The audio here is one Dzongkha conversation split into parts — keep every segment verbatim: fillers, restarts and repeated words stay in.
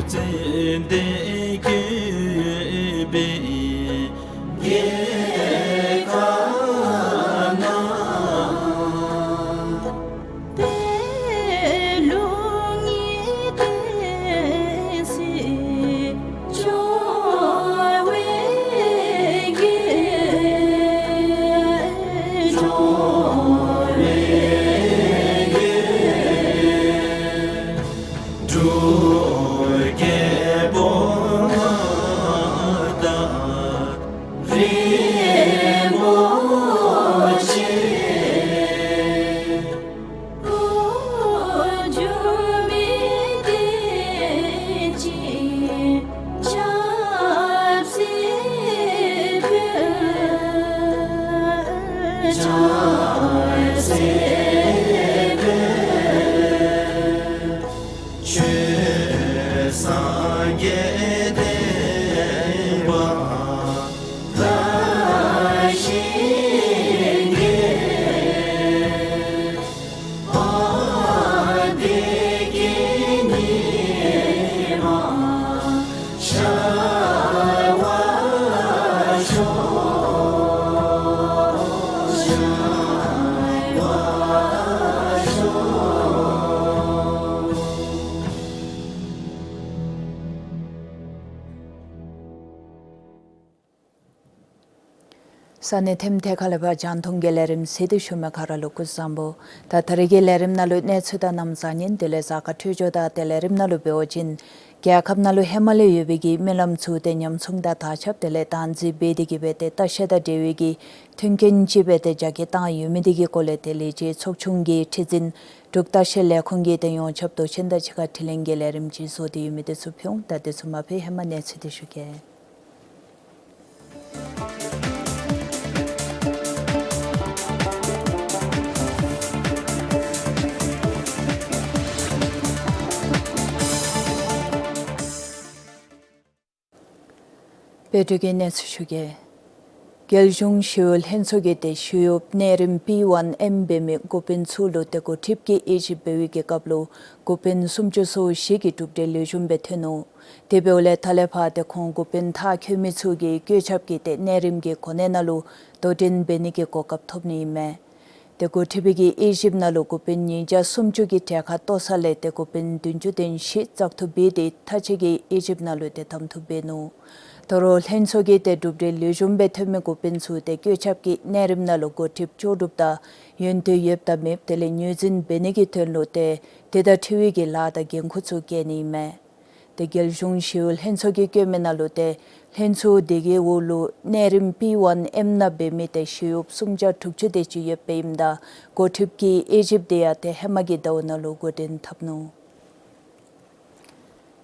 ཙན་དན་བཀོད་པའི་རྒྱལ་ཁབ་ན། པད་ལུང་གི་བསྟན་སྲིད་སྐྱོང་བའི་རྒྱལ། སྐྱོང་བའི་རྒྱལ། འབྲུག་རྒྱལ་པོ་ང་དང་རིན་པོ་ཆེ། འགྲོ་མི་བདེ་སྐྱིད་ཆབ་སྲིད་འཕེལ། ཆབ་སྲིད་འཕེལ། ཆོས་སངས་རྒྱས་བསྟན་པ་དར་ཞིང་རྒྱས། བདེ་སྐྱིད་ཉི་མ་ཤར་བར་ཤོག། ཤར་བར་ཤོག། ས་གནས་ཐིམ་ཐེ་ཁ་ལས་ཕར་རྒྱང་མཐོང་གི་ལས་རིམ་གཟིགས་ཏེ་བཞུགས་མི་ག་ར་ལུ་སྐུ་གཟུགས་བཟང་པོ། ད་ད་རིས་ཀྱི་ལས་རིམ་ནང་ལུ་གནས་ཚུལ་དང་གནམ་གཤིས་དང་དེ་ལས་གཟའ་སྐར་འཕྲོད་སྦྱོར་དང་ཏེ་ལས་རིམ་ནང་ལུ་འབད་བ་ཅིན་རྒྱལ་ཁབ་ནང་ལུ་ཧེ་མ་ལས་ཡོད་པའི་གི་སྨོན་ལམ་ཚུ་ཏེ་ཉམས་སྲུང་དང་དར་ཁྱབ་དེ་ལས་བདག་འཛིན་འབད་དེ་གི་སྦེ་ཏེ་ལྟ་བཤལ་དང་འབྲེལ་བའི་གི་མཐུན་རྐྱེན་ཅིག་སྦེ་ཏེ་རྒྱ་སྐྱེད་བཏང་ཡོད་མི་དེ་གི་སྐོར་ལས་ཏེ་ལས་བྱེད་ཚོགས་ཆུང་གི་ཁྲི་འཛིན་འབྲུག་ལྟ་བཤལ་ལས་ཁུངས་ཀྱིས་ཏེ་ཡོངས་ཁྱབ་མདོ་ཆེན་དང་གཅིག་ཁར་དྲི་ལན་གྱི་ལས་རིམ་ཅིག་བཟོ་སྟེ་ཡོད་མི་དེ་ཚུ་ཕུལ་འོང་། ད་དེ་ཚུ་མ་ཕུལ་ཧེ་མ་གནས་ཚུལ་དེ་ཞུ་གེ། བོད་ཀྱི་གནས་ཚུལ་ཞུ་གེ། རྒྱལ་གཞུང་ཞི་གཡོག་ལྷན་ཚོགས་ཀྱིས་ཏེ་ཞི་གཡོགཔ་གནས་རིམ་པི་ཝན་ཨེམ་འབད་མི་འགོ་དཔོན་ཚུ་ལུ་ཏེ་འགོ་ཁྲིདཔ་གིས་དབྱེ་ཞིབ་འབད་བའི་གི་སྐབས་ལུ་འགོ་དཔོན་སུམ་ཅུ་སོ་བཞི་གིས་གྲུབ་འབྲས་ལེགས་ཤོམ་སྦེ་ཐོན་ནུག། དེ་འབདཝ་ལས་ད་ལས་ཕར་ཏེ་ཁོང་འགོ་དཔོན་མཐར་འཁྱོལ་མི་ཚུ་གིས་བཀོད་ཁྱབ་ཀྱི་ཏེ་གནས་རིམ་གྱི་གོ་གནས་ནང་ལུ་དོ་འགྲན་འབད་ནི་གི་གོ་སྐབས་ཐོབ་ནི་ཨིན་མས། ཏེ་འགོ་ཁྲིདཔ་གི་དབྱེ་ཞིབ་ནང་ལུ་འགོ་དཔོན་ཉིས་བརྒྱ་སུམ་ཅུ་གི་གྲལ་ཁར་གཏོགས་ས་ལས་ཏེ་འགོ་དཔོན་བདུན་ཅུ་དོན་བཞི་བཙག་འཐུ་འབད་དེ་མཐའ་དཔྱད་ཀྱི་དབྱེ་ཞིབ་ནང་ལུ་ཏེ་གདམ་འཐུ་འབད་ནུག། དོ་རུང་ལྷན་ཚོགས་ཀྱིས་ཏེ་གྲུབ་འབྲས་ལེགས་ཤོམ་སྦེ་ཐོན་མི་འགོ་དཔོན་ཚུ་ཏེ་བཀོད་ཁྱབ་ཀྱི་གནས་རིམ་ནང་ལུ་འགོ་ཁྲིདཔ་ལྕོགས་གྲུབ་དང་ཡོན་ཏན་ཡོདཔ་དང་མེདཔ་དེ་ལས་ངོས་འཛིན་འབད་ནི་གི་དོན་ལུ་ཏེ་དེ་དང་འཁྲིལ་བའི་གི་ལཱ་དང་འགན་ཁུར་ཚུ་བཀལ་ནི་ཨིན་མས། ཏེ་རྒྱལ་གཞུང་ཞི་གཡོག་ལྷན་ཚོགས་ཀྱིས་བཀོད་མི་ནང་ལུ་ཏེ་ལྷན་ཚོགས་དེ་གི་འོག་ལུ་གནས་རིམ་པི་ཝན་ཨེམ་ནང་འབད་མི་ཏེ་ཞི་གཡོགཔ་སུམ་བརྒྱ་དྲུག་ཅུ་དེ་ཅིག་ཡོདཔ་ཨིནམ་ད་འགོ་ཁྲིདཔ་གིས་དབྱེ་ཞིབ་དེ་ཡང་ཏེ་ཧེ་མ་གི་ཟླཝ་ནང་ལུ་འགོ་འདྲེན་འཐབ་ནུག།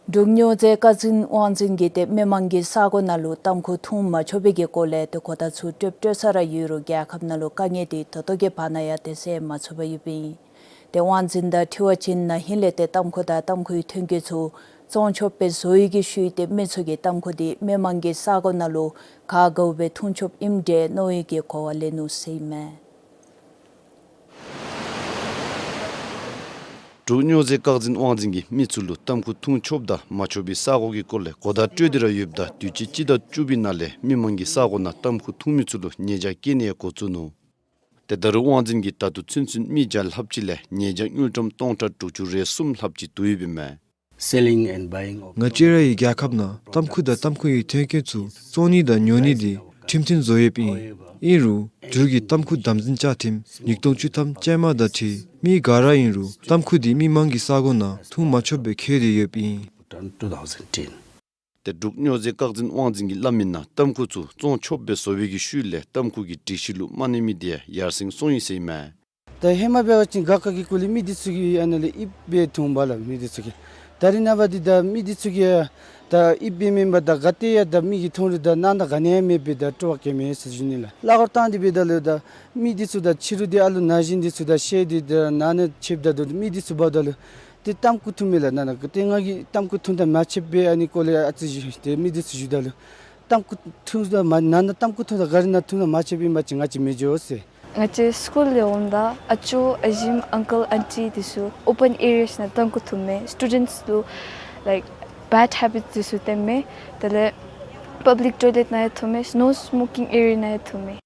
འབྲུག་སྨྱོ་རྫས་བཀག་འཛིན་དབང་འཛིན་གྱིས་ཏེ་མི་མང་གི་ས་གོ་ནང་ལུ་ཏམ་ཁུ་འཐུང་མ་ཆོག་པའི་གི་སྐོར་ལས་ཏེ་གོ་བརྡ་ཚུ་སྤྲོད་སྤྲོད་ས་ར་ཡོད་རུང་རྒྱལ་ཁབ་ནང་ལུ་དཀའ་ངལ་དེ་ད་ལྟོ་གི་བར་ན་ཡང་ཏེ་སེལ་མ་ཚུགས་པར་ཡོདཔ་ཨིན། ཏེ་དབང་འཛིན་དང་འཁྲིལ་བ་ཅིན་ན་ཧིང་ལས་ཏེ་ཏམ་ཁུ་དང་ཏམ་ཁུའི་ཐོན་སྐྱེད་ཚུ་བཙོང་ཆོགཔ་སྦེ་བཟོ་བའི་གི་ཤུལ་ཏེ་མི་ཚུ་གིས་ཏམ་ཁུ་དེ་མི་མང་གི་ས་གོ་ནང་ལུ་ག་དགའཝ་སྦེ་འཐུང་ཆོགཔ་ཨིནམ་འདྲས་མནོ་བའི་གི་གོ་བ་ལེན་ནུག་ཟེར་ཨིན་མས། འབྲུག་སྨྱོ་རྫས་བཀག་འཛིན་དབང་འཛིན་གྱིས་མི་ཚུ་ལུ་ཏམ་ཁུ་འཐུང་ཆོགཔ་དང་མ་ཆོག་པའི་ས་གོ་གི་སྐོར་ལས་གོ་བརྡ་སྤྲོད་དེ་ར་ཡོདཔ་ད་དུས་ཅི་སྤྱི་ཟླ་བཅུ་པའི་ནང་ལས་མི་མང་གི་ས་གོ་ནང་ཏམ་ཁུ་འཐུང་མི་ཚུ་ལུ་ཉེས་བྱ་བཀལ་ནི་ཡང་འགོ་བཙུགས་ནུག། ཏེ་ད་རུང་དབང་འཛིན་གྱིས་ད་ལྟོ་ཚུན་ཚོད་མི་བརྒྱ་ལྷགཔ་ཅིག་ལས་ཉེས་བྱ་དངུལ་ཀྲམ་སྟོང་ཕྲག་དྲུག་ཅུ་རེ་གསུམ་ལྷགཔ་ཅིག་བསྡུ་ཡོདཔ་ཨིན་མས། Selling and buying of ང་བཅས་རའི་རྒྱལ་ཁབ་ནང་ཏམ་ཁུ་དང་ཏམ་ཁུའི་ཐོན་སྐྱེད་ཚུ་བཙོང་ནི་དང་ཉོ་ནི་དེ་ཁྲིམས་མཐུན་བཟོ་ཡོདཔ་ཨིན། ཨིན་རུང་འབྲུག་གི་ཏམ་ཁུ་དམ་འཛིན་བཅའ་ཁྲིམས་ཉིས་སྟོང་བཅུ་ཐམ་ཅན་མ་དང་འཁྲིལ་མི་ག་ར་ཨིན་རུང་ཏམ་ཁུ་དེ་མི་མང་གི་ས་གོ་ནང་འཐུང་མ་ཆོགཔ་སྦེ་འཁོད་དེ་ཡོདཔ་ཨིན། Two thousand ten. ཏེ་འབྲུག་སྨྱོ་རྫས་བཀག་འཛིན་དབང་འཛིན་གྱིས་སླབ་མི་ནང་ཏམ་ཁུ་ཚུ་བཙོང་ཆོགཔ་སྦེ་བཟོ་བའི་གི་ཤུལ་ལས་ཏམ་ཁུ་གི་སྒྲིག་གཞི་ལུ་མ་གནས་མི་དེ་ཡང་ཡར་སེང་སོང་ཡི་ཟེར་ཨིན་མས། ད་ཧེ་མ་འབད་བ་ཅིན་ག་ཁ་གི་སྐོར་ལས་མི་འདི་ཚུ་གིས་ཨ་ནཱ་ལས་ཨིབ་སྦེ་འཐུང་བ་ལགས། མི་འདི་ཚུ་གིས་ད་རིས་ནངས་པ་འདི་ད་མི་འདི་ཚུ་གིས་ད་ཨིབ་སྦེ་མེན་པར་ད་ག་ཏེ་ཡང་ད་མི་གིས་འཐུང་རུང་ད་ནང་ན་ག་ནི་ཡང་མེདཔ་སྦེ་ད་སྤྲོ་བ་བསྐྱེད་མས་ཟེར་ཞུ་ནི་ལགས། གླ་འཁོར་བཏང་སྟེ་འབདཝ་ད་ལུ་ད་མི་འདི་ཚུ་ད་ཕྱི་རུ་འདི་ཨ་ལུ་ན་གཞོན་འདི་ཚུ་ད་བཤལ་ཏེ་ད་ནང་ན་ཆིབས་ད་འདུག། མི་འདི་ཚུ་འབདཝ་ད་ལུ་ཏེ་ཏམ་ཁུ་འཐུང་མས་ལགས། ནང་ན་ག་ཏེ་ང་གིས་ཏམ་ཁུ་འཐུང་དང་མ་ཕྱདཔ་སྦེ་ཨ་ནི་སྐོར་ལས་ཨ་ཙི་ཞུ་ཏེ་མི་འདི་ཚུ་ཞུཝ་ད་ལུ་ཏམ་ཁུ་འཐུང་ད་མ་ནང་ན་ཏམ་ཁུ་འཐུང་ད་གཱ་རི་ནང་འཐུང་ད་མ་ཕྱདཔ་ཨིན་པ་ཅིན་ང་བཅས་མི་འགྱོ་ཟེར། ང་བཅས་སི་ཀུལ་ལས་འོངམ་ད་ཨ་ཅོ་ཨ་ཞིམ་ཨང་ཀལ་ཨན་ཊི་འདི་ཚུ་ཨོ་པཱན་ཨེ་རི་ཡཱ་ནང་ཏམ་ཁུ་འཐུང་མས། སི་ཊུ་ཌེནཊསི་ལུ་ལའིཀ་ བེཌ་ཧེ་བིཊ་འདི་ཚུ་སྟོནམ་མས། དེ་ལས་པབ་ལིཀ་ཊོའི་ལེཊ་ནང་ཡང་འཐུཝ་མས། ནོན་སི་མོ་ཀིང་ཨེ་རི་ཡ་ནང་ཡང་འཐུཝ་མས།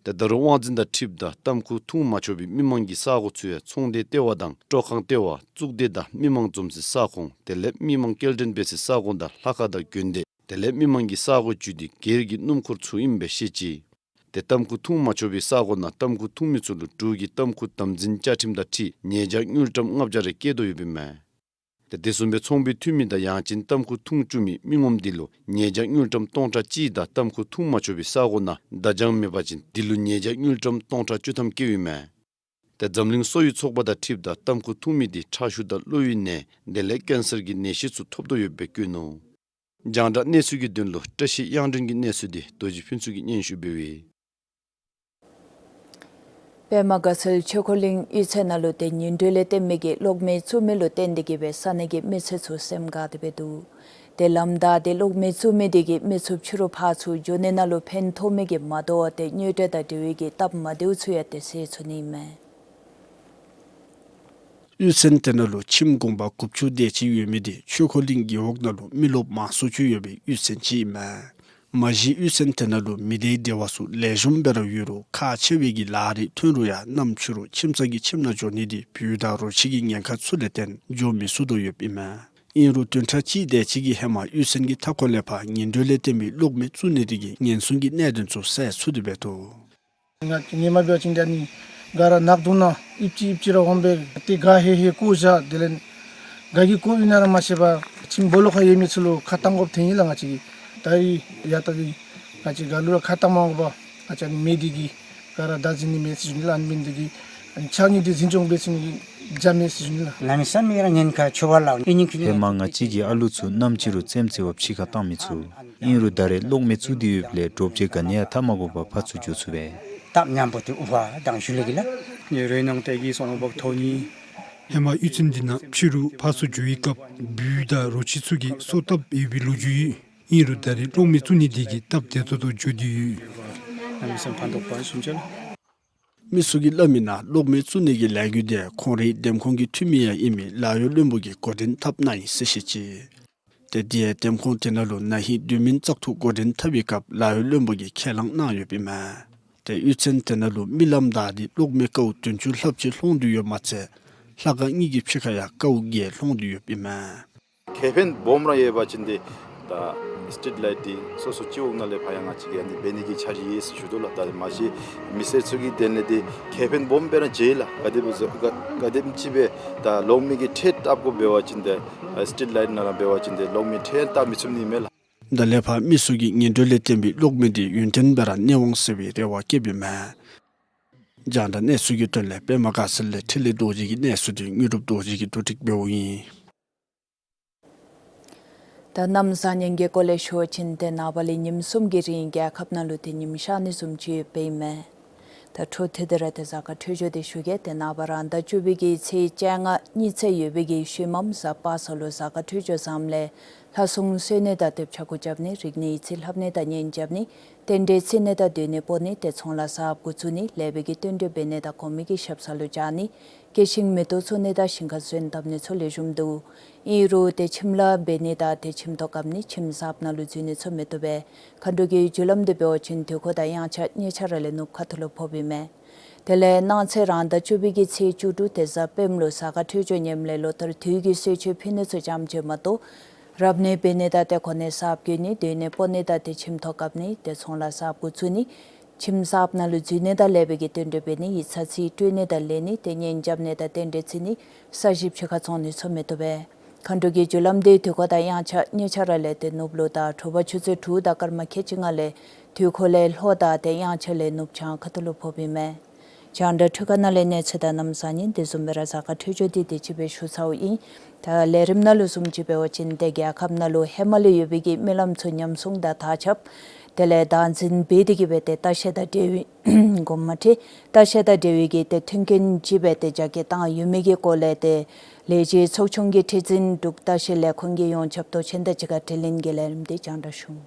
ཏེ་ད་རུང་དབང་འཛིན་དང་འཁྲིལཝ་ད་ཏམ་ཁུ་འཐུང་མ་ཆོག་པའི་མི་མང་གི་ས་གོ་ཚུ་ཡང་ཚོང་སྡེ་ལྟེ་བ་དང་སྤྲོ་ཁང་ལྟེ་བ་གཙུག་སྡེ་དང་མི་མང་འཛོམས་སའི་ས་ཁོངས་དེ་ལས་མི་མང་སྐྱེལ་འདྲེན་འབད་སའི་ས་གོ་དང་ལྷ་ཁང་དང་དགོན་སྡེ་དེ་ལས་མི་མང་གི་ས་གོ་བཅུད་དེ་སྒེར་གྱི་སྣུམ་འཁོར་ཚུ་ཨིནམ་སྦེ་བཤད་ཅི། ཏེ་ཏམ་ཁུ་འཐུང་མ་ཆོག་པའི་ས་གོ་ནང་ཏམ་ཁུ་འཐུང་མི་ཚུ་ལུ་འབྲུག་གི་ཏམ་ཁུ་དམ་འཛིན་བཅའ་ཁྲིམས་དང་འཁྲིལ་ཉེས་བྱ་དངུལ་ཀྲམ་ལྔ་བརྒྱ་རེ་བཀལ་དོ་ཡོདཔ་ཨིན་མས། ཏེ་དེ་བཟུམ་སྦེ་ཚོང་པའི་འཐུས་མི་དང་ཡང་ཅིན་ཏམ་ཁུ་འཐུང་བཅུག་མི་མི་ངོམ་དེ་ལུ་ཉེས་བྱ་དངུལ་ཀྲམ་སྟོང་ཕྲག་གཅིག་དང་ཏམ་ཁུ་འཐུང་མ་ཆོག་པའི་ས་གོ་ནང་བརྡ་བྱང་མེད་པ་ཅིན་དེ་ལུ་ཉེས་བྱ་དངུལ་ཀྲམ་སྟོང་ཕྲག་བཅུ་ཐམ་བཀལཝ་ཨིན་མས། ཏེ་འཛམ་གླིང་སོ་ཡུལ་ཚོགས་པ་དང་འཁྲིལཝ་ད་ཏམ་ཁུ་འཐུང་མི་དེ་ཁྲག་ཤུགས་དང་གློ་བའི་ནད་དེ་ལས་ཀེན་སར་གྱི་ནད་གཞི་ཚུ་ཐོབ་དོ་ཡོདཔ་སྦེ་བཀོད་ནུག། རྒྱང་བསྒྲགས་གནས་ཚུལ་གྱི་དོན་ལུ་བཀྲ་ཤིས་དབྱངས་སྒྲོན་གྱི་གནས་ཚུལ་དེ་རྡོ་རྗེ་ཕུན་ཚོགས་ཀྱིས་སྙན་ཞུ་འབདཝ་ཨིན། པདྨ་དགའ་ཚལ་ཆོས་འཁོར་གླིང་གཡུས་ཚན་ནང་ལུ་ཏེ་ཉིན་དྲོད་ལས་བརྟེན་མི་གི་གློག་མེ་བཙུགས་མི་ལུ་བརྟེན་ཏེ་གིས་སྦེ་ས་གནས་ཀྱི་མི་སེར་ཚུ་སེམས་དགའ་སྟེ་སྦེ་འདུག། ཏེ་ལམ་བདའ་སྟེ་གློག་མེ་བཙུགས་མི་དེ་གིས་མི་ཚུ་ཕྱི་རུ་ཕར་ཚུར་འགྱོ་ནི་ནང་ལུ་ཕན་ཐོགས་མི་གིས་མ་དོ་བར་ཏེ་དངུལ་འབྲེལ་དང་འབྲེལ་བའི་གི་སྟབས་མ་བདེཝ་ཚུ་ཡང་ཏེ་སེལ་ཚུགས་ནི་ཨིན་མས། གཡུས་ཚན་དེ་ནང་ལུ་ཁྱིམ་གུང་པ་དགུ་བཅུ་དེ་ཅིག་ཡོད་མི་དེ་ཆོས་འཁོར་གླིང་རྒེད་འོག་ནང་ལུ་མི་རློབས་མང་སུ་ཅིག་ཡོད་པའི་གཡུས་ཚན་ཅིག་ཨིན་མས། མ་གཞི་གཡུས་ཚན་དེ་ནང་ལུ་མི་སྡེའི་སྡེ་བ་ཚུ་ལེགས་ཤོམ་སྦེ་ར་ཡོད་རུང་ཁག་ཆེ་བའི་གི་ལཱ་རེ་ཐོན་རུང་ཡང་གནམ་ཕྱི་རུ་ཁྱིམ་ཚང་གི་ཁྱིམ་ནང་འགྱོ་ནི་དེ་སྦུལ་དང་རོ་ཁྱི་གི་ཉེན་ཁ་ཚུ་ལས་བརྟེན་འགྱོ་མི་ཚུགས་དོ་ཡོདཔ་ཨིན་མས། ཨིན་རུང་བདུན་ཕྲག་གཅིག་དེ་ཅིག་གི་ཧེ་མ་གཡུས་ཚན་གྱི་མཐའ་འཁོར་ལས་ཕར་ཉིན་དྲོད་ལས་བརྟེན་པའི་གློག་མེ་བཙུགས་ནི་དེ་གིས་ཉེན་སྲུང་གི་གནད་དོན་ཚུ་སེལ་ཚུགས་ཏེ་སྦེ་འདུག། ང་ཧེ་མ་འབད་བ་ཅིན་ད་ནི་ག་ར་ནག་དུང་ནང་ཨིབ་ཅི་ཨིབ་ཅི་ར་འོང་པས། ཏེ་ག་ཧེ་ཧེ་བཀོ་བཞག། དེ་ལས་ག་གིས་བཀོཝ་ཨིན་ན་ར་མ་ཤེས་པར་ཁྱིམ་སྦོ་ལོགས་ཁར་ཡོད་མི་ཚུ་ལུ་ཁ་བཏང་དགོཔ་ཐོན་ཡི་ལགས། ང་བཅས་ཀྱིས་ད་རིས་ཡ་ད་རིས་ང་བཅས་ག་ལུ་ར་ཁ་བཏང་མ་དགོ་པར་ང་བཅས་ནི་མེ་འདི་གིས་ག་ར་བདའ་འཛིང་ནི་མས་ཟེར་ཞུ་ནི་ལགས། ཨ་ནི་མེ་འདི་གིས་ཨ་ནི་ཕྱགས་སྙིགས་འདི་འཛིན་སྐྱོང་འབད་ཚུགས་ནི་གི་རྒྱུ་མས་ཟེར་ཞུ་ནི་ལགས། གནམ་མེད་ས་མེད་ར་ཉེན་ཁ་ཆེ་བ་ལགས། ཨིན་ནི་ཁྱོད་ཧེ་མ་ང་བཅས་ཀྱི་ཨ་ལུ་ཚུ་གནམ་ཕྱི་རུ་རྩེདམོ་རྩེ་བར་ཕྱི་ཁར་བཏང་མི་ཚུགས། ཨིན་རུང་ད་རེས་གློག་མེ་བཙུགས་ཏེ་ཡོདཔ་ལས་དྲོ་པ་ཅིག་ག་ནི་ཡང་འཐབ་མ་དགོ་པར་ཕར་ཚུར་འགྱོ་ཚུགས་པས། སྟབས་མཉམ་པོ་ཏེ་འུ་བ་དང་ཞུ་ལེ་གི་ལགས། ནི་རོ་ནང་ཏེ་གི་སོང་བ་ཐོ་ནི། ཧེ་མ་གཡུས་ཚན་འདི་ནང་ཕྱི་རུ་ཕར་ཚུར་འགྱོ་བའི་སྐབས་སྦུལ་དང་རོ་ཁྱི་ཚུ་གིས་སོ་བཏབ་ཡོད་པའི་ལོ་རྒྱུས་ཡོད། ཨིན་རུང་ད་རེས་གློག་མེ་བཙུགས་ནི་དེ་གིས་སྟབས་བདེ་ཏོག་ཏོ་འགྱོ་སྟེ་ཡོད། གནམ་མེད་ས་མེད་ཕན་ཐོགས་པ་བཟུམ་ཅིག་ལགས། མི་ཚུ་གིས་སླབ་མིའི་ནང་གློག་མེ་བཙུགས་ནི་གི་ལས་འགུལ་དེ་ཁོང་རའི་འདེམས་ཁོངས་ཀྱི་འཐུས་མི་ཡང་ཨིན་མི་ལཱ་གཡོག་བློན་པོ་གིས་འགོ་འདྲེན་འཐབ་གནང་ཡི་ཟེར་བཤད་ཅི། ཏེ་དེ་ཡང་འདེམས་ཁོངས་དེ་ནང་ལུ་ན་ཧིང་དུས་མིན་བཙག་འཐུ་འགོ་འདྲེན་འཐབ་པའི་སྐབས་ལཱ་གཡོག་བློན་པོ་གིས་ཁས་བླངས་གནང་ཡོདཔ་ཨིན་མས། ཏེ་གཡུས་ཚན་དེ་ནང་ལུ་མི་ལམ་བདའ་སྟེ་གློག་མེ་ཀཝ་བདུན་ཅུ་ལྷགཔ་ཅིག་ལྷོང་སྟེ་ཡོདཔ་མ་ཚད་ལྷ་ཁང་གཉིས་ཀྱི་ཕྱི་ཁར་ཡང་ཀཝ་བརྒྱད་ལྷོང་སྟེ་ཡོདཔ་ཨིན་མས། ཁེ་ཕན་སྦོམ་ར་ཡོད་པ་ཅིན་ཏེ་ད་སི་ཊི་རིཊ་ལའིཊ་འདི་སོ་སོ་སྤྱི་འོག་ནང་ལས་ཕར་ཡང་ང་བཅས་ཀྱིས་ཨ་ནི་འབད་ནི་གི་འཆར་གཞི་ཡོད་ཟེར་ཞུ་དོ་ལགས། ད་མ་གཞི་མི་སེར་ཚུ་གི་དོན་ལས་ཏེ་ཁེ་ཕན་སྦོམ་སྦེ་ར་ཆེ་ལགས། ག་དེ་སྦེ་ག་ག་དེམ་ཅིག་སྦེ་ད་གློག་མེ་གི་ཁྲལ་བཏབ་དགོཔ་འབད་བ་ཅིན་ཏེ་སི་ཊི་རིཊ་ལའིཊ་ནང་ར་འབད་བ་ཅིན་ཏེ་གློག་མེ་ཁྲལ་བཏབ་མི་ཚུགས་ནི་མས་ལགས། ད་ལས་ཕར་མི་ཚུ་གིས་ཉིན་དྲོད་ལས་བརྟེན་པའི་གློག་མེ་དེ་ཡུན་བརྟན་སྦེ་ར་གནས་འོང་ཟེར་བའི་རེ་བ་བསྐྱེདཔ་ཨིན་མས། རྒྱང་བསྒྲགས་གནས་ཚུལ་གྱི་དོན་ལས་པདྨ་དགའ་ཚལ་ལས་འཕྲིན་ལས་རྡོ་རྗེ་གི་གནས་ཚུལ་དེ་དངོས་གྲུབ་རྡོ་རྗེ་གིས་བསྡུ་སྒྲིག་འབདཝ་ཨིན། ད་གནམ་བཟང་ངན་གྱི་སྐོར་ལས་ཞུ་བ་ཅིན་ཏེ་ནངས་པ་ལས་ཉིནམ་གསུམ་གྱི་རིང་རྒྱལ་ཁབ་ནང་ལུ་ཏེ་ཉིམ་ཤར་ནི་བཟུམ་ཅིག་ཡོདཔ་ཨིན་མས། ད་འཕྲོ་མཐུད་དེ་ར་ཏེ་གཟའ་སྐར་འཕྲོད་སྦྱོར་དེ་ཞུ་གེ། ཏེ་ནངས་པ་རང་ཟླ་བཅུ་པའི་གི་ཚེས་བཅོ་ལྔ་གཉིས་ཚེས་ཡོད་པའི་གི་ཤུལ་མམ་གཟའ་པ་སངས་ལུ་གཟའ་སྐར་འཕྲོད་སྦྱོར་བཟངམ་ལས་ལྷ་སྲུང་གསོལ་ནི་དང་ཏེ་ཕྱྭ་འགུགས་རྐྱབ་ནི། རིག་གནས་ཡིག་རྩིས་ལྷབ་ནི་དང་གཉེན་རྐྱབ་ནི། རྟེན་འབྲེལ་བརྩི་ནི་དང་སྡོད་གནས་སྤོ་ནི། ཏེ་ཚོང་ལཱ་གསརཔ་འགོ་བཙུགས་ནི། ལེགས་པའི་གི་བསྟུན་གྲོས་འབད་ནི་དང་གོང་མའི་གི་ཞབས་ས་ལུ་བཅར་ནི། སྐྱེ་ཤིང་མེ་ཏོག་བཙུགས་ནི་དང་ཞིང་ཁར་སོན་བཏབ་ནི་ཚུ་ལེགས་ཤོམ་འདུག། ཨིན་རུང་ཏེ་ཁྱིམ་ལཱ་འབད་ནི་དང་ཏེ་ཁྱིམ་ཐོག་བཀབ་ནི་ཁྱིམ་གསརཔ་ནང་ལུ་འཛུལ་ནི་ཚུ་མི་བཏུབ་པས། མཁའ་འགྲོ་གི་རྒྱུ་ལམ་དེ་འབད་བ་ཅིན་དུས་འཁོར་དང་དབྱངས་འཆར་གཉིས་ཆ་ར་ལས་ནུབ་ཁ་ཐུག་ལུ་ཕོགཔ་ཨིན་མས། དེ་ལས་གནངས་ཚེ་རང་ཟླ་བཅུ་པའི་གི་ཚེས་བཅུ་དྲུག་ཏེ་གཟའ་སྤེནམ་ལུ་གཟའ་སྐར་འཕྲོད་སྦྱོར་ངནམ་ལས་ལོ་ལྟར་དུས་ཀྱི་གསོལ་མཆོད་ཕུལ་ནི་ཚུ་ཙམ་ཅིག་མ་གཏོགས་རབ་གནས་འབད་ནི་དང་ཏེ་གོ་གནས་གསརཔ་བསྐོ་ནི། སྡོད་གནས་སྤོ་ནི་དང་ཏེ་ཁྱིམ་ཐོག་བཀབ་ནི། ཏེ་ཚོང་ལཱ་གསརཔ་འགོ་བཙུགས་ནི། ཁྱིམ་གསརཔ་ནང་ལུ་འཛུལ་ནི་དང་ལེགས་པའི་གི་བསྟུན་གྲོས་འབད་ནི། ཡིག་ཚང་རྩིས་སྤྲོད་ནི་དང་ལེན་ནི། ཏེ་གཉེན་རྐྱབ་ནི་དང་རྟེན་འབྲེལ་བརྩི་ནི། ས་གཞི་ཕྱི་ཁར་བཙོང་ནི་ཚུ་མི་བཏུབ་པས། མཁའ་འགྲོ་གི་རྒྱུ་ལམ་དེ་དུས་འཁོར་དང་དབྱངས་འཆར་གཉིས་ཆ་ར་ལས་ཏེ་ནུབ་ལུ་དང་དྲོ་པ་ཆུ་ཚོད་དྲུག་དང་སྐར་མ་ཁལ་གཅིག་ལྔ་ལས་དུས་འཁོར་ལས་ལྷོ་དང་ཏེ་དབྱངས་འཆར་ལས་ནུབ་བྱང་ཁ་ཐུག་ལུ་ཕོགཔ་ཨིན་མས། རྒྱང་བསྒྲགས་འཕྲུལ་ཁང་ནང་ལས་གནས་ཚུལ་དང་གནམ་བཟང་ངན་དེ་བཟུམ་སྦེ་ར་གཟའ་སྐར་འཕྲོད་སྦྱོར་དེ་དེ་ཅིག་སྦེ་ཞུ་ཚརཝ་ཨིན། ད་ལས་རིམ་ནང་ལུ་བཟུམ་ཅིག་འབད་བ་ཅིན་ཏེ་རྒྱལ་ཁབ་ནང་ལུ་ཧེ་མ་ལས་ཡོད་པའི་གི་རྨི་ལམ་ཚུ་ཉམས་སྲུང་དང་དར་ཁྱབ། དེ་ལས་བདག་འཛིན་འབད་དེ་གིས་སྦེ་ཏེ་ལྟ་བཤལ་དང་འབྲེལ་བའི་དགོངསམ་མ་ཁྲེལ། ལྟ་བཤལ་དང་འབྲེལ་བའི་གི་ཏེ་མཐུན་རྐྱེན་ཅིག་སྦེ་ཏེ་རྒྱ་སྐྱེད་བཏང་ཡོད་མི་གི་སྐོར་ལས་ཏེ་ལས་བྱེད་ཚོགས་ཆུང་གི་ཁྲི་འཛིན་འབྲུག་ལྟ་བཤལ་ལས་ཁུངས་ཀྱི་ཡོངས་ཁྱབ་མདོ་ཆེན་དང་གཅིག་ཁར་དྲི་ལན་གྱི་ལས་རིམ་དེ་རྒྱང་བསྒྲགས་ཞུ།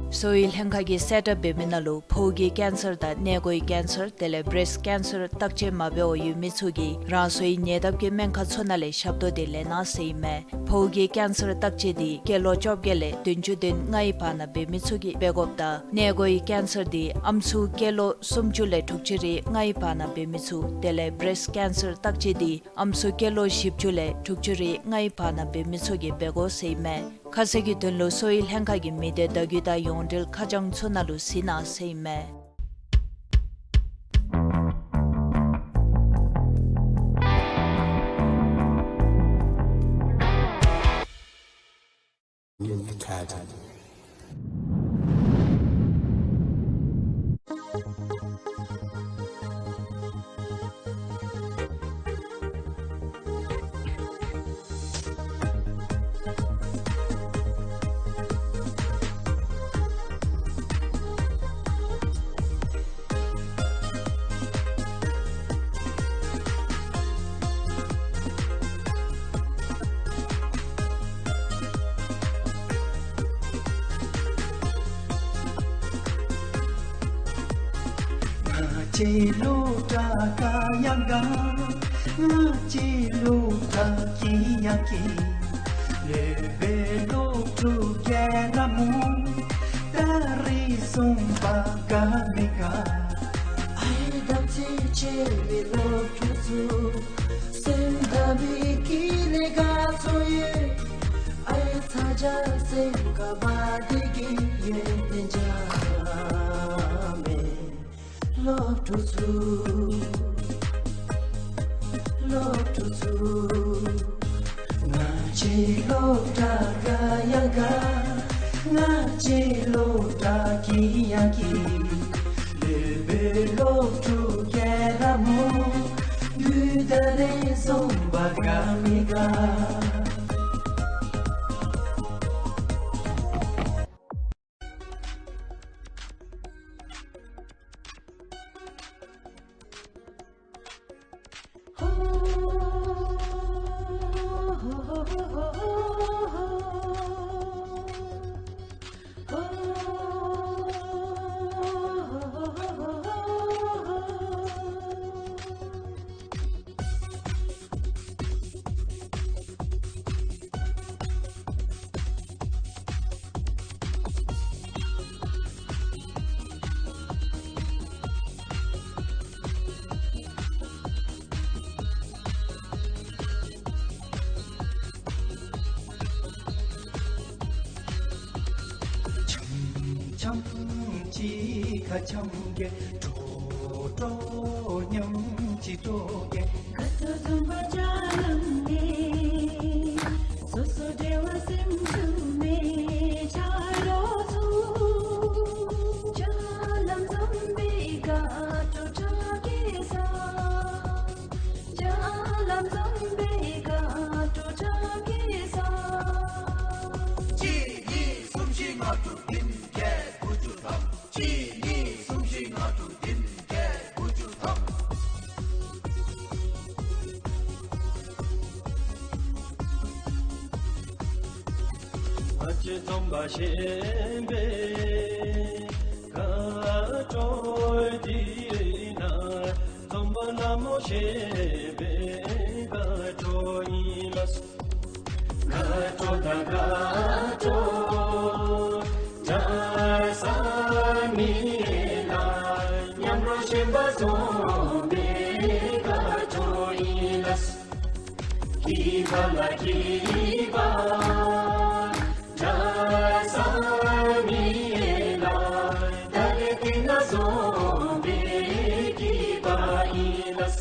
གསོ་བའི་ལྷན་ཁག་གིས་གསལ་བསྒྲགས་འབད་མི་ནང་ལུ་ཕོཝ་གི་ཀེན་སར་དང་མངལ་སྒོའི་ཀེན་སར་དེ་ལས་བེརེསཊ་ཀེན་སར་བརྟག་དཔྱད་མ་འབད་བར་ཡོད་མི་ཚུ་གིས་རང་སོའི་ཉེ་འདབས་ཀྱི་སྨན་ཁང་ཚུ་ནང་ལས་ཞབས་ཏོག་འདི་ལེན་གནང་ཟེར་ཨིན་མས། ཕོཝ་གི་ཀེན་སར་བརྟག་དཔྱད་འདི་སྐྱེས་ལོ་བཅོ་བརྒྱད་ལས་བདུན་ཅུ་དོན་ལྔའི་བར་ན་འབད་མི་ཚུ་གིས་འབད་དགོཔ་དང་མངལ་སྒོའི་ཀེན་སར་འདི་ཨམ་སྲུ་སྐྱེས་ལོ་སུམ་ཅུ་ལས་དྲུག་ཅུ་རེ་ལྔའི་བར་ན་འབད་མི་ཚུ་དེ་ལས་བེརེསཊ་ཀེན་སར་བརྟག་དཔྱད་འདི་ཨམ་སྲུ་སྐྱེས་ལོ་བཞི་བཅུ་ལས་དྲུག་ཅུ་རེ་ལྔའི་བར་ན་འབད་མི་ཚུ་གིས་འབད་དགོ་ཟེར་ཨིན་མས། ཁ་གསལ་གྱི་དོན་ལུ་གསོ་བའི་ལྷན་ཁག་གི་མི་སྡེ་བརྡ་བརྒྱུད་དང་ཡོངས་འབྲེལ་ཁ་བྱང་ཚུ་ནང་ལུ་གཟིགས་གནང་ཟེར་ཨིན་མས། ང་བཅས་སློབ་གྲྭ་ག་ཡང་ག། ང་བཅས་སློབ་གྲྭ་གི་ཡང་གི། སློབ་དཔོན་སློབ་ཕྲུག་ག་ར་མོ། ད་རིས་བཟུམ་པ་ག་མི་ག། ཨའི་དམ་ཚིག་ཆེ་བའི་སློབ་ཕྲུག་ཚུ། སེམས་དམ་པའི་གི་ལས་ཀ་ཚུ་ཡོད། ཨའི་ཚ་གྱང་སེམས་ཁར་བ་དེ་གི་ཡོན་ཏན་བྱ་མེད། སློབ་ཕྲུག་ཚུ། སློབ་ཕྲུག་ཚུ། ང་བཅས་སློབ་གྲྭ་ག་ཡང་ག། ང་བཅས་སློབ་གྲྭ་གི་ཡང་གི། སློབ་དཔོན་སློབ་ཕྲུག་ག་ར་མོ། དུས་ད་རིས་བཟུམ་པ་ག་མི་ག། འཆམ་འཆམ་གཅིག་ཁར་འཆམ་གེ། དྲོ་དྲོ་མཉམ་གཅིག་དྲོ་གེ། དགའ་སྤྲོ་འཛོམས་པ་རྒྱ་ལམ་ནས། སོ་སོ་འབྲེལ་བ་སེམས་ཤུགས་མེད་ཆ་རོགས་ཚུ། རྒྱ་ལམ་འཛོམས་པའི་དགའ་སྤྲོ་དྲག་གེ་ས། རྒྱ་ལམ་འཛོམས་པའི་དགའ་སྤྲོ་དྲག་གེ་ས། གཅིག་གཉིས་གསུམ་བཞི་ལྔ་དྲུག་བདུན་བརྒྱད་དགུ་བཅུ་ཐམ། གཅིག་གཉིས་གསུམ་བཞི་ལྔ་དྲུག་བདུན་བརྒྱད་དགུ་བཅུ་ཐམ། ང་བཅས་འཛོམས་པ་ཞེན་པའི་དགའ་སྤྲོ་འདི་ན། འཛོམས་པ་ལ་མོ་ཞེན་པའི་དགའ་སྤྲོ་ཨིན་ལགས། དགའ་སྤྲོ་དང་དགའ་སྤྲོ་འདྲ་ས་མེད་ལགས། མཉམ་རོགས་ཞེན་པ་འཛོམས་པའི་དགའ་སྤྲོ་ཨིན་ལགས། སྐྱིད་པ་ལ་སྐྱིད་པ་འདྲ་ས་མེད་ལགས། ད་རེས་འདི་ན་འཛོམས་པའི་སྐྱིད་པ་ཨིན་ལགས།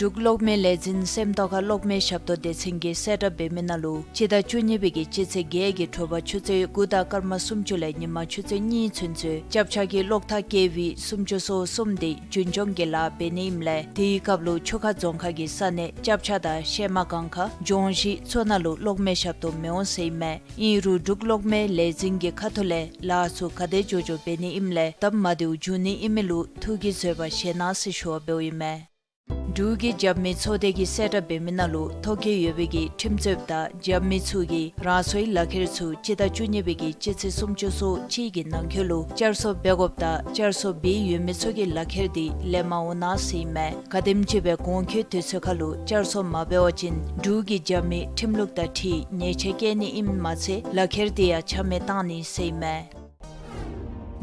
འབྲུག་གློག་མེ་ལས་འཛིན་སེམས་རྟོགས་ཁ་གློག་མེ་ཞབས་ཏོག་སྡེ་ཚན་གྱིས་གསལ་བསྒྲགས་འབད་མི་ནང་ལུ་སྤྱི་ཟླ་བཅུ་གཉིས་པའི་གི་སྤྱི་ཚེས་བརྒྱད་ཀྱི་དྲོ་པ་ཆུ་ཚོད་དགུ་དང་སྐར་མ་སུམ་ཅུ་ལས་ཉིན་མ་ཆུ་ཚོད་གཉིས་ཚུན་ཚོད་སྐྱབས་ཆ་གི་གློག་ཐག་ཀེ་ཝི་སུམ་ཅུ་སོ་གསུམ་དེ་རྒྱུན་སྐྱོང་གི་ལཱ་འབད་ནི་ཨིནམ་ལས་དེའི་སྐབས་ལུ་ཆུ་ཁ་རྫོང་ཁག་གི་ས་གནས་སྐྱབས་ཆ་དང་གཞས་མ་སྒང་ཁ་ལྗོངས་གཞིས་ཚུ་ནང་ལུ་གློག་མེ་ཞབས་ཏོག་མི་འོང་ཟེར་ཨིན་མས། ཨིན་རུང་འབྲུག་གློག་མེ་ལས་འཛིན་གྱི་ཁ་ཐུག་ལས་ལཱ་ཚུ་ག་དེ་མགྱོགས་མགྱོགས་འབད་ནི་ཨིནམ་ལས་སྟབས་མ་བདེཝ་འབྱུང་ནི་ཨིན་མི་ལུ་ཐུགས་ཀྱིས་བཟོད་པ་བཞེས་གནང་ཟེར་ཞུ་བ་འབདཝ་ཨིན་མས། འབྲུག་གི་རྒྱབ་མི་ཚོགས་སྡེ་གིས་གསལ་བསྒྲགས་འབད་མི་ནང་ལུ་ཐོ་བཀོད་ཡོད་པའི་གི་ཁྲིམས་རྩོདཔ་དང་རྒྱབ་མི་ཚུ་གིས་རང་སོའི་ལག་ཁྱེར་ཚུ་སྤྱི་ཟླ་བཅུ་གཉིས་པའི་གི་སྤྱི་ཚེས་སུམ་ཅུ་སོ་གཅིག་གི་ནང་འཁོད་ལུ་བསྐྱར་གསོ་འབད་དགོཔ་དང་བསྐྱར་གསོ་འབད་ཡོད་མི་ཚུ་གི་ལག་ཁྱེར་དེ་ལེན་མ་འོང་གནང་ཟེར་ཨིན་མས། ག་དེམ་ཅིག་སྦེ་གོང་འཁོད་དུས་ཚོད་ཁར་ལུ་བསྐྱར་གསོ་མ་འབད་བ་ཅིན་འབྲུག་གི་རྒྱབ་མི་ཁྲིམས་ལུགས་དང་འཁྲིལ་ཉེས་ཆད་བཀལ་ནི་ཨིནམ་མ་ཚད་ལག་ཁྱེར་དེ་ཡང་ཆ་མེད་བཏང་ནི་ཟེར་ཨིན་མས།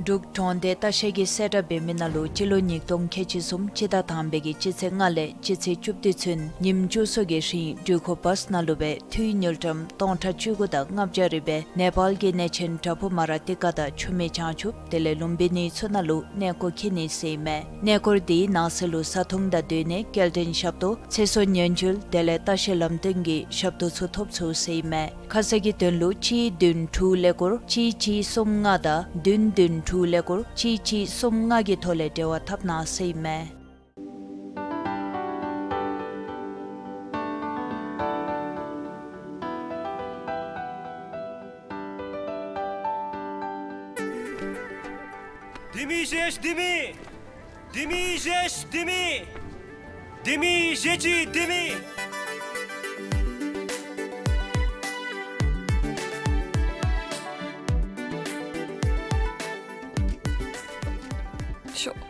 འབྲུག་གྲོང་སྡེ་ལྟ་བཤལ་གྱིས་གསལ་བསྒྲགས་འབད་མི་ནང་ལུ་སྤྱི་ལོ་ཉིས་སྟོང་ཁལ་གཅིག་གསུམ་སྤྱི་ཟླ་དང་པའི་གི་སྤྱི་ཚེས་ལྔ་ལས་སྤྱི་ཚེས་བཅུ་བདུན་ཚུན་ཉིནམ་བཅུ་གསུམ་གྱི་རིང་འགྲུལ་འཁོར་བཱསི་ནང་ལུ་སྦེ་འཐུས་དངུལ་ཀྲམ་སྟོང་ཕྲག་བཅུ་དགུ་དང་ལྔ་བརྒྱ་རེ་སྦེ་ནེ་པཱལ་གྱི་གནས་ཆེན་བྲག་ཕུག་མ་ར་ཏི་ཀ་དང་ཆུ་སྨད་བྱང་ཆུབ་དེ་ལས་ལུམ་བི་ནི་ཚུ་ནང་ལུ་གནས་སྐོར་འཁྱིད་ནི་ཟེར་ཨིན་མས། གནས་སྐོར་དེའི་ནང་གསེས་ལུ་བཟའ་འཐུང་དང་སྡོད་གནས་སྐྱེལ་འདྲེན་ཞབས་ཏོག་ཚེ་སྲོག་ཉེན་བཅོལ་དེ་ལས་ལྟ་བཤལ་ལམ་སྟོན་གྱི་ཞབས་ཏོག་ཚུ་ཐོབ་ཚུགས་ཟེར་ཨིན་མས། ཁ་གསལ་གྱི་དོན་ལུ་གཅིག་བདུན་དྲུག་ཀླད་ཀོར་གཅིག་གཅིག་གསུམ་ལྔ་དང་བདུན་བདུན་དྲུག་ཀླད་ཀོར་གཅིག་གཅིག་གསུམ་ལྔ་གི་ཐོག་ལས་འབྲེལ་བ་འཐབ་གནང་ཟེར་ཨིན་མས། ལྡེ་མིག་བཞེས་ལྡེ་མིག། ལྡེ་མིག་བཞེས་ལྡེ་མིག། ལྡེ་མིག་བཞེས་ཅི་ལྡེ་མིག། ཤོག།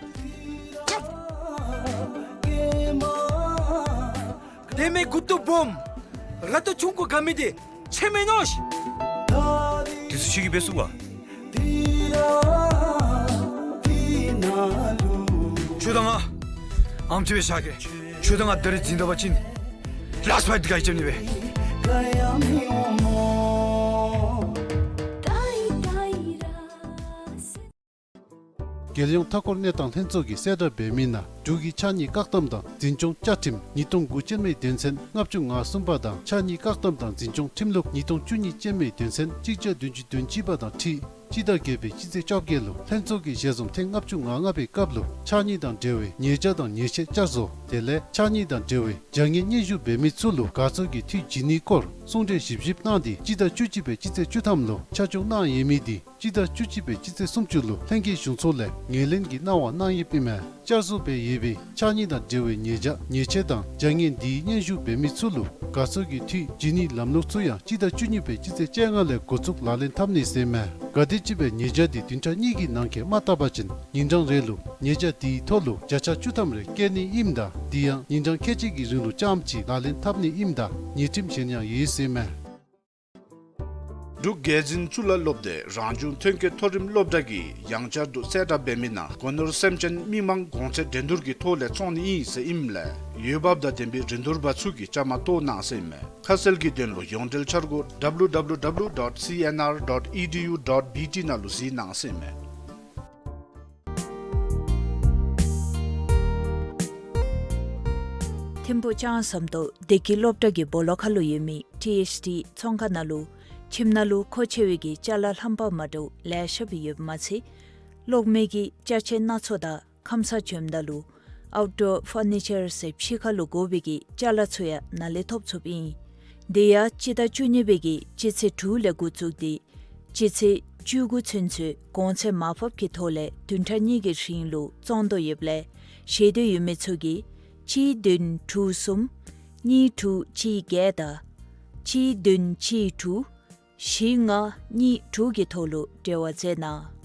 ལྡེ་མིག་མགུ་ཏོ་སྦོམ། ར་ཏོ་ཆུང་ཀུ་དགའ་མི་དེ། ཆེ་མེན་ནོ་ཤི། དེ་ཚུ་ཁྱོད་ཀྱིས་འབད་ཚུགས་པ། ཁྱོད་དང་ང་ཨམ་ཅིག་སྦེ་བཞག་གེ། ཁྱོད་དང་ང་ད་རིས་འཛིང་ད་པ་ཅིན་ལཱསཊ་ཕའིཊ་འདི་ག་ཡང་རྐྱབ་ནི་མས། རྒྱལ་ཡོངས་མཐའ་འཁོར་གནས་སྟངས་ལྷན་ཚོགས་ཀྱིས་གསལ་བསྒྲགས་འབད་མི་ནང་འབྲུག་གི་ཕྱགས་སྙིགས་བཀག་སྡོམ་དང་འཛིན་སྐྱོང་བཅའ་ཁྲིམས་ཉིས་སྟོང་དགུ་ཅན་མའི་དོན་ཚན་ལྔ་བཅུ་ང་གསུམ་པ་དང་ཕྱགས་སྙིགས་བཀག་སྡོམ་དང་འཛིན་སྐྱོང་ཁྲིམས་ལུགས་ཉིས་སྟོང་བཅུ་གཉིས་ཅན་མའི་དོན་ཚན་གཅིག་བརྒྱ་བདུན་ཅུ་དོན་གཅིག་པ་དང་འཁྲིལ་སྤྱི་ཟླ་བརྒྱད་པའི་སྤྱི་ཚེས་བཅོ་བརྒྱད་ལུ་ལྷན་ཚོགས་ཀྱི་ཞལ་འཛོམས་ཐེངས་ལྔ་བཅུ་ང་ལྔ་པའི་སྐབས་ལུ་ཕྱགས་སྙིགས་དང་འབྲེལ་བའི་ཉེས་བྱ་དང་ཉེས་ཆད་བསྐྱར་བཟོ་དེ་ལས་ཕྱགས་སྙིགས་དང་འབྲེལ་བའི་བྱ་ངན་སྙན་ཞུ་འབད་མི་ཚུ་ལུ་དགའ་ཚོར་གྱི་འཐུས་བྱིན་ནིའི་སྐོར་གསུང་གྲོས་ཞིབ་ཞིབ་གནང་སྟེ་སྤྱི་ཟླ་བཅུ་གཅིག་པའི་སྤྱི་ཚེས་བཅུ་ཐམ་ལུ་ཆ་འཇོག་གནང་ཡོད་མི་དེ་སྤྱི་ཟླ་བཅུ་གཅིག་པའི་སྤྱི་ཚེས་སུམ་ཅུ་ལུ་ལྷན་རྒྱས་གཞུང་ཚོགས་ལས་ངོས་ལེན་གྱི་གནང་བ་གནང་ཡོདཔ་ཨིན་མས། བསྐྱར་བཟོ་འབད་ཡོད་པའི་ཕྱགས་སྙིགས་དང་འབྲེལ་བའི་ཉེས་བྱ་ཉེས་ཆད་དང་བྱ་ངན་འདིའི་སྙན་ཞུ་འབད་མི་ཚུ་ལུ་དགའ་ཚོར་གྱི་འཐུས་བྱིན་ནིའི་ལམ་ལུགས་ཚུ་ཡང་སྤྱི་ཟླ་བཅུ་གཉིས་པའི་སྤྱི་ཚེས་བཅོ་ལྔ་ལས་འགོ་བཙུགས་ལག་ལེན་འཐབ་ནི་ཟེར་ཨིན་མས། ག་དེམ་ཅིག་སྦེ་ཉེས་བྱ་འདི་བདུན་ཕྲག་གཉིས་ཀྱི་ནང་འཁོད་མ་བཏབ་པ་ཅིན་ཉིན་གྲངས་རེ་ལུ་ཉེས་བྱ་དེའི་ཐོག་ལུ་བརྒྱ་ཆ་བཅུ་ཐམ་རེ་བཀལ་ནི་ཨིནམ་ད་དེ་ཡང་ཉིན་གྲངས་ཁལ་གཅིག་གི་རིང་ལུ་རྐྱངམ་ཅིག་ལག་ལེན་འཐབ་ནི་ཨིནམ་ད་ཉེས་ཁྲིམས་གཞན་ཡང་ཡོད་ཟེར་ཨིན་མས། འབྲུག་རྒྱལ་འཛིན་གཙུག་ལག་སློབ་སྡེ་རང་བྱུང་ཐོན་སྐྱེད་མཐོ་རིམ་སློབ་གྲྭ་གིས་ཡང་བསྐྱར་དུ་གསལ་བསྒྲགས་འབད་མི་ནང་སྒོ་ནོར་སེམས་ཅན་མི་མང་གོང་ཚད་འགྲན་བསྡུར་གྱི་ཐོག་ལས་བཙོང་ནི་ཨིན་ཟེར་ཨིནམ་ལས་འོས་འབབ་དང་ལྡན་པའི་རིན་བསྡུར་པ་ཚུ་གིས་བཅའ་མར་གཏོགས་གནང་ཟེར་ཨིན་མས། ཁ་གསལ་གྱི་དོན་ལུ་ཡོངས་འབྲེལ་འཆར་སྒོ་W W W dot C N R dot E D U dot B T ནང་ལུ་གཟིགས་གནང་ཟེར་ཨིན་མས། ཐིམ་ཕུག་ལྕང་ཟམ་ཏོག་བདེ་སྐྱིད་སློབ་གྲྭ་གི་སྦོ་ལོགས་ཁར་ལུ་ཡོད་མི་ཊི་ཨེཆ་ཌི་ཚོང་ཁང་ནང་ལུ་ཁྱིམ་ནང་ལུ་མཁོ་ཆེ་བའི་གི་ཅ་ལ་རྣམ་པ་མ་འདྲཝ་ལེ་ཤ་སྦེ་ཡོདཔ་མ་ཚད་གློག་མེ་གི་ཅ་ཆས་སྣ་ཚོགས་དང་ཁམས་སངས་བྱོནམ་ད་ལུ་ཨའུཊ་ཌོར་ཕར་ནི་ཅར་ཟེར་ཕྱི་ཁར་ལུ་དགོ་པའི་གི་ཅ་ལ་ཚུ་ཡང་ནཱ་ལས་ཐོབ་ཚུགསཔ་ཨིན། དེ་ཡང་སྤྱི་ཟླ་བཅུ་གཉིས་པའི་གི་སྤྱི་ཚེས་དྲུག་ལས་འགོ་བཙུགས་ཏེ་སྤྱི་ཚེས་བཅུ་དགུ་ཚུན་ཚོད་གོང་ཚད་མར་ཕབ་ཀྱི་ཐོག་ལས་བདུན་ཕྲག་གཉིས་ཀྱི་རིང་ལུ་བཙོང་དོ་ཡོདཔ་ལས་ཤེས་འདོད་ཡོད་མི་ཚུ་གིས་གཅིག་བདུན་དྲུག་གསུམ་གཉིས་དྲུག་གཅིག་བརྒྱད་དང་གཅིག་བདུན་གཅིག་དྲུག་བཞི་ལྔ་གཉིས་དྲུག་གི་ཐོག་ལུ་འབྲེལ་བ་མཛད་གནང་།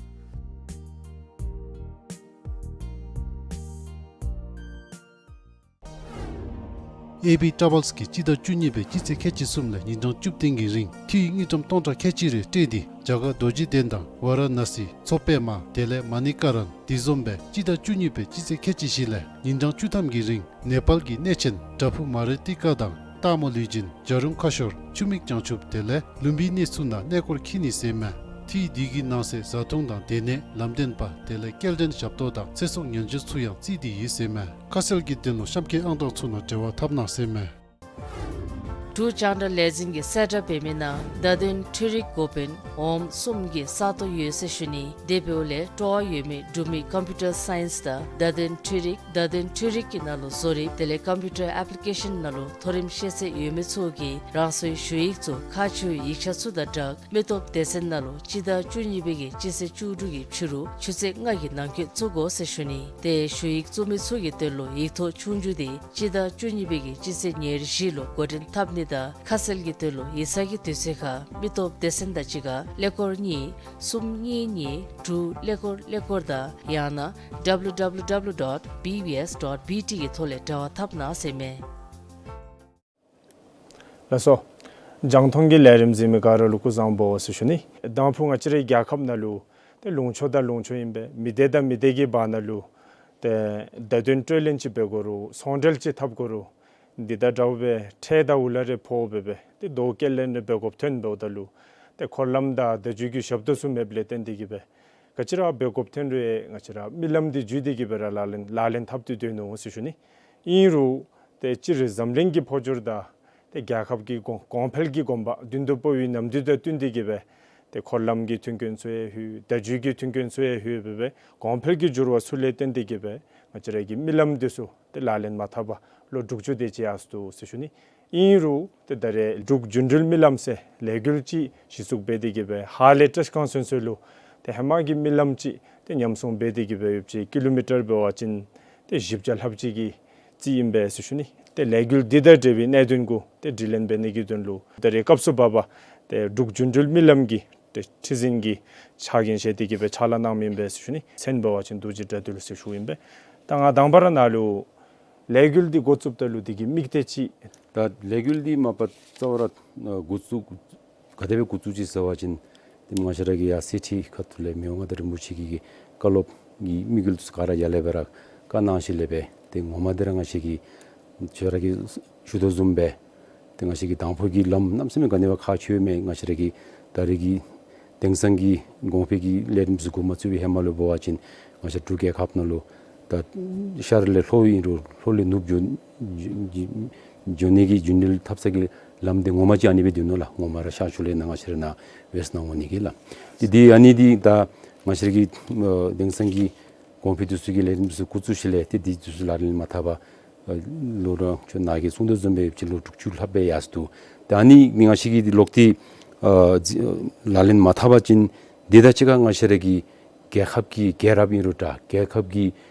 ཨེ་བི་ཊ་རེ་བཱལསི་གིས་སྤྱི་ཟླ་བཅུ་གཉིས་པའི་སྤྱི་ཚེས་ཁལ་གཅིག་གསུམ་ལས་ཉིན་གྲངས་བཅུ་བདུན་གྱི་རིང་འཐུས་དངུལ་ཀྲམ་སྟོང་ཕྲག་ཁལ་གཅིག་རེ་སྤྲོད་དེ་རྒྱ་གར་རྡོ་རྗེ་གདན་དང་ཝཱ་ར་ཎ་སི་མཚོ་པདྨ་དེ་ལས་མ་ཎི་ཀ་རན་དེ་བཟུམ་སྦེ་སྤྱི་ཟླ་བཅུ་གཉིས་པའི་སྤྱི་ཚེས་ཁལ་གཅིག་བཞི་ལས་ཉིན་གྲངས་བཅུ་ཐམ་གྱི་རིང་ནེ་པཱལ་གྱི་གནས་ཆེན་བྲག་ཕུག་མ་ར་ཏི་ཀ་དང་སྟག་མོ་ལུས་སྦྱིན་བྱ་རུང་ཁ་ཤོར་ཆུ་སྨད་བྱང་ཆུབ་དེ་ལས་ལུམ་བི་ནི་ཚུ་ནང་གནས་སྐོར་འཁྱིད་ནི་ཟེར་ཨིན་མས། དུས་འདི་གི་ནང་གསེས་བཟའ་འཐུང་དང་སྡོད་གནས་ལམ་སྟོན་པ་དེ་ལས་སྐྱེལ་འདྲེན་ཞབས་ཏོག་དང་ཚེ་སྲོག་ཉེན་བཅོལ་ཚུ་ཡང་བརྩིས་ཏེ་ཡོད་ཟེར་མས། ཁ་གསལ་གྱི་དོན་ལུ་གཤམ་འཁོད་ཨང་གྲངས་ཚུ་ནང་འབྲེལ་བ་འཐབ་གནང་ཟེར་མས། འབྲུག་རྒྱང་བསྒྲགས་ལས་འཛིན་གྱིས་གསལ་བསྒྲགས་འབད་མི་ནང་བརྡ་དོན་འཕྲུལ་རིག་འགོ་དཔོན་འོགམ་གསུམ་གྱི་ས་སྟོང་ཡོད་ཟེར་ཞུ་ནི། དེ་འབདཝ་ལས་སྤྲོ་བ་ཡོད་མི་འབྲུག་མི་ཀམ་པིའུ་ཊར་སའིནསི་དང་བརྡ་དོན་འཕྲུལ་རིག་བརྡ་དོན་འཕྲུལ་རིག་གི་ནང་ལུ་བཟོ་རིག་དེ་ལས་ཀམ་པིའུ་ཊར་ཨེཔ་ལི་ཀེ་ཤཱན་ནང་ལུ་མཐོ་རིམ་ཤེས་ཚད་ཡོད་མི་ཚུ་གིས་རང་སོའི་ཞུ་ཡིག་ཚུ་ཁག་ཆེ་བའི་ཡིག་ཆ་ཚུ་དང་སྦྲགས་མི་སྟོབས་སྡེ་ཚན་ནང་ལུ་སྤྱི་ཟླ་བཅུ་གཉིས་པའི་གི་སྤྱི་ཚེས་བཅུ་དྲུག་གི་ཕྱི་རུ་ཆུ་ཚོད་ལྔ་གི་ནང་འཁོད་བཙུགས་དགོ་ཟེར་ཞུ་ནི། ཏེ་ཞུ་ཡིག་བཙུགས་མི་ཚུ་གི་དོན་ལུ་ཡིག་ཐོག་ཆོས་རྒྱུགས་དེ་སྤྱི་ཟླ་བཅུ་གཉིས་པའི་གི་སྤྱི་ཚེས་ཉེར་བཞི་ལུ་འགོ་འདྲེན་འཐབ་ནི་དང་ཁ་གསལ་གྱི་དོན་ལུ་ཡིག་ཚང་གི་དུས་ཚོད་ཁར་མི་སྟོབས་སྡེ་ཚན་དང་གཅིག་ཁར་ཀླད་ཀོར་གཉིས་གསུམ་གཉིས་གཉིས་དྲུག་ཀླད་ཀོར་ཀླད་ཀོར་དང་ཡང་ན་ཌབ་ལུ་ཌབ་ལུ་ཌབ་ལུ་ཌོཊ་བི་བི་ཨེསི་ཌོཊ་བི་ཊི་གི་ཐོག་ལས་འབྲེལ་བ་འཐབ་གནང་ཟེར་མས། ལགས་སོ། རྒྱང་མཐོང་གི་ལས་རིམ་གཟིགས་མི་ག་ར་ལུ་སྐུ་གཟུགས་བཟང་པོ་ཟེར་ཞུ་ནི། དང་ཕུ་ང་བཅས་རའི་རྒྱལ་ཁབ་ནང་ལུ་ཏེ་ལུང་ཕྱོགས་དང་ལུང་ཕྱོགས་ཨིན་པས། མི་སྡེ་དང་མི་སྡེ་གི་བར་ན་ལུ་ཏེ་བརྡ་དོན་སྤྲོད་ལེན་ཅིག་འབད་དགོ་རུང་ཚོང་འབྲེལ་ཅིག་འཐབ་དགོ་རུང་འདི་དང་འདྲཝ་སྦེ་ཁྲལ་དང་འུ་ལག་རེ་ཕོག་སྦེ་སྦེ་ཏེ་རྡོ་སྐྱེལ་ལེན་རེ་འབད་དགོཔ་ཐོན་འབདཝ་ད་ལུ་ཏེ་འཁོར་ལམ་དང་བརྡ་བརྒྱུད་ཀྱི་ཞབས་ཏོག་ཚུ་མེདཔ་ལས་བརྟེན་ཏེ་གིས་སྦེ་ག་ཅི་ར་འབད་དགོཔ་ཐོན་རུང་ང་བཅས་ར་རྨི་ལམ་འདི་བརྒྱུད་དེ་གིས་སྦེ་ར་ལག་ལེན་ལག་ལེན་འཐབ་སྟེ་སྡོད་ནུག་ཟེར་ཞུ་ནི། ཨིན་རུང་ཏེ་སྤྱིར་འཛམ་གླིང་གི་འཕོ་འགྱུར་དང་ཏེ་རྒྱལ་ཁབ་ཀྱི་གོང་གོང་འཕེལ་གྱི་གོམ་པ་མདུན་དུ་སྤོ་བའི་ནམ་དུས་དང་བསྟུན་ཏེ་གིས་སྦེ་ཏེ་འཁོར་ལམ་གྱི་མཐུན་རྐྱེན་ཚུ་ཡང་ལྷོད། བརྡ་བརྒྱུད་ཀྱི་མཐུན་རྐྱེན་ཚུ་ཡང་ལྷོད་སྦེ་སྦེ་གོང་འཕེལ་གྱི་འགྱུར་བ་ཚུ་ལས་བརྟེན་ཏེ་གིས་སྦེ་ང་བཅས་ར་གི་རྨི་ལམ་འདི་ཚུ་ཏེ་ལག་ལེན་མ་འཐབ་པར་ལོ་དྲུག་ཅུ་དེ་ཅིག་ཡར་སོ་ནུག་ཟེར་ཞུ་ནི། ཨིན་རུང་ཏེ་ད་རེས་འབྲུག་རྒྱུན་འགྲུལ་རྨི་ལམ་ཟེར་ལས་འགུལ་ཅིག་གཞི་བཙུགས་འབད་དེ་གིས་སྦེ་ཧཱ་ལས་བཀྲིས་སྒང་ཚུན་ཚོད་ལུ་ཏེ་ཧེ་མ་གི་རྨི་ལམ་ཅིག་ཏེ་ཉམས་སྲུང་འབད་དེ་གིས་སྦེ་ཡོདཔ་ཅིག་ཀི་ལོ་མི་ཊར་འབད་བ་ཅིན་ཏེ་བཞི་བརྒྱ་ལྷགཔ་ཅིག་གི་རྩིས་ཨིན་པས་ཟེར་ཞུ་ནི། ཏེ་ལས་འགུལ་འདི་དང་འབྲེལ་བའི་གནད་དོན་གུ་ཏེ་དྲི་ལན་འབད་ནི་གི་དོན་ལུ་ད་རེས་སྐབས་སུ་བབ་པ་ཏེ་འབྲུག་རྒྱུན་འགྲུལ་རྨི་ལམ་གྱི་ཏེ་ཁྲི་འཛིན་གྱི་ཕྱག་འགན་བཞེས་ཏེ་གིས་སྦེ་ཕྱག་ལཱ་གནངམ་ཨིན་པས་ཟེར་ཞུ་ནི། མཚན་འབད་བ་ཅིན་རྡོ་རྗེ་དགྲ་འདུལ་ཟེར་ཞུཝ་ཨིན་པས། ད་ང་དང་པ་ར་ནཱ་ལུ་ལས་འགུལ་འདི་འགོ་བཙུགསཔ་ད་ལུ་འདི་གི་དམིགས་གཏད་ཅིག། ད་ལས་འགུལ་འདི་མ་པ་རྩ་བ་ར་ཨ་འགོ་བཙུགས་ག་དེ་སྦེ་འགོ་བཙུགས་ཅི་ཟེར་བ་ཅིན་ཏེ་ང་བཅས་ར་གི་ཡར་གསེར་ཁྲི་ཁ་ཐུག་ལས་མི་དབང་མངའ་བདག་རིན་པོ་ཆེ་གི་གི་བཀའ་སློབ་ཀྱི་དམིགས་ཡུལ་ཚུ་ག་ར་ཡར་ལས་སྦེ་ར་བཀའ་གནང་ཞིནམ་ལས་སྦེ་ཏེ་ངོ་མ་འདི་ར་ང་བཅས་ཀྱིས་ཁྱོད་ར་གིས་ཞུ་དོ་བཟུམ་སྦེ་ཏེ་ང་བཅས་ཀྱི་དང་ཕུ་གི་ལམ་གནམ་མེད་ས་མེད་ག་ནི་བ་ཁག་ཆེཝ་མས། ང་བཅས་ར་གི་ད་རེས་ཀྱི་དེང་སང་གི་གོང་འཕེལ་གྱི་ལས་རིམ་ཚུ་འགོ་མ་བཙུགས་པའི་ཧེ་མ་ལུ་འབད་བ་ཅིན་ང་བཅས་འབྲུག་རྒྱལ་ཁབ་ནང་ལུ་ད་ཤར་ལས་ལྷོ་ཨིན་རུང་ལྷོ་ལས་ནུབ་འགྱོ་འགྱོ་ནི་གི་རྒྱུན་འགྲུལ་འཐབ་ས་གི་ལམ་འདི་ངོ་མ་ཅིག་ཨ་ནི་སྦེ་སྡོད་ནུག་ལགས། ངོ་མ་ར་ཤར་ཕྱོགས་ལས་ནཱ་ང་བཅས་ར་ནཱ་ཝེསཊ་ནང་འོང་ནི་གི་ལམ་འདི་འདི་ཨ་ནི་འདི་ད་ང་བཅས་ར་གི་ཨ་དེང་སང་གི་གོང་འཕེལ་འདི་ཚུ་གི་ལས་རིམ་འདི་ཚུ་འགོ་བཙུགས་ཞིནམ་ལས་ཏེ་འདི་ཚུ་ལག་ལེན་མ་འཐབ་པར་ཨ་ལོ་ར་ཁྱོད་ནཱ་གིས་གསུང་དོ་བཟུམ་སྦེ་ཡོདཔ་ཅིག་ལོ་དྲུག་ཅུ་ལྷགཔ་སྦེ་ཡར་སོ་ནུག། ཏེ་ཨ་ནི་ང་བཅས་ཀྱིས་འདི་ལོག་སྟེ་ཨ་ལག་ལེན་མ་འཐབ་པ་ཅིན་འདི་དང་གཅིག་ཁར་ང་བཅས་ར་གི་རྒྱལ་ཁབ་ཀྱི་རྒྱལ་རབས་ཨིན་རུང་འདྲ་རྒྱལ་ཁབ་ཀྱི་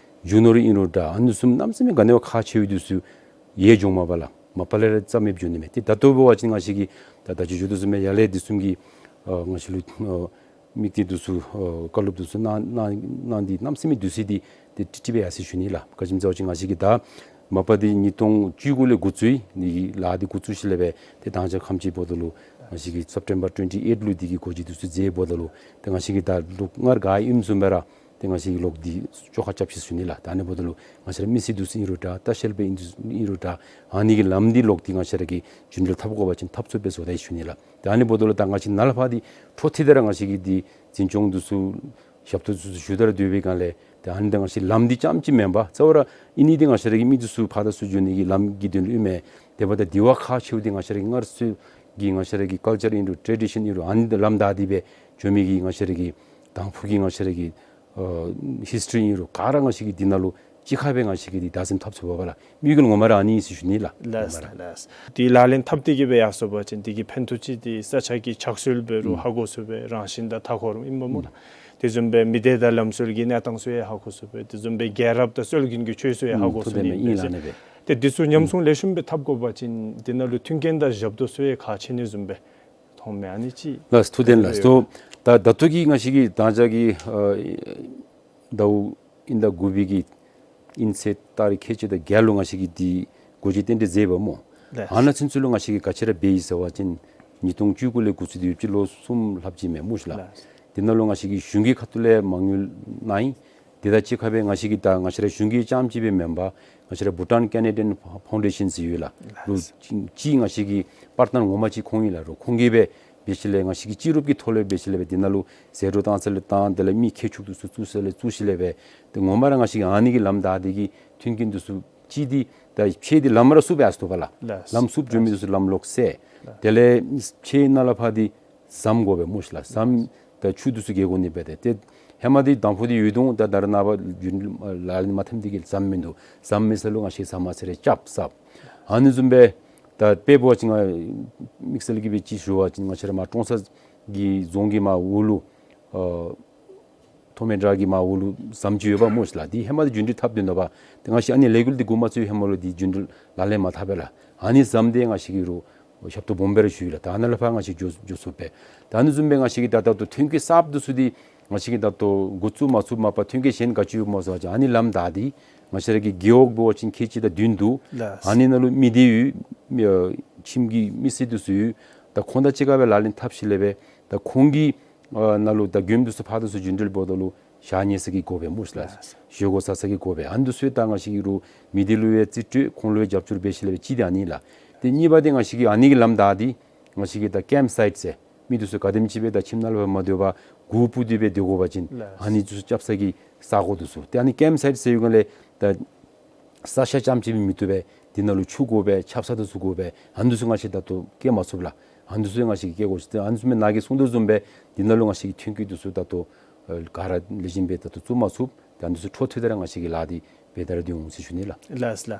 རྒྱུ་ནོར་ཨིན་རུང་འདྲ་ཨ་ནི་ཚུ་གནམ་མེད་ས་མེད་ག་ནི་བ་ཁག་ཆེ་བའི་འདི་ཚུ་ཡལ་འགྱོཝ་མས་པ་ལགས། མ་པ་ལས་ར་རྩ་མེདཔ་འགྱོ་ནི་མས། ཏེ་ད་ལྟོ་འབད་བ་ཅིན་ང་བཅས་ཀྱིས་ད་ད་ཅི་ཞུ་དོ་བཟུམ་སྦེ་ཡར་ལས་འདི་བཟུམ་གྱི་ཨ་ང་བཅས་ལུ་ཨ་དམིགས་གཏད་འདི་ཚུ་ཨ་བཀའ་སློབ་འདི་ཚུ་གནང་གནང་གནང་སྟེ་གནམ་མེད་ས་མེད་དུས་ཚོད་འདི་ཏེ་ཀྲིག་ཀྲི་སྦེ་ཡར་སོ་ཞུ་ནི་ལགས། ག་ཅི་སྨོ་ཟེར་བ་ཅིན་ང་བཅས་ཀྱིས་ད་མ་པ་འདི་ཉིས་སྟོང་བཅུ་དགུ་ལས་འགོ་བཙུགས་ནི་གི་ལཱ་འདི་འགོ་བཙུགས་ཞིནམ་ལས་སྦེ་ཏེ་ད་ཅི་ཁམས་ཅིག་འབདཝ་ད་ལུ་ང་བཅས་ཀྱིས་སེབ་ཊེམ་བར་ཊུ་ཝེན་ཊི་ཨེཊ་ལུ་འདི་གི་འགོ་འབྱེད་འདི་ཚུ་མཛདཔ་ད་ལུ་ཏེ་ང་བཅས་ཀྱིས་ད་ལོག་སྔར་ག་ཨིནམ་བཟུམ་སྦེ་ར་ཏེ་ང་བཅས་ཀྱིས་ལོག་འདི་བཅོ་ཁ་རྐྱབ་ཅི་ཟེར་ཞུ་ནི་ལགས། ད་ཨ་ནི་འབདཝ་ད་ལུ་ང་བཅས་ར་མི་སེར་འདི་ཚུ་ཨིན་རུང་འདྲ་ལྟ་བཤལ་པའི་ཨིན་འདི་ཚུ་ཨིན་རུང་འདྲ་ཨ་ནི་གི་ལམ་འདི་ལོག་འདི་ང་བཅས་ར་གིས་རྒྱུན་འགྲུལ་འཐབ་དགོ་པ་ཅིན་འཐབ་ཚུགསཔ་སྦེ་བཟོ་ད་ཡི་ཟེར་ཞུ་ནི་ལགས། ཏེ་ཨ་ནི་འབདཝ་ད་ལུ་ད་ང་བཅས་ནཱ་ལས་ཕར་འདི་འཕྲོ་མཐུད་དེ་ར་ང་བཅས་ཀྱིས་འདི་འཛིན་སྐྱོང་འདི་ཚུ་ཞབས་ཏོག་འདི་ཚུ་ཞུ་སྟེ་ར་སྡོད་པའི་སྒང་ལས་ཏེ་ཨ་ནི་ད་ང་བཅས་ལམ་འདི་རྐྱངམ་ཅིག་མེན་པར་རྩ་བ་ར་ཨིན་ནི་འདི་ང་བཅས་ར་གི་མི་འདི་ཚུ་ཕར་དང་ཚུར་འགྱོ་ནི་གི་ལམ་གྱི་དོན་ལུ་ཨིན་མས། དེ་འབདཝ་ད་འདི་བ་ཁག་ཆེཝ་འདི་ང་བཅས་ར་གི་སྔར་སྲོལ་གྱི་ང་བཅས་ར་གི་ཀཱལ་ཅར་ཨིན་རུང་ཊེ་རེ་ཌི་ཤཱན་ཨིན་རུང་ཨ་ནི་ལམ་བདའ་སྟེ་སྦེ་འགྱོ་མི་གི་ང་བཅས་ར་གི་དང་ཕུ་གི་ང་བཅས་ར་གི་ཨ་ཧིསི་ཊོ་རི་ཨིན་རུང་ག་ར་ང་བཅས་ཀྱིས་འདི་ནང་ལུ་གཅིག་ཁར་སྦེ་ང་བཅས་ཀྱིས་འདི་བདག་འཛིན་འཐབ་ཚུགས་པས་ལགས། དམིགས་ཡུལ་ངོ་མ་ར་ཨ་ནི་ཨིན་ཟེར་ཞུ་ནི་ལགས། ལགས་ངོ་མ་ར་ལགས། འདི་ལག་ལེན་འཐབ་སྟེ་གིས་སྦེ་ཡར་སོང་པ་ཅིན་འདི་གི་ཕན་ཐོགས་ཅིག་འདི་ས་ཆ་གི་ཆགས་སྲོལ་འབད་རུང་ཧ་གོ་ཚུགས་པས། རང་བཞིན་དང་མཐའ་འཁོར་ཨིན་པས་སྨོ་ལགས། དེ་བཟུམ་སྦེ་མི་སྡེ་དང་ལམ་སྲོལ་གྱི་གནས་སྟངས་ཚུ་ཡང་ཧ་གོ་ཚུགས་པས། དེ་བཟུམ་སྦེ་རྒྱལ་རབས་དང་སྲོལ་རྒྱུན་གྱི་ཆོས་ཚུ་ཡང་ཧ་གོ་ཚུགས་ནི་ཨིན་པས། ཏེ་འདི་ཚུ་ཉམས་སྲུང་ལེགས་ཤོམ་སྦེ་འཐབ་དགོ་པ་ཅིན་འདི་ནང་ལུ་མཐུན་རྐྱེན་དང་ཞབས་ཏོག་ཚུ་ཡང་ཁག་ཆེ་ནི་བཟུམ་སྦེ་མཐོངམ་མས། ཨ་ནི་ཅིག། ལགས་ཐུགས་བདེན་ལགས། སོ་ད་ད་ལྟོ་གི་ང་བཅས་ཀྱི་ད་ཅི་གི་ཨ་ཟླཝ་དབྱིན་ཟླ་དགུ་པའི་གི་དབྱིན་ཚེས་ཏ་རིག་ཁལ་གཅིག་དང་བརྒྱད་ལུ་ང་བཅས་ཀྱིས་འདི་འགོ་འབྱེད་རྟེན་འབྲེལ་མཛདཔ་སྨོ། ལགས། ཨ་ནཱ་ཚུན་ཚོད་ལུ་ང་བཅས་ཀྱིས་ག་ཅི་ར་འབད་ཡི་ཟེར་བ་ཅིན་ཉིས་སྟོང་བཅུ་དགུ་ལས་འགོ་བཙུགས་ཏེ་ཡོདཔ་ཅིག་ལོ་གསུམ་ལྷགཔ་ཅིག་མས་སྨོ་ཤིག་ལགས། ལགས། འདི་ནང་ལུ་ང་བཅས་ཀྱིས་གཞུང་གི་ཁ་ཐུག་ལས་མ་དངུལ་གནང་ཡི། དེ་དང་གཅིག་ཁར་སྦེ་ང་བཅས་ཀྱིས་ད་ང་བཅས་ར་གཞུང་གི་རྐྱངམ་ཅིག་སྦེ་མེན་པར་ང་བཅས་ར་བྷུ་ཊཱན་ཀེ་ན་ཌི་ཡཱན་ཕའུན་ཌེ་ཤཱན་ཟེར་ཡོད་ལགས། ལུ་ཅིག་ང་བཅས་ཀྱི་པར་ཊ་ནར་ངོ་མ་ཅིག་ཁོང་ཨིན་ལགས། རུང་ཁོང་གིས་སྦེ་ འབད་ཞིནམ་ལས་ང་བཅས་ཀྱིས་སྤྱི་རུབ་ཀྱི་ཐོག་ལས་འབད་ཞིནམ་ལས་འབད་འདི་ནང་ལུ་ཟད་འགྲོ་བཏང་ས་ལས་བཏང་དེ་ལས་མི་ཁྱད་ཆོས་འདི་ཚུ་བཙུགས་ས་ལས་བཙུགས་ཞིནམ་ལས་འབད་ཏེ་ངོ་མ་ར་ང་བཅས་ཀྱིས་ཨ་ནི་གི་ལམ་བདའ་སྟེ་གི་མཐུན་རྐྱེན་འདི་ཚུ་ཅིག་འདི་ད་ཕྱེ་འདི་ལམ་ར་བསུབ་ཡར་སོང་པ་ལགས། ལགས། ལམ་བསུབ་འགྱོ་མི་འདི་ཚུ་ལམ་ལོག་སེལ། ལགས། དེ་ལས་ཕྱེ་ནཱ་ལས་ཕར་འདི་ཟམ་དགོ་པས་སྨོ་ཤིག་ལགས། ཟམ་དང་ཆུ་འདི་ཚུ་བརྒལ་དགོ་ནི་འབད་དེ་ཏེ་ཧེ་མ་འདི་དང་ཕུ་འདི་ཡོད་དོ་ད་རེས་ནངས་པ་ལ་ལས་མ་ཐོནམ་འདི་གིས་ཟམ་མིན་འདུག། ཟམ་མེད་ས་ལུ་ང་བཅས་ཟམ་མ་ཚད་རེ་རྐྱབ་ས། ཨ་ནི་བཟུམ་སྦེ་ད་དཔེ་འབད་བ་ཅིན་ང་དམིགས་བསལ་གྱི་སྦེ་ཅིག་ཞུ་བ་ཅིན་ང་བཅས་ར་མར་ཀྲོང་གསར་གྱི་རྫོང་གི་མར་འོག་ལུ་ཨ་ཐོག་མེ་བྲག་གི་མར་འོག་ལུ་ཟམ་ཅིག་ཡོདཔ་སྨོ་ཤིག་ལགས། འདི་ཧེ་མ་འདི་རྒྱུན་འགྲུལ་འཐབ་སྡོདཔ་ད་ང་བཅས་ཨ་ནི་ལས་འགུལ་འདི་འགོ་མ་བཙུགས་ཧེ་མ་ལུ་འདི་རྒྱུན་འགྲུལ་ལག་ལེན་མ་འཐབ་པས་ལགས། ཨ་ནི་ཟམ་འདི་ང་བཅས་ཀྱིས་རུང་ཞབས་ཏོག་སྦོམ་སྦེ་ར་ཞུ་ཡི་ལགས། ད་ནཱ་ལས་ཕར་ང་བཅས་འགྱོ་འགྱོ་ཚུགས་པས། ད་ཨ་ནི་བཟུམ་སྦེ་ང་བཅས་ཀྱིས་ད་ད་ལྟོ་ཐོན་སྐྱེད་གསརཔ་འདི་ཚུ་འདི་ང་བཅས་ཀྱིས་ད་ལྟོ་འགོ་བཙུགས་མ་ཚུགས་མ་པ་ཐོན་སྐྱེད་གཞན་ག་ཅི་ཡོདཔ་སྨོ་ཟེར་བ་ཅིན་ཨ་ནི་ལམ་བདའ་སྟེ་ང་བཅས་ར་གི་རྒེད་འོག་འབད་བ་ཅིན་ཁལ་གཅིག་དང་བདུན་འདུག། ལགས། ཨ་ནི་ནང་ལུ་མི་སྡེ་ཡོད། ཨ་ཁྱིམ་གྱི་མི་སེར་འདི་ཚུ་ཡོད། ད་ཁོང་དང་གཅིག་ཁར་སྦེ་ལག་ལེན་འཐབ་ཞིནམ་ལས་འབད་ད་ཁོང་གི་ཨ་ནང་ལུ་ད་མགྱོནམ་འདི་ཚུ་ཕར་འདི་ཚུ་རྒྱུན་འགྲུལ་འབདཝ་ད་ལུ་ཞག་ཉལ་ས་གི་དགོ་པས་སྨོ་ཤིག་ལགས། ལགས། བཞེས་སྒོ་བཟའ་ས་གི་དགོ་པས། ཨ་ནི་འདི་ཚུ་ད་ང་བཅས་ཀྱིས་རུང་མི་སྡེ་ལུ་ཡང་རྩིས་སྤྲོད་ཁོང་ལུ་ཡང་རྒྱབ་སྐྱོར་འབད་ཞིནམ་ལས་འབད་ཅིག་འདི་ཨ་ནི་ལགས། ཏེ་གཉིས་པ་འདི་ང་བཅས་ཀྱིས་ཨ་ནི་གི་ལམ་བདའ་སྟེ་ང་བཅས་ཀྱིས་ད་ཀེམཔ་སའིཊ་ཟེར་མི་འདི་ཚུ་ག་དེམ་ཅིག་སྦེ་ད་ཁྱིམ་ནང་ལུ་མ་སྡོད་པར་སྒུག་སྤུབ་སྟེ་སྦེ་སྡོད་དགོ་པ་ཅིན་ལགས། ཨ་ནི་འདི་ཚུ་རྐྱབ་ས་གི་ས་སྒོ་འདི་ཚུ་ཏེ་ཨ་ནི་ཀེམཔ་སའིཊ་ཟེར་བའི་སྒང་ལས་ད་ས་ཤ་རྐྱངམ་ཅིག་སྦེ་མི་བཏུབ་པས། འདི་ནང་ལུ་ཆུ་དགོ་པས། ཆབ་གསང་འདི་ཚུ་དགོ་པས། ཨ་ནི་འདི་ཚུ་ང་བཅས་ད་ལྟོ་བཀལ་མ་ཚུགས་ལགས། ཨ་ནི་འདི་ཚུ་ང་བཅས་ཀྱིས་བཀལ་དགོ་ཟེར། ཏེ་ཨ་ནི་བཟུམ་སྦེ་ནཱ་གིས་གསུངས་དོ་བཟུམ་སྦེ་འདི་ནང་ལུ་ང་བཅས་ཀྱིས་ཐོན་སྐྱེད་འདི་ཚུ་ད་ལྟོ་ཨ་ག་ར་ལེགས་ཤོམ་སྦེ་ད་ལྟོ་བཙུགས་མ་ཚུགས། ཏེ་ཨ་ནི་འདི་ཚུ་འཕྲོ་མཐུད་དེ་ར་ང་བཅས་ཀྱིས་ལཱ་འདི་འབད་དེ་ར་སྡོད་འོང་ཟེར་ཞུ་ནི་ལགས། ལགས་ལགས།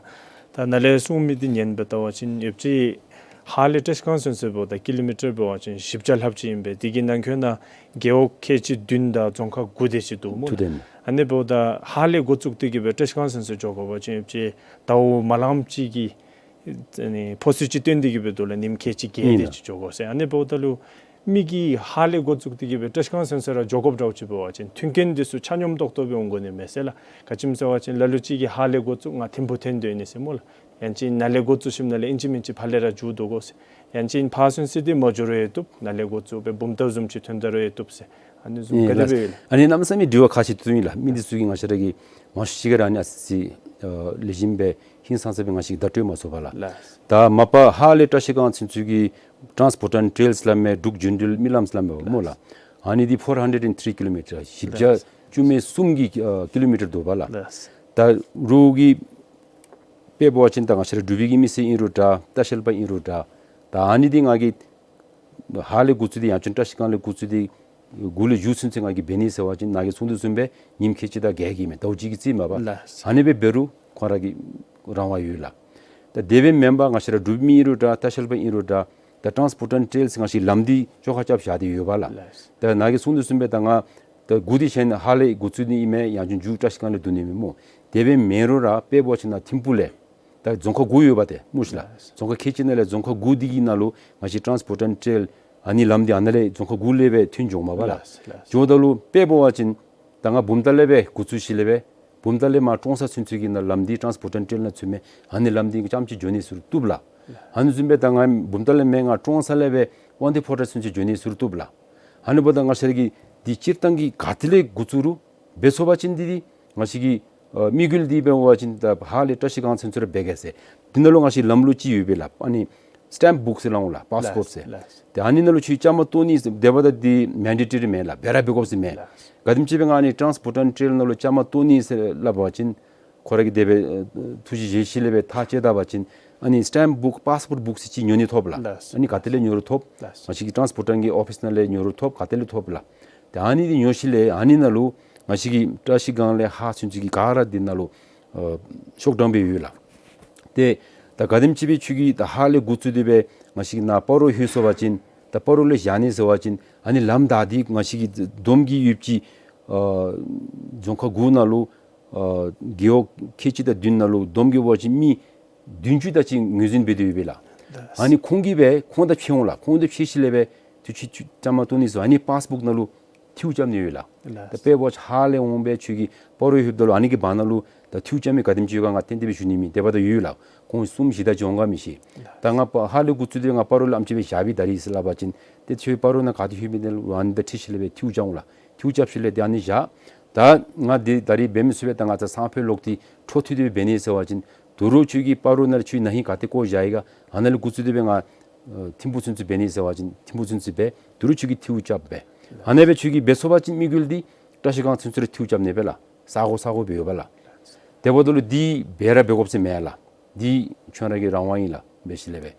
ད་ནཱ་ལས་གསུངས་མི་འདི་ཉན་སྦེ་བལྟ་བ་ཅིན་ཡོད་ཅིག་ཧཱ་ལས་བཀྲིས་སྒང་ཚུན་ཚོད་འབདཝ་ད་ཀི་ལོ་མི་ཊར་འབད་བ་ཅིན་བཞི་བརྒྱ་ལྷགཔ་ཅིག་ཨིན་པས། དེ་གི་ནང་འཁོད་ནང་རྒེད་འོག་ཁལ་གཅིག་བདུན་དང་རྫོང་ཁག་དགུ་དེ་ཅིག་འདུག་སྨོ། ཐུབ་བསྟན། ཨ་ནི་འབདཝ་ད་ཧཱ་ལས་འགོ་བཙུགས་ཏེ་གི་སྦེ་བཀྲིས་སྒང་ཚུན་ཚོད་འགྱོ་དགོ་པ་ཅིན་ཡོད་ཅིག་ཟླཝ་མ་ལངམ་ཅིག་གི་ཨ་ནི་འཕོ་ཚུལ་ཅིག་སྟོན་ཏེ་གི་སྦེ་འདུག་ལགས། ཉིནམ་ཁལ་གཅིག་བརྒྱད་དེ་ཅིག་འགྱོ་དགོ་ཟེར། ཨ་ནི་འབདཝ་ད་ལུ་མི་གིས་ཧཱ་ལས་འགོ་བཙུགས་ཏེ་གི་སྦེ་བཀྲིས་སྒང་ཚུན་ཚོད་ར་འགྱོ་དགོཔ་འདྲཝ་ཅིག་འབད་བ་ཅིན་མཐུན་རྐྱེན་འདི་ཚུ་ཆ་སྙོམས་ཏོག་ཏོ་སྦེ་འོང་དགོ་ནི་མས་ཟེར་ལགས། ག་ཅི་སྨོ་ཟེར་བ་ཅིན་ལ་ལུ་ཅིག་གིས་ཧཱ་ལས་འགོ་བཙུགས་ང་ཐིམ་ཕུག་ཐོན་སྡོད་ནི་ཟེར་སྨོ་ལགས། ཡང་ཅིན་ནཱ་ལས་འགོ་བཙུགས་ཞིནམ་ལས་ཨིན་ཅི་མིན་ཅི་ཕར་ལས་ར་འགྱོ་དོ་གོ་ཟེར། ཡང་ཅིན་ཕར་ཚུན་ཚོད་འདི་མ་འགྱོ་རུང་ཡང་བཏུབ། ནཱ་ལས་འགོ་བཙུགས་སྦེ་བུམ་ཐང་བཟུམ་ཅིག་ཐོན་ད་རུང་ཡང་བཏུབ་ཟེར། ཨ་ནི་བཟུམ་ཨེ་ག་དེ་ལགས། སྦེ་ཡོད་ལགས། ཨ་ནི་གནམ་མེད་ས་མེད་དྲི་བ་ཁག་ཆེ་ཏོག་ཏོ་ཨིན་ལགས། མི་འདི་ཚུ་གིས་ང་བཅས་ར་གི་མང་ཤོས་ཅིག་གིས་ར་ཨ་ནི་ཨ་ཙི་ཨ་ལེགས་ཤོམ་སྦེ་ཧིང་སངས་ས་སྦེ་ང་བཅས་ཀྱིས་བརྡ་སྤྲོད་མ་ཚུགས་པས་ལགས། ལགས། ད་མ་པ་ཧཱ་ལས་བཀྲིས་སྒང་ཚུན་ཚོད་ཀྱི་ཊཱནསི་པོརཊ་ཊེལ་སླབ་མི་འབྲུག་རྒྱུན་འགྲུལ་རྨི་ལམ་སླབ་མི་སྨོ་ལགས། ཨ་ནི་འདི་ཕོར་ཧན་ཌེཌ་ཨེན་ཌི་ཐི་རི་ཀི་ལོ་མི་ཊར་བཞི་བརྒྱ་ལགས། བཅུ་མེད་གསུམ་གྱི་ཨ་ཀི་ལོ་མི་ཊར་འདུག་པ་ལགས། ལགས། ད་རོགས་ཀྱིས་དཔེ་འབད་བ་ཅིན་ད་ང་བཅས་ར་འབྲུག་པའི་གི་མི་སེར་ཨིན་རུང་འདྲ་ལྟ་བཤལ་པ་ཨིན་རུང་འདྲ་ད་ཨ་ནི་འདི་ང་གིས་ཧཱ་ལས་འགོ་བཙུགས་ཏེ་ཡང་ཅིན་བཀྲིས་སྒང་ལས་འགོ་བཙུགས་ཏེ་དགུ་ལས་བཞི་ཚུན་ཚོད་ང་གིས་འབད་ནི་ཟེར་བ་ཅིན་ནཱ་གིས་གསུངས་དོ་བཟུམ་སྦེ་ཉིནམ་ཁལ་གཅིག་དང་བརྒྱད་ཀྱི་མེན་ཟླཝ་གཅིག་གི་རྩིས་མས་པ། ལགས། ཨ་ནི་སྦེ་འབད་རུང་ཁོང་ར་གི་རང་དབང་ཡོད་ལགས། ད་དེ་སྦེ་མེན་པར་ང་བཅས་ར་འབྲུག་མི་ཨིན་རུང་འདྲ་ལྟ་བཤལ་པ་ཨིན་རུང་འདྲ་ད་ཊཱནསི་པོརཊ་ཊེལ་ང་བཅས་ལམ་འདི་བཅོ་ཁ་རྐྱབ་བཞག་སྟེ་ཡོད་པ་ལགས། ལགས། ད་ནཱ་གིས་གསུངས་དོ་བཟུམ་སྦེ་ད་ང་ད་འགོ་འདི་གཞན་ཧཱ་ལས་འགོ་བཙུགས་ནི་ཨིན་མས། ཡང་ཅིན་མཇུག་བཀྲིས་སྒང་ལས་བསྡུ་ནི་ཨིན་མས་སྨོ། དེ་སྦེ་མེན་རུང་ར་དཔེ་འབད་བ་ཅིན་ནཱ་ཐིམ་ཕུག་ལས་ད་རྫོང་ཁག་དགུ་ཡོད་པ་ཏེ་སྨོ་ཤིག་ལགས། ལགས། རྫོང་ཁག་ཁལ་གཅིག་ནང་ལས་རྫོང་ཁག་དགུ་འདི་གི་ནང་ལུ་ང་བཅས་ཊཱནསི་པོརཊ་ཊེལ་ཨ་ནི་ལམ་འདི་ཨ་ནཱ་ལས་རྫོང་ཁག་དགུ་ལས་སྦེ་ཐོན་འགྱོཝ་མས་པ་ལགས། ལགས། ལགས། འགྱོཝ་ད་ལུ་དཔེ་འབད་བ་ཅིན་ད་ང་བུམ་ཐང་ལས་སྦེ་འགོ་བཙུགས་ཞིནམ་ལས་སྦེ་བུམ་ཐང་ལས་མར་ཀྲོང་གསར་ཚུན་ཚོད་ཀྱི་ནང་ལམ་འདི་ཊཱནསི་པོརཊ་ཊེལ་ནང་ཚུད་མས། ཨ་ནི་ལམ་འདི་རྐྱངམ་ཅིག་འགྱོ་ནི་ཟེར་རུང་བཏུབ་ལགས། ཨ་ནི་བཟུམ་སྦེ་ད་ང་བུམ་ཐང་ལས་མེན་ང་ཀྲོང་གསར་ལས་སྦེ་དབང་འདུས་ཕོ་བྲང་ཚུན་ཚོད་འགྱོ་ནི་ཟེར་རུང་བཏུབ་ལགས། ཨ་ནི་འབདཝ་ད་ང་བཅས་ར་གིས་འདི་སྤྱིར་བཏང་གི་ག་ཏེ་ལས་འགོ་བཙུགས་རུང་འབད་ཚུགས་པ་ཅིན་འདི་འདི་ང་བཅས་ཀྱི་ཨ་དམིགས་ཡུལ་འདི་འབད་བ་ཅིན་ད་ཧཱ་ལས་བཀྲིས་སྒང་ཚུན་ཚོད་ར་འབད་གེ་ཟེར། འདི་ནང་ལུ་ང་བཅས་ལམ་ལུགས་ཅིག་ཡོད་པས་ལགས། ཨ་ནི་སི་ཊེམཔ་བུཀ་ཟེར་སླབ་འོང་ལགས། པཱསི་པོརཊ་ཟེར། ལགས། ཏེ་ཨ་ནི་ནང་ལུ་ཁྱོད་བཅའ་མར་གཏོགས་ནི་ཟེར་དེ་འབདཝ་ད་འདི་མེན་ཌེ་ཊོ་རི་མེན་ལགས། འབད་ར་འབད་དགོཔ་ཟེར་མེན། ལགས། ག་དེམ་ཅིག་སྦེ་ང་ཨ་ནི་ཊཱནསི་པོརཊ་ཊེལ་ནང་ལུ་བཅའ་མར་གཏོགས་ནི་ཟེར་སླབ་པ་ཅིན་ཁོ་ར་གིས་དེ་སྦེ་ཨ་ཐུགས་བཞེད་བཞེས་ཞིནམ་ལས་སྦེ་ཐག་བཅད་ད་པ་ཅིན་ཨ་ནི་སི་ཊེམཔ་བུཀ་པཱསི་པོརཊ་བུཀ་ཟེར་ཅིག་ཉོ་ནི་ཐོབ་ལགས། ལགས། ཨ་ནི་ག་ཏེ་ལས་ཉོ་རུང་ཐོབ། ལགས། ང་བཅས་ཀྱི་ཊཱནསི་པོརཊ་གི་ཨོ་ཕིསི་ནང་ལས་ཉོ་རུང་ཐོབ། ག་ཏེ་ལས་ཐོབ་ལགས། ཏེ་ཨ་ནི་འདི་ཉོ་ཞིནམ་ལས་ཨ་ནི་ནང་ལུ་ང་བཅས་ཀྱི་བཀྲིས་སྒང་ལས་ཧཱ་ཚུན་ཚོད་ཀྱི་ག་ར་འདི་ནང་ལུ་ཨ་ཤོག་གྲངས་སྦེ་ཡོད་ལགས། ཏེ་ད་ག་དེམ་ཅིག་སྦེ་ཁྱོད་ཀྱིས་ད་ཧཱ་ལས་འགོ་བཙུགས་ཏེ་སྦེ་ང་བཅས་ཀྱི་ནཱ་སྤ་རོ་ལྷོད་སོང་པ་ཅིན་ད་སྤ་རོ་ལས་བཞག་ནི་ཟེར་བ་ཅིན་ཨ་ནི་ལམ་བདའ་སྟེ་ང་བཅས་ཀྱི་བསྡོམས་ཀྱི་ཡོད་ཅིག་ཨ་རྫོང་ཁག་དགུ་ནང་ལུ་ཨ་རྒེད་འོག་ཁལ་གཅིག་དང་བདུན་ནང་ལུ་བསྡོམས་ཀྱི་འབད་བ་ཅིན་མི་བདུན་ཅུ་དེ་ཅིག་ངོས་འཛིན་འབད་དེ་ཡོད་པས་ལགས། ལགས། ཨ་ནི་ཁོང་གིས་སྦེ་ཁོང་དང་ཕྱད་འོང་ལགས། ཁོང་དང་ཕྱད་ཞིནམ་ལས་སྦེ་ཁྱོད་ཁྱོད་ཁྱོད་བཅའ་མར་གཏོགས་ནི་ཟེར་ཨ་ནི་པཱསི་པོརཊ་ནང་ལུ་འཐུས་རྐྱབ་ནི་ཡོད་ལགས། ལགས། ད་དཔེ་འབད་བ་ཅིན་ཧཱ་ལས་འོང་སྦེ་ཁྱོད་ཀྱིས་སྤ་རོ་ལྷོདཔ་ད་ལུ་ཨ་ནི་གི་བར་ན་ལུ་ད་འཐུས་རྐྱབ་མི་ག་དེམ་ཅིག་ཡོད་ག་ང་གཏན་གཏན་སྦེ་ཞུ་ནི་མེད། དེ་འབདཝ་ད་ཡོད་ལགས། ཁོང་གསུམ་བཞི་དེ་ཅིག་འོང་ག་མི་ཤེས། ད་ང་པ་ཧཱ་ལས་འགོ་བཙུགས་ཏེ་ང་སྤ་རོ་ལུ་ཨེམ་ཆི་སྦེ་བཞག་པའི་ད་རིས་ཟེར་སླབ་པ་ཅིན་ཏེ་ཁྱོད་སྤ་རོ་ནང་ག་ཏེ་ལྷོད་མི་འདི་ལུ་ཨ་ནི་དང་འཁྲིལ་ཞིནམ་ལས་སྦེ་འཐུས་རྐྱབ་འོང་ལགས། འཐུས་རྐྱབ་ཞིནམ་ལས་ཏེ་ཨ་ནི་བཞག། ད་ང་འདི་ད་རིས་འབད་མི་ཚུགས་པས། ད་ང་ད་སང་ཕོད་ལོག་སྟེ་འཕྲོ་མཐུད་དེ་འབད་ནི་ཟེར་བ་ཅིན་དོ་རུང་ཁྱོད་ཀྱིས་སྤ་རོ་ནང་ལུ་ཁྱོད་ན་ཧིང་ག་ཏེ་བཀོ་བཞག་ཡི་ག་ཨ་ནཱ་ལས་འགོ་བཙུགས་ཏེ་སྦེ་ང་ ཨ་ཐིམ་ཕུག་ཚུན་ཚོད་འབད་ནི་ཟེར་བ་ཅིན་ཐིམ་ཕུག་ཚུན་ཚོད་འབད། དེ་རུ་ཁྱོད་ཀྱིས་ཐིའུ་རྐྱབ་འབད། ཨ་ནེ་སྦེ་ཁྱོད་ཀྱིས་འབད་ཚུགས་པ་ཅིན་དམིགས་ཡུལ་འདི་བཀྲ་ཤིས་སྒང་ཚུན་ཚོད་ར་ཐིའུ་རྐྱབ་ནི་སྦེ་ལགས། ས་གོ་ས་གོ་སྦེ་ཡོད་པ་ལགས། དེ་འབདཝ་ད་ལུ་འདི་འབད་ར་འབད་དགོཔ་ཟེར་མེད་ལགས། འདི་ཁྱོད་ར་གི་རང་དབང་ཨིན་ལགས། འབད་ཤེས་ལས་འབད།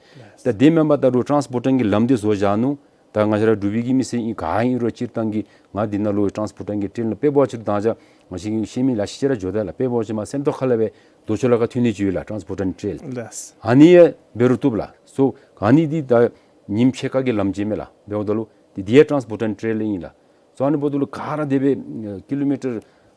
ད་དེ་མེན་པར་ད་རུང་ཊཱནསི་པོརཊ་གི་ལམ་འདི་བཟོ་བཞག་ནུག། ད་ང་བཅས་ར་འབྲུག་པའི་གི་མི་སེར་ཨིན་ག་ཨིན་རུང་སྤྱིར་བཏང་གི་ང་འདི་ནང་ལུ་ཊཱནསི་པོརཊ་གི་ཊེལ་ནང་དཔེ་འབད་བ་ཅིན་ད་ང་བཅས་ཀྱི་ཤེས་མི་ལེ་ཤ་ཅིག་ར་འགྱོ་དོ་ལགས། དཔེ་འབད་བ་ཅིན་མར་སེམས་རྟོགས་ཁ་ལས་སྦེ་རྡོ་ཆོས་ལ་ཁ་ཐོན་ནི་ཅིག་ཡོད་ལགས། ཊཱནསི་པོརཊ་ཊེལ། ལགས། ཨ་ནི་ཡང་འབད་རུང་བཏུབ་ལགས། སོ་ཨ་ནི་འདི་ད་ཉིནམ་ཕྱེད་ཀ་གི་ལམ་ཅིག་མས་ལགས། འབདཝ་ད་ལུ་འདི་འདི་ཡང་ཊཱནསི་པོརཊ་ཊེལ་ཨིན་ལགས། སོ་ཨ་ནི་འབདཝ་ད་ལུ་ག་ར་དེ་སྦེ་ཀི་ལོ་མི་ཊར་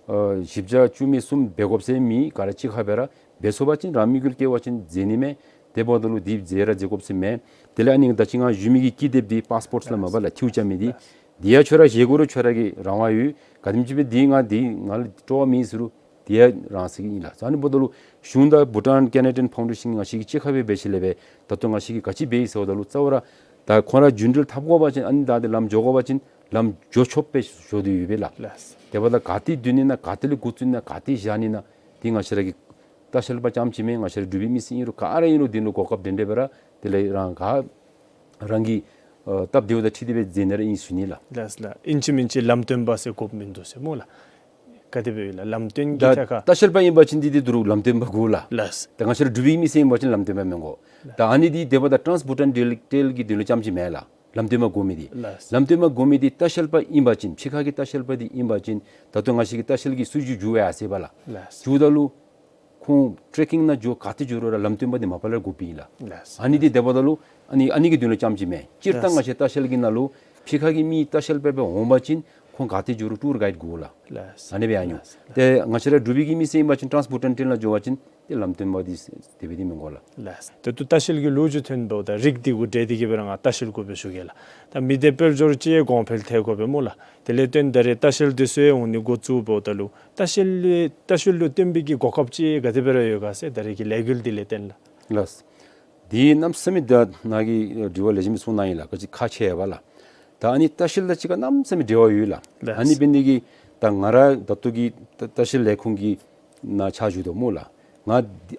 ཨ་བཞི་བརྒྱ་བཅུ་མེད་གསུམ་འབད་དགོཔ་ཟེར་མེད། ག་ར་གཅིག་ཁར་འབད་ར་འབད་ཚུགས་པ་ཅིན་རང་དམིགས་ཡུལ་བསྐྱེད་པ་ཅིན་མཛད་ནི་མས། དེ་འབདཝ་ད་ལུ་འདི་མཛད་ར་མཛད་དགོཔ་ཟེར་མེད། དེ་ལས་ཨ་ནི་ད་ཅི་ང་ཞུ་མི་གི་ཀི་དེབ་འདི་པཱསི་པོརཊ་ལགས་མ་པ་ལགས། ཐིའུ་རྐྱབ་མི་འདི་འདི་ཡང་ཁྱོད་ར་བཞེས་དགོ་རུང་ཁྱོད་ར་གི་རང་དབང་ཡོད། ག་དེམ་ཅིག་སྦེ་འདི་ང་འདི་ང་ལུ་སྤྲོ་བ་མེད་ཟེར་རུང་འདི་ཡང་རང་བཞེས་ཀྱི་ཨིན་ལགས། ཨ་ནི་འབདཝ་ད་ལུ་གཞུང་དང་བྷུ་ཊཱན་ཀེ་ན་ཌི་ཡཱན་ཕའུན་ཌེ་ཤཱན་གྱིས་ང་བཅས་ཀྱི་གཅིག་ཁར་སྦེ་འབད་ཞིནམ་ལས་སྦེ་ད་ལྟོ་ང་བཅས་ཀྱིས་ག་ཅི་འབད་ཡི་ཟེརཝ་ད་ལུ་རྩ་བ་ར་ད་ཁོང་ར་རྒྱུན་འགྲུལ་འཐབ་དགོ་པ་ཅིན་ཨ་ནི་ད་འདི་ལམ་འགྱོ་དགོ་པ་ཅིན་ལམ་འགྱོ་ཆོགཔ་སྦེ་བཟོ་སྟེ་ཡོད་པས་ལགས། ལགས། དེ་འབདཝ་ད་ག་ཏེ་སྡོད་ནི་ན་ག་ཏེ་ལས་འགོ་བཙུགས་ནི་ན་ག་ཏེ་བཞག་ནི་ན་འདི་ང་བཅས་ར་གི་ལྟ་བཤལ་པ་རྐྱངམ་ཅིག་མེན། ང་བཅས་ར་འབྲུག་པའི་མི་སེར་ཨིན་རུང་ག་ར་ཨིན་རུང་འདི་ལུ་གོ་སྐབས་དེ་འདྲ་སྦེ་ར་དེ་ལས་རང་ག་རང་གི་ཨ་སྟབས་བདེཝ་དང་འཁྲིལ་ཏེ་སྦེ་མཛད་ནི་ར་ཨིན་ཟེར་ཞུ་ནི་ལགས། ལགས་ལགས། ཨིན་ཅི་མིན་ཅི་ལམ་སྟོན་པ་ཟེར་དགོཔ་མིན་འདུག་ཟེར་སྨོ་ལགས། ག་དེ་སྦེ་ཡོད་ལགས་ལམ་སྟོན་གྱི་ད་ཐད་ཁར། ལྟ་བཤལ་པ་ཨིན་པ་ཅིན་འདི་འདི་དོ་རུང་ལམ་སྟོན་པ་དགོ་ལགས། ལགས། ད་ང་བཅས་ར་འབྲུག་པའི་མི་སེར་ཨིན་པ་ཅིན་ལམ་སྟོན་པ་མི་དགོ། ད་ཨ་ནི་འདི་དེ་འབདཝ་ད་ཊཱནསི་པོརཊ་ཊེལ་ཊེལ་གྱི་དོན་ལུ་རྐྱངམ་ཅིག་མེན་ལགས། ལམ་སྟོན་པ་དགོ་མི་འདི། ལགས། ལམ་སྟོན་པ་དགོ་མི་འདི་ལྟ་བཤལ་པ་ཨིན་པ་ཅིན་ཕྱི་ཁ་གི་ལྟ་བཤལ་པ་འདི་ཨིན་པ་ཅིན་ད་ལྟོ་ང་བཅས་ཀྱི་ལྟ་བཤལ་གྱི་སྲིད་བྱུས་འགྱུར་ཡར་སོ་ཡི་པ་ལགས། ལགས། འགྱུརཝ་ད་ལུ་ཁོང་ཊེ་ཀིང་ནང་འགྱོ་ག་ཏེ་འགྱོ་རུང་ར་ལམ་སྟོན་པ་འདི་མ་པ་ལས་དགོཔ་ཨིན་ལགས། ལགས། ཨ་ནི་འདི་དེ་འབདཝ་ད་ལུ་ཨ་ནི་ཨ་ནི་གི་དོན་ལུ་རྐྱངམ་ཅིག་མེན། སྤྱིར་བཏང་ང་བཅས་ལྟ་བཤལ་གྱི་ནང་ལུ་ཕྱི་ཁ་གི་མི་ལྟ་བཤལ་པ་སྦེ་འོང་པ་ཅིན་ཁོང་ག་ཏེ་འགྱོ་རུང་ཊུར་གའིཌ་དགོ་ལགས། ལགས། ཨ་ནི་སྦེ་ཨ་ནི། ལགས། ཏེ་ང་བཅས་ར་འབྲུག་པའི་གི་མི་སེར་ཨིན་པ་ཅིན་ཊཱནསི་པོརཊ་ཊེལ་ནང་འགྱོ་བ་ཅིན་ཏེ་ལམ་སྟོན་པ་འདི་དེ་སྦེ་འདི་མི་དགོ་ལགས། ལགས། ད་ལྟོ་ལྟ་བཤལ་གྱི་ལོ་རྒྱུས་ཐོན་འབདཝ་ད་རིགས་འདི་གུ་འབྲེལ་ཏེ་གིས་སྦེ་ར་ང་ལྟ་བཤལ་དགོ་པས་ཞུ་གེ་ལགས། ད་མི་སྡེ་དཔལ་འབྱོར་ཅིག་གོང་འཕེལ་ཐལ་དགོ་པས་སྨོ་ལགས། དེ་ལས་བརྟེན་ད་རེས་ལྟ་བཤལ་འདི་ཚུ་འོང་ནི་འགོ་བཙུགས་འབདཝ་ད་ལུ་ལྟ་བཤལ་ལུ་ལྟ་བཤལ་ལུ་བརྟེན་པའི་གི་གོ་སྐབས་ཅིག་ག་དེ་སྦེ་ར་ཡོད་ག་ཟེར་ད་རེས་ཀྱི་ལས་འགུལ་འདི་ལས་བརྟེན་ལགས། ལགས། འདི་གནམ་མེད་ས་མེད་ད་ནཱ་གིས་དྲི་བ་ལེགས་ཤོམ་གསུངས་གནང་ཡི་ལགས། ག་ཅི་ཁག་ཆེ་བས་ལགས། ད་ཨ་ནི་ལྟ་བཤལ་དང་གཅིག་ཁར་གནམ་མེད་ས་མེད་འབྲེལ་བ་ཡོད་ལགས། ལགས། ཨ་ནི་འབད་ནི་དེ་གིས་ད་ང་ར་ད་ལྟོ་གི་ལྟ་ལྟ་བཤལ་ལས་ཁུངས་ཀྱི་ནང་ཕྱག་ཞུ་དོ་སྨོ་ལགས། ང་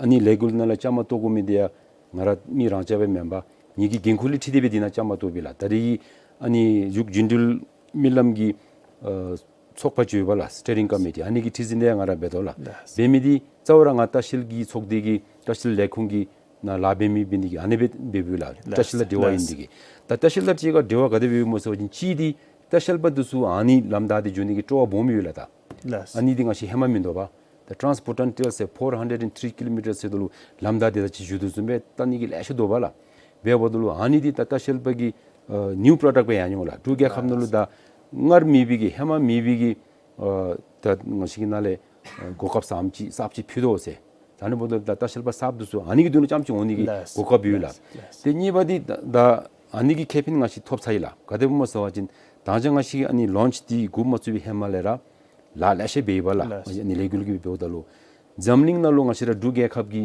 ཨ་ནི་ལས་འགུལ་ནང་ལུ་བཅའ་མར་གཏོགས་དགོ་མི་འདི་ཡང་ང་ར་མི་རང་རྐྱངམ་སྦེ་མེན་པར་ངེ་གི་འགན་ཁུར་ལས་འཁྲིལ་ཏེ་སྦེ་འདི་ནང་བཅའ་མར་གཏོགསཔ་ཨིན་ལགས། ད་རེས་ཀྱི་ཨ་ནི་འབྲུག་རྒྱུན་འགྲུལ་མི་ལམ་གྱི་ཨ་ཚོགས་པ་ཅིག་ཡོད་པ་ལགས། སི་ཊི་ཡ་རིང་ཀོ་མི་ཊི། ཨ་ནི་གི་ཁྲི་འཛིན་འདི་ཡང་ང་ར་འབད་དོ་ལགས། ལགས། འབད་མི་འདི་རྩ་བ་ར་ང་ལྟ་བཤལ་གྱི་ཚོགས་སྡེ་གི་ལྟ་བཤལ་ལས་ཁུངས་ཀྱི་ནང་ལཱ་འབད་མི་འབད་ནི་དེ་གིས་ཨ་ནི་སྦེ་འབདཝ་ལགས། ལགས། ལྟ་བཤལ་དང་འབྲེལ་བ་ཡོད་ནི་དེ་གིས། ད་ལྟ་བཤལ་དང་གཅིག་ཁར་འབྲེལ་བ་ག་དེ་སྦེ་ཡོདཔ་སྨོ་ཟེར་བ་ཅིན་གཅིག་འདི་ལྟ་བཤལ་པ་འདི་ཚུ་ཨ་ནི་ལམ་བདའ་སྟེ་འགྱོ་ནི་གི་སྤྲོ་བ་སྦོམ་ཡོད་ལགས། ད་ལགས། ཨ་ནི་འདི་ང་བཅས་ཧེ་མ་མིན་འདུག་པ། ད་ཊཱནསི་པོརཊ་ཊེལ་ཟེར་ཕོར་ཧན་ཌེཌ་ཨེན་ཌི་ཐི་རི་ཀི་ལོ་མི་ཊར་ཟེརཝ་ད་ལུ་ལམ་བདའ་སྟེ་ད་ཅི་ཞུ་དོ་བཟུམ་སྦེ་བལྟ་ནི་གི་ལེ་ཤ་འདུག་པ་ལགས། འབདཝ་ད་ལུ་ཨ་ནི་འདི་ད་ལྟ་བཤལ་པ་གི་ཨ་ནིའུ་པོརོ་ཌགཊ་སྦེ་ཡར་འགྱོཝ་ལགས། འབྲུག་རྒྱལ་ཁབ་ནང་ལུ་ད་སྔར་མེད་པའི་གི་ཧེ་མ་མེད་པའི་གི་ཨ་ད་ང་བཅས་ཀྱི་ནང་ལས་ཨ་གོ་སྐབས་ཙམ་ཅིག་གསརཔ་ཅིག་ཕུལ་དོ་ཟེར། ད་ཨ་ནི་འབདཝ་ད་ད་ལྟ་བཤལ་པ་གསརཔ་འདི་ཚུ་ཨ་ནི་གི་དོན་ལུ་རྐྱངམ་ཅིག་འོང་ནི་གི་ལགས། གོ་སྐབས་ཡོད་ལགས། ལགས། ལགས། ཏེ་གཉིས་པ་འདི་ད་ད་ཨ་ནི་གི་ཁེ་ཕན་ང་བཅས་ཐོབ་ཚར་ཡི་ལགས། ག་དེ་སྦེ་སྨོ་ཟེར་བ་ཅིན་ད་ཅི་ང་བཅས་ཀྱི་ཨ་ནི་ལོན་ཆི་འདི་འགོ་མ་བཙུགས་པའི་ཧེ་མ་ལས་ར་ལཱ་ལེ་ཤ་འབད་ཡི་པ་ལགས། ལགས། ཨ་ནི་ལས་འགུལ་གྱི་འབདཝ་ད་ལུ་འཛམ་གླིང་ནང་ལུ་ང་བཅས་ར་འབྲུག་རྒྱལ་ཁབ་ཀྱི་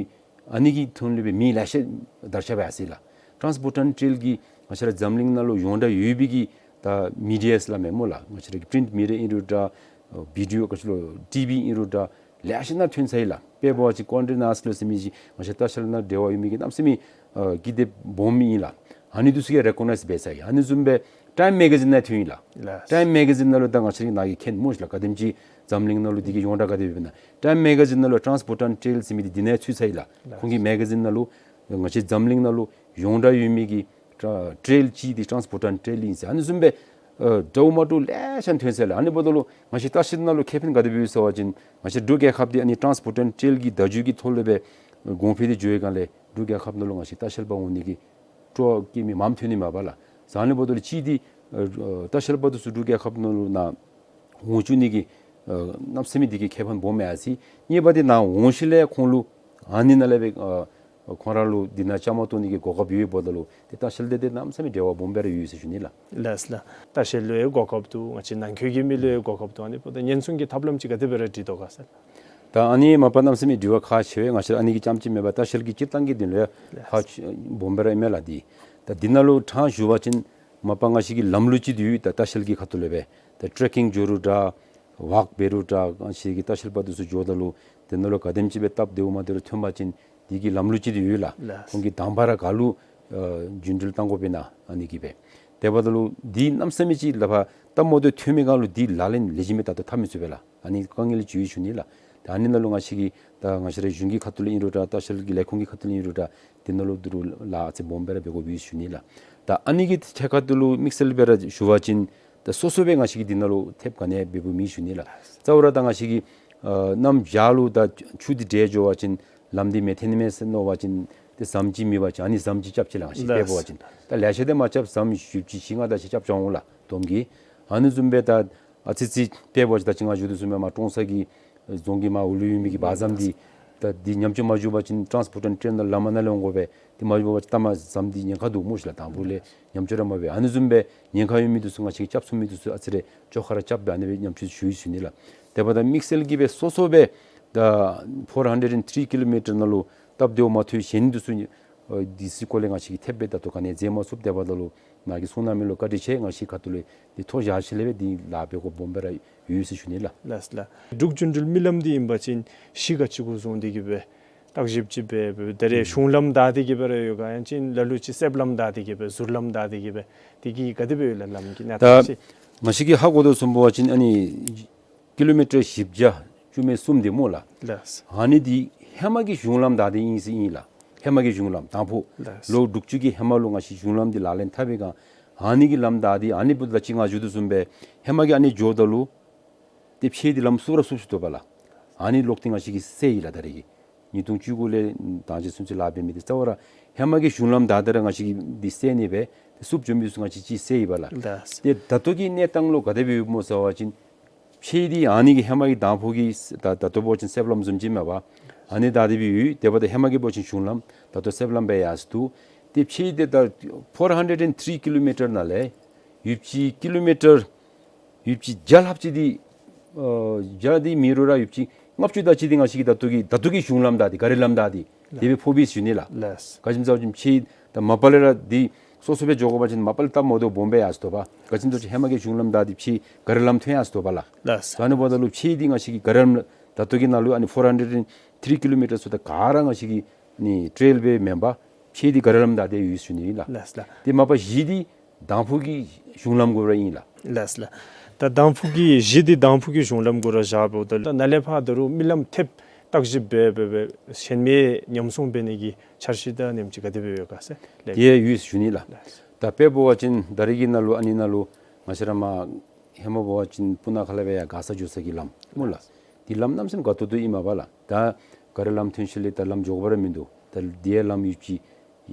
ཨ་ནི་གི་དོན་ལུ་སྦེ་མི་ལེ་ཤ་དར་ཁྱབ་ཡར་སོ་ཡི་ལགས། ཊཱནསི་པོརཊ་ཊེལ་གྱི་ང་བཅས་ར་འཛམ་གླིང་ནང་ལུ་ཡོངས་གྲགས་ཡོད་པའི་གི་ད་མི་ཌི་ཡཱ་ཟེར་སླབ་མས་སྨོ་ལགས། ང་བཅས་ར་གི་པིརིནཊ་མི་ཌི་ཡཱ་ཨིན་རུང་འདྲ་ཨ་བི་ཌི་ཨོ་ག་ཅི་ལོ་ཊི་བི་ཨིན་རུང་འདྲ་ལེ་ཤ་ནང་ཐོན་ཚར་ཡི་ལགས། དཔེ་འབད་བ་ཅིན་ཀོན་ཌེ་ནཱསཊ་ལོ་ཟེར་མི་ཅིག་ང་བཅས་ལྟ་བཤལ་ནང་འབྲེལ་བ་ཡོད་མི་གི་གནམ་མེད་ས་མེད་ཨ་ཀི་དེབ་སྦོམ་ཨིན་ལགས། ཨ་ནི་འདི་ཚུ་གིས་རེ་ཀོ་ནའིཛ་འབད་ཚར་ཡི། ཨ་ནི་བཟུམ་སྦེ་ཊའིམ་མེ་ག་ཛིན་ནང་ཐོན་ཡི་ལགས། ལགས། ཊའིམ་མེ་ག་ཛིན་ནང་ལུ་ད་ང་བཅས་ར་ནཱ་གིས་མཁྱེན་སྨོ་ཤེས་ལགས། ག་དེམ་ཅིག་འཛམ་གླིང་ནང་ལུ་འདི་གི་ཡོངས་གྲགས་ག་དེ་སྦེ་ཡོདཔ་ཨིན་ན། ཊའིམ་མེ་ག་ཛིན་ནང་ལུ་ཊཱནསི་པོརཊ་ཊེལ་ཟེར་མི་འདི་འདི་ནང་ཚུད་ཚར་ཡི་ལགས། ལགས། ཁོང་གི་མེ་ག་ཛིན་ནང་ལུ་ང་བཅས་འཛམ་གླིང་ནང་ལུ་ཡོངས་གྲགས་ཡོད་མི་གི་ཊ་ཊེལ་གཅིག་འདི་ཊཱནསི་པོརཊ་ཊེལ་ཨིན་ཟེར། ཨ་ནི་བཟུམ་སྦེ་ཨ་འདྲཝ་མ་འདྲཝ་ལེ་ཤ་ཐོན་ཚར་ཡི་ལགས། ཨ་ནི་འབདཝ་ད་ལུ་ང་བཅས་ལྟ་བཤལ་ནང་ལུ་ཁེ་ཕན་ག་དེ་སྦེ་ཡོད་ཟེར་བ་ཅིན་ང་བཅས་འབྲུག་རྒྱལ་ཁབ་འདི་ཨ་ནི་ཊཱནསི་པོརཊ་ཊེལ་གྱི་བརྡ་བརྒྱུད་ཀྱི་ཐོག་ལས་སྦེ་གོང་འཕེལ་ཏེ་འགྱོ་བའི་སྒང་ལས་འབྲུག་རྒྱལ་ཁབ་ནང་ལུ་ང་བཅས་ལྟ་བཤལ་པ་འོང་ནི་གི་སྤྲོ་བ་བསྐྱེད་མི་མངམ་ཐོན་ནི་མས་པ་ལགས། ཟེར་ཨ་ནི་འབདཝ་ད་ལུ་གཅིག་འདི་ཨ་ལྟ་བཤལ་པ་འདི་ཚུ་འབྲུག་རྒྱལ་ཁབ་ནང་ལུ་ནཱ་འོང་བཅུག་ནི་གི་ཨ་གནམ་མེད་ས་མེད་འདི་གིས་ཁེ་ཕན་སྦོམ་ཡར་སོ་ཡི། གཉིས་པ་འདི་ནཱ་འོང་ཞིནམ་ལས་ཁོང་ལུ་ཨ་ནི་ནང་ལས་སྦེ་ཨ་ཁོང་ར་ལུ་འདི་ནང་བཅའ་མར་གཏོགས་ནི་གི་གོ་སྐབས་ཡོདཔ་ད་ལུ་ཏེ་ལྟ་བཤལ་འདི་ཏེ་གནམ་མེད་ས་མེད་འབྲེལ་བ་སྦོམ་སྦེ་ར་ཡོད་ཟེར་ཞུ་ནི་ལགས། ལགས་ལགས། ལྟ་བཤལ་ལུ་ཡང་གོ་སྐབས་འདུག། ང་བཅས་ནང་འཁོད་ཀྱི་མི་ལུ་ཡང་གོ་སྐབས་འདུག། ཨ་ནི་འབདཝ་ད་ཉེན་སྲུང་གི་ཐབས་ལམ་ཅིག་ག་དེ་སྦེ་ར་སྒྲིག་དོ་ག་ཟེར། ད་ཨ་ནི་མ་པ་གནམ་མེད་ས་མེད་དྲི་བ་ཁག་ཆེ་བས། ང་བཅས་ཨ་ནི་གི་རྐྱངམ་ཅིག་མེན་པར་ལྟ་བཤལ་གྱི་སྤྱིར་བཏང་གི་དོན་ལུ་ཡང་ཁག་ཆེ་སྦོམ་སྦེ་ར་ཨིན་མས་ལགས། འདི་ད་འདི་ནང་ལུ་ཕྲང་ཞུ་བ་ཅིན་མ་པ་ང་བཅས་ཀྱི་ལམ་ལུགས་ཅིག་འདི་ཡོད། ད་ལྟ་བཤལ་གྱི་ཁ་ཐུག་ལས་སྦེ་ད་ཊེ་ཀིང་འགྱོ་རུང་འདྲ་ཝཱཀ་འབད་རུང་འདྲ་ང་བཅས་ཀྱི་ལྟ་བཤལ་པ་འདི་ཚུ་འགྱོཝ་ད་ལུ་དེ་ནང་ལུ་ག་དེམ་ཅིག་སྦེ་སྟབས་བདེཝ་མ་བདེཝ་ཐོན་པ་ཅིན་འདི་གི་ལམ་ལུགས་ཅིག་འདི་ཡོད་ལགས། ལགས། ཁོང་གིས་དང་པ་ར་ག་ལུ་ ཨ་རྒྱུན་འགྲུལ་གཏང་དགོ་པས་ན་ཨ་ནི་གིས་སྦེ། དེ་འབདཝ་ད་ལུ་འདི་གནམ་མེད་ས་མེད་ཅིག་ལག་པར་སྟབས་མ་བདེཝ་ཐོན་མི་སྒང་ལུ་འདི་ལག་ལེན་ལེགས་ཤོམ་སྦེ་ད་ལྟོ་འཐབ་མི་ཚུགས་པས་ལགས། ཨ་ནི་དཀའ་ངལ་ཅིག་ཡོད་ཞུ་ནི་ལགས། ད་ཨ་ནི་ནང་ལུ་ང་བཅས་ཀྱི་ད་ང་བཅས་རའི་གཞུང་གི་ཁ་ཐུག་ལས་ཨིན་རུང་འདྲ་ལྟ་བཤལ་གྱི་ལས་ཁུངས་ཀྱི་ཁ་ཐུག་ལས་ཨིན་རུང་འདྲ་དེ་ནང་ལུ་ད་རུང་ལཱ་ཨ་ཙི་སྦོམ་སྦེ་ར་འབད་དགོཔ་ཡོད་ཞུ་ནི་ལགས། ད་ཨ་ནི་གི་ཐད་ཁར་ད་ལུ་དམིགས་བསལ་སྦེ་ར་ཞུ་བ་ཅིན་ད་སོ་སོ་སྦེ་ང་བཅས་ཀྱིས་འདི་ནང་ལུ་ཐེབས་ག་ནི་འབད་འབདཝ་མེད་ཞུ་ནི་ལགས། རྩ་བ་ར་ད་ང་བཅས་ཀྱིས་ཨ་གནམ་བྱཱར་ལུ་ད་ཆུ་འདི་འདྲེས་འགྱོ་བ་ཅིན་ལམ་འདི་མེདཔ་ཐོན་ནི་མས་ཟེར་མནོ་བ་ཅིན་ཏེ་ཟམ་ཅིག་མེད་པ་ཅིན་ཨ་ནི་ཟམ་ཅིག་རྐྱབ་ཅི་ལགས། ང་བཅས་ལགས། དཔེ་འབད་བ་ཅིན་ད་ལེ་ཤ་དེ་མ་རྐྱབ་ཟམ་བཞི་བཅུ་ཞེ་ལྔ་དེ་ཅིག་རྐྱབ་ཅི་འོང་ལགས་དོམ་གྱིས། ཨ་ནི་བཟུམ་སྦེ་ད་ཨ་ཙི་ཙི་དཔེ་འབད་བ་ཅིན་ད་ཅི་ང་ཞུ་དོ་བཟུམ་སྦེ་མར་ཀྲོང་གསར་གྱི་རྫོང་གི་མར་འོག་ལུ་ཡོད་མི་གི་བར་ཟམ་འདི་ད་འདི་ཉམས་བཅོས་མ་འགྱོ་བ་ཅིན་ཊཱནསི་པོཊ་ཊེན་ཊེན་ནང་ལམ་ནང་ལས་འོང་དགོ་པས། དེ་མ་འགྱོ་བ་ཅིན་ལྟ་མ་ཟམ་འདི་ཉེན་ཁ་འདུག་སྨོ་ཤི་ལགས། དང་ཕུ་ལས་ཉམས་བཅོས་ར་མ་འབད། ཨ་ནི་བཟུམ་སྦེ་ཉེན་ཁ་ཡོད་མི་འདི་ཚུ་ང་བཅས་ཀྱིས་རྐྱབ་ཚུགས་མི་འདི་ཚུ་ཨ་ཙི་རེ་བཅོ་ཁ་ར་རྐྱབ་སྦེ་ཨ་ནི་སྦེ་ཉམས་བཅོས་ཞུ་ཡི་ཞུ་ནི་ལགས། དེ་འབདཝ་ད་དམིགས་བསལ་གྱིས་སྦེ་སོ་སོ་སྦེ་ད་ཕོར་ཧན་ཌེཌ་ཨེན་ཌི་ཐི་རི་ཀི་ལོ་མི་ཊར་ནང་ལུ་སྟབས་བདེཝ་མ་ཐོབ་ཞིནམ་འདི་ཚུ་ཨ་འདི་ཚུ་སྐོར་ལས་ང་བཅས་ཀྱིས་ཐེབས་སྦེ་ད་ལྟོ་ག་ནི་མཛད་མ་ཚུགས། དེ་འབདཝ་ད་ལུ་ནཱ་གིས་གསུང་གནང་མི་ལུ་བཀའ་དྲིན་ཆེ། ང་བཅས་ཁ་ཐུག་ལས་འདི་ཐོ་བཞག་ཞིནམ་ལས་སྦེ་འདི་ལཱ་འབད་དགོཔ་སྦོམ་སྦེ་ར་ཡོད་ཟེར་ཞུ་ནི་ལགས། ལགས་ལགས། འབྲུག་རྒྱུན་འགྲུལ་མི་ལམ་འདི་ཨིན་པ་ཅིན་གཞི་ག་ཅི་གུ་བཟུང་སྟེ་གིས་སྦེ་བརྟག་ཞིབ་ཅིག་འབད་འབད་ད་རེས་གཞུང་ལམ་བདའ་སྟེ་གིས་སྦེ་ར་ཡོད་ག་ཡང་ཅིན་ལ་ལུ་ཅིག་གསེབ་ལམ་བདའ་སྟེ་གིས་སྦེ་ཟུར་ལམ་བདའ་སྟེ་གིས་སྦེ་དེ་གི་ག་དེ་སྦེ་ཡོད་ལགས་ལམ་གྱི་གནས་ད་སྟངས་ཅིག། ང་བཅས་ཀྱིས་ཧ་གོ་དོ་བཟུམ་འབད་བ་ཅིན་ཨ་ནི་ཀི་ལོ་མི་ཊར་བཞི་བརྒྱ་བཅུ་མེད་གསུམ་འདི་སྨོ་ལགས། ལགས། ཨ་ནི་འདི་ཧེ་མ་གི་གཞུང་ལམ་བདའ་སྟེ་ཨིན་ཟེར་ཨིན་ལགས། ཧེ་མ་གི་གཞུང་ལམ་དང་ཕུ་ལགས། ལོ་དྲུག་ཅུ་གི་ཧེ་མ་ལུ་ང་བཅས་གཞུང་ལམ་འདི་ལག་ལེན་འཐབ་པའི་སྒང་ཨ་ནི་གི་ལམ་བདའ་སྟེ་ཨ་ནི་འབདཝ་ད་ཅི་ང་ཞུ་དོ་བཟུམ་སྦེ་ཧེ་མ་གི་ཨ་ནི་འགྱོཝ་ད་ལུ་ཏེ་ཕྱེད་འདི་ལམ་བསུབ་ར་བསུབ་ཅི་དོ་བ་ལགས། ཨ་ནི་ལོག་སྟེ་ང་བཅས་ཀྱིས་སེལ་ཡི་ལགས། ད་རེས་ཀྱི་ཉིས་སྟོང་བཅུ་དགུ་ལས་ད་ཅི་ཚུན་ཚོད་ལཱ་འབད་མི་འདི་རྩ་བ་ར་ཧེ་མ་གི་གཞུང་ལམ་བདའ་སྟེ་ར་ང་བཅས་ཀྱིས་འདི་སེལ་ནི་སྦེ་ཏེ་བསུབ་འགྱོ་མི་ཚུ་ང་བཅས་ཅིག་སེལ་ཡི་བ་ལགས། ལགས། ཏེ་ད་ལྟོ་གི་གནས་སྟངས་ལུ་ག་དེ་སྦེ་ཡོདཔ་སྨོ་ཟེར་བ་ཅིན་ཕྱེད་འདི་ཨ་ནི་གི་ཧེ་མ་གི་དང་ཕུ་གི་ད་ད་ལྟོ་འབད་བ་ཅིན་གསེབ་ལམ་བཟུམ་ཅིག་མས་པ། ཨ་ནི་བདའ་སྟེ་སྦེ་ཡོད། དེ་འབདཝ་ད་ཧེ་མ་གི་འབད་བ་ཅིན་གཞུང་ལམ་ད་ལྟོ་གསེབ་ལམ་སྦེ་ཡར་སོང་འདུག། ཏེ་ཕྱེད་འདི་ད་ཕོར་ཧན་ཌེཌ་ཨེན་ཌི་ཐི་རི་ཀི་ལོ་མི་ཊར་ནང་ལས་ཡོདཔ་ཅིག་ཀི་ལོ་མི་ཊར་ཡོདཔ་ཅིག་བརྒྱ་ལྷགཔ་ཅིག་འདི་ཨ་བརྒྱ་འདི་མེན་རུང་ར་ཡོདཔ་ཅིག་ལྔ་བཅུ་དེ་ཅིག་འདི་ང་བཅས་ཀྱིས་ད་ལྟོ་གི་ད་ལྟོ་གི་གཞུང་ལམ་བདའ་སྟེ་ག་རི་ལམ་བདའ་སྟེ་དེ་སྦེ་ཕོགཔ་ཨིན་ཟེར་ཞུ་ནི་ལགས། ལགས། ག་ཅི་སྨོ་ཟེར་བ་ཅིན་ཕྱེད་ད་མ་པ་ལས་ར་འདི་སོ་སོ་སྦེ་འགྱོ་དགོ་པ་ཅིན་མ་པ་ལས་སྟབས་མ་བདེཝ་སྦོམ་སྦེ་ཡར་སོང་དོ་བ། ག་ཅི་སྨོ་ཟེར་བ་ཅིན་ཧེ་མ་གི་གཞུང་ལམ་བདའ་སྟེ་ཕྱེད་ག་རི་ལམ་ཐོན་ཡར་སོང་དོ་བ་ལགས། ལགས། ད་ཨ་ནི་འབདཝ་ད་ལུ་ཕྱེད་འདི་ང་བཅས་ཀྱིས་ག་རི་ལམ་ད་ལྟོ་གི་ནང་ལུ་ཨ་ནི་ཕོར་ཧན་ཌེཌ་ཨེན་ཌི་ཐི་རི་ཀི་ལོ་མི་ཊར་ཚུ་ད་ག་ར་ང་བཅས་ཀྱི་ཨ་ནི་ཊེལ་སྦེ་མེན་པར་ཕྱེད་འདི་ག་རི་ལམ་བདའ་སྟེ་ཡོད་ཟེར་ཞུ་ནི་ཨིན་ལགས། ལགས་ལགས། ཏེ་མ་པ་བཞི་འདི་དང་ཕུ་གི་གཞུང་ལམ་གུ་ར་ཨིན་ལགས། ལགས་ལགས། ད་དང་ཕུ་གི་གཞི་འདི་དང་ཕུ་གི་གཞུང་ལམ་གུ་ར་བཞག་འབདཝ་ད་ད་ནཱ་ལས་ཕར་ད་རུང་མི་ལམ་ཐེབས་བརྟག་ཞིབ་འབད་འབད་འབད་ཞེན་མེད་ཉམས་སྲུང་འབད་ནི་གི་འཆར་གཞི་དང་ནེམ་ཅིག་ག་དེ་སྦེ་ཡོད་ག་ཟེར་ལགས། ཏེ་ཡོད་ཟེར་ཞུ་ནི་ལགས། ལགས། ད་དཔེ་འབད་བ་ཅིན་ད་རེས་ཀྱི་ནང་ལུ་ཨ་ནི་ནང་ལུ་ང་བཅས་ར་མར་ཧེ་མ་འབད་བ་ཅིན་སྤུ་ན་ཁ་ལས་སྦེ་ཡར་མགར་ས་འགྱོ་ས་གི་ལམ་སྨོ་ལགས། འདི་ལམ་གནམ་མེད་ས་མེད་དགའ་ཏོག་ཏོ་ཨིན་མས་པ་ལགས། ད་ག་རི་ལམ་ཐོན་ཞིནམ་ལས་ད་ལམ་འགྱོ་དགོཔ་ར་མིན་འདུག། ད་འདི་ཡང་ལམ་ཡོདཔ་ཅིག་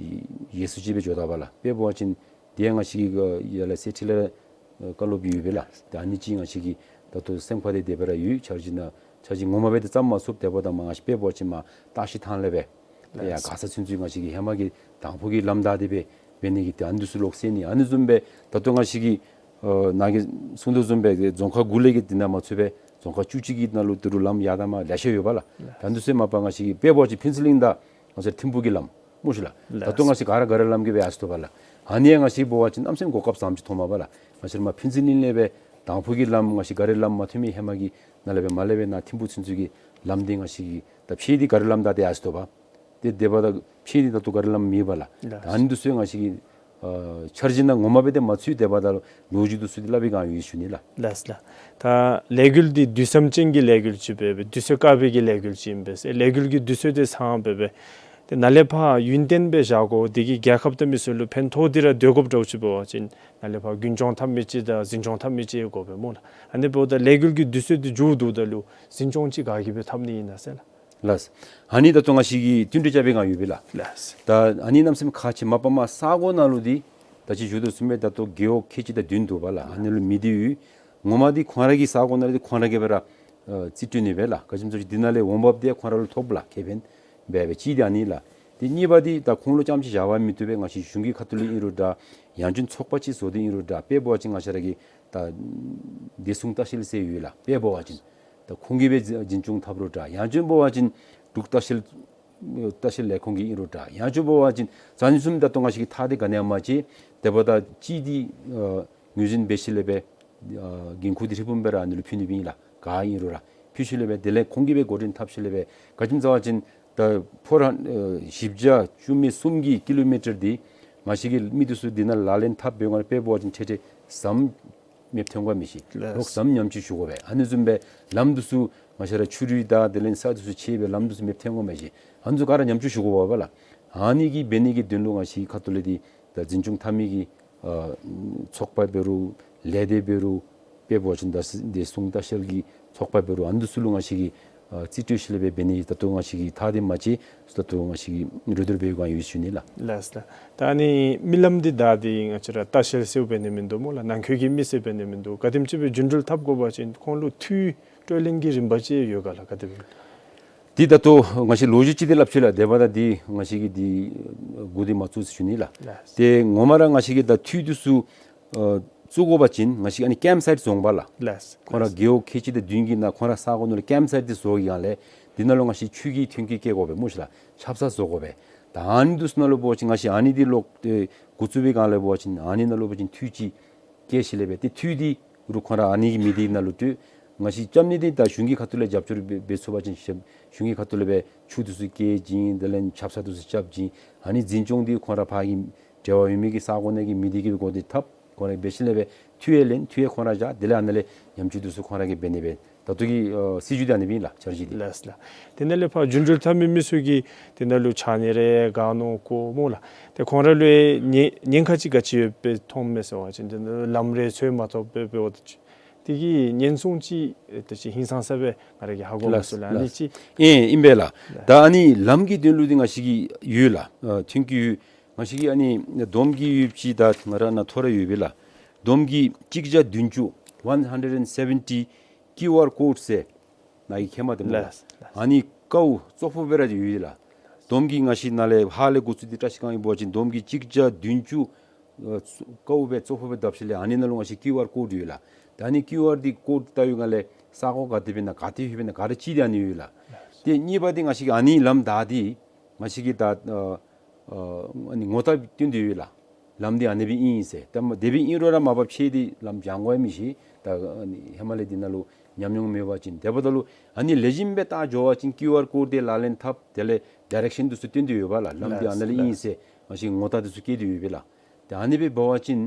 ཡོད་ཟེར་ཅིག་སྦེ་འགྱོ་དོ་བ་ལགས། དཔེ་འབད་བ་ཅིན་འདི་ཡང་ང་བཅས་ཀྱིས་ཡར་ལས་ཟེར་ཁྲི་ལས་ར་བཀའ་སློབ་ཡོད་པས་ལགས། ད་ཨ་ནི་ཅིག་ང་བཅས་ཀྱིས་ད་ལྟོ་སེམས་ཁར་ཏེ་དེ་སྦེ་ར་ཡོད། འཆར་གཞི་ནང་འཆར་གཞི་ངོ་མ་སྦེ་ཏེ་བརྩམ་མ་ཚུགས། དེ་འབདཝ་ད་མར་ང་བཅས་དཔེ་འབད་བ་ཅིན་མར་སྟག་ཤི་ཐང་ལས་སྦེ་ཡར་མགར་ས་ཚུན་ཚོད་ང་བཅས་ཀྱིས་ཧེ་མ་གི་དང་ཕུ་གི་ལམ་བདའ་སྟེ་སྦེ་འབད་ནི་གི་ཏེ་ཨ་ནི་འདི་ཚུ་ལོག་སེལ་ནི། ཨ་ནི་བཟུམ་སྦེ་ད་ལྟོ་ང་བཅས་ཀྱིས་ཨ་ནཱ་གིས་གསུང་དོ་བཟུམ་སྦེ་རྫོང་ཁག་དགུ་ལས་ཀྱི་འདི་ནང་མ་ཚུད་པའི་རྫོང་ཁག་བཅུ་གཅིག་གི་ནང་ལུ་ད་རུང་ལམ་ཡར་དང་མར་ལེ་ཤ་ཡོད་པ་ལགས། ད་ཨ་ནི་འདི་ཚུ་མ་པ་ང་བཅས་ཀྱིས་དཔེ་འབད་བ་ཅིན་ཕུན་ཚོགས་གླིང་དང་ང་བཅས་ཐིམ་ཕུག་གི་ལམ་སྨོ་ཤི་ལགས། ད་ལྟོ་ལགས། ང་བཅས་ག་ར་ག་རི་ལམ་གྱིས་སྦེ་ཡར་སོང་དོ་བ་ལགས། ཨ་ནི་ཡང་ང་བཅས་འབད་བ་ཅིན་གནམ་མེད་ས་མེད་གོ་སྐབས་བཟང་པོ་ཅིག་མཐོངམ་པ་ལགས། ང་བཅས་ར་མར་ཕུན་ཚོགས་གླིང་ལས་སྦེ་དང་ཕུ་གི་ལམ་ང་བཅས་ག་རི་ལམ་མ་ཐོན་མི་ཧེ་མ་གི་ནང་ལས་སྦེ་མར་ལས་སྦེ་ནཱ་ཐིམ་ཕུག་ཚུན་ཚོད་ཀྱི་ལམ་འདི་ང་བཅས་ཀྱིས་ད་ཕྱེད་འདི་ག་རི་ལམ་བདའ་སྟེ་ཡར་སོང་དོ་བ། ཏེ་དེ་འབདཝ་ད་ཕྱེད་འདི་ད་ལྟོ་ག་རི་ལམ་མེད་པ་ལགས། ལགས། ད་ཨ་ནི་འདི་ཚུ་ང་བཅས་ཀྱི་ཨ་འཆར་གཞི་ནང་ངོ་མ་སྦེ་ཏེ་མ་ཚུད། དེ་འབདཝ་ད་ལོ་རྒྱུས་འདི་ཚུ་འདི་སླབ་པའི་སྒང་ཡོད་ཞུ་ནི་ལགས། ལགས་ལགས། ད་ལས་འགུལ་འདི་དུས་བཟང་ཅན་གྱི་ལས་འགུལ་ཅིག་སྦེ་སྦེ་དུས་ཚོད་དཀའ་བའི་གི་ལས་འགུལ་ཅིག་ཨིན་པས། ལས་འགུལ་གྱི་དུས་ཚོད་འདི་ཚང་སྦེ་སྦེ་ཏེ་ནཱ་ལས་ཕར་ཡུན་བརྟན་སྦེ་བཞག་དགོ། དེ་གིས་རྒྱལ་ཁབ་དང་མི་སེར་ལུ་ཕན་ཐོགས་ཏེ་ར་སྡོད་དགོཔ་འདྲཝ་ཅིག་འབད་བ་ཅིན་ནཱ་ལས་ཕར་རྒྱུན་སྐྱོང་འཐབ་མི་ཅིག་དང་འཛིན་སྐྱོང་འཐབ་མི་ཅིག་དགོ་པས་སྨོ་ལགས། ཨ་ནི་འབདཝ་ད་ལས་འགུལ་གྱི་དུས་ཚོད་འདི་མཇུག་བསྡུཝ་ད་ལུ་འཛིན་སྐྱོང་ཅིག་ག་གིས་སྦེ་འཐབ་ནི་ཨིན་ན་ཟེར་ལགས། ལགས། ཨ་ནི་ད་ལྟོ་ང་བཅས་ཀྱིས་བསྟུན་གྲོས་རྐྱབ་པའི་སྒང་ཡོད་པས་ལགས། ལགས། ད་ཨ་ནི་གནམ་མེད་ས་མེད་ཁག་ཆེ། མ་པ་མར་ས་གོ་ནང་ལུ་འདི་ད་ཅི་ཞུ་དོ་བཟུམ་སྦེ་ད་ལྟོ་རྒེད་འོག་ཁལ་གཅིག་དང་བདུན་འདུག་པ་ལགས། ཨ་ནི་ལུ་མི་འདི་ཡོད། ངོ་མ་འདི་ཁོང་ར་གི་ས་གོ་ནང་ལས་འདི་ཁོང་ར་གིས་སྦེ་ར་ཨ་རྩིས་སྤྲོད་ནི་སྦེ་ལགས། ག་ཅི་སྨོ་ཟེར་བ་ཅིན་འདི་ནང་ལས་འོང་འབབ་འདི་ཁོང་ར་ལུ་ཐོབ་ལགས། ཁེ་ཕན་འབད་སྦེ་གཅིག་འདི་ཨ་ནི་ལགས། ཏེ་གཉིས་པ་འདི་ད་ཁོང་ལུ་རྐྱངམ་ཅིག་བཞག་པ་མི་བཏུབ་པས། ང་བཅས་གཞུང་གི་ཁ་ཐུག་ལས་ཨིན་རུང་འདྲ། ཡང་ཅིན་ཚོགས་པ་ཅིག་བཟོ་སྟེ་ཨིན་རུང་འདྲ། དཔེ་འབད་བ་ཅིན་ང་བཅས་ར་གི་ད་བདེ་སྲུང་ལྟ་བཤལ་ཟེར་ཡོད་ལགས། དཔེ་འབད་བ་ཅིན་ད་ཁོང་གིས་སྦེ་འཛིན་སྐྱོང་འཐབ་རུང་འདྲ། ཡང་ཅིན་འབད་བ་ཅིན་འབྲུག་ལྟ་བཤལ་ལྟ་བཤལ་ལས་ཁུངས་ཀྱིས་ཨིན་རུང་འདྲ། ཡང་ཅིན་འབད་བ་ཅིན་ཨ་ནི་བཟུམ་ད་ལྟོ་ང་བཅས་ཀྱིས་ཐག་འདི་ག་ནི་ཡང་མ་བཅད། དེ་འབདཝ་ད་གཅིག་འདི་ཨ་ངོས་འཛིན་འབད་ཞིནམ་ལས་སྦེ་ཨ་འགན་ཁུར་འདི་ཧྲིལ་བུམ་སྦེ་ར་ཨ་ནི་ལུ་ཕུལ་ནི་སྦེ་ཨིན་ལགས། ག་ཨིན་རུང་ར་ཕུལ་ཞིནམ་ལས་སྦེ་དེ་ལས་ཁོང་གིས་སྦེ་འགོ་འདྲེན་འཐབ་ཞིནམ་ལས་སྦེ་ག་ཅི་སྨོ་ཟེར་བ་ཅིན་ད་ཕོར་ཧན་ཨ་བཞི་བརྒྱ་བཅུ་མེད་གསུམ་གྱི་ཀི་ལོ་མི་ཊར་འདི་ ང་བཅས་ཀྱི་མི་འདི་ཚུ་འདི་ནང་ལག་ལེན་འཐབ་འབད་བའི་སྒང་ལས་དཔེ་འབད་བ་ཅིན་འཕྲལ་འཕྲལ་ཟམ་མེདཔ་ཐོན་ག་མི་ཤེས། ལགས། ལོག་ཟམ་ཉམས་བཅོས་ཞུ་དགོ་པས། ཨ་ནི་བཟུམ་སྦེ་ལམ་འདི་ཚུ་ང་བཅས་ར་ཆུ་རུད་དང་དེ་ལས་ས་འདི་ཚུ་ཆད་སྦེ་ལམ་འདི་ཚུ་མེདཔ་ཐོན་ག་མི་ཤེས། ཨ་ནི་ཚུ་ག་ར་ཉམས་བཅོས་ཞུ་དགོ་པས་ལགས། ཨ་ནི་གི་འབད་ནི་གི་དོན་ལུ་ང་བཅས་ཁ་ཐུག་ལས་འདི་ད་འཛིན་སྐྱོང་འཐབ་མི་གི་ཨ་ཚོགས་པ་འབད་རུང་ལས་སྡེ་འབད་རུང་དཔེ་འབད་བ་ཅིན་ད་བདེ་སྲུང་ལྟ་བཤལ་གྱི་ཚོགས་པ་འབད་རུང་ཨ་ནི་འདི་ཚུ་ལུ་ང་བཅས་ཀྱིས་ཨ་རྩིས་སྤྲོད་ཞིནམ་ལས་འབད་འབད་ནི་ད་ལྟོ་ང་བཅས་ཀྱིས་ཐག་འདི་མ་བཅད། ད་ལྟོ་ང་བཅས་ཀྱིས་གྲོས་བསྡུར་འབད་བའི་སྒང་ཡོད་ཟེར་ཞུ་ནི་ལགས། ལགས་ལགས། ད་ཨ་ནི་མི་ལམ་འདི་བདའ་སྟེ་ང་བཅས་ར་ལྟ་བཤལ་ཟེར་འབད་ནི་མིན་འདུག་སྨོ་ལགས། ནང་འཁོད་ཀྱི་མི་ཟེར་འབད་ནི་མིན་འདུག། ག་དེམ་ཅིག་སྦེ་རྒྱུན་འགྲུལ་འཐབ་དགོ་པ་ཅིན་ཁོང་ལུ་འཐུས་སྤྲོད་ལེན་གྱི་རིམ་པ་ཅིག་ཡོད་ག་ལགས། ག་དེ་སྦེ། འདི་ད་ལྟོ་ང་བཅས་ལོ་རྒྱུས་ཅིག་འདི་སླབ་ཅི་ལགས། དེ་འབདཝ་ད་འདི་ང་བཅས་ཀྱིས་འདི་འགོ་འདི་མ་བཙུགས་ཟེར་ཞུ་ནི་ལགས། ལགས། ཏེ་ངོ་མ་ར་ང་བཅས་ཀྱིས་ད་འཐུས་འདི་ཚུ་ཨ་བཙུགས་དགོ་པ་ཅིན་ང་བཅས་ཨ་ནི་ཀེམཔ་སའིཊ་བཟོ་འོང་པས་ལགས། ལགས། ཁོང་ར་ལགས། རྒེད་འོག་ཁལ་གཅིག་དང་བདུན་གྱི་ནང་ཁོང་ར་ས་གོ་ནང་ལུ་ཀེམཔ་སའིཊ་འདི་བཟོ་གི་སྒང་ལས་འདི་ནང་ལུ་ང་བཅས་ཆུ་གི་ཐོན་སྐྱེད་བསྐྱལ་དགོ་པས་སྨོ་ཤི་ལགས། ཆབ་གསང་བཟོ་དགོ་པས། ད་ཨ་ནི་འདི་ཚུ་ནང་ལུ་འབད་བ་ཅིན་ང་བཅས་ཨ་ནི་འདི་ལོག་ཏེ་འགོ་བཙུགས་པའི་སྒང་ལས་འབད་བ་ཅིན་ཨ་ནི་ནང་ལུ་འབད་བ་ཅིན་འཐུས་ཅིག་བསྐྱལ་ཞིནམ་ལས་འབད་ཏེ་འཐུས་འདི་རུང་ཁོང་ར་ཨ་ནི་གི་མི་སྡེ་ནང་ལུ་སྤྲོད། ང་བཅས་རྐྱབ་ནི་འདི་ད་གཞུང་གི་ཁ་ཐུག་ལས་རྒྱབ་སྐྱོར་འབད་འབད་ཚུགས་པ་ཅིན་གཞུང་གི་ཁ་ཐུག་ལས་འབད་ཆུ་འདི་ཚུ་བསྐྱལ་བྱིན་དེ་ལས་ཆབ་གསང་འདི་ཚུ་རྐྱབ་བྱིན་ཨ་ནི་འཛིན་སྐྱོང་འདི་ཁོང་ར་ཕར་གྱི་འབྲེལ་བ་ཡོད་མི་གི་ས་གོ་ནང་གི་མི་སྡེ་གིས་འགོ་འདི་འཐབ། ཁོང་ར་འབད་ཞིནམ་ལས་འབད་འཐུས་ཡང་ལེན། འཐུས་ཡང་ཁོང་ར་བཞག། དེ་ལས་ཨ་ནཱ་ལས་ཉམས་བཅོས་འདི་ཚུ་ཁོང་ར་གིས་འབད་ནི་འབད། ད་ལྟོ་གི་ཨ་སྲིད་བྱུས་འདི་ཨ་ནི་སྦེ་ཨིན་ལགས། འཆར་གཞི་འདི། ལགས་ལགས། དེ་ནང་ལས་ཕར་རྒྱུན་འགྲུལ་འཐབ་མི་མི་ཚུ་གིས་དེ་ནང་ལུ་ཕྱགས་སྙིགས་རེ་ག་མནོ་དགོ་སྨོ་ལགས། ཏེ་ཁོང་ར་ལུ་ཉེན་ཉེན་ཁ་ཅིག་ག་ཅི་ཡོདཔ་སྦེ་མཐོངམ་མས་ཟེར་བ་ཅིན་དེ་ནང་ལམ་རེ་འཚོལ་མ་ཐོབ་པའི་འབདཝ་ད་ཅིག་དེ་གི་ཉེན་སྲུང་ཅིག་ཏེ་ཅིག་ཧིང་སངས་ས་སྦེ་ང་ར་གིས་ཧ་གོ་མས་ཟེར་ལགས། ཨ་ནི་ལགས། ཅིག་ཨིན་ཨིན་པས་ལགས། ལགས། ད་ཨ་ནི་ལམ་གྱི་དོན་ལུ་འདི་ང་བཅས་ཀྱི་ཡོད་ལགས། ཨ་ཐོན་སྐྱེད་ཡོད། ང་བཅས་ཀྱི་ཨ་ནི་བསྡོམས་ཀྱིས་ཡོདཔ་ཅིག་ད་ང་ར་ནཱ་ཐོ་ར་ཡོད་པས་ལགས། བསྡོམས་ཀྱིས་གཅིག་བརྒྱ་བདུན་ཅུ་ཝན་ཧན་ཌེཌ་ཨེནཌ་སེ་བེན་ཊི་ཀིའུ་ཨར་ཀོཌ་ཟེར་ནཱ་གིས་མཁྱེནམ་འདི་སྨོ་ལགས། ལགས་ལགས། ཨ་ནི་ཀཝ་བཙོག་ཕོགཔ་སྦེ་ར་ཡོད་ལགས། བསྡོམས་ཀྱིས་ང་བཅས་ནཱ་ལས་ཧཱ་ལས་འགོ་བཙུགས་ཏེ་བཀྲིས་སྒང་ཨིན་པ་ཅིན་བསྡོམས་ཀྱིས་གཅིག་བརྒྱ་བདུན་ཅུ་ཨ་ཀཝ་སྦེ་བཙོག་ཕོགཔ་སྦེ་བརྡབ་ཞིནམ་ལས་ཨ་ནི་ནང་ལུ་ང་བཅས་ཀིའུ་ཨར་ཀོཌ་ཡོད་ལགས། ད་ཨ་ནི་ཀིའུ་ཨར་འདི་ཀོཌ་བལྟ་བའི་སྒང་ལས་ས་གོ་ག་དེ་སྦེ་ཨིན་ན་ག་ཏེ་ལྷོདཔ་ཨིན་ན་ག་ར་གཅིག་འདི་ཨ་ནི་ཡོད་ལགས། ཏེ་གཉིས་པ་འདི་ང་བཅས་ཀྱིས་ཨ་ནི་ལམ་བདའ་སྟེ་ང་བཅས་ཀྱིས་ད་ཨ་ཨ་ཨ་ནི་ངོ་རྟགས་སྟོན་ཏེ་ཡོད་ལགས། ལམ་འདི་ཨ་ནི་སྦེ་ཨིན་ཟེར། ད་དེ་སྦེ་ཨིན་རུང་ར་མ་པ་ཕྱེད་འདི་ལམ་བྱང་དགོ་ཡང་མི་ཤེས། ད་ཨ་ནི་ཧེ་མ་ལས་འདི་ནང་ལུ་ཉམས་མྱོང་མེད་པ་ཅིན། དེ་འབདཝ་ད་ལུ་ཨ་ནི་ལེགས་ཤོམ་སྦེ་བལྟ་འགྱོ་བ་ཅིན་ཀིའུ་ཨར་ཀོཌ་འདི་ལག་ལེན་འཐབ། དེ་ལས་ཌའི་རེཀ་ཤཱན་འདི་ཚུ་སྟོན་ཏེ་ཡོད་པས་ལགས། ལམ་འདི་ཨ་ནཱ་ལས་ཨིན་ཟེར་ང་བཅས་ངོ་རྟགས་འདི་ཚུ་བཀལ་ཏེ་ཡོད་པས་ལགས། ཏེ་ཨ་ནི་སྦེ་འབད་བ་ཅིན་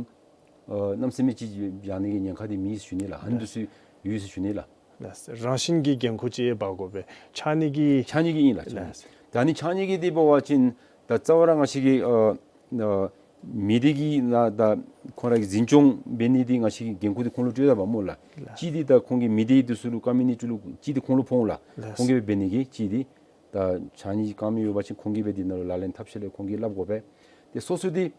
ཨ་གནམ་མེད་ས་མེད་ཅིག་བཞག་ནི་གི་ཉེན་ཁ་འདི་མེད་ཟེར་ཞུ་ནི་ལགས། ཨ་ནི་འདི་ཚུ་ཡོད་ཟེར་ཞུ་ནི་ལགས། ལགས། རང་བཞིན་གྱི་འགན་ཁུར་ཅིག་འབག་དགོ་པས། ཕྱགས་སྙིགས་ཀྱི། ཕྱགས་སྙིགས་ཀྱི་ཨིན་ལགས། ལགས། ད་ཨ་ནི་ཕྱགས་སྙིགས་ཀྱི་འདི་འབད་བ་ཅིན་ད་རྩ་བ་ར་ང་བཅས་ཀྱི་ཨ་ཨ་མི་སྡེ་གི་ནང་ད་ཁོང་ར་གི་འཛིན་སྐྱོང་འབད་ནི་འདི་ང་བཅས་ཀྱི་འགན་ཁུར་འདི་ཁོང་ལུ་སྤྲོད་ད་པས་སྨོ་ལགས། ལགས། གཅིག་འདི་ད་ཁོང་གི་མི་སྡེ་འདི་ཚུ་ལུ་ཀོ་མིའུ་ནི་ཊི་ལུ་གཅིག་འདི་ཁོང་ལུ་ཕོག་འོང་ལགས། ལགས། ཁོང་གིས་འབད་ནི་གི་གཅིག་འདི་ད་ཕྱགས་སྙིགས་རྐྱབ་མི་ཡོད་པ་ཅིན་ཁོང་གིས་འབད་འདི་ནང་ལུ་ལག་ལེན་འཐབ་ཞིནམ་ལས་ཁོང་གིས་སླབ་དགོ་པས། ཏེ་སོ་སོ་འདི་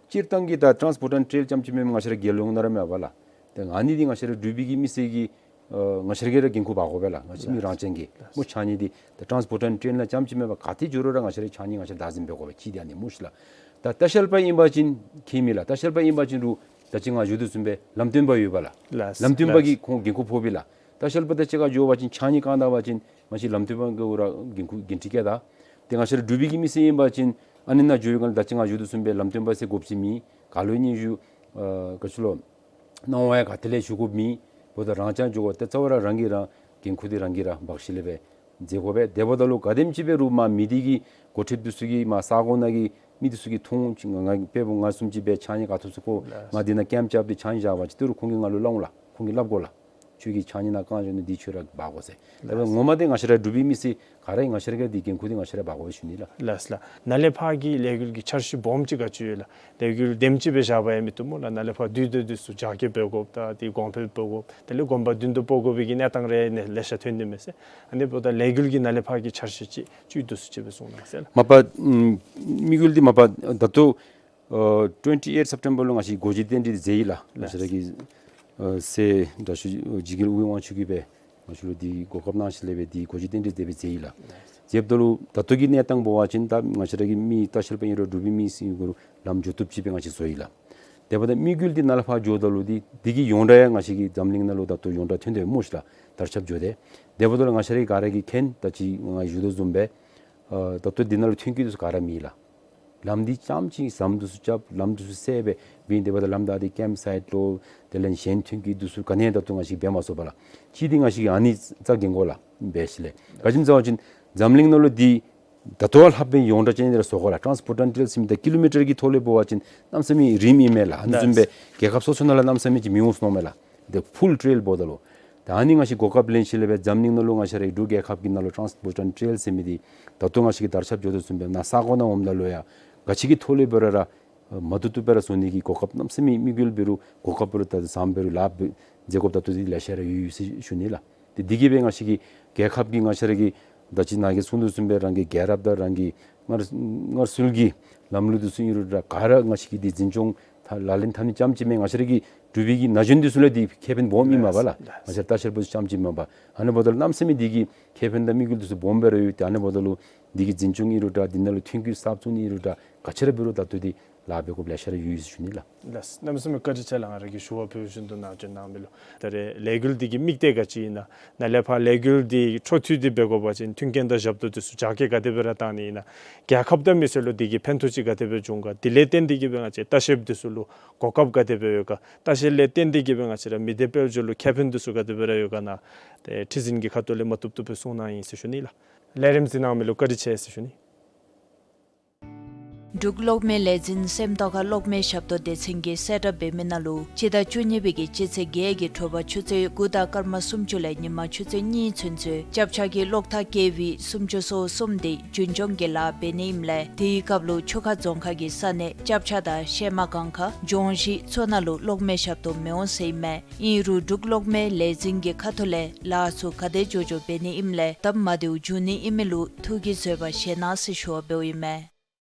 སྤྱིར་བཏང་གི་ད་ཊཱནསི་པོརཊ་ཨེནཌ་ཊེལ་རྐྱངམ་ཅིག་མེན་པར་ང་བཅས་ར་རྒྱལ་ཡོངས་ནང་ར་མེད་པས་ལགས། ཏེ་ཨ་ནི་འདི་ང་བཅས་ར་འབྲུག་པའི་གི་མི་སེར་གྱིས་ཨ་ང་བཅས་ར་གིས་ར་འགན་ཁུར་འབག་དགོ་པས་ལགས། ང་བཅས་མི་རང་བཙན་གྱིས་སྨོ། ཕྱགས་སྙིགས་འདི་ད་ཊཱནསི་པོརཊ་ཨེནཌ་ཊེལ་ནང་རྐྱངམ་ཅིག་མེན་པར་ག་ཏེ་འགྱོ་རུང་ར་ང་བཅས་ར་ཕྱགས་སྙིགས་ང་བཅས་ར་བདག་འཛིན་འབད་དགོ་པས། གཅིག་འདི་ཨ་ནི་སྨོ་ཤི་ལགས། ད་ལྟ་བཤལ་པ་ཨིན་པ་ཅིན་ཁྱད་མེད་ལགས། ལྟ་བཤལ་པ་ཨིན་པ་ཅིན་རུང་ད་ཅི་ང་ཞུ་དོ་བཟུམ་སྦེ་ལམ་སྟོན་པ་ཡོད་པས་ལགས། ལགས། ལམ་སྟོན་པ་གིས་ཁོང་འགན་ཁུར་ཕོག་པས་ལགས། ལྟ་བཤལ་པ་དང་གཅིག་ཁར་འགྱོ་བ་ཅིན་ཕྱགས་སྙིགས་བཀང་ད་པ་ཅིན་ང་བཅས་ལམ་སྟོན་པ་གུ་ར་འགན་ཁུར་འགན་འཁྲི་བཀལ་ད། ཏེ་ང་བཅས་ར་འབྲུག་པའི་གི་མི་སེར་ཨིན་པ་ཅིན་ཨ་ནི་ནང་འགྱོ་བའི་སྒང་ལས་ད་ཅི་ང་ཞུ་དོ་བཟུམ་སྦེ་ལམ་སྟོན་པ་ཟེར་དགོཔ་ཅིག་མེད། ག་ལུ་སྙན་ཞུ་ཨ་ག་ཅི་ལོ་གནང་བ་ཡང་ག་ཏེ་ལས་ཞུ་དགོཔ་མེད། འབདཝ་ད་རང་རྐྱང་འགྱོ་དགོ། ཏེ་རྩ་བ་ར་རང་གིས་རང་འགན་ཁུར་འདི་རང་གིས་ར་འབག་ཞིནམ་ལས་འབད་མཛད་དགོ་པས། དེ་འབདཝ་ད་ལུ་ག་དེམ་ཅིག་འབད་རུང་མར་མི་སྡེ་གི་འགོ་ཁྲིདཔ་འདི་ཚུ་གིས་མར་ས་གོ་ནང་གི་མི་འདི་ཚུ་གིས་མཐོང་ཅི། ང་ང་དཔེ་འབད་ང་བཟུམ་ཅིག་སྦེ་ཕྱགས་སྙིགས་ག་ཐོབ་ཚུགས་གོ། ལགས། ང་འདི་ནང་ཀེམཔ་རྐྱབ་སྟེ་ཕྱགས་སྙིགས་བཞག་པ་ཅིན་ཏེ་རུང་ཁོང་གིས་ང་ལུ་སླབ་འོང་ལགས། ཁོང་གིས་སླབ་དགོ་ལགས། ཁྱོད་ཀྱིས་ཕྱགས་སྙིགས་ནཱ་བཀང་བཞག་ནུག། འདི་ཁྱོད་ར་འབག་དགོ་ཟེར། ལགས། ད་ངོ་མ་འདི་ང་བཅས་ར་འབྲུག་པའི་མི་སེར་ག་ར་ང་བཅས་ར་གིས་འདི་འགན་ཁུར་འདི་ང་བཅས་ར་འབག་དགོ་པས་ཞུ་ནི་ལགས། ལགས་ལགས། ནཱ་ལས་ཕར་གྱི་ལས་འགུལ་གྱི་འཆར་གཞི་སྦོམ་ཅིག་ག་ཅི་ཡོད་ལགས། ལས་འགུལ་དེམ་ཅིག་སྦེ་བཞག་པ་ཡང་མི་བཏུབ་སྨོ་ལགས། ནཱ་ལས་ཕར་དུས་དང་དུས་སུ་རྒྱ་སྐྱེད་འབད་དགོཔ་དང་དེ་གོང་འཕེལ་འབད་དགོཔ་དེ་ལས་དགོན་པ་བདུན་དུ་སྤོ་དགོ་པའི་གི་གནས་སྟངས་རེ་ནི་ལེ་ཤ་ཐོན་ཏེ་མས་ཟེར། ཨ་ནི་འབདཝ་ད་ལས་འགུལ་གྱི་ནཱ་ལས་ཕར་གྱི་འཆར་གཞི་ཅིག་བཅུད་བསྡུ་སུ་ཅིག་སྦེ་གསུང་གནང་ཟེར་ལགས། མ་པ་ཨམ་དམིགས་ཡུལ་འདི་མ་པ་ད་ལྟོ་ཨ་ཊུ་ཝེན་ཊི་ཨེཊ་སེབ་ཊེམ་བར་ལུ་ང་བཅས་གོ་བརྗེ་རྟེན་འབྲེལ་མཛད་ཡི་ལགས། ང་བཅས་ར་གི་ཨ་སྲས་དྲག་ཤོས་འཇིགས་མེད་དབང་ཕྱུག་གིས་སྦེ་ང་བཅས་ལུ་འདི་གོ་སྐབས་གནང་ཞིནམ་ལས་སྦེ་འདི་གོ་བརྗེ་རྟེན་འབྲེལ་དེ་སྦེ་མཛད་ཡི་ལགས། མཛདཔ་ད་ལུ་ད་ལྟོ་གི་གནས་སྟངས་འབད་བ་ཅིན་ད་ང་བཅས་ར་གི་མི་ལྟ་བཤལ་པ་ཨིན་རུང་འབྲུག་པའི་མི་སེར་གུ་རུ་ལམ་འགྱོ་བཏུབ་ཅིག་སྦེ་ང་བཅས་བཟོ་ཡི་ལགས། དེ་འབདཝ་ད་དམིགས་ཡུལ་འདི་ནཱ་ལས་ཕར་འགྱོཝ་ད་ལུ་འདི་འདི་གི་ཡོངས་གྲགས་ཡང་ང་བཅས་ཀྱི་འཛམ་གླིང་ནང་ལུ་ད་ལྟོ་ཡོངས་གྲགས་ཐོན་ཏེ་སྨོ་ཤི་ལགས། དར་ཁྱབ་འགྱོ་སྟེ། དེ་འབདཝ་ད་ལུ་ང་བཅས་ར་ག་ར་གིས་མཁྱེན། ད་ཅི་ང་ཞུ་དོ་བཟུམ་སྦེ་ཨ་ད་ལྟོ་འདི་ནང་ལུ་ཐོན་སྐྱེད་འདི་ཚུ་ག་ར་མེད་ལགས། ལམ་འདི་རྐྱངམ་ཅིག་ཟམ་འདི་ཚུ་རྐྱབ། ལམ་འདི་ཚུ་བསལ་སྦེ་འབད་ཡི། དེ་འབདཝ་ད་ལམ་བདའ་སྟེ་ཀེམཔ་སའིཊ་ལོ་དེ་ལས་གཞན་ཐོན་སྐྱེད་འདི་ཚུ་ག་ནི་ཡང་ད་ལྟོ་ང་བཅས་ཀྱིས་འབད་མ་ཚུགས་པས་ལགས། གཅིག་འདི་ང་བཅས་ཀྱིས་ཨ་ནི་རྩ་འགེངས་དགོ་ལགས། འབད་ཞིནམ་ལས་ག་ཅི་སྨོ་ཟེར་བ་ཅིན་འཛམ་གླིང་ནང་ལུ་འདི་ ད་ལྟོ་ལྷག་པའི་ཡོངས་གྲགས་ཅན་འདི་ར་ཟེར་དགོ་ལགས། ཊཱནསི་བྷུ་ཊཱན་ཊེལ་ཟེར་མི་འདི་ཀི་ལོ་མི་ཊར་གྱི་ཐོག་ལས་འབད་བ་ཅིན་གནམ་མེད་ས་མེད་རིངམོ་ཨིན་མས་ལགས། ཨ་ནི་བཟུམ་སྦེ་རྒྱལ་ཁབ་སོ་སོ་ནང་ལུ་གནམ་མེད་ས་མེད་ཅིག་མི་འོང་ཟེར་མནོཝ་མས་ལགས། འདི་ཕུལ་ཊེལ་འབདཝ་ད་ལུ། ད་ཨ་ནི་ང་བཅས་གོ་སྐབས་ལེན་ཞིནམ་ལས་སྦེ་འཛམ་གླིང་ནང་ལུ་ང་བཅས་རའི་འབྲུག་རྒྱལ་ཁབ་ཀྱི་ནང་ལུ་ཊཱནསི་བྷུ་ཊཱན་ཊེལ་ཟེར་མི་འདི་ད་ལྟོ་ང་བཅས་ཀྱིས་དར་ཁྱབ་འགྱོ་དོ་བཟུམ་སྦེ་ནཱ་ས་གོ་ནང་འོངམ་ད་ལུ་ཡང་ག་ཅི་གི་ཐོག་ལས་འབད་རུང་ར་མ་བཏུབ་བཏུབ་སྦེ་ར་བཟོ་ནི་གི་གོ་སྐབས་གནམ་མེད་ས་མེད་དམིགས་ཡུལ་འབད་རུང་གོ་སྐབས་འབད་རུང་ད་བཟངམ་འབད་རུང་ལཱ་འབད་མཛད་དགོཔ་ད་ལྟོ་འདི་ལེ་ཤ་ར་ཡོད་ཡོད་ཟེར་ཞུ་ནི་ལགས། ཏེ་འདི་གིས་སྦེ་ང་བཅས་ཀྱི་རྒྱལ་ཁབ་ཀྱི་ང་བཅས་ར་གི་ད་ཅི་ནཱ་གིས་གསུངས་དོ་བཟུམ་སྦེ་རང་གི་རྒྱལ་རབས་དང་རང་གི་སྔར་སྔར་སྲོལ་གྱི་ལམ་ལུགས་འདི་ཚུ་ཨིན་རུང་ར་ག་ར་ང་བཅས་ཀྱིས་འདི་འཛིན་སྐྱོང་ད་ལག་ལེན་འཐབ་ནི་རྐྱངམ་ཅིག་མེན། ང་བཅས་ར་གི་འབྲུག་པའི་གི་ན་གཞོན་འདི་ཚུ་ལུ་འདི་ཁེ་ཕན་སྦོམ་ཨིན་མས་པ་ལགས། ལགས། ང་བཅས་ར་ལྟ་བཤལ་པ་ཚུ་རྐྱངམ་ཅིག་མེན་པ། ཨ་ནི་འབདཝ་ད་ལུ་གནམ་མེད་ས་མེད་འདི་གི་ཁེ་ཕན་དང་དམིགས་ཡུལ་འདི་ཚུ་སྦོམ་སྦེ་ར་ཡོད། ཏེ་ཨ་ནི་འབདཝ་ད་ལུ་འདི་གི་འཛིན་སྐྱོང་ཨིན་རུང་ར་འདི་ནང་ལུ་ཐོན་སྐྱེད་གསརཔ་བཙུགས་ནི་ཨིན་རུང་ར་ག་ཅི་ར་འབད་རུང་ད་ལྟོ་འདི་ལཱ་འབད་དགོཔ་ལེ་ཤ་ར་ཡོད་ཟེར་ཞུ་ནི་ལགས། ལགས། གནམ་མེད་ས་མེད་བཀའ་དྲིན་ཆེ་ལགས། ང་ར་གིས་ཞུ་བ་ཕུལ་བཞིན་དུ་ནཱ་བྱོན་གནང་མི་ལུ། ད་རེས་ལས་འགུལ་འདི་གི་དམིགས་གཏད་ག་ཅི་ཨིན་ན། ནཱ་ལས་ཕར་ལས་འགུལ་འདི་འཕྲོ་མཐུད་དེ་འབད་དགོ་པ་ཅིན་མཐུན་རྐྱེན་དང་ཞབས་ཏོག་འདི་ཚུ་རྒྱ་སྐྱེད་ག་དེ་སྦེ་ར་བཏང་ནི་ཨིན་ན། རྒྱལ་ཁབ་དང་མི་སེར་ལུ་འདི་གིས་ཕན་ཐོགས་ཅིག་ག་དེ་སྦེ་འབྱུང་ག། དེ་ལས་བརྟེན་ཏེ་གིས་སྦེ་ང་བཅས་ལྟ་བཤལཔ་འདི་ཚུ་ལུ་གོ་སྐབས་ག་དེ་སྦེ་ཡོད་ག། ལྟ་བཤལ་ལས་བརྟེན་ཏེ་གིས་སྦེ་ང་བཅས་ར་མི་སྡེ་དཔལ་འབྱོར་ལུ་ཁེ་ཕན་འདི་ཚུ་ག་དེ་སྦེ་ར་ཡོད་ག་ནཱ། ཏེ་ཁྲི་འཛིན་གྱི་ཁ་ཐུག་ལས་མ་བཏུབ་བཏུབ་སྦེ་གསུང་གནང་ཡི་ཟེར་ཞུ་ནི་ལགས། ལས་རིམ་གཟིགས་གནང་མི་ལུ་བཀའ་དྲིན་ཆེ་ཟེར་ཞུ་ནི། འབྲུག་གློག་མེ་ལས་འཛིན་སེམས་རྟོགས་ཁ་གློག་མེ་ཞབས་ཏོག་སྡེ་ཚན་གྱིས་གསལ་བསྒྲགས་འབད་མི་ནང་ལུ་སྤྱི་ཟླ་བཅུ་གཉིས་པའི་གི་སྤྱི་ཚེས་བརྒྱད་ཀྱི་དྲོ་པ་ཆུ་ཚོད་དགུ་དང་སྐར་མ་སུམ་ཅུ་ལས་ཉིན་མ་ཆུ་ཚོད་གཉིས་ཚུན་ཚོད་སྐྱབས་ཆ་གི་གློག་ཐག་ཀེ་ཝི་སུམ་ཅུ་སོ་གསུམ་འདི་རྒྱུན་སྐྱོང་གི་ལཱ་འབད་ནི་ཨིནམ་ལས་དེའི་སྐབས་ལུ་ཆུ་ཁ་རྫོང་ཁག་གི་ས་གནས་སྐྱབས་ཆ་དང་གཤེད་མ་སྒང་ཁ་ལྗོངས་གཞི་ཚུ་ནང་ལུ་གློག་མེ་ཞབས་ཏོག་མི་འོང་ཟེར་ཨིན་མས། ཨིན་རུང་འབྲུག་གློག་མེ་ལས་འཛིན་གྱི་ཁ་ཐུག་ལས་ལཱ་ཚུ་ག་དེ་མགྱོགས་མགྱོགས་འབད་ནི་ཨིནམ་ལས་སྟབས་མ་བདེཝ་འབྱུང་ནི་ཨིན་མི་ལུ་ཐུགས་ཀྱིས་བཟོད་པ་བཞེས་གནང་ཟེར་ཞུ་བ་འབདཝ་ཨིན་མས།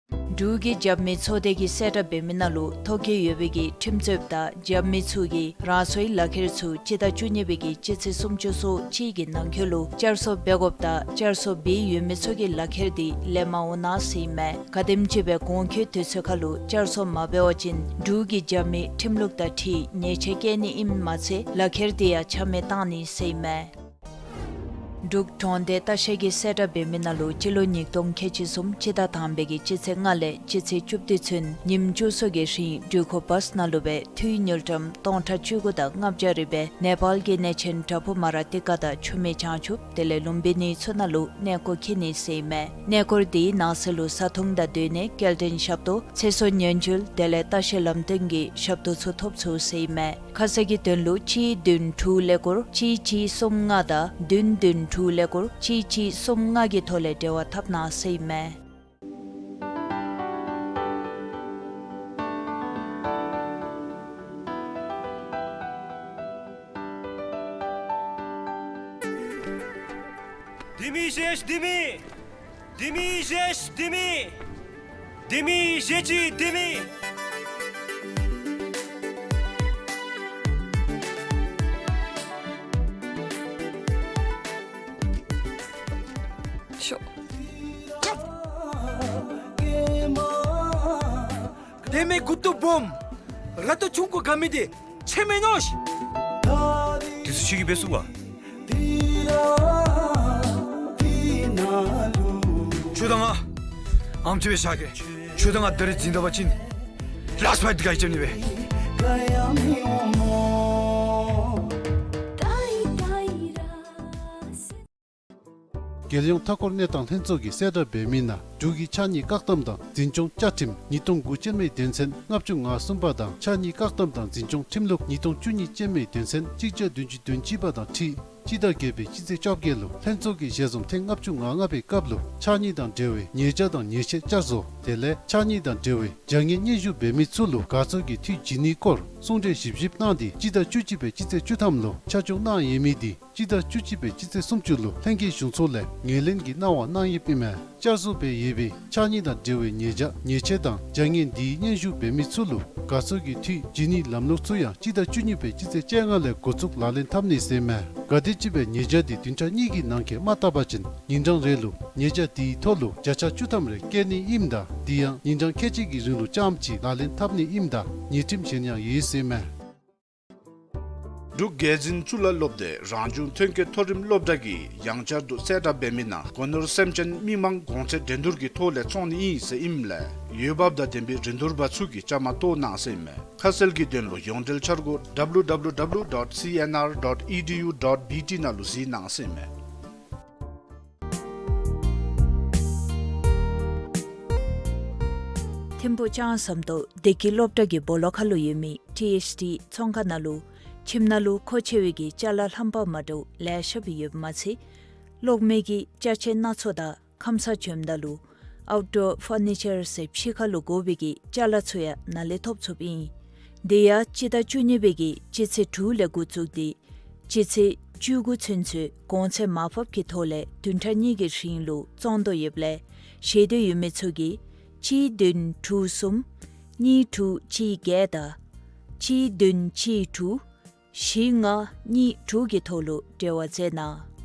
འབྲུག་གི་རྒྱབ་མི་ཚོགས་སྡེ་གིས་གསལ་བསྒྲགས་འབད་མི་ནང་ལུ་ཐོ་བཀོད་ཡོད་པའི་གི་ཁྲིམས་རྩོདཔ་དང་རྒྱབ་མི་ཚུ་གིས་རང་སོའི་ལག་ཁྱེར་ཚུ་སྤྱི་ཟླ་བཅུ་གཉིས་པའི་གི་སྤྱི་ཚེས་སུམ་ཅུ་སོ་གཅིག་གི་ནང་འཁོད་ལུ་བསྐྱར་གསོ་འབད་དགོཔ་དང་བསྐྱར་གསོ་འབད་ཡོད་མི་ཚུ་གི་ལག་ཁྱེར་འདི་ལེན་མ་འོང་གནང་ཟེར་ཨིན་མས། ག་དེམ་ཅིག་སྦེ་གོང་འཁོད་དུས་ཚོད་ཁར་ལུ་བསྐྱར་གསོ་མ་འབད་བ་ཅིན་འབྲུག་གི་རྒྱབ་མི་ཁྲིམས་ལུགས་དང་འཁྲིལ་ཉེས་ཆད་བཀལ་ནི་ཨིནམ་མ་ཚད་ལག་ཁྱེར་འདི་ཡང་ཆ་མེད་བཏང་ནི་ཟེར་ཨིན་མས། འབྲུག་གྲོང་སྡེ་ལྟ་བཤལ་གྱིས་གསལ་བསྒྲགས་འབད་མི་ནང་ལུ་སྤྱི་ལོ་ཉིས་སྟོང་ཁལ་གཅིག་གསུམ་སྤྱི་ཟླ་དང་པའི་གི་སྤྱི་ཚེས་ལྔ་ལས་སྤྱི་ཚེས་བཅུ་བདུན་ཚུན་ཉིནམ་བཅུ་གསུམ་གྱི་རིང་འགྲུལ་འཁོར་བཱསི་ནང་ལུ་སྦེ་འཐུས་དངུལ་ཀྲམ་སྟོང་ཕྲག་བཅུ་དགུ་དང་ལྔ་བརྒྱ་རེ་སྦེ་ནེ་པཱལ་གྱི་གནས་ཆེན་བྲག་ཕུག་མ་ར་ཏི་ཀ་དང་ཆུ་སྨད་བྱང་ཆུབ་དེ་ལས་ལུམྦི་ནི་ཚུ་ནང་ལུ་གནས་སྐོར་འཁྱིད་ནི་ཟེར་ཨིན་མས། གནས་སྐོར་འདིའི་ནང་གསེས་ལུ་བཟའ་འཐུང་དང་སྡོད་གནས་སྐྱེལ་འདྲེན་ཞབས་ཏོག་ཚེ་སྲོག་ཉེན་བཅོལ་དེ་ལས་ལྟ་བཤལ་ལམ་སྟོན་གྱི་ཞབས་ཏོག་ཚུ་ཐོབ་ཚུགས་ཟེར་ཨིན་མས། ཁ་གསལ་གྱི་དོན་ལུ་གཅིག་བདུན་དྲུག་ཀླད་ཀོར་གཅིག་གཅིག་གསུམ་ལྔ་དང་བདུན་བདུན་དྲུག་ཀླད་ཀོར་གཅིག་གཅིག་གསུམ་ལྔ་གི་ཐོག་ལས་འབྲེལ་བ་འཐབ་གནང་ཟེར་ཨིན་མས། ལྡེ་མིག་བཞེས་ལྡེ་མིག། ལྡེ་མིག་བཞེས་ལྡེ་མིག། ལྡེ་མིག་བཞེས་ཅི་ལྡེ་མིག། ཤོག། ལྡེ་མིག་མགུ་ཏོ་སྦོམ། ར་ཏོ་ཆུང་ཀུ་དགའ་མི་འདི་ཆེ་མེན་ནོ་ཤི། དེ་ཚུ་ཁྱོད་ཀྱིས་འབད་ཚུགས་ག། ཁྱོད་དང་ང་ཨམ་ཅིག་སྦེ་བཞག་གེ། ཁྱོད་དང་ང་ད་རིས་འཛིང་ད་པ་ཅིན་ལཱསི་ཕའིཊ་འདི་ག་གིས་རྐྱབ་ནི་སྦེ། རྒྱལ་ཡོངས་མཐའ་འཁོར་གནས་སྟངས་ལྷན་ཚོགས་ཀྱིས་གསལ་བསྒྲགས་འབད་མི་ནང་འབྲུག་གི་ཕྱགས་སྙིགས་བཀག་སྡོམ་དང་འཛིན་སྐྱོང་བཅའ་ཁྲིམས་ཉིས་སྟོང་དགུ་ཅན་མའི་དོན་ཚན་ལྔ་བཅུ་ང་གསུམ་པ་དང་ཕྱགས་སྙིགས་བཀག་སྡོམ་དང་འཛིན་སྐྱོང་ཁྲིམས་ལུགས་ཉིས་སྟོང་བཅུ་གཉིས་ཅན་མའི་དོན་ཚན་གཅིག་བརྒྱ་བདུན་ཅུ་དོན་གཅིག་པ་དང་འཁྲིལ་སྤྱི་ཟླ་བརྒྱད་པའི་སྤྱི་ཚེས་བཅོ་བརྒྱད་ལུ་ལྷན་ཚོགས་ཀྱི་ཞལ་འཛོམས་ཐེངས་ལྔ་བཅུ་ང་ལྔ་པའི་སྐབས་ལུ་ཕྱགས་སྙིགས་དང་འབྲེལ་བའི་ཉེས་བྱ་དང་ཉེས་ཆད་བསྐྱར་བཟོ་དེ་ལས་ཕྱགས་སྙིགས་དང་འབྲེལ་བའི་བྱ་ངན་སྙན་ཞུ་འབད་མི་ཚུ་ལུ་དགའ་ཚོར་གྱི་འཐུས་བྱིན་ནིའི་སྐོར་གསུང་གྲོས་ཞིབ་ཞིབ་གནང་སྟེ་སྤྱི་ཟླ་བཅུ་གཅིག་པའི་སྤྱི་ཚེས་བཅུ་ཐམ་ལུ་ཆ་འཇོག་གནང་ཡོད་མི་འདི་སྤྱི་ཟླ་བཅུ་གཅིག་པའི་སྤྱི་ཚེས་སུམ་ཅུ་ལུ་ལྷན་རྒྱས་གཞུང་ཚོགས་ལས་ངོས་ལེན་གྱི་གནང་བ་གནང་ཡོདཔ་ཨིན་མས། བསྐྱར་བཟོ་འབད་ཡོད་པའི་ཕྱགས་སྙིགས་དང་འབྲེལ་བའི་ཉེས་བྱ་ཉེས་ཆད་དང་བྱ་ངན་འདིའི་སྙན་ཞུ་འབད་མི་ཚུ་ལུ་དགའ་ཚོར་གྱི་འཐུས་བྱིན་ནིའི་ལམ་ལུགས་ཚུ་ཡང་སྤྱི་ཟླ་བཅུ་གཉིས་པའི་སྤྱི་ཚེས་བཅོ་ལྔ་ལས་འགོ་བཙུགས་ལག་ལེན་འཐབ་ནི་ཟེར་ཨིན་མས། ག་དེམ་ཅིག་སྦེ་ཉེས་བྱ་འདི་བདུན་ཕྲག་གཉིས་ཀྱི་ནང་འཁོད་མ་བཏབ་པ་ཅིན་ཉིན་གྲངས་རེ་ལུ་ཉེས་བྱ་དེའི་ཐོག་ལུ་བརྒྱ་ཆ་བཅུ་ཐམ་རེ་བཀལ་ནི་ཨིནམ་ད་དེ་ཡང་ཉིན་གྲངས་ཁལ་གཅིག་གི་རིང་ལུ་རྐྱངམ་གཅིག་ལག་ལེན་འཐབ་ནི་ཨིནམ་ད་ཉེས་ཁྲིམས་གཞན་ཡང་ཡོད་ཟེར་ཨིན་མས། འབྲུག་རྒྱལ་འཛིན་གཙུག་ལག་སློབ་སྡེ་རང་བྱུང་ཐོན་སྐྱེད་མཐོ་རིམ་སློབ་གྲྭ་གིས་ཡང་བསྐྱར་དུ་གསལ་བསྒྲགས་འབད་མི་ནང་སྒོ་ནོར་སེམས་ཅན་མི་མང་གོང་ཚད་འགྲན་བསྡུར་གྱི་ཐོག་ལས་བཙོང་ནི་ཨིན་ཟེར་ཨིནམ་ལས་འོས་འབབ་དང་ལྡན་པའི་རིན་བསྡུར་པ་ཚུ་གིས་བཅའ་མར་གཏོགས་གནང་ཟེར་ཨིན་མས། ཁ་གསལ་གྱི་དོན་ལུ་ཡོངས་འབྲེལ་འཆར་སྒོ་W W W dot C N R dot E D U dot B T ནང་ལུ་གཟིགས་གནང་ཟེར་ཨིན་མས། ཐིམ་ཕུག་ལྕང་ཟམ་ཏོག་བདེ་སྐྱིད་སློབ་གྲྭ་གི་སྦོ་ལོགས་ཁ་ལུ་ཡོད་མི་ཊི་ཨེཆ་ཌི་ཚོང་ཁང་ནང་ལུ་ཁྱིམ་ནང་ལུ་མཁོ་ཆེ་བའི་གི་ཅ་ལ་རྣམ་པ་མ་འདྲཝ་ལེ་ཤ་སྦེ་ཡོདཔ་མ་ཚད་གློག་མེ་གི་ཅ་ཆས་སྣ་ཚོགས་དང་ཁམས་སངས་བྱོནམ་ད་ལུ་ཨའུཊ་ཌོར་ཕར་ནི་ཅར་ཟེར་ཕྱི་ཁ་ལུ་དགོ་པའི་གི་ཅ་ལ་ཚུ་ཡང་ནཱ་ལས་ཐོབ་ཚུགསཔ་ཨིན། དེ་ཡང་སྤྱི་ཟླ་བཅུ་གཉིས་པའི་གི་སྤྱི་ཚེས་དྲུག་ལས་འགོ་བཙུགས་ཏེ་སྤྱི་ཚེས་བཅུ་དགུ་ཚུན་ཚོད་གོང་ཚད་མར་ཕབ་ཀྱི་ཐོག་ལས་བདུན་ཕྲག་གཉིས་ཀྱི་རིང་ལུ་བཙོང་དོ་ཡོདཔ་ལས་ཤེས་འདོད་ཡོད་མི་ཚུ་གིས་གཅིག་བདུན་དྲུག་གསུམ་གཉིས་དྲུག་གཅིག་བརྒྱད་དང་གཅིག་བདུན་གཅིག་དྲུག་བཞི་ལྔ་གཉིས་དྲུག་གི་ཐོག་ལུ་འབྲེལ་བ་མཛད་གནང་།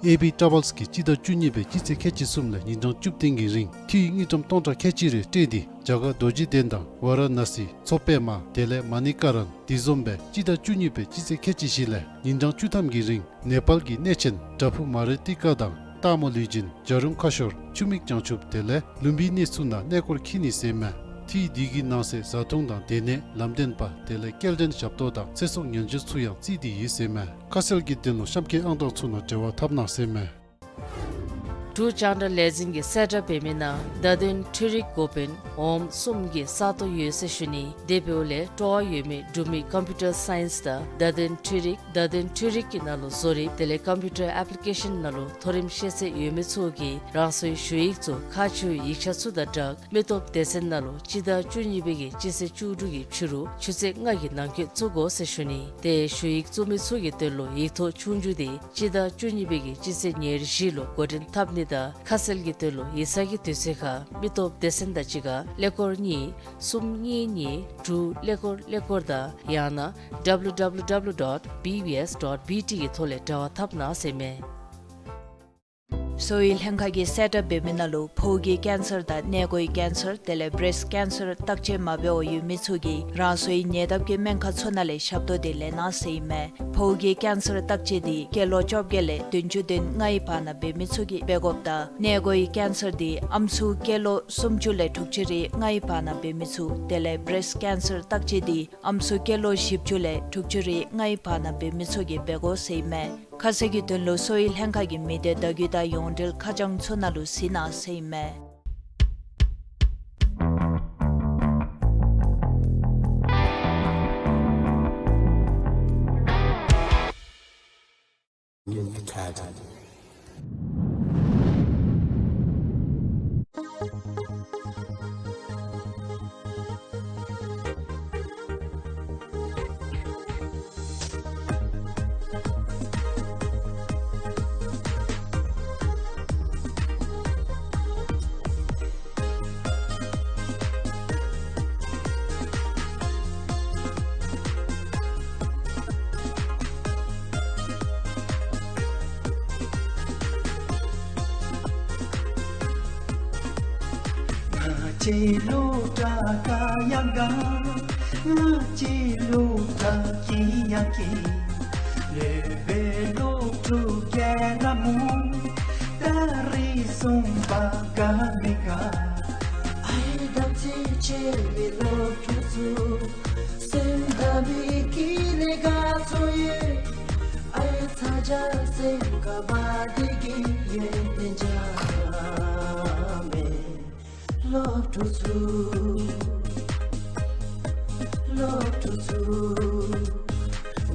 ཨེ་བི་ཊ་རེ་བཱལསི་གིས་སྤྱི་ཟླ་བཅུ་གཉིས་པའི་སྤྱི་ཚེས་ཁལ་གཅིག་གསུམ་ལས་ཉིན་གྲངས་བཅུ་བདུན་གྱི་རིང་འཐུས་དངུལ་ཀྲམ་སྟོང་ཕྲག་ཁལ་གཅིག་རེ་སྤྲོད་དེ་རྒྱ་གར་རྡོ་རྗེ་གདན་དང་ཝཱ་ར་ཎ་སི་མཚོ་པདྨ་དེ་ལས་མ་ཎི་ཀ་རན་དེ་བཟུམ་སྦེ་སྤྱི་ཟླ་བཅུ་གཉིས་པའི་སྤྱི་ཚེས་ཁལ་གཅིག་བཞི་ལས་ཉིན་གྲངས་བཅུ་ཐམ་གྱི་རིང་ནེ་པཱལ་གྱི་གནས་ཆེན་བྲག་ཕུག་མ་རི་ཏི་ཀ་དང་སྟག་མོ་ལུས་སྦྱིན་བྱ་རུང་ཁ་ཤོར་ཆུ་མིག་བྱང་ཆུབ་དེ་ལས་ལུམ་བི་ནི་ཚུ་ནང་གནས་སྐོར་འཁྱིད་ནི་ཟེར་མས། འཐུས་དེ་གི་ནང་གསེས་བཟའ་འཐུང་དང་སྡོད་གནས་ལམ་སྟོན་པ་དེ་ལས་སྐྱེལ་འདྲེན་ཞབས་ཏོག་དང་ཚེ་སྲོག་ཉེན་བཅོལ་ཚུ་ཡང་བརྩིས་ཏེ་ཡོད་ཟེར་མས། ཁ་གསལ་གྱི་དོན་ལུ་གཤམ་འཁོད་ཨང་གྲངས་ཚུ་ནང་འབྲེལ་བ་འཐབ་གནང་ཟེར་མས། འབྲུག་རྒྱང་བསྒྲགས་ལས་འཛིན་གྱིས་གསལ་བསྒྲགས་འབད་མི་ནང་བརྡ་དོན་འཕྲུལ་རིག་འགོ་དཔོན་འོགམ་གསུམ་གྱི་ས་སྟོང་ཡོད་ཟེར་ཞུ་ནི། དེ་འབདཝ་ལས་སྤྲོ་བ་ཡོད་མི་འབྲུག་མི་ཀམ་པིའུ་ཊར་སའིནསི་དང་བརྡ་དོན་འཕྲུལ་རིག་བརྡ་དོན་འཕྲུལ་རིག་གི་ནང་ལུ་བཟོ་རིག་དེ་ལས་ཀམ་པིའུ་ཊར་ཨེཔ་ལི་ཀེ་ཤཱན་ནང་ལུ་མཐོ་རིམ་ཤེས་ཚད་ཡོད་མི་ཚུ་གིས་རང་སོའི་ཞུ་ཡིག་ཚུ་ཁག་ཆེ་བའི་ཡིག་ཆ་ཚུ་དང་སྦྲགས་མི་སྟོབས་སྡེ་ཚན་ནང་ལུ་སྤྱི་ཟླ་བཅུ་གཉིས་པའི་གི་སྤྱི་ཚེས་བཅུ་དྲུག་གི་ཕྱི་རུ་ཆུ་ཚོད་ལྔ་གི་ནང་འཁོད་བཙུགས་དགོ་ཟེར་ཞུ་ནི། ཏེ་ཞུ་ཡིག་བཙུགས་མི་ཚུ་གི་དོན་ལུ་ཡིག་ཐོག་ཆོས་རྒྱུགས་དེ་སྤྱི་ཟླ་བཅུ་གཉིས་པའི་གི་སྤྱི་ཚེས་ཉེར་བཞི་ལུ་འགོ་འདྲེན་འཐབ་ནི་དང་ཁ་གསལ་གྱི་དོན་ལུ་ཡིག་ཚང་གི་དུས་ཚོད་ཁར་མི་སྟོབས་སྡེ་ཚན་དང་གཅིག་ཁར་ཀླད་ཀོར་གཉིས་གསུམ་གཉིས་གཉིས་དྲུག་ཀླད་ཀོར་ཀླད་ཀོར་དང་ཡང་ན་W W W dot B B S dot B T གི་ཐོག་ལས་འབྲེལ་བ་འཐབ་གནང་ཟེར་མས། གསོ་བའི་ལྷན་ཁག་གིས་གསལ་བསྒྲགས་འབད་མི་ནང་ལུ་ཕོཝ་གི་ཀེན་སར་དང་མངལ་སྒོའི་ཀེན་སར་དེ་ལས་བྲེསཊ་ཀེན་སར་བརྟག་དཔྱད་མ་འབད་བར་ཡོད་མི་ཚུ་གིས་རང་སོའི་ཉེ་འདབས་ཀྱི་སྨན་ཁང་ཚུ་ནང་ལས་ཞབས་ཏོག་དེ་ལེན་གནང་ཟེར་ཨིན་མས། ཕོཝ་གི་ཀེན་སར་བརྟག་དཔྱད་དེ་སྐྱེས་ལོ་བཅོ་བརྒྱད་ལས་བདུན་ཅུ་དོན་ལྔའི་བར་ན་འབད་མི་ཚུ་གིས་འབད་དགོཔ་དང་མངལ་སྒོའི་ཀེན་སར་དེ་ཨམ་སྲུ་སྐྱེས་ལོ་སུམ་ཅུ་ལས་དྲུག་ཅུ་རེ་ལྔའི་བར་ན་འབད་མི་ཚུ་དེ་ལས་བྲེསཊ་ཀེན་སར་བརྟག་དཔྱད་དེ་ཨམ་སྲུ་སྐྱེས་ལོ་བཞི་བཅུ་ལས་དྲུག་ཅུ་རེ་ལྔའི་བར་ན་འབད་མི་ཚུ་གིས་འབད་དགོ་ཟེར་ཨིན་མས། ཁ་གསལ་གྱི་དོན་ལུ་གསོ་བའི་ལྷན་ཁག་གི་མི་སྡེ་བརྡ་བརྒྱུད་དང་ཡོངས་འབྲེལ་ཁ་བྱང་ཚུ་ནང་ལུ་གཟིགས་གནང་ཟེར་ཨིན་མས། ང་བཅས་སློབ་གྲྭ་དགའ་ཡང་དགའ། ང་བཅས་སློབ་གྲྭ་སྐྱིད་ཡང་སྐྱིད། སློབ་དཔོན་སློབ་ཕྲུག་ག་ར་མོ། ད་རིས་བཟུམ་པ་དགའ་མི་དགའ། ཨའི་དམ་ཚིག་ཆེ་བའི་སློབ་ཕྲུག་ཚུ། སེམས་དང་མི་གི་ལས་ཀ་ཚུ་ཡོད། ཨའི་ཚ་གྱང་སེམས་ཁར་མ་བདེ་གི་ཡོན་ཏན་བྱ་མེད། སློབ་ཕྲུག་ཚུ། སློབ་ཕྲུག་ཚུ།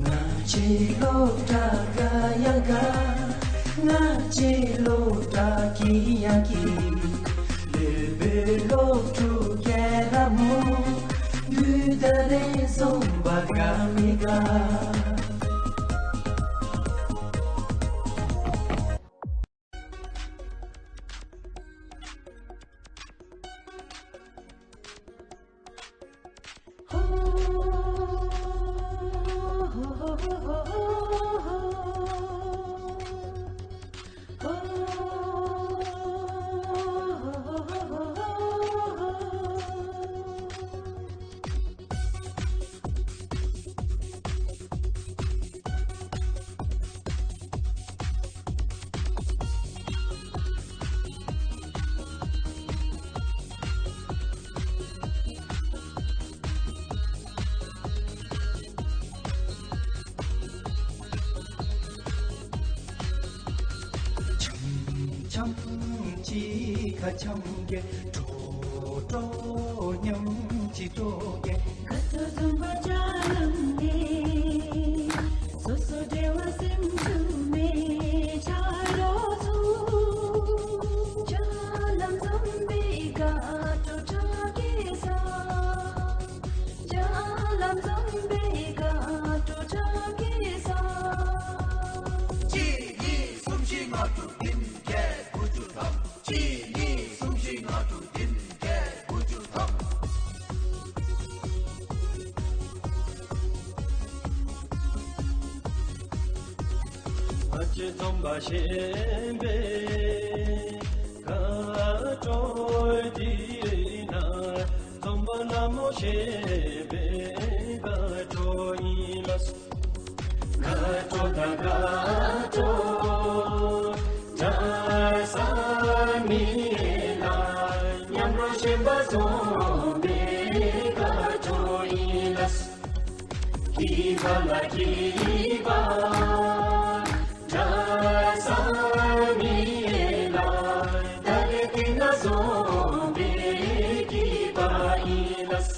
ང་བཅས་སློབ་གྲྭ་དགའ་ཡང་དགའ། ང་བཅས་སློབ་གྲྭ་སྐྱིད་ཡང་སྐྱིད། སློབ་དཔོན་སློབ་ཕྲུག་ག་ར་མོ། དུས་ད་རིས་བཟུམ་པ་དགའ་མི་དགའ། ཉམས་ཅི་ཁ་འཆམ་གེ། འགྲོ་འགྲོ་ཉམས་ཅི་འགྲོ་གེ། ཁ་ཐུག་འཛོམས་པ་ཅ་ལམ་ནས། སོ་སོ་འབྲེལ་བ་སེམས་སུ་མེད་ཆ་རོགས་ཚུ། ཅ་ལམ་འཛོམས་པའི་དགའ་སྤྲོ་ཁྲག་གིས་ཟ། ཅ་ལམ་འཛོམས་པའི་དགའ་སྤྲོ་ཁྲག་གིས་ཟ། གཅིག་གཉིས་གསུམ་བཞི་ལྔ་དྲུག་བདུན་བརྒྱད་དགུ་བཅུ་ཐམ། གཅིག་གཉིས་གསུམ་བཞི་ལྔ་དྲུག་བདུན་བརྒྱད་དགུ་བཅུ་ཐམ། ང་བཅས་འཛོམས་པ་ཞེན་པའི་དགའ་སྤྲོ་འདི་ནང་། འཛོམས་པ་ལ་མོ་ཞེན་པའི་དགའ་སྤྲོ་ཨིན་ལགས། དགའ་སྤྲོ་དང་དགའ་སྤྲོ་གྲགས་ས་མེད་ལགས། མཉམ་རོགས་ཞེན་པ་འཛོམས་པའི་དགའ་སྤྲོ་ཨིན་ལགས། སྐྱིད་པ་ལ་སྐྱིད་པ་གྲགས་ས་མེད་ལགས། ད་རེས་འདི་ནང་འཛོམས་པའི་སྐྱིད་པ་ཨིན་ལགས།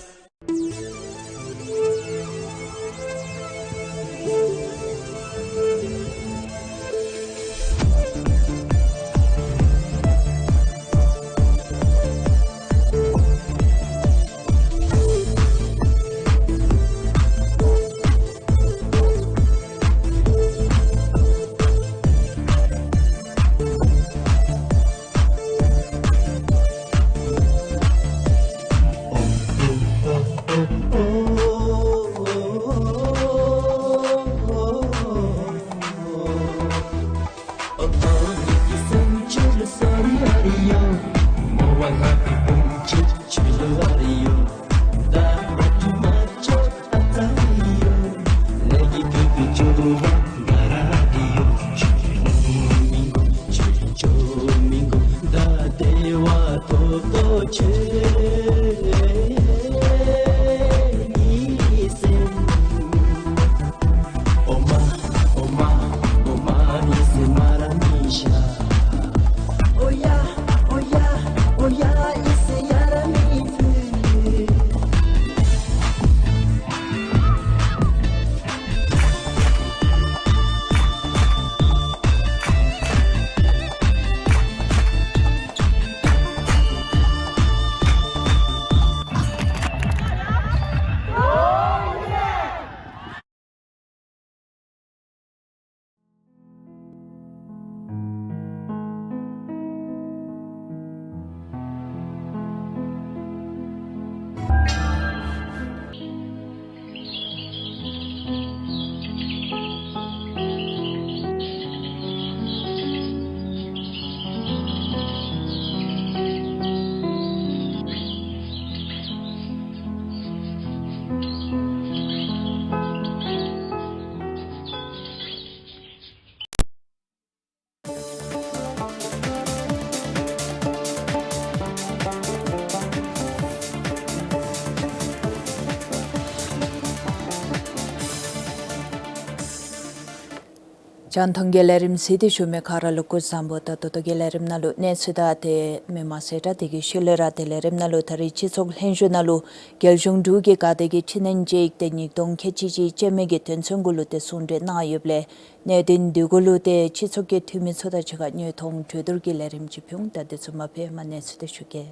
རྒྱང་མཐོང་གི་ལས་རིམ་གཟིགས་ཏེ་བཞུགས་མི་ག་ར་ལུ་སྐུ་གཟུགས་བཟང་པོ། ད་ད་ལྟོ་གི་ལས་རིམ་ནང་ལུ་གནས་ཚུལ་དང་དེ་མི་མང་གསལ་བསྒྲགས་དེ་གི་ཤུལ་ལས་ར་ཏེ་ལས་རིམ་ནང་ལུ་ད་རེས་སྤྱི་ཚོགས་ལྷན་བཞུགས་ནང་ལུ་རྒྱལ་གཞུང་འབྲུག་གི་དགའ་སྡེ་གི་འཕྲི་སྣོན་ཅིག་ཏེ་ཉིས་སྟོང་ཁལ་གཅིག་གཅིག་ཅན་མའི་གི་དོན་ཚན་གུ་ལུ་ཏེ་གསུང་གྲོས་གནང་ཡོདཔ་ལས་གནད་དོན་འདི་གུ་ལུ་ཏེ་སྤྱི་ཚོགས་ཀྱི་འཐུས་མི་ཚུ་དང་གཅིག་ཁར་བརྙན་ཐུང་གྲོས་བསྡུར་གྱི་ལས་རིམ་ཅིག་ཕུལ་འོང་། ད་དེ་ཚུ་མ་ཕུལ་མ་གནས་ཚུལ་དེ་ཞུ་གེ།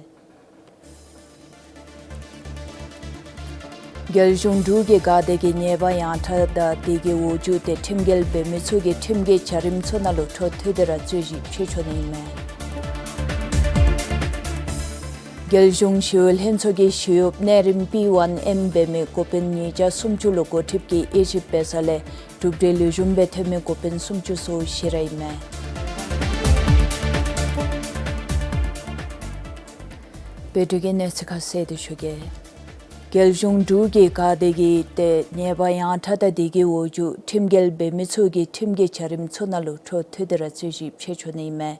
རྒྱལ་གཞུང་འབྲུག་གི་དགའ་སྡེ་གི་ཉེས་པ་ཡང་ཁྲ་དང་དེ་གི་འོག་འཇུག་ཏེ་ཁྲིམས་འགལ་འབད་མི་ཚུ་གིས་ཁྲིམས་ཀྱི་བྱ་རིམ་ཚུ་ནང་ལུ་འཕྲོ་མཐུད་དེ་ར་རྩོད་ཞིབ་འབད་ཆོག་ནི་ཨིན་མས། རྒྱལ་གཞུང་ཞི་གཡོག་ལྷན་ཚོགས་ཀྱི་ཞི་གཡོགཔ་གནས་རིམ་པི་ཝན་ཨེམ་འབད་མི་འགོ་དཔོན་ཉིས་བརྒྱ་སུམ་ཅུ་ལུ་འགོ་ཁྲིདཔ་གིས་དབྱེ་ཞིབ་འབད་ས་ལས་གྲུབ་འབྲས་ལེགས་ཤོམ་སྦེ་ཐོན་མི་འགོ་དཔོན་སུམ་ཅུ་སོ་བཞི་ར་ཨིན་མས། བོད་འབྲུག་གི་གནས་ཚུལ་ཁ་གསལ་དེ་ཞུ་གེ། རྒྱལ་གཞུང་འབྲུག་གི་དགའ་སྡེ་གི་ཏེ་ཉེས་པ་ཡང་ཁྲ་དང་དེ་གི་འོག་འཇུག་ཁྲིམས་འགལ་འབད་མི་ཚུ་གིས་ཁྲིམས་ཀྱི་བྱ་རིམ་ཚུ་ནང་ལུ་འཕྲོ་མཐུད་དེ་ར་རྩོད་ཞིབ་འབད་ཆོག་ནི་ཨིན་མས།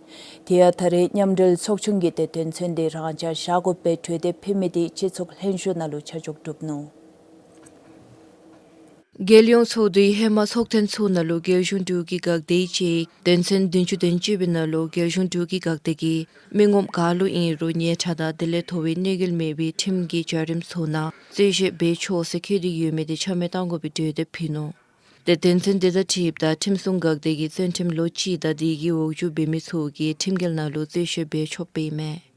དེ་ཡང་ད་རེས་མཉམ་འབྲེལ་ཚོགས་ཆུང་གིས་ཏེ་དོན་ཚན་འདི་རང་འཇགས་བཞག་དགོ་པའི་གྲོས་འདེབས་ཕུལ་མི་འདི་སྤྱི་ཚོགས་ལྷན་བཞུགས་ནང་ལུ་ཆ་འཇོག་གྲུབ་ནུག། རྒྱལ་ཡོངས་ཚོགས་འདུའི་ཧེ་མ་ཚོགས་ཐེངས་ཚུ་ནང་ལུ་རྒྱལ་གཞུང་དྲུག་གི་འགག་སྡེ་ཅིག་དོན་ཚན་བདུན་ཅུ་དོན་གཅིག་པའི་ནང་ལུ་རྒྱལ་གཞུང་དྲུག་གི་འགག་སྡེ་གིས་མི་ངོམ་ག་ལུ་ཨིན་རུང་ཉལ་ཁྲག་དང་དེ་ལས་མཐོ་བའི་གནོད་འགེལ་མེད་པའི་ཁྲིམས་ཀྱི་བྱ་རིམ་ཚུ་ནང་རྩོད་བཞེས་འབད་ཆོག་ཟེར་བཀོད་དེ་ཡོད་མི་དེ་ཆ་མེད་གཏང་དགོ་པའི་གྲོས་འདེབས་ཕུལ་ནུག། ཏེ་དོན་ཚན་དེ་དང་འཁྲིལཝ་ད་ཁྲིམས་སྲུང་འགག་སྡེ་གི་བཙོན་ཁྲིམས་ལོ་གཅིག་དང་དེ་གི་འོག་འཇུག་འབད་མི་ཚུ་གིས་ཁྲིམས་འགལ་ནང་ལུ་རྩོད་བཞེས་འབད་ཆོགཔ་ཨིན་མས།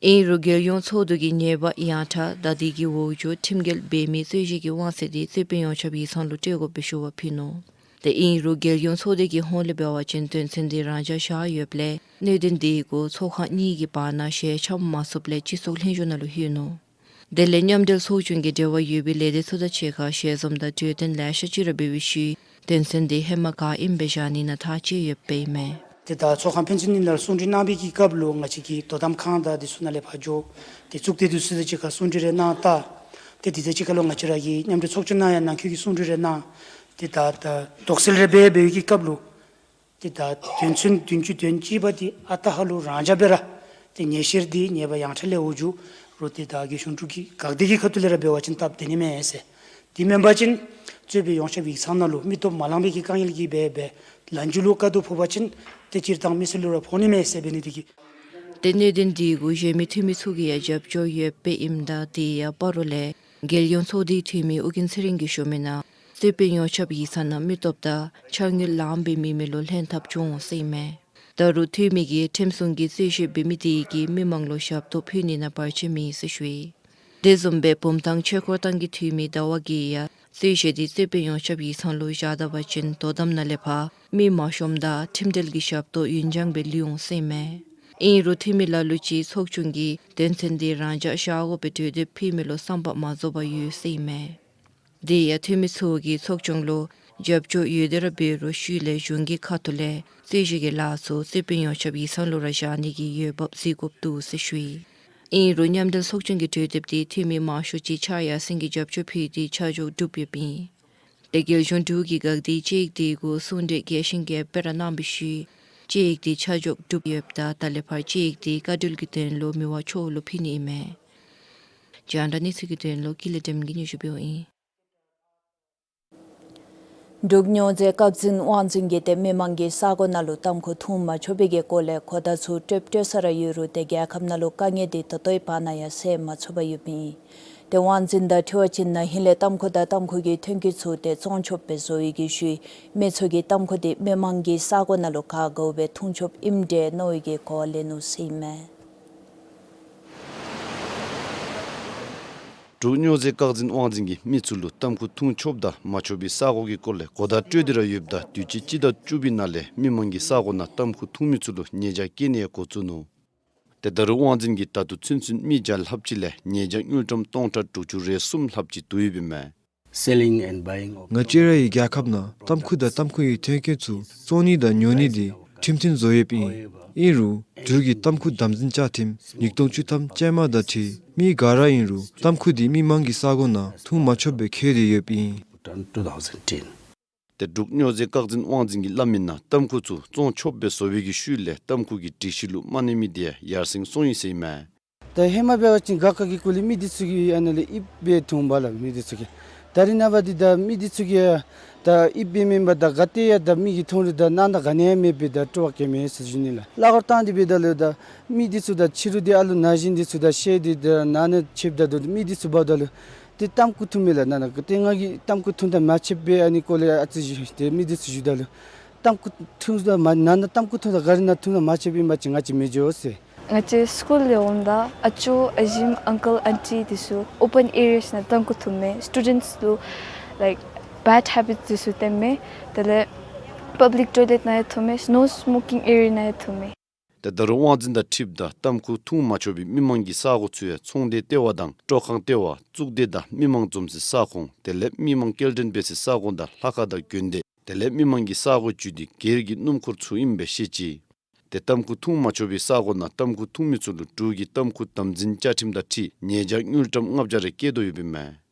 ཨིན་རུང་རྒྱལ་ཡོངས་ཚོགས་འདུ་གི་ཉེས་པ་ཡང་ཁྲ་དང་དེ་གི་འོག་འཇུག་ཁྲིམས་འགལ་འབད་མི་རྩོད་བཞེས་ཀྱི་དབང་ཚད་དེ་རྩོད་དཔོན་ཡོངས་ཁྱབ་ཡིག་ཚང་ལུ་སྤྲོད་དགོ་པའི་ཞུ་བ་ཕུལ་ནུག། ཏེ་ཨིན་རུང་རྒྱལ་ཡོངས་ཚོགས་སྡེ་གི་ཧོངས་ལས་འབད་བ་ཅིན་དོན་ཚན་དེ་རང་འཇགས་བཞག་ཡོདཔ་ལས་གནད་དོན་དེ་གུ་ཚོགས་ཁང་གཉིས་ཀྱི་བར་ན་ཞལ་འཆམ་མ་ཚུགསཔ་ལས་སྤྱི་ཚོགས་ལྷན་བཞུགས་ནང་ལུ་ལྷོད་ནུག། དེ་ལས་མཉམ་འབྲེལ་ཚོགས་ཆུང་གིས་འབྲེལ་བ་ཡོད་པའི་ལས་སྡེ་ཚུ་དང་གཅིག་ཁར་ཞལ་འཛོམས་དང་གྲོས་བསྟུན་ལེ་ཤ་ཅིག་ར་འབད་བའི་ཤུལ་དོན་ཚན་དེ་ཧེ་མ་ག་ཨིནམ་སྦེ་བཞག་ནི་ནང་ཐག་བཅད་ཡོདཔ་ཨིན་མས། ཏེ་ད་ཚོགས་ཁང་ཕན་ཚུན་གཉིས་ལུ་གསུང་གྲོས་གནང་བའི་གི་སྐབས་ལུ་ང་བཅས་ཀྱི་དོ་དམ་ཁང་དང་དེ་ཚུ་ནང་ལས་ཕར་འགྱོ། ཏེ་གཙུག་སྡེ་དེ་ཚུ་དང་གཅིག་ཁར་གསུང་གྲོས་རེ་གནང་ད། ཏེ་དེ་དང་གཅིག་ཁར་ལུ་ང་བཅས་ར་གི་མཉམ་འབྲེལ་ཚོགས་ཆུང་ནང་ཡང་ནང་འཁོད་ཀྱི་གསུང་གྲོས་རེ་གནང་། ཏེ་ད་ད་དོགས་སེལ་རེ་འབད་འབད་བའི་གི་སྐབས་ལུ། ཏེ་ད་དོན་ཚན་བདུན་ཅུ་དོན་གཅིག་པ་དེ་ཨ་རྟག་ཧ་ལུགས་རང་འཇགས་སྦེ་ར། ཏེ་ཉེས་བཤེར་དེ་ཉེས་པ་ཡང་ཁྲ་ལས་འོག་འཇུག་རུང་ཏེ་ད་རྒྱལ་གཞུང་དྲུག་གི་འགག་སྡེ་གི་ཁ་ཐུག་ལས་ར་འབད་བ་ཅིན་སྟབས་བདེ་ནི་མས་ཟེར། དེ་མེན་པ་ཅིན་རྩོད་དཔོན་ཡོངས་ཁྱབ་ཡིག་ཚང་ནང་ལུ་མི་སྟོབས་མ་ལང་པའི་གི་དཀའ་ངལ་གྱིས་འབད་འབད་ལན་འཇུ་ལུ་དཀའ་སྡུག་ཕོག་པ་ཅིན་ཏེ་སྤྱིར་བཏང་མི་སེར་ལུ་ར་ཕོག་ནི་མས་ཟེར་འབད་ནི་དེ་གིས། ཏེ་གནད་དོན་དེ་གུ་གཞན་མི་འཐུས་མི་ཚུ་གིས་ཡང་རྒྱབ་སྐྱོར་ཡོདཔ་ཨིནམ་ད་དེ་ཡང་སྤ་རོ་ལས་རྒྱལ་ཡོངས་ཚོགས་སྡེའི་འཐུས་མི་ཨོ་རྒྱན་ཚེ་རིང་གིས་ཞུ་མི་ནང་རྩོད་དཔོན་ཡོངས་ཁྱབ་ཡིག་ཚང་ནང་མི་སྟོབས་དང་ཕྱག་དངུལ་ལངམ་སྦེ་མེད་མི་ལུ་ལྷན་ཐབས་བྱུང་ཟེར་ཨིན་མས། ད་རུང་འཐུས་མི་གིས་ཁྲིམས་སྲུང་གིས་རྩོད་བཞེས་འབད་མི་དེ་གིས་མི་མང་ལུ་ཞབས་ཏོག་ཕུལ་ནི་ནང་བར་ཆད་མེད་ཟེར་ཞུ་ཡི། དེ་བཟུམ་སྦེ་བུམ་ཐང་ཆོས་འཁོར་ཐང་གི་འཐུས་མི་ཟླ་བ་གིས་ཡང་རྩོད་བཞེས་དེ་རྩོད་དཔོན་ཡོངས་ཁྱབ་ཡིག་ཚང་ལུ་བཞག་ད་པ་ཅིན་དོ་དམ་ནང་ལས་ཕར་མི་མ་ཤོངམ་ད་ཁྲིམས་འབྲེལ་གྱི་ཞབས་ཏོག་ཡུན་འགྱངས་སྦེ་ལུས་འོང་ཟེར་ཨིན་མས། ཨིན་རུང་འཐུས་མི་ལ་ལུ་ཅིག་ཚོགས་ཆུང་གིས་དོན་ཚན་དེ་རང་འཇགས་བཞག་དགོ་པའི་གྲོས་འདེབས་ཕུལ་མི་ལུ་བསམ་པ་མ་རྫོགས་པར་ཡོད་ཟེར་ཨིན་མས། དེ་ཡང་འཐུས་མི་ཚུ་གིས་ཚོགས་ཆུང་ལུ་རྒྱབ་སྐྱོར་ཡོད་དེ་ར་འབད་རུང་ཤུལ་ལས་གཞུང་གི་ཁ་ཐུག་ལས་རྩོད་བཞེས་ཀྱི་ལཱ་ཚུ་རྩོད་དཔོན་ཡོངས་ཁྱབ་ཡིག་ཚང་ལུ་ར་བཞག་ནི་གི་འོས་འབབ་གཟིགས་དགོཔ་འདུག་ཟེར་ཞུ་ཡི། ཨིན་རུང་མཉམ་འབྲེལ་ཚོགས་ཆུང་གི་གྲོས་འདེབས་དེ་འཐུས་མི་མང་ཤོས་ཅིག་ཕྱག་ཡར་སེང་གིས་རྒྱབ་སྐྱོར་ཕུལ་ཏེ་ཆ་འཇོག་གྲུབ་ཡོདཔ་ཨིན། ཏེ་རྒྱལ་གཞུང་དྲུག་གི་འགག་སྡེ་དཔྱད་ཡིག་དེ་གུ་གསུང་གྲོས་རྒྱས་ཤིང་རྒྱས་པ་ར་གནང་བའི་ཤུལ་དཔྱད་ཡིག་དེ་ཆ་འཇོག་གྲུབ་ཡོདཔ་ད་ད་ལས་ཕར་དཔྱད་ཡིག་དེ་བཀའ་འཁྲོལ་གྱི་དོན་ལུ་མི་དབང་མཆོག་ལུ་ཕུལ་ནི་ཨིན་མས། རྒྱང་བསྒྲགས་གནས་ཚུལ་གྱི་དོན་ལུ་ཀུན་ལེགས་སྒྲོལ་མ་གིས་སྙན་ཞུ་འབདཝ་ཨིན། འབྲུག་སྨྱོ་རྫས་བཀག་འཛིན་དབང་འཛིན་གྱིས་ཏེ་མི་མང་གི་ས་གོ་ནང་ལུ་ཏམ་ཁུ་འཐུང་མ་ཆོག་པའི་གི་སྐོར་ལས་གོ་བརྡ་ཚུ་སྤྲོད་སྤྲོད་ས་ར་ཡོད་རུང་ཏེ་རྒྱལ་ཁབ་ནང་ལུ་དཀའ་ངལ་དེ་ད་ལྟོའི་བར་ན་ཡང་སེལ་མ་ཚུགས་པར་ཡོདཔ་ཨིན། ཏེ་དབང་འཛིན་དང་འཁྲིལ་བ་ཅིན་ན་ཧིང་ལས་ཏམ་ཁུ་དང་ཏམ་ཁུ་གི་ཐོན་སྐྱེད་ཚུ་ཏེ་བཙོང་ཆོགཔ་སྦེ་བཟོ་བའི་གི་ཤུལ་མི་ཚུ་གིས་ཏམ་ཁུ་དེ་མི་མང་གི་ས་གོ་ནང་ལུ་ག་དགའཝ་སྦེ་འཐུང་ཆོགཔ་ཨིནམ་འདྲས་མནོ་བའི་གི་གོ་བ་ལེན་ནུག་ཟེར་ཨིན་མས། འབྲུག་སྨྱོ་རྫས་བཀག་འཛིན་དབང་འཛིན་གྱིས་མི་ཚུ་ལུ་ཏམ་ཁུ་འཐུང་ཆོགཔ་དང་མ་ཆོག་པའི་ས་གོ་གི་སྐོར་ལས་གོ་བརྡ་སྤྲོད་དེ་ར་ཡོདཔ་ད་དུས་ཅི་སྤྱི་ཟླ་བཅུ་པའི་ནང་ལས་མི་མང་གི་ས་གོ་ནང་ཏམ་ཁུ་འཐུང་མི་ཚུ་ལུ་ཉེས་བྱ་བཀལ་ནི་ཡང་འགོ་བཙུགས་ནུག། ཏེ་ད་རུང་དབང་འཛིན་གྱིས་ད་ལྟོ་ཚུན་ཚོད་མི་བརྒྱ་ལྷགཔ་ཅིག་ལས་ཉེས་བྱ་དངུལ་ཀྲམ་སྟོང་ཕྲག་དྲུག་ཅུ་རེ་གསུམ་ལྷགཔ་ཅིག་བསྡུ་ཡོདཔ་ཨིན་མས། Selling and buying of ང་བཅས་རའི་རྒྱལ་ཁབ་ནང་ཏམ་ཁུ་དང་ཏམ་ཁུའི་ཐོན་སྐྱེད་ཚུ་བཙོང་ནི་དང་ཉོ་ནི་དེ་ཁྲིམས་མཐུན་བཟོ་ཡོདཔ་ཨིན། ཨིན་རུང་འབྲུག་གི་ཏམ་ཁུ་དམ་འཛིན་བཅའ་ཁྲིམས་ཉིས་སྟོང་བཅུ་ཐམ་ཅན་མ་དང་འཁྲིལ་མི་ག་ར་ཨིན་རུང་ཏམ་ཁུ་དེ་མི་མང་གི་ས་གོ་ནང་འཐུང་མ་ཆོགཔ་སྦེ་འཁོད་དེ་ཡོདཔ་ཨིན། Two thousand ten. ཏེ་འབྲུག་སྨྱོ་རྫས་བཀག་འཛིན་དབང་འཛིན་གྱིས་སླབ་མིའི་ནང་ཏམ་ཁུ་ཚུ་བཙོང་ཆོགཔ་སྦེ་བཟོ་བའི་གི་ཤུལ་ལས་ཏམ་ཁུ་གི་སྒྲིག་གཞི་ལུ་མ་གནས་མི་དེ་ཡང་ཡར་སེང་སོང་ཡི་ཟེར་ཨིན་མས། ད་ཧེ་མ་འབད་བ་ཅིན་རྒྱ་གར་གྱི་སྐོར་ལས་མི་འདི་ཚུ་གིས་ཨ་ནཱ་ལས་ཨིབ་སྦེ་འཐུང་བ་ལགས་མི་འདི་ཚུ་གིས། ད་རེས་ནངས་པ་འདི་ད་མི་འདི་ཚུ་གིས་ད་ཨིབ་སྦེ་མེན་པར་ད་ག་ཏེ་ཡང་ད་མི་གིས་འཐུང་རུང་ད་ནང་ན་ག་ནི་ཡང་མེདཔ་སྦེ་ད་སྤྲོ་བ་བསྐྱེད་མས་ཟེར་ཞུ་ནི་ལགས། གླ་འཁོར་བཏང་སྟེ་འབདཝ་ད་ལུ་ད་མི་འདི་ཚུ་ད་ཕྱི་རུ་འདི་ཨ་ལུ་ན་གཞོན་འདི་ཚུ་ད་བཤལ་ཏེ་ད་ནང་ན་ཆིབ་ད་ད་མི་འདི་ཚུ་འབདཝ་ད་ལུ་ཏེ་ཏམ་ཁུ་འཐུང་མས་ལགས། ནང་ན་ག་ཏེ་ང་གིས་ཏམ་ཁུ་འཐུང་ད་མ་ཆོགཔ་སྦེ་ཨ་ནི་སྐོར་ལས་ཨ་ཙི་ཞུ་ཏེ་མི་འདི་ཚུ་ཞུཝ་ད་ལུ་ཏམ་ཁུ་འཐུང་ད་མ་ནང་ན་ཏམ་ཁུ་འཐུང་ད་ག་ར་ནང་འཐུང་ད་མ་ཆོགཔ་ཨིན་པ་ཅིན་ང་བཅས་མི་འགྱོ་ཟེར། ང་བཅས་སི་ཀུལ་ལས་འོངམ་ད་ཨ་ཅོ་ཨ་ཞིམ་ཨང་ཀལ་ཨན་ཊི་འདི་ཚུ་ཨོ་པཱན་ཨེ་རི་ཡཱ་ནང་ཏམ་ཁུ་འཐུང་མས། སི་ཊུ་ཌེནཊསི་ལུ་ལའིཀ་བེཌ་ཧེ་བིཊསི་འདི་ཚུ་སྟོན་མས། དེ་ལས་པབ་ལིཀ་ཊོའི་ལེཊ་ནང་ཡང་འཐུང་མས། ནོན་སི་མོ་ཀིང་ཨེ་རི་ཡཱ་ནང་ཡང་འཐུང་མས། ཏེ་ད་རུང་དབང་འཛིན་དང་འཁྲིལཝ་ད་ཏམ་ཁུ་འཐུང་མ་ཆོག་པའི་མི་མང་གི་ས་གོ་ཚུ་ཡང་ཚོང་སྡེ་ལྟེ་བ་དང་སྤྲོ་ཁང་ལྟེ་བ་གཙུག་སྡེ་དང་མི་མང་འཛོམས་སའི་ས་ཁོངས་དེ་ལས་མི་མང་སྐྱེལ་འདྲེན་འབད་སའི་ས་ཁོངས་དང་ལྷ་ཁང་དང་དགོན་སྡེ་དེ་ལས་མི་མང་གི་ས་གོ་བརྒྱུད་དེ་སྒེར་གྱི་སྣུམ་འཁོར་ཚུ་ཨིནམ་སྦེ་བཤད་ཅི། ཏེ་ཏམ་ཁུ་འཐུང་མ་ཆོག་པའི་ས་གོ་ནང་ཏམ་ཁུ་འཐུང་མི་ཚུ་ལུ་འབྲུག་གི་ཏམ་ཁུ་དམ་འཛིན་བཅའ་ཁྲིམས་དང་འཁྲིལ་ཉེས་བྱ་དངུལ་ཀྲམ་ལྔ་བརྒྱ་རེ་བཀལ་དོ་ཡོདཔ་ཨིན་མས།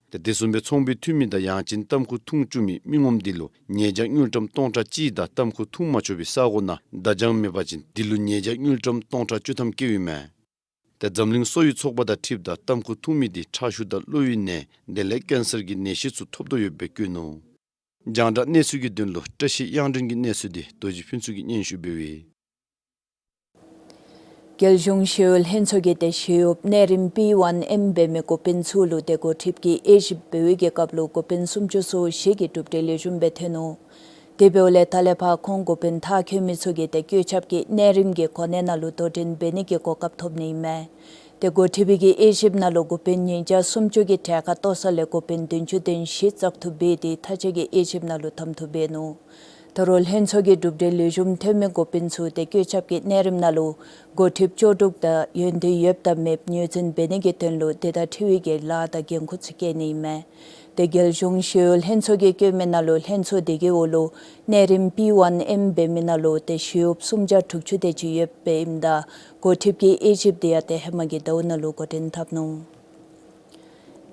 ཏེ་དེ་བཟུམ་སྦེ་ཚོང་པའི་འཐུས་མི་དང་ཡང་ཅིན་ཏམ་ཁུ་འཐུང་བཅུག་མི་མི་ངོམ་འདི་ལུ་ཉེས་བྱ་དངུལ་ཀྲམ་སྟོང་ཕྲག་གཅིག་དང་ཏམ་ཁུ་འཐུང་མ་ཆོག་པའི་ས་གོ་ནང་བརྡ་བྱང་མེད་པ་ཅིན་འདི་ལུ་ཉེས་བྱ་དངུལ་ཀྲམ་སྟོང་ཕྲག་བཅུ་ཐམ་བཀལཝ་ཨིན་མས། ཏེ་འཛམ་གླིང་གསོ་བའི་ཚོགས་པ་དང་འཁྲིལཝ་ད་ཏམ་ཁུ་འཐུང་མི་འདི་ཁྲག་ཤུགས་དང་གློ་བའི་ནད་དེ་ལས་ཀེན་སར་གྱི་ནད་གཞི་ཚུ་ཐོབ་དོ་ཡོདཔ་སྦེ་བཀོད་ནུག། རྒྱང་བསྒྲགས་གནས་ཚུལ་གྱི་དོན་ལུ་བཀྲ་ཤིས་དབྱངས་སྒྲོན་གྱི་གནས་ཚུལ་འདི་རྡོ་རྗེ་ཕུན་ཚོགས་ཀྱིས་སྙན་ཞུ་འབདཝ་ཨིན། རྒྱལ་གཞུང་ཞི་གཡོག་ལྷན་ཚོགས་ཀྱིས་ཏེ་ཞི་གཡོགཔ་གནས་རིམ་པི་ཝན་ཨེམ་འབད་མི་འགོ་དཔོན་ཚུ་ལུ་ཏེ་འགོ་ཁྲིདཔ་གིས་དབྱེ་ཞིབ་འབད་བའི་གི་སྐབས་ལུ་འགོ་དཔོན་སུམ་ཅུ་སོ་བཞི་གིས་གྲུབ་འབྲས་ལེགས་ཤོམ་སྦེ་ཐོན་ནུག། དེ་འབདཝ་ལས་ད་ལས་ཕར་ཁོང་འགོ་དཔོན་མཐར་འཁྱོལ་མི་ཚུ་གིས་ཏེ་བཀོད་ཁྱབ་ཀྱི་གནས་རིམ་གྱི་གོ་གནས་ནང་ལུ་དོ་འགྲན་འབད་ནི་གི་གོ་སྐབས་ཐོབ་ནི་ཨིན་མས། ཏེ་འགོ་ཁྲིདཔ་གི་དབྱེ་ཞིབ་ནང་ལུ་འགོ་དཔོན་ཉིས་བརྒྱ་སུམ་ཅུ་གི་གྲལ་ཁར་གཏོགས་ས་ལས་འགོ་དཔོན་བདུན་ཅུ་དོན་བཞི་བཙག་འཐུ་འབད་དེ་མཐའ་དཔྱད་ཀྱི་དབྱེ་ཞིབ་ནང་ལུ་གདམ་འཐུ་འབད་ནུག། ད་རུང་ལྷན་ཚོགས་ཀྱིས་གྲུབ་འབྲས་ལེགས་ཤོམ་ཐོན་མི་འགོ་དཔོན་ཚུ་ཏེ་བཀོད་ཁྱབ་ཀྱི་གནས་རིམ་ནང་ལུ་འགོ་ཁྲིདཔ་ལྕོགས་གྲུབ་དང་ཡོན་ཏན་ཡོདཔ་དང་མེདཔ་ངོས་འཛིན་འབད་ནི་གི་དོན་ལུ་དེ་དང་འཁྲིལ་བའི་གི་ལཱ་དང་འགན་ཁུར་ཚུ་བཀལ་ནི་ཨིན་མས། ཏེ་རྒྱལ་གཞུང་ཞི་གཡོག་ལྷན་ཚོགས་ཀྱིས་བཀོད་མི་ནང་ལུ་ལྷན་ཚོགས་དེ་གི་འོག་ལུ་གནས་རིམ་པི་ཝན་ཨེམ་འབད་མི་ནང་ལུ་ཏེ་ཞི་གཡོགཔ་སུམ་བརྒྱ་དྲུག་ཅུ་དེ་ཅིག་ཡོདཔ་ཨིནམ་ད་འགོ་ཁྲིདཔ་གི་དབྱེ་ཞིབ་དེ་ཡང་ཏེ་ཧེ་མ་གི་ཟླཝ་ནང་ལུ་འགོ་འདྲེན་འཐབ་ནུག།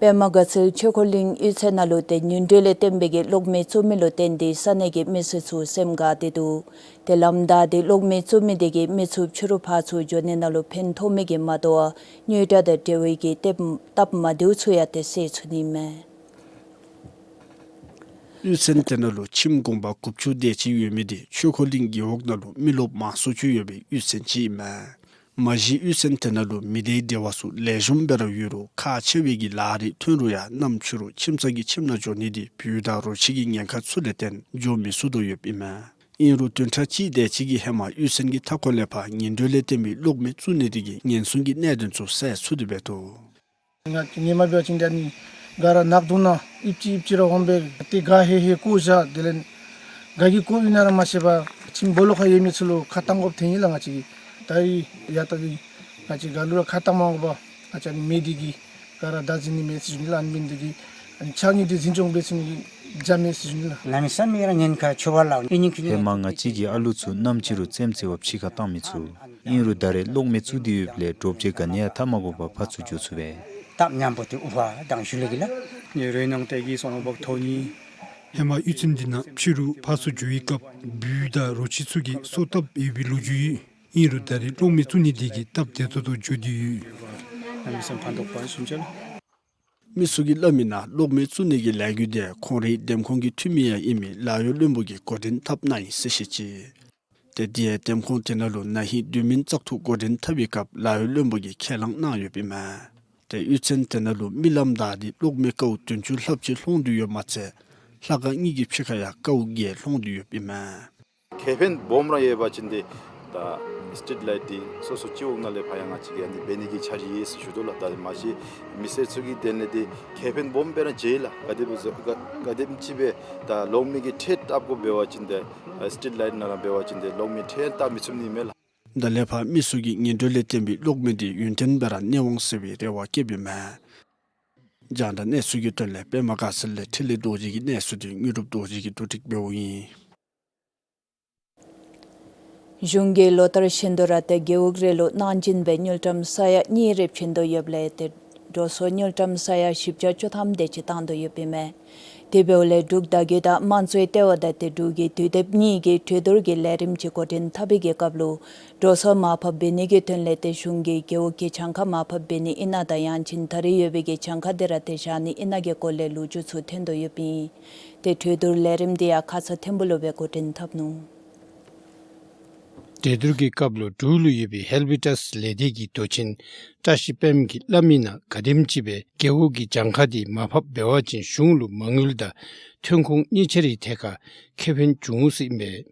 པདྨ་དགའ་ཚལ་ཆོས་འཁོར་གླིང་གཡུས་ཚན་ནང་ལུ་ཏེ་ཉིན་དྲོད་ལས་བརྟེན་པའི་གི་གློག་མེ་བཙུགས་མི་ལུ་བརྟེན་ཏེ་ས་གནས་ཀྱི་མི་སེར་ཚུ་སེམས་དགའ་སྟེ་འདུག། ཏེ་ལམ་བདའ་སྟེ་གློག་མེ་བཙུགས་མི་དེ་གིས་མི་ཚུ་ཕྱི་རུ་ཕར་ཚུར་འགྱོ་ནི་ནང་ལུ་ཕན་ཐོགས་མི་གིས་མ་དོ་བར་དངུལ་དྲག་དང་འབྲེལ་བའི་གི་སྟབས་སྟབས་མ་བདེཝ་ཚུ་ཡང་ཏེ་སེལ་ཚུགས་ནི་མས། གཡུས་ཚན་དེ་ནང་ལུ་ཁྱིམ་གུང་པ་དགུ་བཅུ་དེ་ཅིག་ཡོད་མི་དེ་ཆོས་འཁོར་གླིང་རྒེད་འོག་ནང་ལུ་མི་རློབས་མང་སུ་ཅིག་ཡོད་པའི་གཡུས་ཚན་ཅིག་ཨིན་མས། མ་གཞི་གཡུས་ཚན་དེ་ནང་ལུ་མི་སྡེའི་འབྲེལ་བ་ཚུ་ལེགས་ཤོམ་སྦེ་ར་ཡོད་རུང་ཁག་ཆེ་བའི་གི་ལཱ་རེ་ཐོན་རུང་ཡང་གནམ་ཕྱི་རུ་ཁྱིམ་ཚང་གི་ཁྱིམ་ནང་འགྱོ་ནི་དེ་སྦུལ་དང་རོ་ཁྱི་གི་ཉེན་ཁ་ཚུ་ལས་བརྟེན་འགྱོ་མི་ཚུགས་དོ་ཡོདཔ་ཨིན་མས། ཨིན་རུང་བདུན་ཕྲག་གཅིག་དེ་ཅིག་གི་ཧེ་མ་གཡུས་ཚན་གྱི་མཐའ་འཁོར་ལས་ཕར་ཉིན་དྲོད་ལས་བརྟེན་པའི་གློག་མེ་བཙུགས་ནི་དེ་གིས་ཉེན་སྲུང་གི་གནད་དོན་ཚུ་སེལ་ཚུགས་ཏེ་འབད་དོ། ང་ངེ་མ་འབད་བ་ཅིན་ད་ནི་ག་ར་ནག་དུང་ནང་ཨིབ་ཅི་ཨིབ་ཅི་ར་འོང་པས། ཏེ་ག་ཧེ་ཧེ་བཀོ་བཞག། དེ་ལས་ག་གིས་བཀོཝ་ཨིན་ན་ར་མ་ཤེས་པར་ཁྱིམ་སྦོ་ལོགས་ཁར་ཡོད་མི་ཚུ་ལུ་ཁ་བཏང་དགོཔ་ཐོན་ཡི་ལགས། ང་བཅས་ཀྱིས་ད་ཡ་ད་འདི་ང་བཅས་ག་ལུ་ར་ཁ་བཏང་མ་དགོ་པར་ང་བཅས་ནི་མེ་འདི་གིས་ག་ར་བདའ་འཛིང་ནི་མས་ཟེར་ཞུ་ནི་ལགས། ཨ་ནི་མེ་འདི་གིས་ཨ་ནི་ཕྱགས་སྙིགས་འདི་འཛིན་སྐྱོང་འབད་ཚུགས་ནི་གི་རྒྱུ་མས་ཟེར་ཞུ་ནི་ལགས། གནམ་མེད་ས་མེད་ར་ཉེན་ཁ་ཆེ་བ་ལགས། ཨིན་ནི་ཁི་ཧེ་མ་ང་བཅས་ཀྱི་ཨ་ལུ་ཚུ་གནམ་ཕྱི་རུ་རྩེདམོ་རྩེ་བར་ཕྱི་ཁར་བཏང་མི་ཚུགས། ཨིན་རུང་ད་རེས་གློག་མེ་བཙུགས་ཏེ་ཡོདཔ་ལས་འདྲོག་བྱེལ་ག་ནི་ཡང་འཐབ་མ་དགོ་པར་ཕར་ཚུར་འགྱོ་ཚུགས་པས། སྟབས་མཉམ་པོ་ཏེ་འུ་བ་དང་ཞུ་ལེ་གི་ལགས། ནི་རོ་ནང་ཏེ་གི་སོང་བ་ཐོ་ནི། ཧེ་མ་གཡུས་ཚན་འདི་ནང་ཕྱི་རུ་ཕར་ཚུར་འགྱོ་བའི་སྐབས་སྦུལ་དང་རོ་ཁྱི་ཚུ་གིས་སོ་བཏབ་ཡོད་པའི་ལོ་རྒྱུས་ཡོད། ཨིན་རུང་ད་རེས་གློག་མེ་བཙུགས་ནི་དེ་གིས་སྟབས་བདེ་ཏོག་ཏོ་འགྱོ་སྟེ་ཡོད། གནམ་མེད་ས་མེད་ཕན་ཐོགས་པ་སོང་ཅི་ལགས། མི་ཚུ་གིས་སླབ་མིའི་ནང་གློག་མེ་བཙུགས་ནི་གི་ལས་འགུལ་དེ་ཁོང་རའི་འདེམས་ཁོངས་ཀྱི་འཐུས་མི་ཡང་ཨིན་མི་ལཱ་གཡོག་བློན་པོ་གིས་འགོ་འདྲེན་འཐབ་གནང་ཡི་ཟེར་བཤད་ཅི། ཏེ་དེ་ཡང་འདེམས་ཁོངས་དེ་ནང་ལུ་ན་ཧིང་དུས་མིན་བཙག་འཐུ་འགོ་འདྲེན་འཐབ་པའི་སྐབས་ལཱ་གཡོག་བློན་པོ་གིས་ཁས་བླངས་གནང་ཡོདཔ་ཨིན་མས། ཏེ་གཡུས་ཚན་དེ་ནང་ལུ་མི་ལམ་བདའ་སྟེ་གློག་མེ་ཀཝ་བདུན་ཅུ་ལྷགཔ་ཅིག་ལྷོང་སྟེ་ཡོདཔ་མ་ཚད་ལྷ་ཁང་གཉིས་ཀྱི་ཕྱི་ཁར་ཡང་ཀཝ་བརྒྱད་ལྷོང་སྟེ་ཡོདཔ་ཨིན་མས། ཁེ་ཕན་སྦོམ་ར་ཡོད་པ་ཅིན་ཏེ་ད་སི་ཊིརིཊ་ལའིཊ་འདི་སོ་སོ་སྤྱི་འོག་ནང་ལས་ཕར་ཡང་ང་བཅས་ཀྱིས་ཨ་ནི་འབད་ནི་གི་འཆར་གཞི་ཡོད་ཟེར་ཞུ་དོ་ལགས། ད་མ་གཞི་མི་སེར་ཚུ་གི་དོན་ལས་ཏེ་ཁེ་ཕན་སྦོམ་སྦེ་ར་ཅིག་ལགས། ག་དེ་སྦེ་ག་ག་དེམ་ཅིག་སྦེ་ད་གློག་མེ་གི་ཁྲལ་བཏབ་དགོཔ་འབད་བ་ཅིན་ཏེ་སི་ཊིརིཊ་ལའིཊ་ནང་ར་འབད་བ་ཅིན་ཏེ་གློག་མེ་ཁྲལ་བཏབ་མི་ཚུགས་ནི་མས་ལགས། ད་ལས་ཕར་མི་ཚུ་གིས་ཉིན་དྲོད་ལས་བརྟེན་པའི་གློག་མེ་འདི་ཡུན་བརྟན་སྦེ་ར་གནས་འོང་ཟེར་བའི་རེ་བ་བསྐྱེདཔ་ཨིན་མས། རྒྱང་བསྒྲགས་གནས་ཚུལ་གྱི་དོན་ལས་པདྨ་དགའ་ཚལ་ལས་འཕྲིན་ལས་རྡོ་རྗེ་གི་གནས་ཚུལ་འདི་དངོས་གྲུབ་རྡོ་རྗེ་གིས་བསྡུ་སྒྲིག་འབདཝ་ཨིན། གཞུང་གིས་ལོ་ལྟར་བཞིན་དུ་ར་ཏེ་རྒེད་འོག་རེ་ལུ་གནང་སྦྱིན་སྦེ་དངུལ་ཀྲམ་ས་ཡ་གཉིས་རེ་བྱིན་དོ་ཡོདཔ་ལས་ཏེ་འགྲོ་སོང་དངུལ་ཀྲམ་ས་ཡ་བཞི་བརྒྱ་བཅུ་ཐམ་དེ་ཅིག་བཏང་དོ་ཡོདཔ་ཨིན་མས། དེ་འབདཝ་ལས་འབྲུག་བརྡ་བརྒྱུད་དང་དམངས་གཙོའི་ལྟེ་བ་དང་ཏེ་འབྲུག་གི་དུས་དེབ་གཉིས་ཀྱིས་གྲོས་བསྡུར་གྱི་ལས་རིམ་ཅིག་འགོ་འདྲེན་འཐབ་པའི་གི་སྐབས་ལུ་འགྲོ་སོང་མར་ཕབ་འབད་ནི་གི་དོན་ལས་ཏེ་གཞུང་གིས་རྒེད་འོག་གི་གྱངས་ཁ་མར་ཕབ་འབད་ནི་ཨིན་ན་དང་ཡང་ཅིན་ད་རེས་ཡོད་པའི་གི་གྱངས་ཁ་དེ་ར་ཏེ་བཞག་ནི་ཨིན་ན་གི་སྐོར་ལས་ལོ་རྒྱུས་ཚུ་ཐོན་དོ་ཡོདཔ་ཨིན། ཏེ་གྲོས་བསྡུར་ལས་རིམ་དེ་ཡང་ཁ་ཙ་ཐིམ་ཕུག་ལུ་སྦེ་འགོ་འདྲེན་འཐབ་ནུག། གྲོས་བསྡུར་གྱི་སྐབས་ལུ་འབྲུག་ལུ་ཡོད་པའི་ཧེལ་བི་ཊས་ལས་སྡེ་གི་མདོ་ཆེན་བཀྲ་ཤིས་དཔལམོ་གིས་སླབ་མིའི་ནང་ག་དེམ་ཅིག་སྦེ་རྒེད་འོག་གི་གྱངས་ཁ་དེ་མར་ཕབ་འབད་བ་ཅིན་གཞུང་ལུ་མ་དངུལ་དང་ཐོན་ཁུངས་གཉིས་ཆ་རའི་ཐད་ཁར་ཁེ་ཕན་འབྱུང་ཟེར་ཨིན་པས།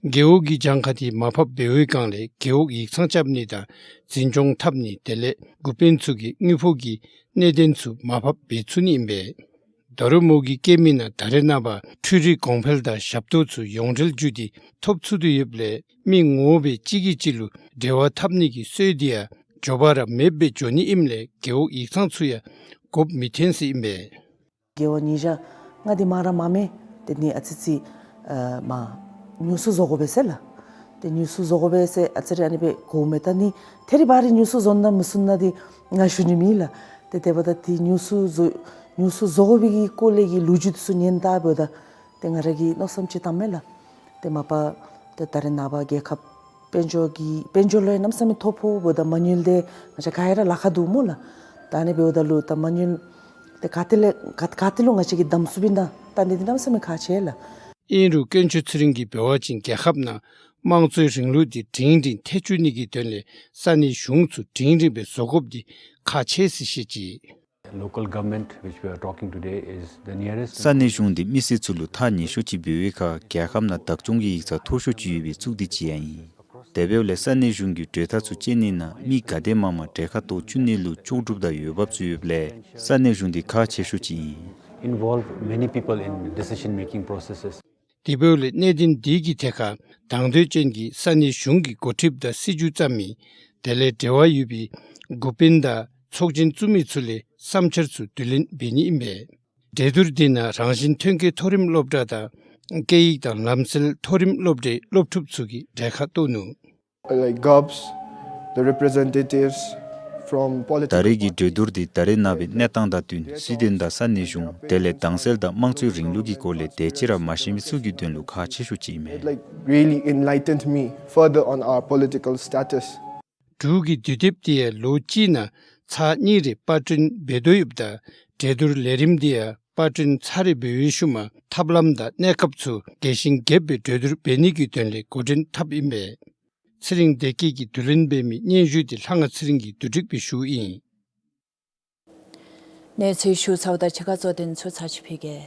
རྒེད་འོག་གི་གྱངས་ཁ་དེ་མར་ཕབ་འབད་བའི་སྒང་ལས་རྒེད་འོག་ཡིག་ཚང་རྐྱབ་ནི་དང་འཛིན་སྐྱོང་འཐབ་ནི་དེ་ལས་འགོ་དཔོན་ཚུ་གི་དངུལ་ཕོགས་ཀྱི་གནད་དོན་ཚུ་མར་ཕབ་འབད་ཚུགས་ནི་ཨིན་པས། ད་རུང་མོ་གིས་བཀོད་མིའི་ནང་ད་རེས་ནངས་པ་འཕྲུལ་རིག་གོང་འཕེལ་དང་ཞབས་ཏོག་ཚུ་ཡོངས་འབྲེལ་བརྒྱུད་དེ་ཐོབ་ཚུགས་ཏེ་ཡོདཔ་ལས་མི་ངོ་མ་སྦེ་གཅིག་གིས་གཅིག་ལུ་འབྲེལ་བ་འཐབ་ནི་གི་སྲོལ་དེ་ཡང་མགྱོགས་པ་ར་མེདཔ་སྦེ་འགྱོ་ནི་ཨིནམ་ལས་རྒེད་འོག་ཡིག་ཚང་ཚུ་ཡང་དགོཔ་མི་ཐོན་ཟེར་ཨིན་པས། རྒེད་འོག་ཉིས་བརྒྱ་ལྔ་དེ་མ་ར་མ་མེད། དེ་ནི་ཨ་ཙི་ཅིག་ཨ་མ་ཉུང་སུ་བཟོ་དགོ་པས་ཟེར་ལགས། ཏེ་ཉུང་སུ་བཟོ་དགོ་པས་ཟེར་ཨ་ཙི་རེ་ཨ་ནི་སྦེ་གོཝ་མས། ད་ནི་ཐད་རི་བ་རི་ཉུང་སུ་བཟོ་ན་མི་བཟོ་ན་འདི་ང་ཞུ་ནི་མེད་ལགས། ཏེ་དེ་འབདཝ་ད་ཏེ་ཉུང་སུ་བཟོ་ཉུང་སུ་བཟོ་དགོ་པའི་གི་སྐོར་ལས་ཀྱི་ལོ་རྒྱུས་ཚུ་ཉན་ད་འབདཝ་ད་ཏེ་ང་ར་གིས་མནོ་བསམ་ཅིག་བཏངམ་མས་ལགས། ཏེ་མ་པ་ཏེ་ད་རེས་ནངས་པ་རྒྱལ་ཁབ་ དཔལ་འབྱོར་གྱི་དཔལ་འབྱོར་ལུ་ཡང་གནམ་མེད་ས་མེད་ཐོ་ཕོགཔ་ད་མ་དངུལ་འདི་ང་བཅས་ག་ར་ལཱ་ཁག་འདུག་སྨོ་ལགས། ད་ཨ་ནི་འབདཝ་ད་ལུ་ད་མ་དངུལ་འདི་ག་ཏེ་ལས་ག་ག་ཏེ་ལུ་ང་བཅས་ཀྱིས་བདམ་ཚུགསཔ་ཨིན་ན་ད་འདི་འདི་གནམ་མེད་ས་མེད་ཁག་ཆེ་ལགས། ཨིན་རུང་དཀོན་མཆོག་ཚེ་རིང་གིས་འབད་བ་ཅིན་རྒྱལ་ཁབ་ནང་དམངས་གཙོའི་རིང་ལུགས་འདི་སྒྲིང་སྒྲིང་ཐལ་བཅུག་ནི་གི་དོན་ལས་ས་གནས་གཞུང་ཚུ་སྒྲིང་སྒྲིང་སྦེ་བཟོ་དགོཔ་འདི་ཁག་ཆེ་ཟེར་བཤད་ཅི། Local government which we are talking today is the nearest. ས་གནས་གཞུང་འདི་མི་སེར་ཚུ་ལུ་ཐག་ཉེ་ཤོས་ཅིག་འབད་བའི་ཁར་རྒྱལ་ཁབ་ནང་བདག་སྐྱོང་གི་ཡིག་ཚང་མཐོ་ཤོས་ཅིག་ཡོད་པའི་གཙུག་སྡེ་ཅིག་ཡང་ཨིན། དེ་འབདཝ་ལས་ས་གནས་གཞུང་གི་གྲོས་ཐག་ཚུ་བཅད་ནི་ནང་མི་ག་དེ་མང་མང་གྲལ་ཁར་གཏོགས་བཅུག་ནི་ལུ་ལྕོགས་གྲུབ་དང་འོས་འབབ་ཚུ་ཡོདཔ་ལས་ས་གནས་གཞུང་འདི་ཁག་ཆེ་ཤོས་ཅིག་ཨིན། Involve many people in decision making processes. དེ་འབདཝ་ལས་གནད་དོན་འདི་གི་ཐད་ཁར་དང་འདོད་ཅན་གྱི་ས་གནས་གཞུང་གི་འགོ་ཁྲིདཔ་དང་སྲིད་བྱུས་བརྩམ་མི་དེ་ལས་འབྲེལ་བ་ཡོད་པའི་འགོ་དཔོན་དང་ཚོགས་ཆེན་བཙུགས་མི་ཚུ་ལས་བསམ་འཆར་ཚུ་བསྡུ་ལེན་འབད་ནི་ཨིན་པས། གྲོས་བསྡུར་འདི་ནང་རང་བཞིན་ཐོན་སྐྱེད་མཐོ་རིམ་སློབ་གྲྭ་དང་སྐད་ཡིག་དང་ལམ་སྲོལ་མཐོ་རིམ་སློབ་གྲྭའི་སློབ་ཕྲུག་ཚུ་གིས་གྲལ་ཁར་གཏོགས་ནུག། Like govs, the representatives from political. ད་རེས་ཀྱི་གྲོས་བསྡུར་འདི་ད་རེས་ནངས་པའི་གནས་སྟངས་དང་བསྟུན་སྲིད་དོན་དང་ས་གནས་གཞུང་དེ་ལས་དྭངས་གསལ་དང་དམངས་གཙོའི་རིང་ལུགས་ཀྱི་སྐོར་ལས་དེ་ཅིག་ར་མ་ཤེས་མི་ཚུ་གི་དོན་ལུ་ཁག་ཆེ་ཤོས་ཅིག་ཨིན་མས། It, like, really enlightened me further on our political status. འབྲུག་གི་དུས་དེབ་འདི་ཡང་ལོ་གཅིག་ནང་ཚར་གཉིས་རེ་པར་སྐྲུན་འབད་དོ་ཡོདཔ་ད་གྲོས་བསྡུར་ལས་རིམ་འདི་ཡང་པར་སྐྲུན་ཚར་རེ་འབད་བའི་ཤུལ་མ་ཐབས་ལམ་དང་གནས་སྐབས་ཚུ་རྒྱས་ཤིང་རྒྱསཔ་སྦེ་གྲོས་བསྡུར་འབད་ནི་གི་དོན་ལས་འགོ་འདྲེན་འཐབ་ཨིན་པས། ཚེ་རིང་བདེ་སྐྱིད་ཀྱིས་བསྡུ་ལེན་འབད་མི་སྙན་ཞུ་འདི་ལྷ་དབང་ཚེ་རིང་གིས་བསྡུ་སྒྲིག་འབད་ཞུཝ་ཨིན། གནས་ཚུལ་ཞུ་ཚརཝ་ད་ཕྱི་ཁར་གཙོ་དོན་ཚུ་ཚར་ཅིག་ཕུལ་གེ།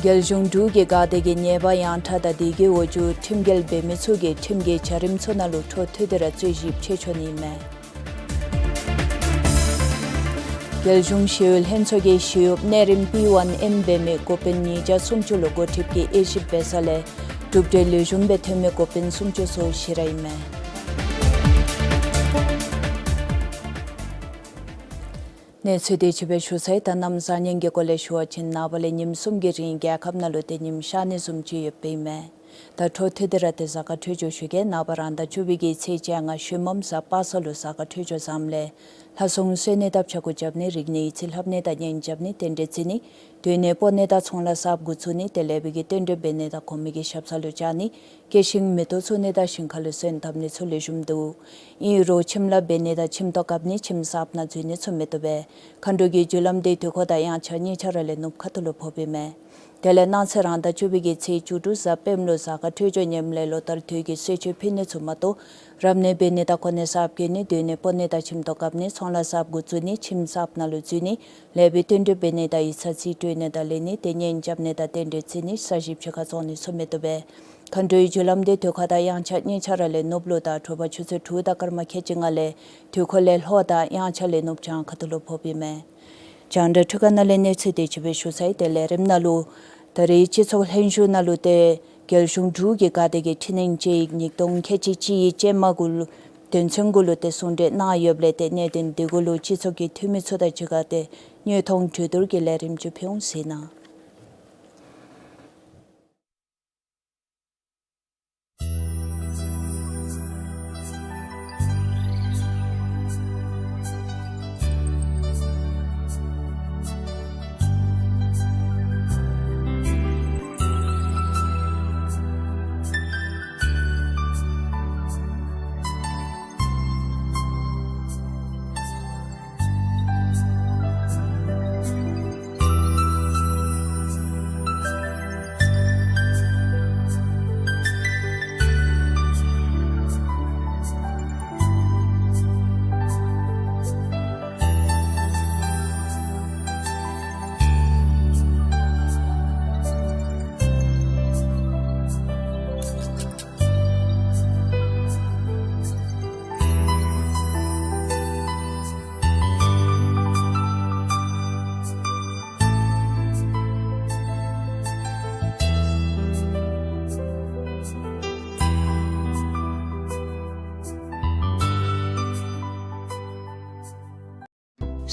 རྒྱལ་གཞུང་འབྲུག་གི་འགག་སྡེ་གི་ཉེས་པ་ཡངས་དྲགས་དང་དེ་གི་འོག་འཇུག་ཁྲིམས་འགལ་འབད་མི་ཚུ་གིས་ཁྲིམས་ཀྱི་བྱ་རིམ་ཚུ་ནང་ལུ་འཕྲོ་མཐུད་དེ་ར་རྩོད་ཞིབ་འབད་ཆོག་ནི་ཨིན་མས། རྒྱལ་གཞུང་ཞི་གཡོག་ལྷན་ཚོགས་ཀྱིས་ཞི་གཡོགཔ་གནས་རིམ་པི་ཝན་ཨེམ་འབད་མི་འགོ་དཔོན་ཉིས་བརྒྱ་སུམ་ཅུ་ལུ་འགོ་ཁྲིདཔ་གི་དབྱེ་ཞིབ་འབད་ས་ལས་གྲུབ་འབྲས་ལེགས་ཤོམ་སྦེ་ཐོན་མི་འགོ་དཔོན་སུམ་ཅུ་སོ་བཞི་ར་ཨིན་མས། གནས་ཚུལ་འདི་ཅིག་སྦེ་ཞུ་ཚར་ཡི། ད་གནམ་གཤིས་ཉིནམ་གྱི་སྐོར་ལས་ཞུ་བ་ཅིན་ནངས་པ་ལས་ཉིནམ་གསུམ་གྱི་རིང་རྒྱལ་ཁབ་ནང་ལུ་ཏེ་ཉིམ་ཤར་ནི་བཟུམ་ཅིག་ཡོདཔ་ཨིན་མས། ད་འཕྲོ་མཐུད་དེ་ར་ཏེ་གཟའ་སྐར་འཕྲོད་སྦྱོར་ཞུ་གེ། ནངས་པ་རང་ཟླ་བཅུ་པའི་གི་ཚེས་བཅོ་ལྔ་ཤུལ་མམ་གཟའ་པ་སངས་ལུ་གཟའ་སྐར་འཕྲོད་སྦྱོར་བཟངམ་ལས་ལྷ་སྲུང་གསོལ་ནི་དང་ཕྱྭ་འགུགས་རྐྱབ་ནི་རིག་གནས་ཡིག་རྩིས་ལྷབ་ནི་དང་གཉེན་རྐྱབ་ནི་རྟེན་འབྲེལ་བརྩི་ནི་སྡོད་གནས་སྤོ་ནི་དང་ཚོང་ལཱ་གསརཔ་འགོ་བཙུགས་ནི་དེ་ལས་འབད་གི་རྟེན་འབྲེལ་འབད་ནི་དང་གོང་མའི་གི་ཞབས་ས་ལུ་བཅར་ནི་སྐྱེད་ཤིང་མེ་ཏོག་བཙུགས་ནི་དང་ཞིང་ཁ་ལུ་སོན་བཏབ་ནི་ཚུ་ལེགས་ཤོམ་འདུག། ཨིན་རུང་ཁྱིམ་ལཱ་འབད་ནི་དང་ཁྱིམ་ཐོག་བཀབ་ནི་ཁྱིམ་གསརཔ་ནང་འཛུལ་ནི་ཚུ་མི་བཏུབ་པས། མཁའ་འགྲོ་གི་རྒྱུ་ལམ་འདི་དུས་འཁོར་དང་དབྱངས་འཆར་གཉིས་ཆ་ར་ལས་ནུབ་ཁ་ཐུག་ལུ་ཕོགཔ་ཨིན་མས། དེ་ལས་གནངས་ཚེ་རང་ཟླ་བཅུ་པའི་གི་ཚེས་བཅུ་དྲུག་གཟའ་སྤེནམ་ལུ་གཟའ་སྐར་འཕྲོད་སྦྱོར་ངནམ་ལས་ལོ་ལྟར་དུས་ཀྱི་གསོལ་མཆོད་ཕུལ་ནི་ཚུ་མ་གཏོགས་རབ་གནས་འབད་ནི་དང་གོ་གནས་གསརཔ་བཀལ་ནི་སྡོད་གནས་སྤོ་ནི་དང་ཁྱིམ་ཐོག་བཀབ་ནི་ཚོང་ལཱ་གསརཔ་འགོ་བཙུགས་ནི་ཁྱིམ་གསརཔ་ནང་ལུ་འཛུལ་ནི་ལས་འབད་རྟེན་འབྲེལ་འབད་ནི་དང་ཡིག་ཚང་རྩིས་སྤྲོད་ནི་དང་ལེན་ནི་དེ་གཉེན་རྐྱབ་ནི་དང་རྟེན་འབྲེལ་བརྩི་ནི་ས་ཞིང་ཕྱི་ཁར་བཙོང་ནི་ཚུ་མི་བཏུབ་པས། མཁའ་འགྲོའི་རྒྱུ་ལམ་འདི་དུས་འཁོར་དང་དབྱངས་འཆར་གཉིས་ཆ་ར་ལས་ནུབ་ལུ་དང་དྲོ་པ་ཆུ་ཚོད་དྲུག་དང་སྐར་མ་ཁལ་གཅིག་ལྔ་ལས་དུས་འཁོར་ལས་ལྷོ་དང་དབྱངས་འཆར་ལས་ནུབ་བྱང་ཁ་ཐུག་ལུ་ཕོགཔ་ཨིན་མས། རྒྱང་བསྒྲགས་འཕྲུལ་ཁང་ནང་ལས་གནས་ཚུལ་འདི་ཅིག་སྦེ་ཞུ་ཚར་ཡི། ཏེ་ལས་རིམ་ནང་ལུ་ད་རེས་སྤྱི་ཚོགས་ལྷན་བཞུགས་ནང་ལུ་ཏེ་རྒྱལ་གཞུང་འབྲུག་གི་འགག་སྡེ་གི་འཕྲི་སྣོན་དཔྱད་ཡིག་ཉིས་སྟོང་ཁལ་གཅིག་གཅིག་ཡི་ཅན་མ་གུ་ལུ་དོན་ཚན་གུ་ལུ་ཏེ་གསུང་གྲོས་གནང་ཡོདཔ་ལས་ཏེ་གནད་དོན་འདི་གུ་ལུ་སྤྱི་ཚོགས་ཀྱི་འཐུས་མི་ཚུ་དང་གཅིག་ཁར་ཏེ་མཉམ་མཐུན་གྲོས་བསྡུར་གྱི་ལས་རིམ་ཅིག་ཕུལ་འོང་ཟེར་ཨིན།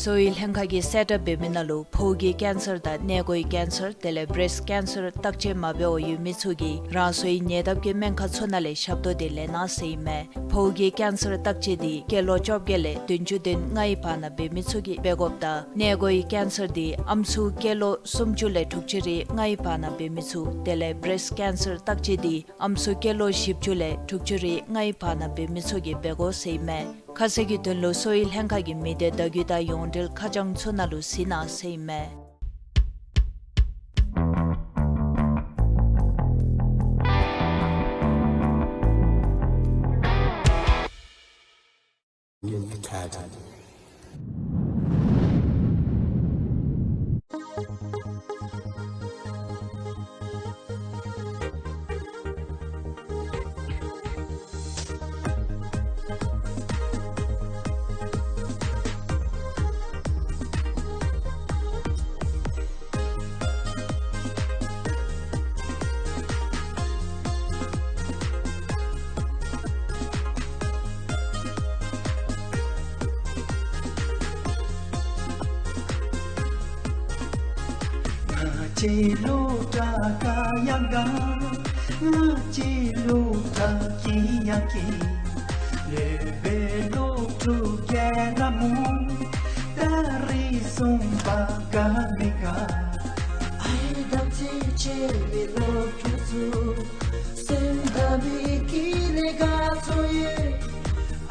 གསོ་བའི་ལྷན་ཁག་གིས་གསལ་བསྒྲགས་འབད་མི་ནང་ལུ་ཕོཝ་གི་ཀེན་སར་དང་མངལ་སྒོའི་ཀེན་སར་དེ་ལས་བྲེསཊ་ཀེན་སར་བརྟག་དཔྱད་མ་འབད་བར་ཡོད་མི་ཚུ་གིས་རང་སོའི་ཉེ་འདབས་ཀྱི་སྨན་ཁང་ཚུ་ནང་ལས་ཞབས་ཏོག་དེ་ལེན་གནང་ཟེར་ཨིན་མས། ཕོཝ་གི་ཀེན་སར་བརྟག་དཔྱད་འདི་སྐྱེས་ལོ་བཅོ་བརྒྱད་ལས་བདུན་ཅུ་དོན་ལྔའི་བར་ན་འབད་མི་ཚུ་གིས་འབད་དགོཔ་དང་མངལ་སྒོའི་ཀེན་སར་འདི་ཨམ་སྲུ་སྐྱེས་ལོ་སུམ་ཅུ་ལས་དྲུག་ཅུ་རེ་ལྔའི་བར་ན་འབད་མི་ཚུ་དེ་ལས་བྲེསཊ་ཀེན་སར་བརྟག་དཔྱད་འདི་ཨམ་སྲུ་སྐྱེས་ལོ་བཞི་བཅུ་ལས་དྲུག་ཅུ་རེ་ལྔའི་བར་ན་འབད་མི་ཚུ་གིས་འབད་དགོ་ཟེར་ཨིན་མས། ཁ་གསལ་གྱི་དོན་ལུ་གསོ་བའི་ལྷན་ཁག་གི་མི་སྡེ་བརྡ་བརྒྱུད་དང་ཡོངས་འབྲེལ་ཁ་བྱང་ཚུ་ནང་ལུ་གཟིགས་གནང་ཟེར་ཨིན་མས། ང་བཅས་སློབ་གྲྭ་ག་ཡང་ག། ང་བཅས་སློབ་གྲྭ་གི་ཡང་གི། སློབ་དཔོན་སློབ་ཕྲུག་ག་ར་མོ། ད་རིས་བཟུམ་པ་ག་མི་དགའ། ཨའི་དམ་ཚིག་ཆེ་བའི་སློབ་ཕྲུག་ཚུ། སེམས་དགའ་བའི་སྐྱིད་ལས་དགའ་ཚོར་ཡོད།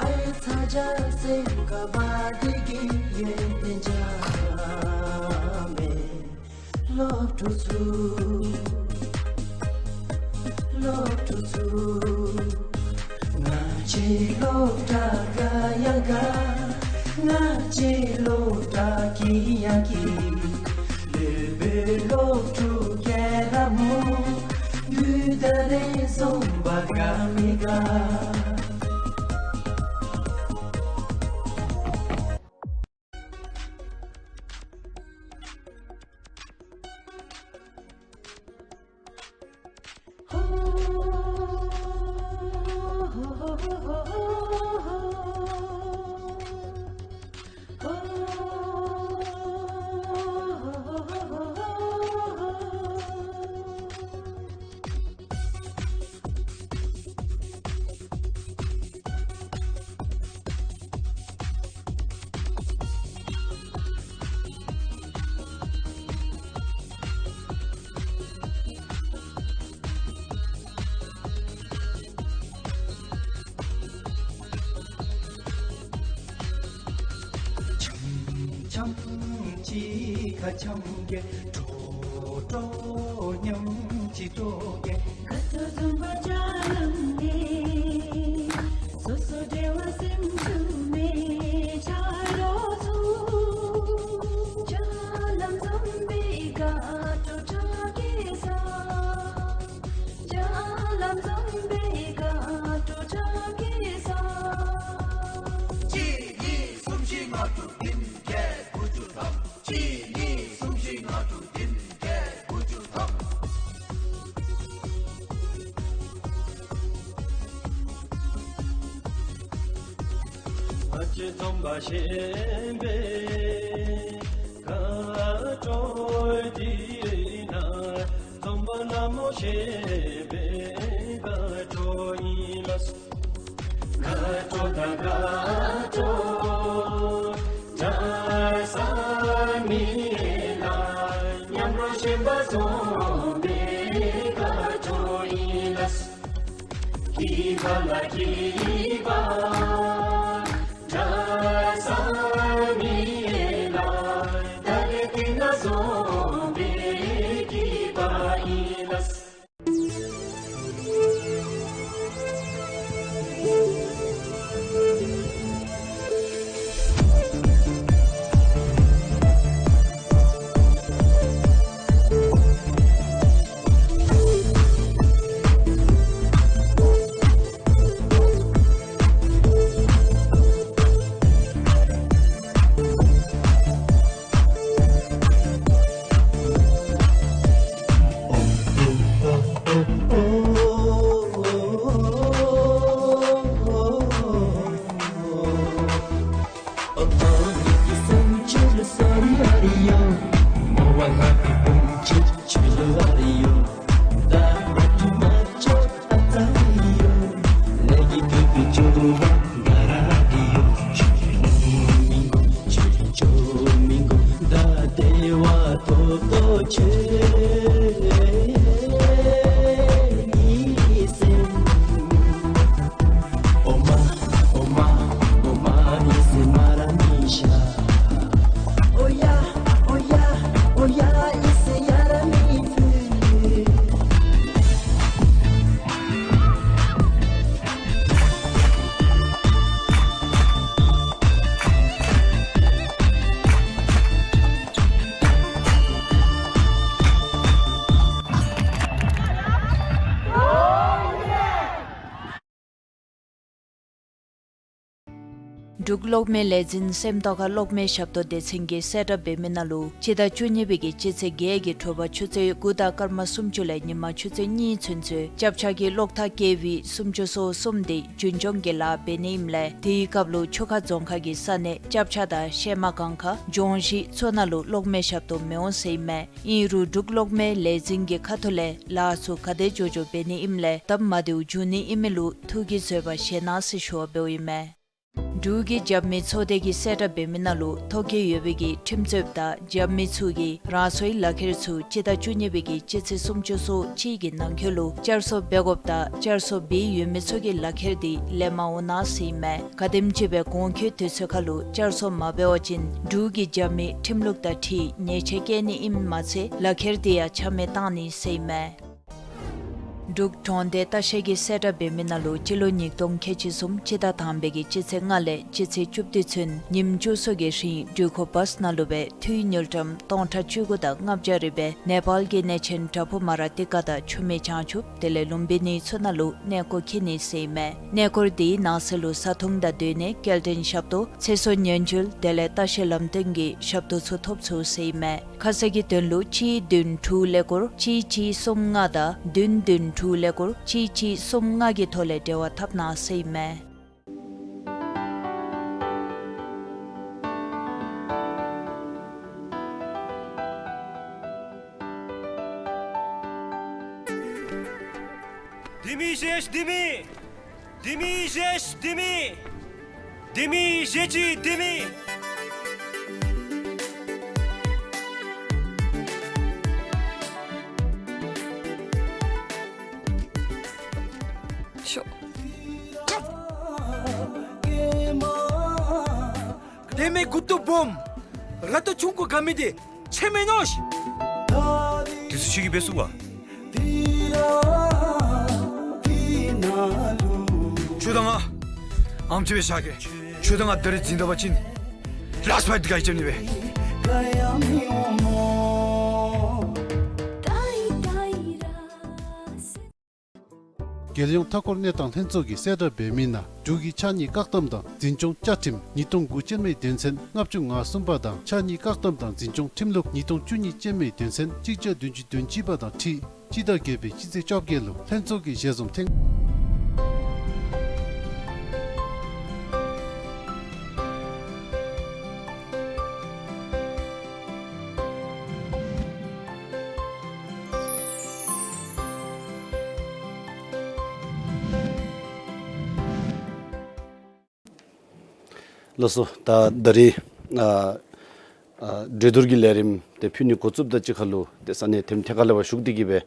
ཨའི་ཚ་གྱང་སེམས་དགའ་བ་དེ་གིས་ཡོན་ཏན་བྱ་མེད། སློབ་ཕྲུག་ཚུ། སློབ་ཕྲུག་ཚུ། ང་བཅས་སློབ་གྲྭ་ག་ཡང་ག། ང་བཅས་སློབ་གྲྭ་གི་ཡང་གི། སློབ་དཔོན་སློབ་ཕྲུག་ག་ར་མོ། དུས་ད་རིས་བཟུམ་པ་ག་མི་དགའ། འཆམ་འཆམ་གཅིག་ཁར་འཆམ་གེ། དྲོ་དྲོ་མཉམ་གཅིག་དྲོ་གེ། དགའ་སྤྲོ་འཛོམས་པ་རྒྱ་ལམ་ནས། སོ་སོ་འབྲེལ་བ་སེམས་སུ་མེད་ཆ་རོགས་ཚུ། རྒྱ་ལམ་འཛོམས་པའི་དགའ་སྤྲོ་དྲག་གེ་ས། རྒྱ་ལམ་འཛོམས་པའི་དགའ་སྤྲོ་དྲག་གེ་ས། གཅིག་གཉིས་གསུམ་བཞི་ལྔ་དྲུག་བདུན་བརྒྱད་དགུ་བཅུ་ཐམ། གཅིག་གཉིས་གསུམ་བཞི་ལྔ་དྲུག་བདུན་བརྒྱད་དགུ་བཅུ་ཐམ། ང་བཅས་འཛོམས་པ་ཞེན་པའི་དགའ་སྤྲོ་འདི་ནང་འཛོམས་པ་ལ་མོ་ཞེན་པའི་དགའ་སྤྲོ་ཨིན་ལགས། དགའ་སྤྲོ་དང་དགའ་སྤྲོ་འདྲ་ས་མེད་ལགས། མཉམ་རོགས་ཞེན་པ་འཛོམས་པའི་དགའ་སྤྲོ་ཨིན་ལགས། སྐྱིད་པ་ལ་སྐྱིད་པ་འདྲ་ས་མེད་ལགས། ད་རེས་འདི་ནང་འཛོམས་པའི་སྐྱིད་པ་ཨིན་ལགས། འབྲུག་གློག་མེ་ལས་འཛིན་སེམས་རྟོགས་ཁ་གློག་མེ་ཞབས་ཏོག་སྡེ་ཚན་གྱིས་གསལ་བསྒྲགས་འབད་མི་ནང་ལུ་སྤྱི་ཟླ་བཅུ་གཉིས་པའི་གི་སྤྱི་ཚེས་བརྒྱད་ཀྱི་དྲོ་པ་ཆུ་ཚོད་དགུ་དང་སྐར་མ་སུམ་ཅུ་ལས་ཉིན་མ་ཆུ་ཚོད་གཉིས་ཚུན་ཚོད་སྐྱབས་ཆ་གི་གློག་ཐག་བཀལ་བའི་སུམ་ཅུ་སོ་གསུམ་དེ་རྒྱུན་སྐྱོང་གི་ལཱ་འབད་ནི་ཨིནམ་ལས་དེའི་སྐབས་ལུ་ཆུ་ཁ་རྫོང་ཁག་གི་ས་གནས་སྐྱབས་ཆ་དང་གཤེད་མ་སྒང་ཁ་ལྗོངས་གཞིས་ཚུ་ནང་ལུ་གློག་མེ་ཞབས་ཏོག་མི་འོང་ཟེར་ཨིན་མས། ཨིན་རུང་འབྲུག་གློག་མེ་ལས་འཛིན་གྱི་ཁ་ཐུག་ལས་ལཱ་ཚུ་ག་དེ་མགྱོགས་མགྱོགས་འབད་ནི་ཨིནམ་ལས་སྟབས་མ་བདེཝ་འབྱུང་ནི་ཨིན་མི་ལུ་ཐུགས་ཀྱི་བཟོད་པ་བཞེས་གནང་ཟེར་ཞུ་བ་འབདཝ་ཨིན་མས། འབྲུག་གི་རྒྱབ་མི་ཚོགས་སྡེ་གིས་གསལ་བསྒྲགས་འབད་མི་ནང་ལུ་ཐོ་བཀོད་ཡོད་པའི་གི་ཁྲིམས་རྩོདཔ་དང་རྒྱབ་མི་ཚུ་གིས་རང་སོའི་ལག་ཁྱེར་ཚུ་སྤྱི་ཟླ་བཅུ་གཉིས་པའི་གི་སྤྱི་ཚེས་སུམ་ཅུ་སོ་གཅིག་གི་ནང་འཁོད་ལུ་བསྐྱར་གསོ་འབད་དགོཔ་དང་བསྐྱར་གསོ་འབད་ཡོད་མི་ཚུ་གི་ལག་ཁྱེར་དེ་ལེན་མ་འོང་གནང་ཟེར་ཨིན་མས། ག་དེམ་ཅིག་སྦེ་གོང་འཁོད་དུས་ཚོད་ཁར་ལུ་བསྐྱར་གསོ་མ་འབད་བ་ཅིན་འབྲུག་གི་རྒྱབ་མི་ཁྲིམས་ལུགས་དང་འཁྲིལ་ཉེས་ཆད་བཀལ་ནི་ཨིནམ་མ་ཚད་ལག་ཁྱེར་དེ་ཡང་ཆ་མེད་བཏང་ནི་ཟེར་ཨིན་མས། འབྲུག་གྲོང་སྡེ་ལྟ་བཤལ་གྱིས་གསལ་བསྒྲགས་འབད་མི་ནང་ལུ་སྤྱི་ལོ་ཉིས་སྟོང་ཁལ་གཅིག་གསུམ་སྤྱི་ཟླ་དང་པའི་གི་སྤྱི་ཚེས་ལྔ་ལས་སྤྱི་ཚེས་བཅུ་བདུན་ཚུན་ཉིནམ་བཅུ་གསུམ་གྱི་རིང་འགྲུལ་འཁོར་བཱསི་ནང་ལུ་སྦེ་འཐུས་དངུལ་ཀྲམ་སྟོང་ཕྲག་བཅུ་དགུ་དང་ལྔ་བརྒྱ་རེ་སྦེ་ནེ་པཱལ་གྱི་གནས་ཆེན་བྲག་ཕུག་མ་ར་ཏི་ཀ་དང་ཆུ་སྨད་བྱང་ཆུབ་དེ་ལས་ལུམ་བི་ནི་ཚུ་ནང་ལུ་གནས་སྐོར་འཁྱིད་ནི་ཟེར་ཨིན་མས། གནས་སྐོར་དེའི་ནང་གསེས་ལུ་བཟའ་འཐུང་དང་སྡོད་གནས་སྐྱེལ་འདྲེན་ཞབས་ཏོག་ཚེ་སྲོག་ཉེན་བཅོལ་དེ་ལས་ལྟ་བཤལ་ལམ་སྟོན་གྱི་ཞབས་ཏོག་ཚུ་ཐོབ་ཚུགས་ཟེར་ཨིན་མས། ཁ་གསལ་གྱི་དོན་ལུ་གཅིག་བདུན་དྲུག་ཀླད་ཀོར་གཅིག་གཅིག་གསུམ་ལྔ་དང་བདུན་བདུན་དྲུག་ཀླད་ཀོར་གཅིག་གཅིག་གསུམ་ལྔ་གི་ཐོག་ལས་འབྲེལ་བ་འཐབ་གནང་ཟེར་ཨིན་མས། ལྡེ་མིག་བཞི་ལྡེ་མིག། ལྡེ་མིག་བཞི་ལྡེ་མིག། ལྡེ་མིག་བཞི་གཅིག་ལྡེ་མིག། ཤོག། ལྡེ་མིག་མགུ་ཏོ་སྦོམ། ར་ཏོ་ཆུང་ཀུ་དགའ་མི་དེ་ཆེ་མེན་ནོ་ཤིག། དེ་ཚུ་ཁྱོད་ཀྱིས་འབད་ཚུགས་པ། ཁྱོད་དང་ང་ཨམ་ཅིག་སྦེ་བཞག་གེ། ཁྱོད་དང་ང་ད་རིས་འཛིང་ད་པ་ཅིན་ལཱསཊ་ཕའིཊ་འདི་ག་ཡི་རྐྱབ་ནི་སྦེ། རྒྱལ་ཡོངས་མཐའ་འཁོར་གནས་སྟངས་ལྷན་ཚོགས་ཀྱིས་གསལ་བསྒྲགས་འབད་མི་ནང་འབྲུག་གི་ཕྱགས་སྙིགས་བཀག་སྡོམ་དང་འཛིན་སྐྱོང་བཅའ་ཁྲིམས་ཉིས་སྟོང་དགུ་ཅན་མའི་དོན་ཚན་ལྔ་བཅུ་ང་གསུམ་པ་དང་ཕྱགས་སྙིགས་བཀག་སྡོམ་དང་འཛིན་སྐྱོང་ཁྲིམས་ལུགས་ཉིས་སྟོང་བཅུ་གཉིས་ཅན་མའི་དོན་ཚན་གཅིག་བརྒྱ་བདུན་ཅུ་དོན་གཅིག་པ་དང་འཁྲིལ་སྤྱི་ཟླ་བརྒྱད་པའི་སྤྱི་ཚེས་བཅོ་བརྒྱད་ལུ་ལྷན་ཚོགས་ཀྱིས་ཞལ་འཛོམས་ཐེངས། ལགས་སོ། ད་ད་རིས་ཨ་ཨ་གྲོས་བསྡུར་གྱི་ལས་རིམ་དེ་ཕུལ་ནི་འགོ་བཙུགསཔ་དང་གཅིག་ཁར་ལུ་ཏེ་ས་གནས་ཐེམ་ཐེ་ཁ་ལས་ཕར་ཞུགས་ཏེ་གིས་སྦེ་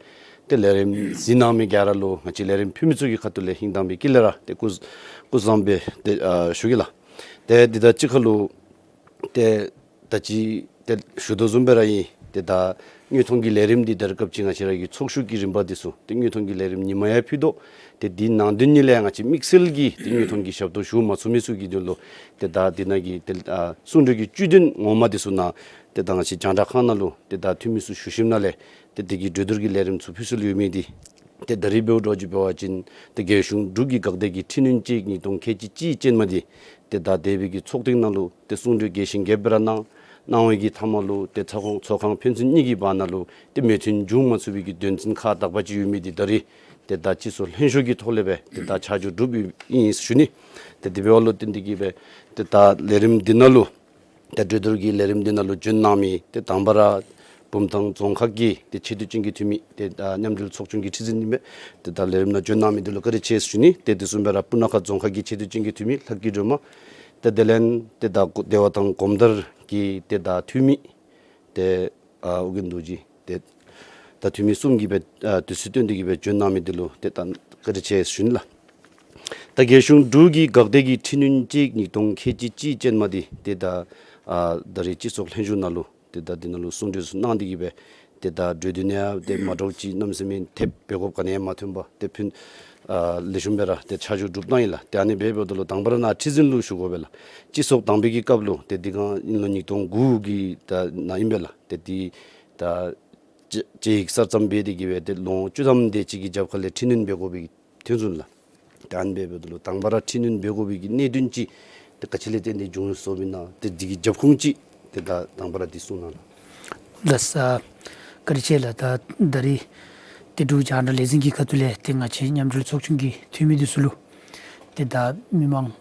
ཏེ་ལས་རིམ་གཟིགས་གནང་མི་ག་ར་ལུ་ང་བཅས་ལས་རིམ་ཕུལ་མི་ཚུ་གི་ཁ་ཐུག་ལས་ཧིང་དྭངས་པའི་དཀྱིལ་ལས་ར་ཏེ་སྐུ་སྐུ་གཟུགས་བཟང་པོ་སྦེ་ཏེ་ཨ་ཞུ་གེ་ལགས། ཏེ་འདི་དང་གཅིག་ཁར་ལུ་ཏེ་ད་ཅི་ཏེ་ཞུ་དོ་བཟུམ་སྦེ་ར་ཨིན། ཏེ་ད་དངོས་མཐོང་གི་ལས་རིམ་འདི་ད་རེས་སྐབས་ཅིག་ང་བཅས་ར་གི་ཚོགས་བཞུགས་ཀྱི་རིམ་པ་འདི་ཚུ་ཏེ་དངོས་མཐོང་གི་ལས་རིམ་ཉིན་མ་ཡང་ཕུལ་དོ། ཏེ་འདི་ནང་དོན་ཉིད་ལས་ང་བཅས་དམིགས་བསལ་གྱི་ཏེ་དངོས་མཐོང་གི་ཞབས་ཏོག་ཞུ་མ་ཚུགས་མི་ཚུ་གི་དོན་ལུ་ཏེ་ད་འདི་ནང་གི་ཏེ་ཨ་གསུང་གྲོས་ཀྱི་བཅུད་དོན་ངོ་མ་འདི་ཚུ་ནཱ་ཏེ་ད་ང་བཅས་རྒྱང་བསྒྲགས་ཁང་ནང་ལུ་ཏེ་ད་འཐུས་མི་ཚུ་ཞུ་ཞིནམ་ལས་ཏེ་འདི་གི་གྲོས་བསྡུར་གྱི་ལས་རིམ་ཚུ་ཕུལ་སྲོལ་ཡོད་མི་འདི་ཏེ་ད་རིས་འབདཝ་འདྲཝ་ཅིག་འབད་བ་ཅིན་ཏེ་རྒྱལ་གཞུང་འབྲུག་གི་འགག་སྡེ་གི་འཕྲི་སྣོན་ཅན་ཉིས་སྟོང་ཁལ་གཅིག་གཅིག་ཅན་མ་འདི་ཏེ་ད་འདས་པའི་གི་ཚོགས་ཐེངས་ནང་ལུ་ཏེ་གསུང་གྲོས་རྒྱས་ཤིང་རྒྱསཔ་སྦེ་ར་གནང་། གནང་བའི་གི་མཐའ་མ་ལུ་ཏེ་ཚོགས་ཁང་ཚོགས་ཁང་ཕན་ཚུན་གཉིས་ཀྱི་བར་ན་ལུ་ཏེ་མོས་མཐུན་འབྱུང་མ་ཚུགས་པའི་གི་དོན་ཚན་ཁག་དག་པ་ཅིག་ཡོད་མི་འདི་ད་རིས་ཏེ་ད་སྤྱི་ཚོགས་ལྷན་ཞུགས་ཀྱི་ཐོག་ལས་སྦེ་ཏེ་ད་ཆ་འཇོག་གྲུབ་ཡོདཔ་ཨིན་ཞུ་ནི། ཏེ་དེ་འབདཝ་ལུ་བརྟེན་ཏེ་གིས་སྦེ་ཏེ་ད་ལས་རིམ་འདི་ནང་ལུ་ཏེ་གྲོས་བསྡུར་གྱི་ལས་རིམ་འདི་ནང་ལུ་བྱོན་གནང་མི་ཏེ་དང་པ་ར་ བུམ་ཐང་རྫོང་ཁག་གི་ཏེ་ཆེ་བསྟོད་ཅན་གྱི་འཐུས་མི་ཏེ་ད་མཉམ་འབྲེལ་ཚོགས་ཆུང་གི་ཁྲི་འཛིན་ཨིན་པས། ཏེ་ད་ལས་རིམ་ནང་བྱོན་གནང་མི་འདི་ལུ་བཀའ་དྲིན་ཆེ་ཟེར་ཞུ་ནི། ཏེ་དེ་བཟུམ་སྦེ་ར་སྤུ་ན་ཁ་རྫོང་ཁག་གི་ཆེ་བསྟོད་ཅན་གྱི་འཐུས་མི་ལྷ་སྐྱིད་སྒྲོལ་མ། ཏེ་དེ་ལས་ཏེ་ད་བདེ་བ་ཐང་གོམ་དར་གྱི་ཏེ་ད་འཐུས་མི་ཏེ་ཨ་ཨོ་རྒྱན་རྡོ་རྗེ། ཏེ་ད་འཐུས་མི་གསུམ་གྱིས་སྦེ་ཨ་དུས་ཚོད་བཏོན་ཏེ་གིས་སྦེ་བྱོན་གནང་མི་འདི་ལུ་ཏེ་ད་བཀའ་དྲིན་ཆེ་ཟེར་ཞུ་ནི་ལགས། ད་རྒྱལ་གཞུང་འབྲུག་གི་འགག་སྡེ་གི་འཕྲི་སྣོན་ཅིག་ཉིས་སྟོང་ཁལ་གཅིག་གཅིག་ཅན་མ་འདི་ཏེ་ད་ཨ་ད་རེས་སྤྱི་ཚོགས་ལྷན་བཞུགས་ནང་ལུ་ཏེ་ད་འདི་ནང་ལུ་གསུང་གྲོས་ཚུ་གནང་སྟེ་གིས་སྦེ་ཏེ་ད་གྲོས་བསྡུར་ནང་ཡང་ཏེ་མ་འདྲཝ་ཅིག་གནམ་མེད་ས་མེད་ཐེབས་འབད་དགོཔ་ག་ནི་ཡང་མ་ཐོན་པར་ཏེ་ཕུན་ཨ་ལེགས་ཤོམ་སྦེ་ར་ཏེ་ཆ་འཇོག་གྲུབ་གནང་ཡི་ལགས། ཏེ་ཨ་ནི་འབདཝ་ད་ལུ་དང་པ་ར་ནཱ་ཁྲི་འཛིན་ལུ་ཞུ་དགོ་པས་ལགས། སྤྱི་ཚོགས་དང་པའི་གི་སྐབས་ལུ་ཏེ་འདི་གང་ཨིན་ལོ་ཉིས་སྟོང་དགུ་གི་ད་ནང་ཨིན་པས་ལགས། ཏེ་འདི་ད་དཔྱད་དཔྱད་ཡིག་གསར་རྩོམ་འབད་དེ་གིས་སྦེ་ཏེ་ལོ་བཅུ་ཐམ་དེ་ཅིག་གི་རྒྱབ་ཁ་ལས་འཕྲི་སྣོན་འབད་དགོ་པའི་ཐོན་སོང་ལགས། ཏེ་ཨ་ནི་འབདཝ་ད་ལུ་དང་པ་ར་འཕྲི་སྣོན་འབད་དགོ་པའི་གི་གནད་དོན་ཅིག་ཏེ་ག་ཅི་ལས་བརྟེན་ཏེ་བྱུང་སོཔ་ཨིན་ན། ཏེ་འདི་གི་རྒྱབ་ཁུངས་ཅིག་ཏེ་ད་དང་པ་ར་འདི་གསུང་གནང་ལགས། ལགས་སོ། བཀའ་དྲིན་ཆེ་ལགས། ད་ད་རེས་ཏེ་འབྲུག་རྒྱང་བསྒྲགས་ལས་འཛིན་གྱི་ཁ་ཐུག་ལས་ཏེ་ང་བཅས་མཉམ་འབྲེལ་ཚོགས་ཆུང་གི་འཐུས་མི་འདི་ཚུ་ལུ་ཏེ་ད་མི་མང་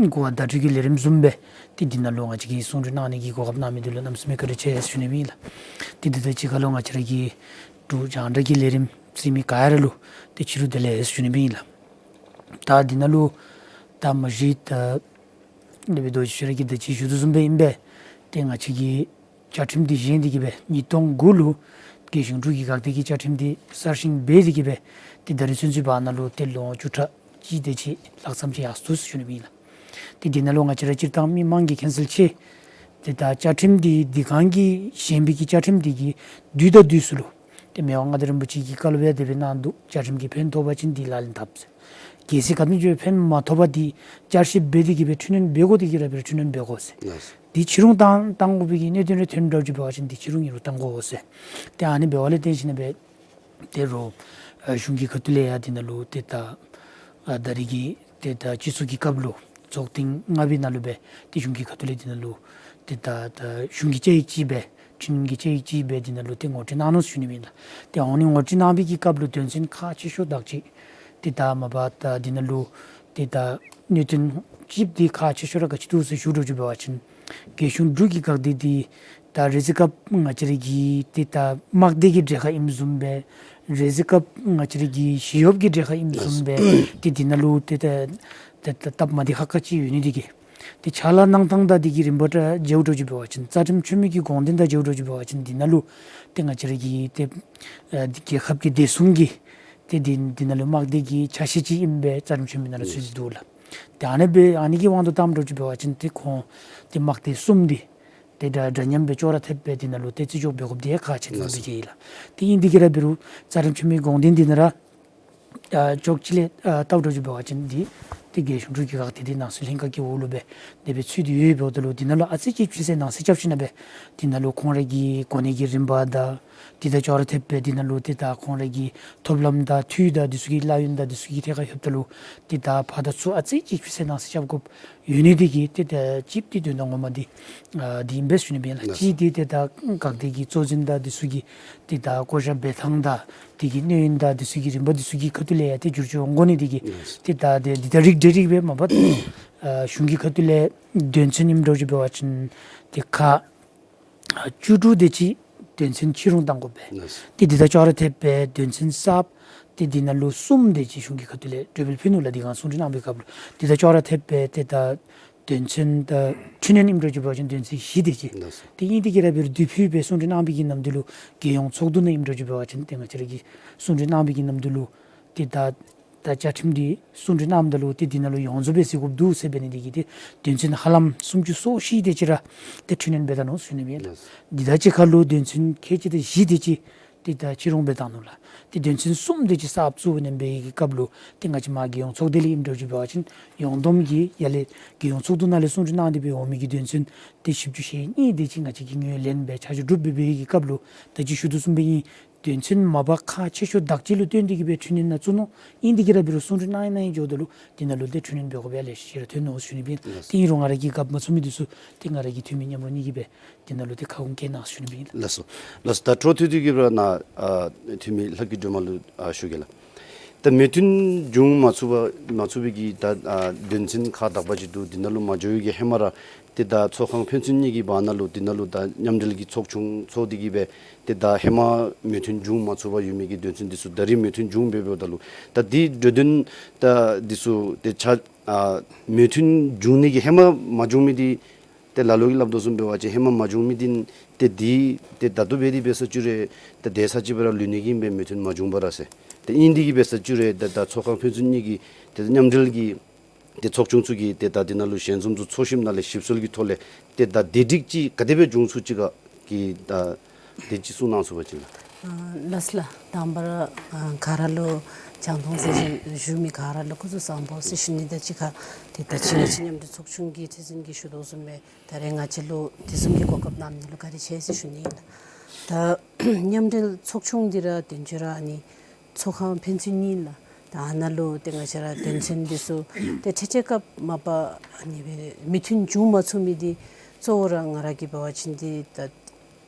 གོ་བ་བརྡ་སྤྲོད་ཀྱི་ལས་རིམ་བཟུམ་སྦེ་ཏེ་འདི་ནང་ལུ་ང་བཅས་ཀྱིས་གསུང་གྲོས་གནང་ནི་གི་གོ་སྐབས་གནང་མི་འདི་ལུ་གནམ་མེད་ས་མེད་བཀའ་དྲིན་ཆེ་ཟེར་ཞུ་ནི་ཨིན་ལགས། ཏེ་འདི་དང་གཅིག་ཁར་ལུ་ང་བཅས་ར་གི་འབྲུག་རྒྱང་བསྒྲགས་ཀྱི་ལས་རིམ་གཟིགས་མི་ག་ར་ལུ་ཏེ་ཕྱི་རུ་བདེ་ལེགས་ཟེར་ཞུ་ནི་ཨིན་ལགས། ད་འདི་ནང་ལུ་ད་མ་གཞི་ད་སློབ་དཔོན་རྡོ་རྗེ་ཁྱོད་ར་གིས་ད་ཅི་ཞུ་དོ་བཟུམ་སྦེ་ཨིན་པས། ཏེ་ང་བཅས་ཀྱི་བཅའ་ཁྲིམས་འདི་བཞེངས་ཏེ་གིས་སྦེ་ཉིས་སྟོང་དགུ་ལུ་རྒྱལ་གཞུང་འབྲུག་གི་འགག་སྡེ་གི་བཅའ་ཁྲིམས་འདི་གསར་བཞེངས་འབད་དེ་གིས་སྦེ་ཏེ་ད་རེས་ཚུན་ཚོད་བར་ན་ལུ་ཏེ་ལོ་བཅུ་ཕྲག་གཅིག་དེ་ཅིག་ལྷག་ཙམ་ཅིག་ཡར་སོ་ཡི་ཟེར་ཞུ་ནི་ཨིན་ལགས། ཏེ་འདི་ནང་ལུ་ང་བཅས་ར་སྤྱིར་བཏང་མི་མང་གི་མཁྱེན་གསལ་ཆེ། ཏེ་ད་བཅའ་ཁྲིམས་འདི་འདི་གང་གི་བཞེངས་པའི་གི་བཅའ་ཁྲིམས་འདི་གིས་དུས་དང་དུས་སུ་ལུ་ཏེ་མི་དབང་མངའ་བདག་རིན་པོ་ཆེ་གི་བཀའ་སློབ་ཡང་དེ་སྦེ་གནང་འདུག། བཅའ་ཁྲིམས་ཀྱིས་ཕན་ཐོགས་པ་ཅིན་འདི་ལག་ལེན་འཐབ་ཟེར། གལ་སྲིད་ག་དེམ་ཅིག་ཕན་མ་ཐོགས་པ་འདི་བསྐྱར་ཞིབ་འབད་དེ་གིས་སྦེ་འཕྲི་སྣོན་འབད་དགོ་དེ་གིས་ར་འབད་རུང་འཕྲི་སྣོན་འབད་དགོ་ཟེར། ལགས་སོ། འདི་ཕྱི་རུ་བཏང་བཏང་དགོ་པའི་གི་གནད་དོན་རེ་ཐོན་འགྱོ་བཅུག་པ་ཅིན་འདི་ཕྱི་རུ་ཨིན་རུང་བཏང་དགོ་ཟེར། ཏེ་ཨ་ནི་འབདཝ་ལས་བརྟེན་ཞིནམ་ལས་འབད་ཏེ་རུང་ཨ་གཞུང་གི་ཁ་ཐུག་ལས་ཡང་འདི་ནང་ལུ་ཏེ་ད་ཨ་ད་རེས་ཀྱི་ཏེ་ད་སྤྱི་ཚོགས་ཀྱི་སྐབས་ལུ་ཚོགས་ཐེངས་ལྔ་པའི་ནང་ལུ་སྦེ་ཏེ་གཞུང་གི་ཁ་ཐུག་ལས་འདི་ནང་ལུ་ཏེ་ད་ད་གཞུང་གི་བཅའ་ཡིག་ཅིག་སྦེ་འཕྲི་སྣོན་གྱི་བཅའ་ཡིག་ཅིག་སྦེ་འདི་ནང་ལུ་ཏེ་ངོ་སྤྲོད་གནང་ནུག་ཟེར་ཞུ་ནི་ཨིན་ལགས། ཏེ་ཨ་ནི་ངོ་སྤྲོད་གནང་བའི་གི་སྐབས་ལུ་དོན་ཚན་ཁག་ཆེ་ཤོས་དག་ཅིག་ཏེ་ད་མ་པ་ད་འདི་ནང་ལུ་ཏེ་ད་གནད་དོན་གཅིག་འདི་ཁག་ཆེ་ཤོས་ར་ག་ཅི་འདུག་ཟེར་ཞུ་འགྱོ་བཅུག་པ་ཅིན་རྒྱལ་གཞུང་འབྲུག་གི་འགག་སྡེ་འདི་ད་རེས་ཀྱི་སྐབས་ང་བཅས་ར་གི་ཏེ་ད་དམག་སྡེ་གི་གྲལ་ཁར་ཨིནམ་བཟུམ་སྦེ་རེས་ཀྱི་སྐབས་ང་བཅས་ར་གི་ཞི་གཡོགཔ་གི་གྲལ་ཁར་ཨིནམ་བཟུམ་སྦེ་ཏེ་འདི་ནང་ལུ་ཏེ་ད་ཏེ་ད་སྟབས་མ་བདེ་ཁག་ཁ་ཅིག་ཡོད་ནི་འདི་གིས་ཏེ་ཕྱག་ལཱ་གནང་ཐངས་དང་འདི་གི་རིམ་པ་འདྲཝ་འགྱོ་འགྱོ་བཅུག་པ་ཅིན་རྩ་ཁྲིམས་ཆོད་མེད་ཀྱི་དགོངས་དོན་དང་འགྱོ་འགྱོ་བཅུག་པ་ཅིན་འདི་ནང་ལུ་ཏེ་ང་བཅས་ར་གི་ཏེ་ཨ་རྒྱལ་ཁབ་ཀྱི་བདེ་སྲུང་གི་ཏེ་འདི་འདི་ནང་ལུ་དམག་སྡེ་གི་ཆ་ཤས་ཅིག་ཨིནམ་སྦེ་རྩ་ཁྲིམས་ཆོད་མེད་ནང་ལུ་ཚུད་དེ་འདུག་ལགས། ཏེ་ཨ་ནི་སྦེ་ཨ་ནི་གི་དབང་དུ་བཏངམ་འགྱོ་བཅུག་པ་ཅིན་ཏེ་ཁོང་ཏེ་དམག་སྡེ་གསུམ་འདི་ཏེ་འདྲ་འདྲ་མཉམ་སྦེ་ཅོག་ར་འཐདཔ་སྦེ་འདི་ནང་ལུ་ཏེ་བརྩི་འཇོག་འབད་དགོཔ་འདི་ཡང་ཁག་ཆེ་ཏོག་ཏོ་སྦེ་མཇལ་ཡི་ལགས། ཏེ་ཨིན་དེ་གིས་ར་འབད་རུང་རྩ་ཁྲིམས་ཆོད་མེད་དགོངས་དོན་འདི་ནང་ར་ཨ་ཕྱོགས་གཅིག་ལས་ཨ་བལྟཝ་འགྱོ་བཅུག་པ་ཅིན་འདི་ཏེ་རྒྱལ་གཞུང་འབྲུག་གི་འགག་སྡེ་འདི་ནང་གསེས་ལྷན་ཁག་གི་འོག་ལུ་སྦེ་དེ་སྦེ་ཚུད་དེ་ཡོདཔ་འབདཝ་ད་ལུ་འདི་ནང་ལུ་ཨ་ཙི་ཅིག་ཕྱི་སེལ་ནང་སེལ་རྐྱབ་ཞིནམ་ལས་འདི་ནང་ལུ་ཁོང་ར་གི་གོ་གནས་ཀྱི་རིམ་པ་དང་འདི་དང་ཅོག་ར་འཐདཔ་སྦེ་འདི་ནང་ལུ་ཏེ་ད་ཁོང་ར་གི་ཐོབ་ལམ་དང་འཐུས་དང་འདི་ཚུ་གི་གླ་ཡོན་དང་འདི་ཚུ་གི་ཐད་ཁར་ལྷོདཔ་ད་ལུ་ཏེ་ད་ཕར་དང་ཚུར་ཨ་ཙི་ཅིག་ཕྱི་སེལ་ནང་སེལ་རྐྱབ་དགོཔ་ཡོད་ནི་འདི་གིས་ཏེ་ད་གཅིག་འདི་དོན་དག་ངོ་མ་འདི་ཨ་འདི་ཨིན་པས་ཞུ་ནི་ཨིན་ལགས། ལགས་སོ། གཅིག་འདི་ཏེ་ད་འགག་སྡེ་གི་གཙོ་འཛིན་དང་འདི་ཚུ་གི་ཏེ་ད་བསྐོ་བཞག་འབད་ཐངས་དང་འདི་གི་གནས་ཡུན་དང་འདི་ཚུ་གི་རིམ་པ་འདི་ཚུ་གི་ཁ་ཐུག་ལས་ཡང་ཏེ་བསྒྱུར་བཅོས་འོང་དགོ་ནི་འདི་གིས། ལགས་སོ། ཏེ་ད་ཏེ་འདི་ད་རིགས་འདི་རིགས་སྦེ་མ་པ་ཨ་གཞུང་གི་ཁ་ཐུག་ལས་དོན་ཚན་ཨིནམ་འགྱོ་བཅུག་པ་ཅིན་ཏེ་ཁག་ཨ་བཅུ་དྲུག་དེ་ཅིག་དོན་ཚན་ཕྱི་རུ་བཏང་དགོ་པས། ལགས་སོ། ཏེ་འདི་དང་ཅོག་ར་འཐདཔ་སྦེ་དོན་ཚན་གསརཔ་ཏེ་འདི་ནང་ལུ་གསུམ་དེ་ཅིག་གཞུང་གི་ཁ་ཐུག་ལས་གྲོས་འབུལ་ཕུལ་ནུག་ལགས། འདི་གང་གསུང་གྲོས་གནང་བའི་སྐབས་ལུ་འདི་དང་ཅོག་ར་འཐདཔ་སྦེ་ཏེ་ད་དོན་ཚན་ད་འཕྲི་སྣོན་ཨིནམ་འགྱོ་བཅུག་པ་ཅིན་དོན་ཚན་བཞི་དེ་ཅིག། ལགས་སོ། ཏེ་ཨིན་དེ་གིས་ར་འབད་རུང་དེ་ཕུལ་སྦེ་གསུང་གྲོས་གནང་བའི་གི་ནམ་དུས་ལུ་རྒྱལ་ཡོངས་ཚོགས་འདུ་ནང་ཨིནམ་འགྱོ་བཅུག་པ་ཅིན་ཏེ་ང་བཅས་ར་གིས་གསུང་གྲོས་གནང་བའི་གི་ནམ་དུས་ལུ་ཏེ་ད་ད་བཅའ་ཁྲིམས་འདི་གསུང་གྲོས་གནངམ་ད་ལུ་ཏེ་འདི་ནང་ལུ་ཡོངས་རྫོགས་སྦེ་གཟིགས་དགོཔ་འདུག་ཟེར་འབད་ནི་འདི་གིས་ཏེ་དོན་ཚན་ཧ་ལམ་སུམ་ཅུ་སོ་བཞི་དེ་ཅིག་ར་ཏེ་འཕྲི་སྣོན་འབད་ད་ནུག་ཟེར་ཞུ་ནི་ཨིན་ལགས། ལགས་སོ། འདི་དང་གཅིག་ཁར་ལུ་དོན་ཚན་ཁལ་གཅིག་དང་བཞི་དེ་ཅིག་ཏེ་ད་ཕྱི་རུ་འབད་ད་ནུག་ལགས། ཏེ་དོན་ཚན་གསུམ་དེ་ཅིག་གསརཔ་བཙུགས་ནི་ཨིན་པའི་གི་སྐབས་ལུ་ཏེ་ང་བཅས་མར་རྒྱལ་ཡོངས་ཚོགས་སྡེ་ལས་ཨིནམ་འགྱོ་བཅུག་པ་ཅིན་ཡོངས་བསྡོམས་ཀྱི་ཡར་ལས་རྒྱལ་ཡོངས་ཚོགས་འདུ་ནང་ལས་གསུང་གྲོས་གནང་སྟེ་སྦེ་འོང་མི་གི་དོན་ཚན་ཏེ་བཞི་བཅུ་ཞེ་གཉིས་དེ་ཅིག་ང་བཅས་ཀྱིས་ངོས་ལེན་འབད་ཆ་འཇོག་གྲུབ་འབད་བའི་གི་སྐབས་ལུ་ད་ཅི་ཞུ་དོ་བཟུམ་སྦེ་ཨིན། དོན་ཚན་མ་པ་ཁག་ཆེ་ཤོས་དག་ཅིག་ལུ་བཏོན་ཏེ་གིས་སྦེ་འཕྲི་སྣོན་ནང་བཙུགས་ནུག། ཨིན་དེ་གིས་ར་འབད་རུང་གསུང་གྲོས་གནང་ཡི་གནང་ཡི་འགྱོཝ་ད་ལུ་འདི་ནང་ལུ་ཏེ་འཕྲི་སྣོན་འབད་དགོཔ་ཡང་ལེ་ཤ་ར་ཐོན་ནུག་ཟེར་ཞུ་ནི་ཨིན། ལགས་སོ། ཏེ་ཨིན་རུང་ང་ར་གིས་རྒཔོ་མ་ཚུགས་མི་འདི་ཚུ་ཏེ་ང་ར་གི་འཐུས་མི་མཉམ་རོགས་གཉིས་ཀྱིས་སྦེ་འདི་ནང་ལུ་ཏེ་ཁ་སྐོང་བཀལ་གནང་ཟེར་ཞུ་ནི་ཨིན། ལགས་སོ། ལགས་སོ། ད་འཕྲོ་མཐུད་དེ་གིས་སྦེ་ར་ནཱ་ཨ་འཐུས་མི་ལྷ་སྐྱིད་སྒྲོལ་མ་ལུ་ཨ་ཞུ་གེ་ལགས། ད་མོས་མཐུན་འབྱུང་མ་ཚུགས་པ་མ་ཚུགས་པའི་གི་ད་ཨ་དོན་ཚན་ཁག་དག་པ་ཅིག་འདུག། འདི་ནང་ལུ་མ་འགྱོ་བའི་གི་ཧེ་མ་ར་ཏེ་ད་ཚོགས་ཁང་ཕན་ཚུན་གཉིས་ཀྱི་བར་ན་ལུ་འདི་ནང་ལུ་ད་མཉམ་འབྲེལ་གྱི་ཚོགས་ཆུང་ཚོགས་ཏེ་གི་སྦེ་ཏེ་ད་ཧེ་མ་མོས་མཐུན་འབྱུང་མ་ཚུགས་པར་ཡོད་མི་གི་དོན་ཚན་འདི་ཚུ་ད་རིས་མོས་མཐུན་འབྱུང་སྦེ་འབདཝ་ད་ལུ་ད་འདི་གྲོས་དོན་ད་འདི་ཚུ་ཏེ་ཆ་ཨ་མོས་མཐུན་འབྱུང་ནི་གི་ཧེ་མ་མ་འབྱུང་མི་འདི་ཏེ་ལ་ལུ་གིས་སླབ་དོ་བཟུམ་འབད་བ་ཅིན་ཧེ་མ་མ་འབྱུང་མི་འདི་ཏེ་འདི་ཏེ་ད་ལྟོ་འབད་དེ་འབད་ས་བཅུག་རུང་ཏེ་དེ་ས་ཅིག་སྦེ་ར་ལུས་ནི་གི་ཨིན་པས། མོས་མཐུན་མ་འབྱུང་བར་ར་ཟེར། ཏེ་ཨིན་དེ་གིས་འབད་ས་བཅུག་རུང་ཏེ་ད་ཚོགས་ཁང་ཕན་ཚུན་གཉིས་ཀྱི་ཏེ་མཉམ་འབྲེལ་གྱི་ཏེ་ཚོགས་ཆུང་ཚུ་གིས་ཏེ་ད་འདི་ནང་ལུ་ཞལ་འཛོམས་ཚུ་ཚོགས་ཞིནམ་ལས་ཞིབ་འཚོལ་གྱི་ཐོག་ལས་ཏེ་ད་བདེ་སྒྲིག་ཅིག་ག་དེ་སྦེ་འབྱུང་ཚུགས་ཅིག་ག་གི་ད་དེ་ཅིག་གསུང་གནང་ཚུགས་པ་ཅིན་ལགས། ཨ་ལགས་ལགས། དང་པ་ར་ཨ་ག་ར་ལུ་ཆང་འཐུང་ཟེར་ཞུ་ཞུ་མི་ག་ར་ལུ་སྐུ་གཟུགས་བཟང་པོ་ཟེར་ཞུ་ནི། ད་ཅི་ཁ་ཏེ་ད་ཅི་ང་བཅས་མཉམ་འབྲེལ་ཚོགས་ཆུང་གི་ཁྲི་འཛིན་གྱིས་ཞུ་དོ་བཟུམ་སྦེ་ད་རེས་ང་བཅས་ལུ་དེ་བཟུམ་གྱི་གོ་སྐབས་གནང་མི་ལུ་བཀའ་དྲིན་ཆེ་ཟེར་ཞུ་ནི་ཨིན་ལགས། ད་མཉམ་འབྲེལ་ཚོགས་ཆུང་འདི་ར་དོན་ཚན་ར་ཨ་ནི་ཚོགས་ཁང་ཕན་ཚུན་གཉིས་ལགས། ད་ཨ་ནཱ་ལུ་ཏེ་ང་བཅས་ར་དོན་ཚན་འདི་ཚུ་ཏེ་ཁྲི་ཁྲི་སྐབས་མ་པ་ཨ་ནི་སྦེ་མོས་མཐུན་འབྱུང་མ་ཚུགས་མི་འདི་གཙོ་བོ་ར་ང་ར་གིས་འབད་བ་ཅིན་འདི་ད་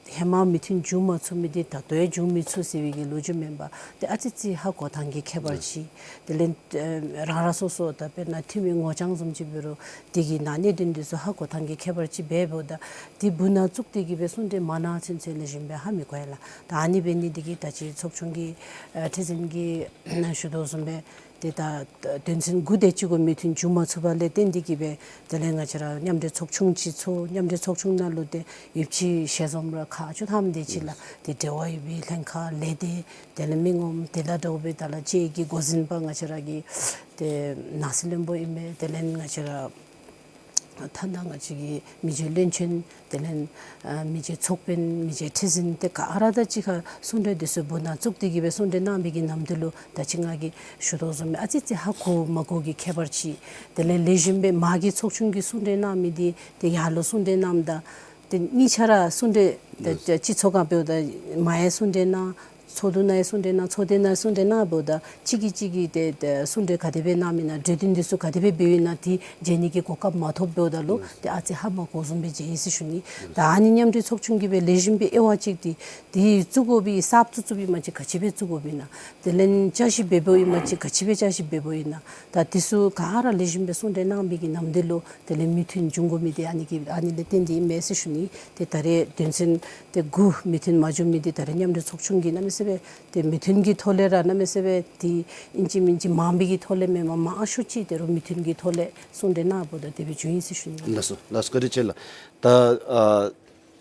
ཧེ་མ་མོས་མཐུན་འབྱུང་མ་ཚུགས་མི་འདི་ད་ལྟོ་ཡང་འབྱུང་མི་ཚུགས་ཟེར་བའི་གི་ལོ་རྒྱུས་མེན་པར་ཏེ་ཨ་ཙི་ཙི་ཧ་གོ་ཐངས་ཀྱི་ཁྱད་པར་ཅིག། དེ་ལས་ཨ་རང་རང་སོ་སོ་ད་དཔེར་ན་འཐུས་མི་ངོ་རྐྱང་བཟུམ་ཅིག་འབད་རུང་དེ་གི་ནང་གནད་དོན་འདི་ཚུ་ཧ་གོ་ཐངས་ཀྱི་ཁྱད་པར་ཅིག་འབད་འབདཝ་ད་དེ་བུ་ན་བཙུགས་ཏེ་གི་སྦེ་གསུང་གྲོས་མ་གནང་ཚུན་ཚོད་ལེགས་ཤོམ་སྦེ་ཧ་མི་གོ་ཡ་ལགས། ད་ཨ་ནི་འབད་ནི་འདི་གིས་ད་ཅི་ཚོགས་ཆུང་གི་ཨ་ཁྲི་འཛིན་གྱིས་ཞུ་དོ་བཟུམ་སྦེ་ཏེ་ད་དོན་ཚན་དགུ་དེ་ཅིག་གུ་མོས་མཐུན་འབྱུང་མ་ཚུགས་པ་ལས་བརྟེན་ཏེ་གི་སྦེ་དེ་ལས་ང་བཅས་ར་མཉམ་འབྲེལ་ཚོགས་ཆུང་ཅིག་ཚོགས། མཉམ་འབྲེལ་ཚོགས་ཆུང་ནང་ལུ་ཏེ་ཡོདཔ་ཅིག་ཞལ་འཛོམས་ར་ཁག་ཆེ་ཐངས་དེ་ཅིག་ལགས། ཏེ་འབྲེལ་བ་ཡོད་པའི་ལྷན་ཁག་ལས་སྡེ་དེ་ལས་མི་ངོམ་དེ་ལས་འདྲཝ་སྦེ་ད་ལགས་ཅིག་གི་འགོ་འཛིན་པ་ང་བཅས་ར་གི་ཏེ་ནང་སྲིད་བློན་པོ་ཨིན་མས། དེ་ལས་ང་བཅས་ར་ཐ་ན་ང་བཅས་ཀྱི་མི་རྗེ་བློན་ཆེན་དེ་ལས་ཨ་མི་རྗེ་ཚོགས་དཔོན་མི་རྗེ་ཁྲི་འཛིན་ཏེ་ག་ར་དང་གཅིག་ཁར་གསུང་གྲོས་འདི་ཚུ་བུ་ན་བཙུགས་ཏེ་གི་སྦེ་གསུང་གྲོས་གནང་བའི་གི་ནམ་དུས་ལུ་ད་ཅི་ང་གིས་ཞུ་དོ་བཟུམ་སྦེ་ཨ་ཙི་ཙི་ཧ་གོ་མ་གོ་གི་ཁྱད་པར་ཅིག། དེ་ལས་ལེགས་ཤོམ་སྦེ་མ་གི་ཚོགས་ཆུང་གིས་གསུང་གྲོས་གནང་མི་འདི་ཏེ་ཡར་ལུ་གསུང་གྲོས་གནངམ་ད་ཏེ་གཉིས་ཆ་ར་གསུང་གྲོས་ཏེ་ཏེ་སྤྱི་ཚོགས་ཁར་འབདཝ་ད་མར་ཡང་གསུང་གྲོས་གནང་། ཚོགས་འདུ་ནང་ཡང་གསུང་གྲོས་གནང་། ཚོགས་སྡེ་ནང་གསུང་གྲོས་གནང་འབདཝ་ད་གཅིག་གིས་གཅིག་གི་ཏེ་ཏེ་གསུང་གྲོས་ག་དེ་སྦེ་གནངམ་ཨིན་ན་གྲོས་དོན་འདི་ཚུ་ག་དེ་སྦེ་འབདཝ་ཨིན་ན་དེ་མཇལ་ནི་གི་གོ་སྐབས་མ་ཐོབ་འབདཝ་ད་ལུ་ཏེ་ཨ་ཙི་ཧ་མ་གོ་བཟུམ་སྦེ་མཇལ་ཡི་ཟེར་ཞུ་ནི། ད་ཨ་ནི་མཉམ་འབྲེལ་ཚོགས་ཆུང་གིས་སྦེ་ལེགས་ཤོམ་སྦེ་དབྱེ་བ་ཕྱེ་སྟེ་དེ་བཙུགས་དགོ་པའི་གསརཔ་བཙུགས་བཙུགསཔ་ཨིན་མ་ཅིན་ག་ཅི་སྦེ་བཙུགས་དགོཔ་ཨིན་ན། དེ་ལས་བསྐྱར་ཞིབ་འབད་དགོཔ་ཨིན་མ་ཅིན་ག་ཅི་སྦེ་བསྐྱར་ཞིབ་འབད་དགོཔ་ཨིན་ན། ད་དེ་ཚུ་ག་ར་ལེགས་ཤོམ་སྦེ་གསུང་གྲོས་གནང་བའི་གི་ནམ་དུས་ལུ་དེ་ལས་མོས་མཐུན་འབྱུང་དགོ་མི་འདི་ཨ་ནི་གི་ཨ་ནི་ལས་བརྟེན་ཏེ་ཨིན་མས་ཟེར་ཞུ་ནི། ཏེ་ད་རེས་དོན་ཚན་ཏེ་དགུ་མོས་མཐུན་མ་འབྱུང་མི་འདི་ད་རེས་མཉམ་འབྲེལ་ཚོགས་ཆུང་གིས་གནམ་མེད་ས་མེད་ཏེ་མོས་མཐུན་གྱི་ཐོག་ལས་ར་གནམ་མེད་ས་མེད་ཏེ་ཨིན་ཅི་མིན་ཅི་མང་པའི་གི་ཐོག་ལས་མེན་པར་མང་ཤོས་ཅིག་ཏེ་རུང་མོས་མཐུན་གྱི་ཐོག་ལས་གསུང་གྲོས་གནང་འབདཝ་ད་དེ་སྦེ་བྱུང་ཡི་ཟེར་ཞུ་ནི་ལགས། ལགས་སོ་ལགས་སོ། བཀའ་དྲིན་ཆེ་ལགས། ད་ཨ་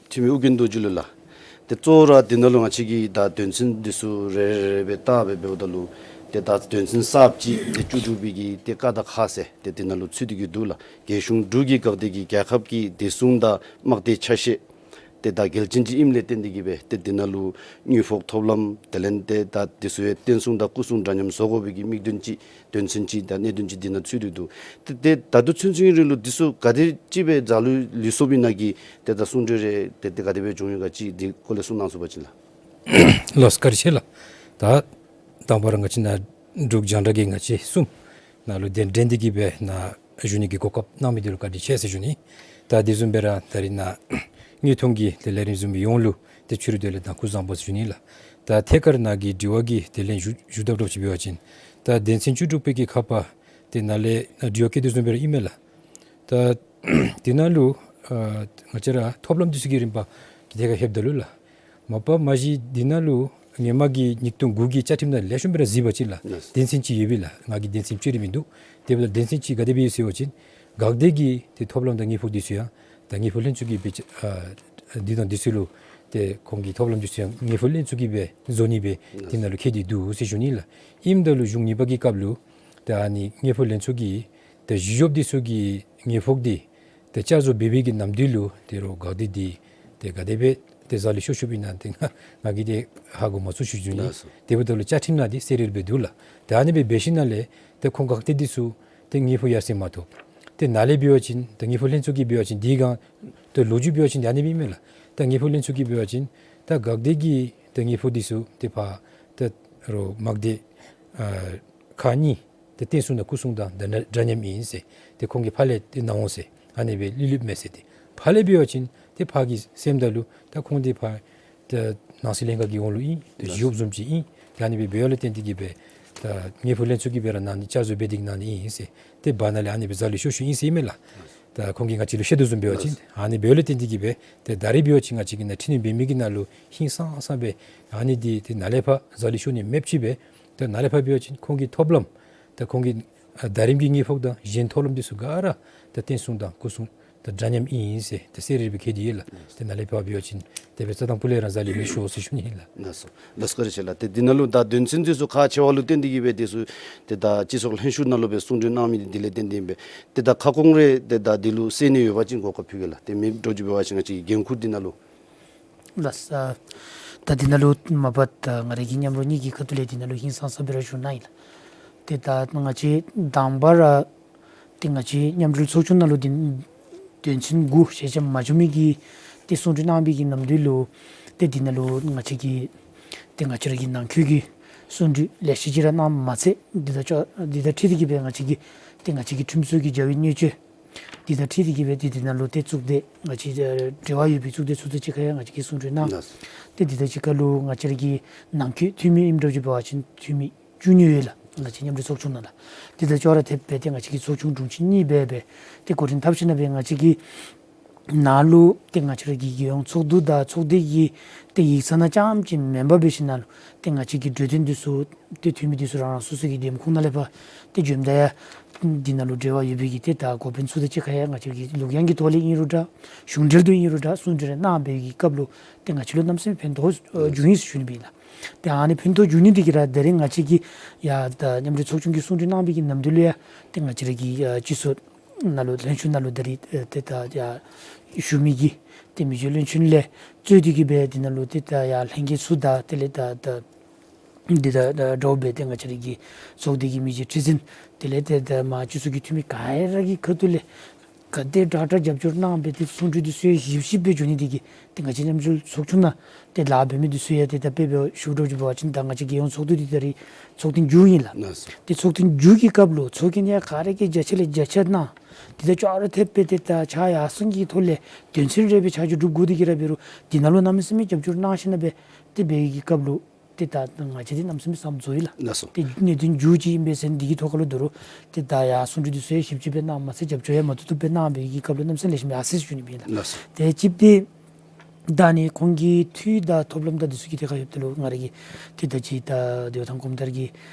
འཐུས་མི་ཨོ་རྒྱན་རྡོ་རྗེ་ལུ་ལགས། ཏེ་གཙོ་བོ་ར་འདི་ནང་ལུ་ང་བཅས་ཀྱིས་ད་དོན་ཚན་འདི་ཚུ་རེ་རེ་རེ་སྦེ་བལྟ་སྦེ་འབདཝ་ད་ལུ་ཏེ་ད་དོན་ཚན་གསརཔ་ཅིག་ཏེ་བཅུ་དྲུག་པའི་གི་ཏེ་ཀ་དང་ཁ་ཟེར་ཏེ་འདི་ནང་ལུ་ཚུད་དེ་གི་འདུག་ལགས། རྒྱལ་གཞུང་འབྲུག་གི་འགག་སྡེ་གིས་རྒྱལ་ཁབ་ཀྱི་བདེ་སྲུང་དང་དམག་སྡེའི་ཆ་ཤས་ཏེ་ད་གལ་ཆེན་ཅིག་ཨིནམ་ལས་བརྟེན་ཏེ་གི་སྦེ་ཏེ་འདི་ནང་ལུ་དངུལ་ཕོགས་ཐོབ་ལམ་དེ་ལས་ཏེ་ད་འདི་ཚུ་ཡང་བརྟན་སྲུང་དང་སྐུ་སྲུང་འདྲ་མཉམ་བཟོ་དགོ་པའི་གི་དམིགས་དོན་ཅིག་དོན་ཚན་ཅིག་དང་གནད་དོན་ཅིག་འདི་ནང་ཚུད་དེ་འདུག། ཏེ་ཏེ་ད་ལྟོ་ཚུན་ཚོད་ཀྱི་རིང་ལུ་འདི་ཚུ་ག་དེ་ཅིག་སྦེ་མཛད་ལུས་ལུས་སོཔ་ཨིན་ན་གི་ཏེ་ད་གསུང་གྲོས་རེ་ཏེ་ཏེ་ག་དེ་སྦེ་བྱུང་ཡོད་ག་ཅིག་འདི་སྐོར་ལས་གསུང་གནང་ཚུགས་པ་ཅིན་ལགས། ལགས་སོ། བཀའ་དྲིན་ཆེ་ལགས། ད་དང་པ་ར་ང་བཅས་ནཱ་འབྲུག་རྒྱང་བསྒྲགས་ཀྱི་ང་བཅས་གསུམ་ནཱ་ལུ་གདན་འདྲེན་ཏེ་གི་སྦེ་ནཱ་བཞུགས་ནི་གི་གོ་སྐབས་གནང་མི་འདི་ལུ་བཀའ་དྲིན་ཆེ་ཟེར་ཞུ་ནི། ད་དེ་བཟུམ་སྦེ་ར་ད་རིས་ནཱ་དངོས་མཐོང་གི་ཏེ་ལས་རིམ་བཟུམ་སྦེ་ཡོངས་ལུ་ཏེ་ཕྱི་རུ་དེ་ལས་དང་ཁུ་བཟང་པོ་ཟེར་ཞུ་ནི་ལགས། ད་ཐད་ཀར་ནཱ་གི་དྲི་བ་གི་དེ་ལན་ཞུ་ཞུ་དགོཔ་འདྲཝ་ཅིག་འབད་བ་ཅིན་ད་དོན་ཚན་བཅུ་དྲུག་པའི་གི་ཁ་པར་ཏེ་ནཱ་ལས་ནཱ་དྲི་བ་བཀོད་དོ་བཟུམ་སྦེ་ར་ཨིན་མས་ལགས། ད་འདི་ནང་ལུ་ཨ་ང་བཅས་ར་ཐོབ་ལམ་འདི་ཚུ་གི་རིམ་པ་གི་ཐད་ཁར་ལྷོདཔ་ད་ལུ་ལགས། མ་པ་མ་གཞི་འདི་ནང་ལུ་ཧེ་མ་གི་ཉིས་སྟོང་དགུ་གི་བཅའ་ཁྲིམས་ནང་ལེགས་ཤོམ་སྦེ་ར་གཟིགས་པ་ཅིན་ལགས། ལགས། དོན་ཚན་ཅིག་ཡོད་པས་ལགས། ང་གིས་དོན་ཚན་བཅུ་རེ་མིན་འདུག། དེ་འབདཝ་ད་དོན་ཚན་ཅིག་ག་དེ་སྦེ་ཡོད་ཟེར་བ་ཅིན་འགག་སྡེ་གི་ཏེ་ཐོབ་ལམ་དང་དངུལ་ཕོགས་འདི་ཚུ་ཡང་ད་དངུལ་ཕོགས་ལྷན་ཚོགས་ཀྱིས་སྦེ་ཨ་འདི་དང་འདི་ཚུ་ལུ་ཏེ་ཁོང་གི་ཐོབ་ལམ་འདི་ཚུ་ཡང་དངུལ་ཕོགས་ལྷན་ཚོགས་ཀྱིས་སྦེ་བཟོ་ནི་སྦེ་འདི་ནང་ལུ་འཁོད་དེ་འདུག་ཟེར་ཞུ་ནི་ལགས། ཨིནམ་ད་ལུ་གཞུང་གཉིས་པ་གི་སྐབས་ལུ་ད་ཨ་ནི་དངུལ་ཕོགས་ལྷན་ཚོགས་ཀྱི་ཏེ་གཞི་གཡོགཔ་འདི་ཚུ་གི་དངུལ་ཕོགས་འདི་ཏེ་བསྐྱར་བཟོ་འབད་བའི་གི་ནམ་དུས་ལུ་ཏེ་རོགས་འགག་སྡེ་འདི་ཏེ་ག་དེ་སྦེ་ཏེ་མཛད་ལུས་ཤོར་ཤོརཝ་ཨིན་ན་ཏེ་ང་ང་གིས་ཏེ་ཧ་གོ་མ་ཚུགས་ཟེར་ཞུ་ནི། ལགས་སོ། དེ་འབདཝ་ད་ལུ་བཅའ་ཁྲིམས་ནང་འདི་གསལ་རི་རི་སྦེ་འདུག་ལགས། ཏེ་ཨ་ནི་སྦེ་འབད་ཞིནམ་ལས་ཏེ་ཁོང་འགག་སྡེ་འདི་ཚུ་ཏེ་དངུལ་ཕོགས་ཡར་སེང་མ་ཐོབ། ཏེ་ནཱ་ལས་འབད་བ་ཅིན་ཏེ་དངུལ་ཕོགས་ལྷན་ཚོགས་ཀྱིས་འབད་བ་ཅིན་འདི་གང་ཏེ་ལོ་རྒྱུས་འབད་བ་ཅིན་ཏེ་ཨ་ནི་སྦེ་ཨིན་མས་ལགས། ཏེ་དངུལ་ཕོགས་ལྷན་ཚོགས་ཀྱིས་འབད་བ་ཅིན་ད་འགག་སྡེ་གི་ཏེ་དངུལ་ཕོགས་འདི་ཚུ་ཏེ་ཕར་ཏེ་རོགས་དམག་སྡེ་ཨ་ཁག་གཉིས་ཏེ་བརྟན་སྲུང་དང་སྐུ་སྲུང་དང་འདྲ་འདྲ་མཉམ་ཨིན་ཟེར། ཏེ་ཁོང་གིས་ཕར་ལས་ཏེ་གནང་འོང་ཟེར། ཨ་ནི་སྦེ་ལུས་ལུསཔ་མས་ཟེར། ཏེ་ཕར་ལས་འབད་བ་ཅིན་ཏེ་ཕར་གྱི་སེམས་ད་ལུ་ད་ཁོང་འདི་ཕར་ཏེ་ནང་སྲིད་ལྷན་ཁག་གི་འོག་ལུ་ཨིན། ཏེ་གཞི་གཡོགཔ་བཟུམ་ཅིག་ཨིན། ཏེ་ཨ་ནི་སྦེ་འབདཝ་ལས་བརྟེན་ཏེ་གི་སྦེ་ ད་དངུལ་ཕོགས་ལྷན་ཚོགས་ཀྱིས་སྦེ་ར་ནང་ནི་བསྐྱར་བཟོ་འབད་དེ་གི་གནང་ནི་ཨིན་ཟེར། ཏེ་བར་ན་ལས་ཨ་ནི་སྦེ་ཟ་ལུ་ཤོར་ཤོརཝ་ཨིན་ཟེར་ཨིན་མས་ལགས། ད་ཁོང་གིས་ང་བཅས་ལུ་བཤད་དོ་བཟུམ་འབད་བ་ཅིན་ཨ་ནི་འབདཝ་ལས་བརྟེན་ཏེ་གི་སྦེ་ཏེ་ད་རིས་འབད་བ་ཅིན་ང་བཅས་ཀྱིས་ནཱ་འཕྲི་སྣོན་འབད་མི་གི་ནང་ལུ་ཧིང་སངས་ས་སྦེ་ཨ་ནི་འདི་ཏེ་ནཱ་ལས་ཕར་ཟ་ལུ་ཤོར་ནི་མེདཔ་ཅིག་སྦེ། ད་ནཱ་ལས་ཕར་འབད་བ་ཅིན་ཁོང་གི་ཐོབ་ལམ་ད་ཁོང་གི་ཨ་ཟླ་རིམ་གྱི་དངུལ་ཕོགས་དང་གཞན་ཐོབ་ལམ་འདི་ཚུ་ག་ར་ད་བརྟན་སྲུང་དང་སྐུ་སྲུང་ད་འདྲ་མཉམ་ཨིན་ཟེར་ད་གསལ་རི་རི་སྦེ་བཀོད་དེ་ཡོད་ལགས། ཏེ་ནཱ་ལས་ཕར་འབད་བ་ཅིན་དེ་སྦེ་རྩ་དང་སྤུ་ལས་ར་ཟ་ལུ་མི་ཤོར་ཟེར་ཞུ་ནི་ཨིན་ལགས། ལགས་སོ། ལགས་སོ་བཀའ་དྲིན་ཆེ་ལགས། ཏེ་འདི་ནང་ལུ་ད་དོན་ཚན་འདི་ཚུ་ཁག་ཆེ་བ་ལུ་བརྟེན་ཏེ་གི་སྦེ་འདི་ཚུ་ཏེ་ད་སྤྱི་ཚོགས་ལྷན་ཞུགས་ནང་ལུ་སྦེ་གསུང་གྲོས་གནང་མི་འདི་འདི་ལས་བརྟེན་ཏེ་ཨིན་པས། ཏེ་ད་ཁ་སྐོང་རེ་ཏེ་ད་འདི་ལུ་གསན་ནི་ཡོད་པ་ཅིན་གོ་སྐབས་ཕུལ་གེ་ལགས། ཏེ་མེདཔ་འགྱོ་འགྱོ་འབད་བ་ཅིན་ང་བཅས་ཀྱི་འགན་ཁུར་འདི་ནང་ལུ། ལགས། ད་འདི་ནང་ལུ་མ་པ་ད་ང་རའི་གི་མཉམ་རོགས་གཉིས་ཀྱི་ཁ་ཐུག་ལས་འདི་ནང་ལུ་ཧིང་སངས་ས་སྦེ་ར་ཞུ་ནི་ཨིན་ལགས། ཏེ་ད་ང་བཅས་དང་པ་ར་ཏེ་ང་བཅས་མཉམ་འབྲེལ་ཚོགས་ཆུང་ནང་ལུ་འདི་དོན་ཚན་དགུ་ཞལ་ཆེམས་མ་བྱུང་མི་གི་ཏེ་གསུང་གྲོས་གནང་བའི་གི་ནམ་དུས་ལུ་ཏེ་འདི་ནང་ལུ་ང་བཅས་ཀྱི་ཏེ་ང་བཅས་ར་གི་ནང་འཁོད་ཀྱི་གསུང་གྲོས་ལེ་ཤ་ཅིག་ར་གནངམ་མ་ཚད་འདི་དང་ཅོག་འདི་དང་འཁྲིལ་ཏེ་གི་སྦེ་ང་བཅས་ཀྱི་ཏེ་ང་བཅས་ཀྱི་ཁྲིམས་བཟོ་གི་བྱ་བའི་གནད་སྤྱོད་འདི་དང་འཁྲིལ་ཏེ་གི་སྦེ་ཏེ་འདི་ནང་ལུ་ཏེ་གཙུག་སྡེ་ང་བཅས་ཨ་འབྲེལ་བ་ཡོད་པའི་གཙུག་སྡེ་ཚུ་དང་གཅིག་ཁར་ཡང་ང་བཅས་ཀྱིས་གསུང་གྲོས་གནང་། ལགས། ཏེ་འདི་དང་གཅིག་ཁར་ལུ་ང་བཅས་ར་གི་ནང་འཁོད་འཐུས་མི་ཨིནམ་འདྲཝ་ཅིག་འབད་བ་ཅིན་འཐུས་མི་བཅུ་གཉིས་ཡོད་ལགས། ང་བཅས་མཉམ་འབྲེལ་ཚོགས་ཆུང་ནང་ལགས། ཏེ་ད་ཅོག་ར་འཐདཔ་སྦེ་ཏེ་ང་བཅས་ཀྱི་ཚོགས་ཆུང་དྲུང་ཆེ་གཉིས་སྦེ་སྦེ་ཏེ་འགོ་འདྲེན་འཐབ་ཞིནམ་སྦེ་ང་བཅས་ཀྱི་ནང་ལུ་ཏེ་ང་བཅས་ར་གི་རྒྱལ་ཡོངས་ཚོགས་འདུ་དང་ཚོགས་སྡེ་གི་ཏེ་ཡིག་ཚང་ནང་རྐྱངམ་ཅིག་མེན་པར་འབད་ཞིནམ་ལས་ཏེ་ང་བཅས་ཀྱི་གྲོས་དོན་འདི་ཚུ་ཏེ་འཐུས་མི་འདི་ཚུ་རང་རང་སོ་སོ་གི་འདེམས་ཁོངས་ནང་ལས་ཕར་ཏེ་འབྱོནམ་ད་ཡང་འདི་ནང་ལུ་འབྲེལ་བ་ཡོད་པའི་གི་ཏེ་ད་འགོ་དཔོན་ཚུ་དང་གཅིག་ཁར་ཡང་ང་བཅས་ཀྱིས་ལུགས་ཡང་གི་ཐོག་ལས་ཨིན་རུང་འདྲ་གཞུང་འབྲེལ་དུ་ཨིན་རུང་འདྲ་གསུང་གྲོས་རེ་གནང་བའི་གི་སྐབས་ལུ་ཏེ་ང་བཅས་ལུ་གནམ་མེད་ས་མེད་ཕན་ཐོགས་ཨ་འབྱུང་ཡི་ཟེར་ཞུ་ནི་ཨིན་ལགས། ཏེ་ཨ་ནི་ཕན་ཐོགས་འབྱུང་ནི་འདི་གིས་ར་ད་རིས་ང་བཅས་ཀྱིས་ཡང་ད་མཉམ་འབྲེལ་ཚོགས་ཆུང་གིས་གསུང་གྲོས་གནང་བའི་གི་ནམ་དུས་ལུ་ཡང་ཏེ་ང་བཅས་ར་གི་ཨ་སྤྱི་ཚོགས་ནང་ལུ་ལྷན་ཚོགས་ནང་ལུ་ད་རིས་ཨེ་ཏེ་ད་ཡང་ཞུ་མི་གི་ཏེ་མི་རྗེ་བློན་ཆེན་ལས་གཙོས་ཏེ་གི་སྦེ་འདི་ནང་ལུ་ཏེ་ད་ཡང་ལྷན་རྒྱས་ཚུ་དང་དེ་ལས་ད་ད་འདི་ད་ད་འདྲཝ་སྦེ་ཏེ་ང་བཅས་ར་གི་ཚོགས་སྡེ་གི་མི་རྗེ་ཁྲི་འཛིན་དེ་ལས་ཏེ་ད་མར་སྤྱི་ཚོགས་ཀྱི་འཐུས་མི་ག་ར་གི་ཁ་ཐུག་ལས་ག་དེ་དྲག་དྲག་རྒྱབ་སྐྱོར་གནང་སྦེ་ཏེ་གསུང་གྲོས་འདི་ཚུ་ཡང་ཞིབ་ཞིབ་སྦེ་འབྱོན་ནི་འདི་གིས་ཏེ་ང་བཅས་མཉམ་འབྲེལ་ཚོགས་ཆུང་ནང་ཏེ་ལཱ་འབད་མི་འདི་ཚུ་ཡང་ཏེ་ད་དཔེ་འབད་ཞུ་འདྲཝ་ཅིག་འབད་བ་ཅིན་ད་ང་བཅས་རྒྱལ་ཡོངས་ཚོགས་འདུ་འདི་ད་རིས་ཚོགས་ཐེངས་མཇུག་ཨིན་ལགས། ལགས་སོ། ཏེ་ཚོགས་ཐེངས་མཇུག་གི་སྐབས་ལུ་ཚོགས་རྒྱན་ཡང་ག་ར་གིས་བརྒྱ་ཆ་ལས་བརྒྱ་ཆ་གནང་འདི་དང་ཅོག་ར་འཐདཔ་སྦེ་ཏེ་ད་ཕྱག་ཡར་སེང་གི་ཐོག་ལས་དོན་ཚན་རེ་སྦེ་ཆ་འཇོག་གྲུབ་དགོ་འདི་གིས་ར་འབད་རུང་འདི་ནང་ལུ་གནམ་མེད་ས་མེད་རྒྱབ་སྐྱོར་གནང་ཞིནམ་སྦེ་ཏེ་འབད་བའི་གི་སྐབས་ལུ་ཏེ་ད་ང་བཅས་འདི་གནམ་མེད་ས་མེད་བསམ་རྫོགས་ཡི་ལགས། ལགས་སོ། ཏེ་གནད་དོན་མཇུག་ཅིག་ཨིན་པས་ཟེར་འདི་གི་ཐོག་ཁ་ལུ་དོ་རུང་ཏེ་ད་ཡང་གསུང་གྲོས་འདི་ཚུ་ཡང་ཞིབ་ཅིག་སྦེ་གནང་མ་ཚད་རྒྱབ་སྐྱོར་ཡང་མ་ཐུབ་ཐུབ་སྦེ་གནང་བའི་གི་སྐབས་ལུ་གནམ་མེད་ས་མེད་ལེགས་ཤོམ་ཡར་སོ་ཡི་ཟེར་ཞུ་ནི་ཨིན་ལགས། ལགས་སོ། ཏེ་གཅིག་འདི་ད་ནི་ཁོང་གི་འཐུས་དང་ཐོབ་ལམ་དང་འདི་ཚུ་གི་ཐད་ཁར་ཡོདཔ་ད་ལུ་ང་ར་གིས་ཏེ་ད་ཅི་ད་འདི་བ་དང་གོམ་སྟབས་ཀྱི་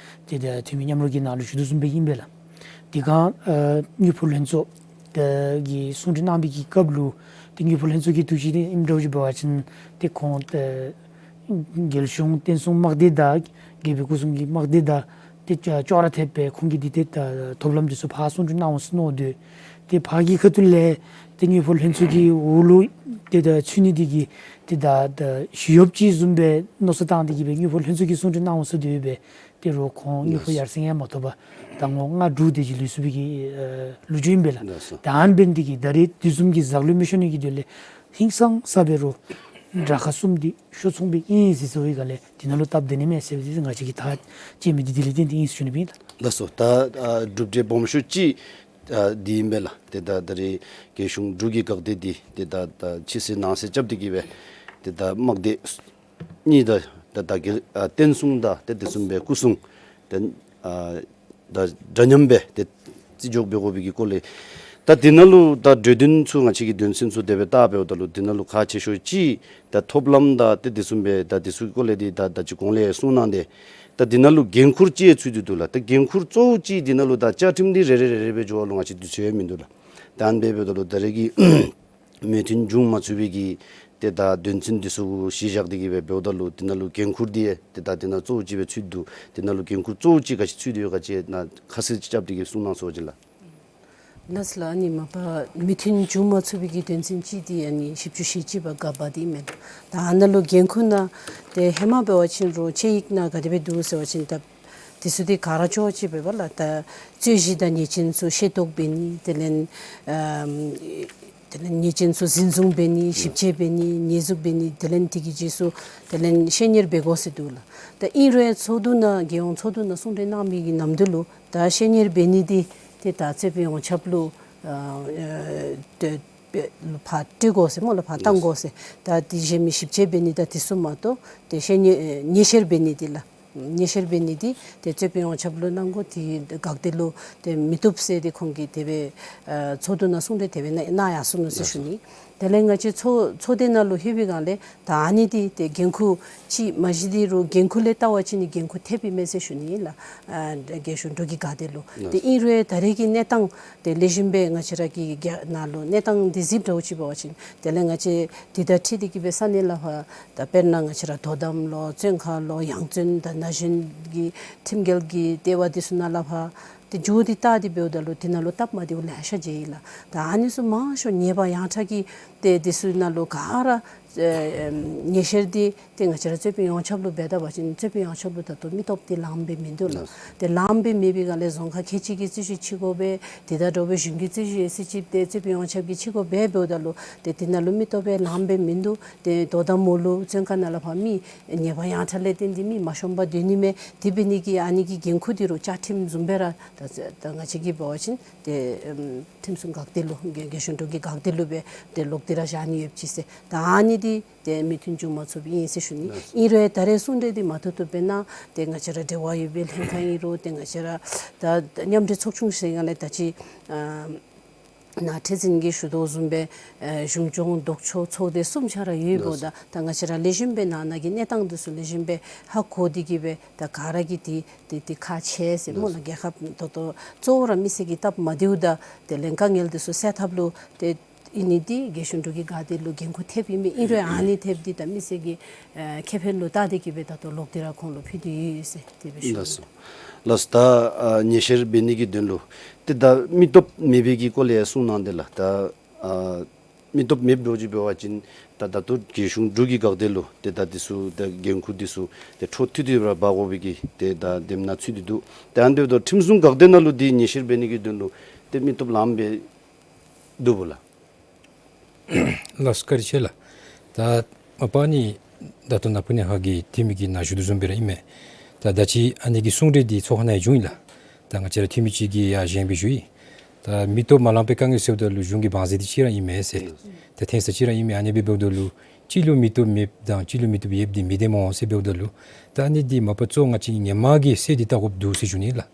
ཏེ་ད་འཐུས་མི་མཉམ་རོགས་ཀྱི་ནང་ལུ་ཞུ་དོ་བཟུམ་སྦེ་ཨིན་པས་ལགས། དེ་སྒང་ཨ་དངུལ་ཕོགས་ལྷན་ཚོགས་ཏེ་གི་གསུང་གྲོས་གནང་བའི་གི་སྐབས་ལུ་ཏེ་དངུལ་ཕོགས་ལྷན་ཚོགས་ཀྱི་འཐུས་ཀྱི་ཨིནམ་འདྲཝ་ཅིག་འབད་བ་ཅིན་ཏེ་ཁོང་ཏེ་རྒྱལ་གཞུང་བརྟན་སྲུང་དམག་སྡེ་དང་རྒྱལ་པོའི་སྐུ་སྲུང་གི་དམག་སྡེ་དང་ཏེ་ཅོག་ཅོག་ར་འཐདཔ་སྦེ་ཁོང་གིས་འདི་ཏེ་ད་ཐོབ་ལམ་འདི་ཚུ་ཕར་གསུང་གྲོས་གནང་འོང་ཟེར་མནོ་སྟེ་ཏེ་ཕར་གྱི་ཁ་ཐུག་ལས་ཏེ་དངུལ་ཕོགས་ལྷན་ཚོགས་ཀྱི་འོག་ལུ་ཏེ་ད་ཚུད་ནི་འདི་གིས་ཏེ་ད་ད་ཞི་གཡོགཔ་ཅིག་བཟུམ་སྦེ་མནོ་བསམ་བཏང་སྟེ་གི་སྦེ་དངུལ་ཕོགས་ལྷན་ཚོགས་ཀྱིས་གསུང་གྲོས་གནང་འོང་ཟེར་དེ་སྦེ་ཏེ་རོགས་ཁོང་དངུལ་ཕོགས་ཡར་སེང་ཡང་མ་ཐོབ་པར་ཟླ་ངོ་ལྔ་དྲུག་དེ་ཅིག་ལུས་སོང་བའི་གི་ཨ་ལོ་རྒྱུས་ཨིན་པས་ལགས། ལགས་སོ། ད་ཨ་ནི་འབད་ནི་འདི་གིས་ད་རིས་དེ་བཟུམ་གྱི་ཟག་ལུས་མི་ཤོར་ནི་གི་དོན་ལས་ཧིང་སངས་ས་སྦེ་རོགས་དགྲ་ཁ་གསུམ་འདི་ཤོར་སོང་བའི་ཨིན་ཟེར་ཟེར་བའི་སྒང་ལས་འདི་ནང་ལུ་སྟབས་བདེ་ནི་མས་ཟེར་བའི་ང་བཅས་ཀྱིས་ཐག་བཅད་མི་འདི་དེ་ལས་བརྟེན་ཏེ་ཨིན་ཟེར་ཞུ་ནི་ཨིན་ལགས། ལགས་སོ། ད་ཨ་གྲུབ་འབྲས་སྦོམ་ཤོས་ཅིག་ཨ་འདི་ཨིན་པས་ལགས། ཏེ་ད་ད་རིས་རྒྱལ་གཞུང་འབྲུག་གི་འགག་སྡེ་འདི་ཏེ་ད་ད་ཕྱི་གསལ་ནང་གསལ་རྐྱབ་སྟེ་གི་སྦེ་ཏེ་ད་དམག་སྡེ་གཉིས་དང་ད་ད་གི་ཨ་བརྟན་སྲུང་དང་ཏེ་དེ་བཟུམ་སྦེ་སྐུ་སྲུང་ཏེ་ཨ་ད་འདྲ་མཉམ་སྦེ་ཏེ་བརྩི་འཇོག་འབད་དགོ་པའི་གི་སྐོར་ལས་ད་འདི་ནང་ལུ་ད་གྲོས་དོན་ཚུ་ང་བཅས་ཀྱི་དོན་ཚན་ཚུ་དེ་སྦེ་བལྟ་འབདཝ་ད་ལུ་འདི་ནང་ལུ་ཁག་ཆེ་ཤོས་ཅིག་ད་ཐོབ་ལམ་དང་ཏེ་དེ་བཟུམ་སྦེ་ད་འདི་ཚུ་གི་སྐོར་ལས་འདི་ད་ད་ཅི་གོང་ལས་གསུངས་གནང་སྟེ་ད་འདི་ནང་ལུ་འགན་ཁུར་ཅིག་ཚུད་དེ་འདུག་ལགས། ད་འགན་ཁུར་གཙོ་བོ་ཅིག་འདི་ནང་ལུ་ད་བཅའ་ཁྲིམས་འདི་རེ་རེ་རེ་རེ་སྦེ་འགྱོ་བ་ལུ་ང་བཅས་དུས་ཚོད་ཡང་མིན་འདུག་ལགས། ད་ཨ་ནི་སྦེ་འབདཝ་ད་ལུ་ད་རེས་ཀྱི་མོས་མཐུན་འབྱུང་མ་ཚུགས་པའི་གི་ཏེ་ད་དོན་ཚན་འདི་ཚུ་གཞི་བཞག་སྟེ་གི་སྦེ་འབདཝ་ད་ལུ་འདི་ནང་ལུ་འགན་ཁུར་འདི་ཏེ་ད་འདི་ནང་གཙོ་བོ་ཅིག་སྦེ་ཚུད་དེ་འདུག། འདི་ནང་ལུ་འགན་ཁུར་གཙོ་བོ་ཅིག་ག་ཅི་ཚུད་དེ་ཡོད་ག་ཅི་ནཱ་ཁ་གསལ་ཅིག་རྐྱབ་སྟེ་གི་གསུང་གནང་ཟེར་བ་ཅིན་ལགས། ལགས་སོ་ལགས། ཨ་ནི་མ་པ་མོས་མཐུན་འབྱུང་མ་ཚུགས་པའི་གི་དོན་ཚན་ཅིག་འདི་ཨ་ནི་བཞི་བཅུ་ཞེ་གཅིག་པ་ག་པ་འདི་མེན། ད་ཨ་ནཱ་ལུ་འགན་ཁུར་ནང་ཏེ་ཧེ་མ་འབད་བ་ཅིན་རོགས་དཔྱད་ཡིག་ནང་ག་དེ་སྦེ་འདུག་ཟེར་བ་ཅིན་ད་དེ་ཚུ་འདི་ག་ར་ཅོག་ཅིག་འབད་བ་ལགས། ད་རྩོད་གཞི་དང་ཉེས་ཅན་ཚུ་ཤེས་རྟོགས་འབད་ནི་དེ་ལས་ཨམ་དེ་ལས་ཉེས་ཅན་ཚུ་འཛིན་བཟུང་འབད་ནི་ཞིབ་དཔྱད་འབད་ནི་ཉེས་འཛུགས་འབད་ནི་དེ་ལས་དེ་གི་རྗེས་སུ་དེ་ལས་ཤེས་གཉེར་འབད་དགོ་ཟེར་འདུག་ལགས། ད་ཨིན་རུང་ཚོགས་འདུ་ནང་རྒྱལ་ཡོངས་ཚོགས་འདུ་ནང་གསུང་གྲོས་གནང་མི་གི་ནམ་དུས་ལུ་ད་ཤེས་གཉེར་འབད་ནི་འདི་ཏེ་ད་རྩོད་དཔོན་ཡོངས་ཁྱབ་ལུ་ཨ་ཏེ་ཕར་སྤྲོད་དགོ་ཟེར་སྨོ་ལགས། ཕར་བཏང་དགོ་ཟེར། ད་དེ་གཞན་མི་ཞིབ་དཔྱད་འབད་ནི་ད་དེ་ཚུ་མ་གཏོགས་ཏེ་ཤེས་གཉེར་ཨེ་ཉེས་བཤེར་འབད་ནི་འདི་ལགས། ཉེས་བཤེར་འབད་ནི་འདི་ཏེ་རྩོད་དཔོན་ཡོངས་ཁྱབ་ལུ་གནང་དགོ། ཏེ་འགག་སྡེ་ལུ་ཏེ་མི་བཏུབ་ཟེར་ཏེ་ཁོང་གིས་དེ་སྦེ་ཨ་ཚོགས་འདུ་ནང་གསུང་གྲོས་དེ་སྦེ་གནང་གནང་ཡར་སོང་ནུག་ཟེར་ཞུ་ནི། དེ་ལས་ང་བཅས་ཚོགས་ཚོགས་སྡེ་ནང་ལུ་ལྷོད་པའི་སྒང་ལས་ད་ཨ་ནི་འདི་ཏེ་འགན་ཁུར་ཅིག་མ་གཞི་འདི་རུང་འགན་ཁུར་ལས་བལྟ་བ་ཅིན་ནི་འགན་ཁུར་ཐེབས་ཨིན་མས་ཟེར་ཞུ་ནི་ལགས། ཨ་རྒྱལ་གཞུང་འབྲུག་གི་འགག་སྡེ་ལུ། ཏེ་ཨིན་རུང་ད་རེས་ཀྱི་གནས་སྟངས་ཏེ་ལེགས་ཤོམ་སྦེ་ང་བཅས་ར་གི་རྒྱ་ནང་ལུ་གནས་སྟངས་འདི་གཟིགསཔ་འདྲཝ་ཅིག་འབད་བ་ཅིན་དེ་ལས་ང་བཅས་འདི་དང་འཁྲིལ་ཏེ་གི་སྦེ་ས་གནས་ལ་ཕར་ད་དཔེར་ན་ང་བཅས་ར་དོ་དམ་ལོ་བཙོན་ཁང་ལོ་ཡང་བཙོན་དང་ན་གཞོན་གྱི་ཁྲིམས་འགལ་གྱི་ལྟེ་བ་འདི་ཚུ་ནང་ལ་ཕར་ཏེ་འགྱོ་སྟེ་བལྟ་སྟེ་འབདཝ་ད་ལུ་དེ་ནང་ལུ་སྟབས་མ་བདེཝ་ལེ་ཤ་མཇལ་ཡི་ལགས། ད་ཨ་ནི་ཚུ་མང་ཤོས་ཉེས་པ་ཡང་དག་གི་ཏེ་འདི་ཚུ་ནང་ལུ་ག་ར་ཨེ་ཉེས་བཤེར་འདི་ཏེ་ང་བཅས་ར་རྩོད་དཔོན་ཡོངས་ཁྱབ་ལུ་འབད་ད་པ་ཅིན་རྩོད་དཔོན་ཡོངས་ཁྱབ་ལུ་ད་ལྟོ་མི་སྟོབས་འདི་ལངམ་སྦེ་མིན་འདུག་ལགས། ཏེ་ལངམ་སྦེ་མེད་པའི་སྒང་ལས་རྫོང་ཁག་ཁལ་གཅིག་གི་རྩོད་གཞི་ཕྱི་སྒོ་སྦེ་དེ་དང་འདྲཝ་སྦེ་གཞུང་གི་རྩོད་གཞི་ཨེ་སི་ཅིབ་ཏེ་རྩོད་དཔོན་ཡོངས་ཁྱབ་ཀྱི་ཕྱི་སྒོ་སྦེ་འབདཝ་ད་ལུ་ཏེ་དེ་ནང་ལུ་མི་སྟོབས་སྦེ་ལངམ་སྦེ་མིན་འདུག། ཏེ་དོ་དམ་འོག་ལུ་བཙོན་ཁང་ནང་ལ་ཕར་མི་ཉེས་པ་ཡང་དག་ལས་བརྟེན་ཏེ་མི་མ་ཤོངམ་སྦེ་སྡོད་ནི་མས། དེ་འབད་ནི་གི་ཨ་ནི་གི་འགན་ཁུར་འདི་རུང་བཅའ་ཁྲིམས་བཟུམ་སྦེ་ར་ད་ད་ང་བཅས་ཀྱིས་འབད་བ་ཅིན་ཏེ་ཨམ་ཁྲིམས་སྲུང་འགག་སྡེ་ལུ་རྒྱལ་རྒྱལ་གཞུང་འབྲུག་གི་འགག་སྡེ་ལུ་སྦེ་ཏེ་ལོག་སྟེ་ར་བཞག་ནི་ཡོདཔ་ཅིག་ཟེར། ད་ཨ་ནི་འདི་ཏེ་མོས་མཐུན་བྱུང་མ་ཚུགསཔ་ཨིན་ཟེར་ཞུ་ནི། ཨིན་རུང་ད་རེས་གསུང་གྲོས་འདི་མ་ཐུག་ཐུག་འབད་ན་ཏེ་ང་བཅས་ར་འབྲེལ་བ་ཡོད་པའི་ལྷན་ཁག་ཨིན་རུང་ཏེ་ང་བཅས་ར་ད་མཉམ་འབྲེལ་ཚོགས་ཆུང་ཟེར་སྒང་ལས་ད་ཅི་ཨ་ནཱ་ཁྲི་འཛིན་གྱིས་ཞུ་དོ་བཟུམ་སྦེ་ཨེ་གཞུང་སྐྱོང་ལྡོག་ཕྱོགས་ཚོགས་སྡེ་གསུམ་ཆ་ར་ཡོདཔ་ད་ད་ང་བཅས་ར་ལེགས་ཤོམ་སྦེ་ནང་ན་གི་གནས་སྟངས་འདི་ཚུ་ལེགས་ཤོམ་སྦེ་ཧ་གོ་སྟེ་གི་སྦེ་ད་ག་ར་གིས་ཏེ་ཏེ་ཏེ་ཁག་ཆེ་ཟེར་སྨོ་ལགས། རྒྱལ་ཁབ་ད་ལྟོ་གཙོ་བོ་ར་མི་སེར་གྱི་སྟབས་མ་བདེཝ་དང་དེ་ལས་དཀའ་ངལ་འདི་ཚུ་སེལ་ཐབས་ལུ་ཏེ་ཨིན་ནི་འདི་རྒྱལ་གཞུང་འབྲུག་གི་འགག་སྡེ་ལུ་འགན་ཁུར་ཐེབས་ཨིན་མས། ཨིན་རུང་ཨ་ནི་ཐེབས་འདི་ད་མི་སེར་གྱི་ཨེ་ཁེ་ཕན་ལུ་བལྟ་སྟེ་གི་སྦེ་ད་ལྟོ་ལོག་སྟེ་ར་ཁོང་ལུ་ཕུལ་ཏེ་ཡོད་ཟེར་དེ་སྦེ་ཞུ། ལགས་སོ། ལགས་སོ། ད་ཨ་ཉེས་བཤེར་འབད་ནི་གི་དོན་ལུ་ཏེ་ད་མི་སྟོབས་མེད་པའི་གི་སྐོར་ལས་ཡང་གསུངས་གནང་དེས་ལགས། ད་ཨ་མི་སྟོབས་མེདཔ་འདྲཝ་ཅིག་འབད་བ་ཅིན་ད་ད་ལྟོ་རྒྱལ་གཞུང་འབྲུག་གི་འགག་སྡེ་ལུ་ཏེ་ད་འདི་ཚུ་ད་འགན་ཁུར་འདི་ཚུ་ཏེ་འཕྲོ་མཐུད་དེ་ར་འབག་དགོ་པའི་གི་ཏེ་ད་དེ་མནོ་ཚུད་དེ་འདུག། ཏེ་ཨ་ནི་འབདཝ་ད་ཁྲིམས་སྲུང་འགག་སྡེ་ནང་ལུ་འདི་ཉེས་བཤེར་འབད་ནི་གི་དོན་ལུ་ཏེ་མི་སྟོབས་ལངམ་སྦེ་འདུག་པ་ལགས། ལགས་སོ། བཀའ་དྲིན་ཆེ་ལགས། ད་མ་པ་ནི་ད་ལྟོ་ནཱ་ཕུ་ནེ་ཧ་གི་འཐུས་མི་གིས་ནཱ་ཞུ་དོ་བཟུམ་སྦེ་ར་ཨིན་མས། ད་ད་ཅི་ཨ་ནི་གི་གསུང་གྲོས་འདི་ཚོགས་ཁང་ནང་ཡང་བྱུང་ཡི་ལགས། ད་ང་བཅས་ར་འཐུས་མི་ཅིག་གིས་ཡང་གཞན་སྦེ་ཞུ་ཡི། ད་མི་སྟོབས་མ་ལངམ་པའི་དཀའ་ངལ་ཟེརཝ་ད་ལུ་གཞུང་གི་བང་མཛོད་འདི་ཅིག་ར་ཨིན་མས་ཟེར། ད་འཐེན་ས་ཅིག་ར་ཨིན་མས། ཨ་ནི་སྦེ་འབདཝ་ད་ལུ་གཅིག་ལུ་མི་སྟོབས་མེདཔ་དང་གཅིག་ལུ་མི་སྟོབས་ཡོདཔ་འདི་མི་བདེན་སྨོ་ཟེར་འབདཝ་ད་ལུ་ད་ཨ་ནི་འདི་མ་པ་གཙོ་བོ་ང་བཅས་ཀྱིས་ཧེ་མ་གི་སེལ་ཏེ་བལྟ་དགོཔ་འདུག་ཟེར་ཞུ་ནི་ལགས།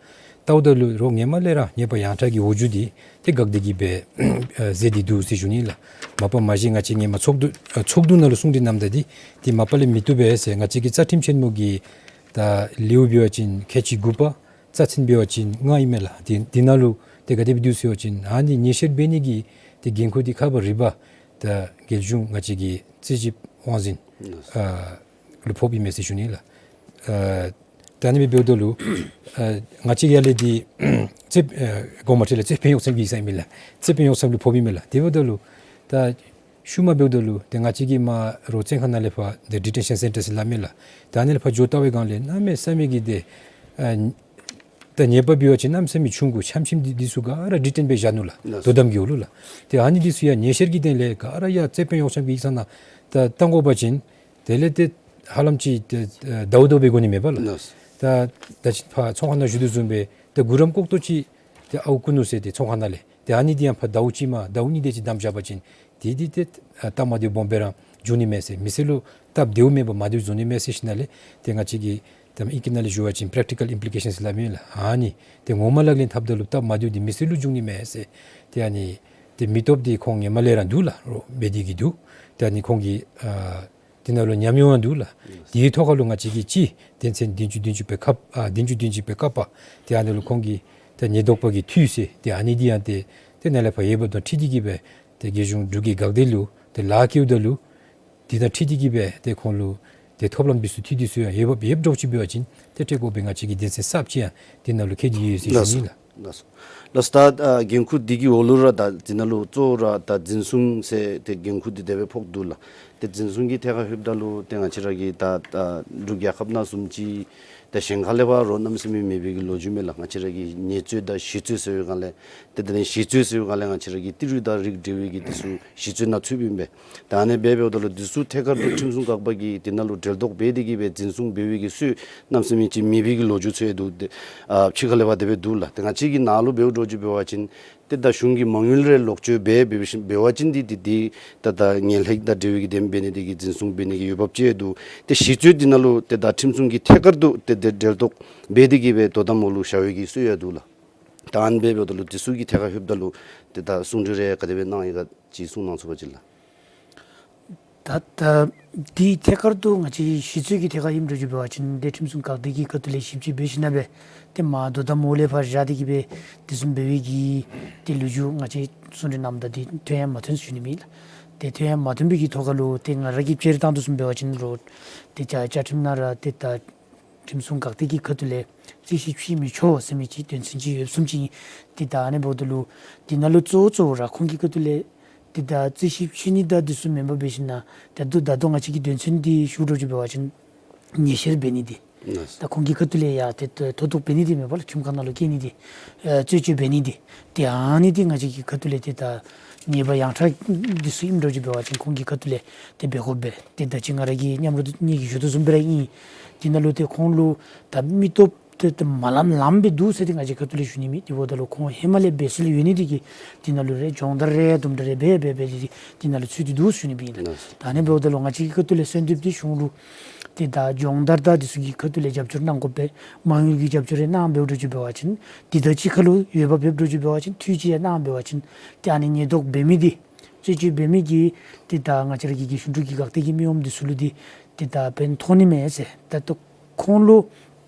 བལྟཝ་ད་ལུ་རོགས་ཧེ་མ་ལས་ར་ཉེས་པ་ཡང་དག་གི་འོག་འགྱོ་འདི་ཏེ་འགག་སྡེ་གིས་སྦེ་ཨ་མཛད་དེ་འདུག་ཟེར་ཞུ་ནི་ལགས། མ་པ་མ་གཞི་ང་བཅས་ཧེ་མ་ཚོགས་འདུ་ཨ་ཚོགས་འདུ་ནང་ལུ་གསུང་གྲོས་གནངམ་ད་འདི་ཏེ་མ་པ་ལས་མི་བཏུབ་པས་ཟེར། ང་བཅས་ཀྱི་རྩ་ཁྲིམས་ཆེན་མོ་གི་ད་ལེའུ་འབད་བ་ཅིན་ཁལ་གཅིག་དགུ་པ་རྩ་ཚན་འབད་བ་ཅིན་ལྔ་ཨིན་མས་ལགས། འདི་འདི་ནང་ལུ་ཏེ་ག་དེ་སྦེ་འདུག་ཟེར་བ་ཅིན་ཨ་ནི་ཉེས་བཤེར་འབད་ནི་གི་ཏེ་འགན་ཁུར་འདི་ཁག་འབག་རི་པ་ད་རྒྱལ་གཞུང་ང་བཅས་ཀྱི་རྩིས་ཞིབ་དབང་འཛིན་ཨ་ལུ་ཕོགཔ་ཨིན་མས་ཟེར་ཞུ་ནི་ལགས། ཨ་ད་ཨ་ནི་སྦེ་འབདཝ་ད་ལུ་ཨ་ང་བཅས་ཡར་ལས་འདི་རྩོད་ཨ་གོང་མ་ཁྲི་ལས་རྩོད་དཔོན་གཡོག་ཚན་གྱི་ཡིག་ཚང་ཨིན་མས་ལགས། རྩོད་དཔོན་གཡོག་ཚན་ལུ་ཕོགཔ་ཨིན་མས་ལགས། དེ་འབདཝ་ད་ལུ་ད་ཤུལ་མ་འབདཝ་ད་ལུ་ཏེ་ང་བཅས་ཀྱིས་མར་རོགས་བཙོན་ཁང་ནང་ལས་ཕར་ཏེ་ཌི་ཊེན་ཤཱན་སེན་ཊར་ཟེར་སླབ་མས་ལགས། ད་ཨ་ནི་ལས་ཕར་འགྱོ་བལྟ་བའི་སྒང་ལས་གནམ་མེད་ས་མེད་ཀྱི་ཏེ་ཨ་ད་ཉེས་པ་འབད་བ་ཅིན་གནམ་མེད་ས་མེད་ཆུང་ཀུ་འཆམ་ཆིམ་འདི་འདི་ཚུ་ག་ར་ཌི་ཊེན་འབད་བཞག་ནུག་ལགས། ལགས་སོ། དོ་དམ་གྱི་འོག་ལུ་ལགས། ཏེ་ཨ་ནི་འདི་ཚུ་ཡང་ཉེས་བཤེར་གྱི་སྟེང་ལས་ག་ར་ཡར་རྩོད་དཔོན་གཡོག་ཚན་གྱི་ཡིག་ཚང་ནང་ད་བཏང་དགོ་པ་ཅིན་དེ་ལས་ཏེ་ཧ་ལམ་ཅིག་ཏེ་ཨ་ཟླཝ་ཟླཝ་འབད་དགོ་ནི་མས་པ་ལགས། ལགས་སོ། ད་ད་ཅི་ཕར་ཚོགས་ཁང་ནང་ཞུ་དོ་བཟུམ་སྦེ་ཏེ་གུ་རམ་ལྐོག་ཏོ་ཅིག་ཏེ་ཨརཝ་བརྐུ་ནུག་ཟེར་ཏེ་ཚོགས་ཁང་ནང་ལས་ཏེ་ཨ་ནི་འདི་ཡང་ཕར་ཟླཝ་གཅིག་མ་ཟླཝ་གཉིས་དེ་ཅིག་བསྡམས་བཞག་པ་ཅིན་ཏེ་འདི་ཏེ་ཨ་སྟབས་མ་བདེཝ་སྦོམ་སྦེ་ར་འབྱུང་ནི་མས་ཟེར། མི་སེར་ལུ་སྟབས་བདེཝ་མེད་པར་མ་བདེཝ་བཟོ་ནི་མས་ཟེར་ཞིནམ་ལས་ཏེ་ང་བཅས་ཀྱིས་ད་ཨིང་སྐད་ནང་ལས་ཞུ་བ་ཅིན་པེ་རེག་ཊི་ཀཱལ་ཨིམ་པི་ལི་ཀེ་ཤཱན་ཟེར་སླབ་མས་ལགས། ཨ་ནི་ཏེ་ངོ་མ་ལག་ལེན་འཐབ་ད་ལུ་སྟབས་མ་བདེཝ་འདི་མི་སེར་ལུ་འབྱུང་ནི་མས་ཟེར། ཏེ་ཨ་ནི་ཏེ་མི་སྟོབས་འདི་ཁོང་ཧེ་མ་ལས་ར་འདུག་ལགས། རོགས་འབད་དེ་གི་འདུག། ཏེ་ཨ་ནི་ཁོང་གི་ཨ་འདི་ནང་ལུ་ཉམས་མྱོང་ཡང་འདུག་ལགས། དེའི་ཐོག་ཁ་ལུ་ང་བཅས་ཀྱིས་ཅིག་དོན་ཚན་བདུན་ཅུ་བདུན་ཅུ་པའི་ཁ་ཨ་བདུན་ཅུ་བདུན་ཅུ་པའི་ཀ་པ་ཏེ་ཨ་ནི་ལུ་ཁོང་གི་ཏེ་ཉེས་དོགས་པ་གི་འཐུས་ཟེར་ཏེ་ཨ་ནི་འདི་ཡང་ཏེ་ཏེ་ནཱ་ལས་ཕར་འོས་འབབ་དང་འཁྲིལ་ཏེ་གི་སྦེ་ཏེ་རྒྱལ་གཞུང་འབྲུག་གི་འགག་སྡེ་ལུ་ཏེ་ལཱ་བཀལཝ་ད་ལུ་དེ་དང་འཁྲིལ་ཏེ་གི་སྦེ་ཏེ་ཁོང་ལུ་ཏེ་ཐོབ་ལམ་འདི་ཚུ་འཐུས་འདི་ཚུ་ཡང་འོས་འབབ་ཡོདཔ་འདྲཝ་ཅིག་འབད་བ་ཅིན་ཏེ་སྤྲོད་དགོ་པའི་ང་བཅས་ཀྱི་དོན་ཚན་གསརཔ་ཅིག་ཡང་དེ་ནང་ལུ་བཀོད་དེ་ཡོད་ཟེར་ཞུ་ནི་ལགས། ལགས་སོ། ལགས་སོ། ད་ཨ་འགན་ཁུར་འདི་གི་འོག་ལུ་ར་ད་འདི་ནང་ལུ་གཙོ་བོ་ར་ད་འཛིན་བཟུང་ཟེར་ཏེ་འགན་ཁུར་འདི་དེ་སྦེ་ཕོག་འདུག་ལགས། ཏེ་འཛིན་བཟུང་གི་ཐད་ཁར་ལྷོདཔ་ད་ལུ་ཏེ་ང་བཅས་ར་གི་ད་ད་འབྲུག་རྒྱལ་ཁབ་ནང་བཟུམ་ཅིག་ད་གཞན་ཁ་ལས་ཕར་རོགས་གནམ་མེད་ས་མེད་མེད་པའི་གི་ལོ་རྒྱུས་མས་ལགས། ང་བཅས་ར་གི་ཉེས་རྩོད་དང་ཞི་རྩོད་ཟེར་བའི་སྒང་ལས་ཏེ་དེ་ལས་ཞི་རྩོད་ཟེར་བའི་སྒང་ལས་ང་བཅས་ར་གི་ཏི་རུ་དང་རིགས་འབྲེལ་བའི་གི་འདི་ཚུ་ཞི་རྩོད་ནང་ཚུདཔ་ཨིན་པས། ད་ཨ་ནི་སྦེ་འབདཝ་ད་ལུ་འདི་ཚུ་ཐད་ཀར་དུ་ཁྲིམས་སྲུང་འགག་པ་གིས་འདི་ནང་ལུ་འབྲེལ་གཏོགས་འབད་དེ་གི་སྦེ་འཛིན་བཟུང་འབད་བའི་གི་སྲོལ་གནམ་མེད་ས་མེད་ཅིག་མེད་པའི་གི་ལོ་རྒྱུས་ཚུ་ཡང་འདུག། ཏེ་ཨ་ཕྱི་ཁ་ལས་ཕར་དེ་སྦེ་འདུག་ལགས། ཏེ་ང་བཅས་ཀྱི་ནང་ལུ་འབདཝ་འདྲཝ་ཅིག་འབད་བ་ཅིན་ ཏེ་ད་གཞུང་གིས་མ་དངུལ་རེ་ལོག་སྤྱོད་འབད་འབད་བ་ཅིན་འབད་བ་ཅིན་འདི་འདི་འདི་ད་ད་ངན་ལྷད་དང་འབྲེལ་བའི་གི་དེམ་འབད་ནི་དེ་གིས་འཛིན་བཟུང་འབད་ནི་གི་འོས་འབབ་ཅིག་འདུག། ཏེ་གཞི་རྩའི་འདི་ནང་ལུ་ཏེ་ད་ཁྲིམས་སྲུང་གི་ཐད་ཀར་དུ་ཏེ་ཏེ་འབྲེལ་གཏོགས་འབད་དེ་གིས་སྦེ་དོ་དམ་འོག་ལུ་བཞག་པའི་གི་སྲོལ་ཡང་འདུག་ལགས། ད་ཨ་ནི་སྦེ་འབདཝ་ད་ལུ་འདི་ཚུ་གི་ཐད་ཁར་ལྷོདཔ་ད་ལུ་ཏེ་ད་གསུང་གྲོས་རེ་ག་དེ་སྦེ་གནང་ཡི་ག་ཅིག་གསུང་གནང་ཚུགས་པ་ཅིན་ལགས། ད་ད་འདི་ཐད་ཀར་དུ་ང་བཅས་གཞི་རྩའི་གི་ཐད་ཁར་ཨིནམ་འདྲཝ་ཅིག་འབད་བ་ཅིན་ཏེ་ཁྲིམས་སྲུང་འགག་སྡེ་གི་ཁ་ཐུག་ལས་ཞིབ་དཔྱད་འབད་ཞིནམ་ལས་ཏེ་མ་དོ་དམ་འོག་ལས་ཕར་བཞག་སྟེ་གིས་སྦེ་དེ་བཟུམ་འབད་བའི་གི་ཏེ་ལོ་རྒྱུས་ང་བཅས་གསུང་གྲོས་གནངམ་ད་འདི་ཐོན་ཡང་མ་ཐོན་ཟེར་ཞུ་ནི་མེད་ལགས། ཏེ་ཐོན་ཡང་མ་ཐོན་པའི་གི་ཐོག་ཁར་ལུ་ཏེ་ང་ར་གིས་དཔྱད་བཏང་དོ་བཟུམ་འབད་བ་ཅིན་རོགས་ཏེ་བཅའ་བཅའ་ཁྲིམས་ནང་ར་ཏེ་ད་ཁྲིམས་སྲུང་འགག་སྡེ་གི་ཁ་ཐུག་ལས་རྩོད་གཞི་ཕྱེ་མི་ཆོག་ཟེར་མི་ཅིག་དོན་ཚན་ཅིག་ཡོདཔ་བཟུམ་ཅིག་ཨིན། ཏེ་ད་ཨ་ནི་འབདཝ་ད་ལུ་འདི་ནང་ལུ་གཙོ་བོ་གཙོ་བོ་ར་ཁོང་གི་ཁ་ཐུག་ལས་ཏེ་ད་རྩོད་གཞི་ཕྱེ་ནི་དང་འདི་ཚུ་མེན་པར་འབད་ཞིནམ་ལས་ད་ལྟོ་ད་ལྟོ་ང་བཅས་ཀྱི་དོན་ཚན་འདི་ཞུ་འདྲཝ་ཅིག་འབད་བ་ཅིན་ཉེས་བཤེར་འབད་ནི་འདི་ལགས། ད་ཁོང་གི་ཁ་ཐུག་ལས་ཡང་ཏེ་ད་མཐོ་གཏུགས་འབད་ནི་འདི་མེན་པ་ལགས། ཁྲིམས་ཁང་ནང་ལུ་བསྐྱལ་ནི་འདི་ཨེ་རྩད་གཅོད་འབད་ནི་འདི་ཏེ་ཨ་ནི་འདི་ང་བཅས་ཀྱི་ཁ་ཐུག་ལས་ཏེ་ད་ཉེས་པ་ཡང་དྲག་འདི་ཚུ་ཨིནམ་འདྲཝ་ཅིག་འབད་བ་ཅིན་ཁོང་གི་ཁ་ཐུག་ལས་ཏེ་འབད་དགོ་པས། ཏེ་ད་ཅི་ང་ར་གིས་མཉམ་རོགས་གཉིས་ཀྱིས་ཞུ་དོ་བཟུམ་སྦེ་ར་ཨིན། འདི་ནང་ལུ་ཏེ་ཁོང་ལུ་ད་མི་སྟོབས་ཏེ་ཏེ་མ་ལངམ་ལངམ་སྦེ་འདུག་ཟེར་ཏེ་ང་བཅས་ཁ་ཐུག་ལས་ཞུ་ནི་མེད། དེ་འབདཝ་ད་ལུ་ཁོང་ཧེ་མ་ལས་འབད་སྲོལ་ཡོད་ནི་འདི་གིས་འདི་ནང་ལུ་རེ་སྦྱོང་བརྡར་རེ་དུམ་གྲ་རེ་འབད་འབད་འབད་དེ་འདི་ནང་ལུ་ཚུད་དེ་འདུག་ཞུ་ནི་སྦེ་ཨིན་ལགས། ད་ཨ་ནི་འབདཝ་ད་ལུ་ང་བཅས་ཀྱི་ཁ་ཐུག་ལས་གསོལ་འདེབས་འདི་གཞུང་ལུ་ཏེ་ད་སྦྱོང་བརྡར་དང་འདི་ཚུ་གི་ཁ་ཐུག་ལས་རྒྱབ་སྐྱོར་གནང་དགོ་པས། མ་དངུལ་གྱི་རྒྱབ་སྐྱོར་རེ་གནང་འབདཝ་འདྲཝ་ཅིག་འབད་བ་ཅིན་འདི་ད་ཅི་ཁར་ལུ་འོས་འབབ་ཡོདཔ་འདྲཝ་ཅིག་འབད་བ་ཅིན་འཐུས་ཅིག་ཡང་གནང་འབད་བ་ཅིན་ཏེ་ཨ་ནི་ཉེས་དོགས་འབད་མི་འདི་རྩོད་གཅོད་འབད་མི་གིས་ཏེ་ད་ང་བཅས་ར་གི་གཞུང་གྲོས་ཀྱི་འགག་སྡེ་གི་མི་ངོམ་འདི་ཚུ་ལུ་འདི་ཏེ་ད་ཕན་ཐོགས་ནི་མས་ཟེར། ད་ལྟོ་ཁོང་ལུ་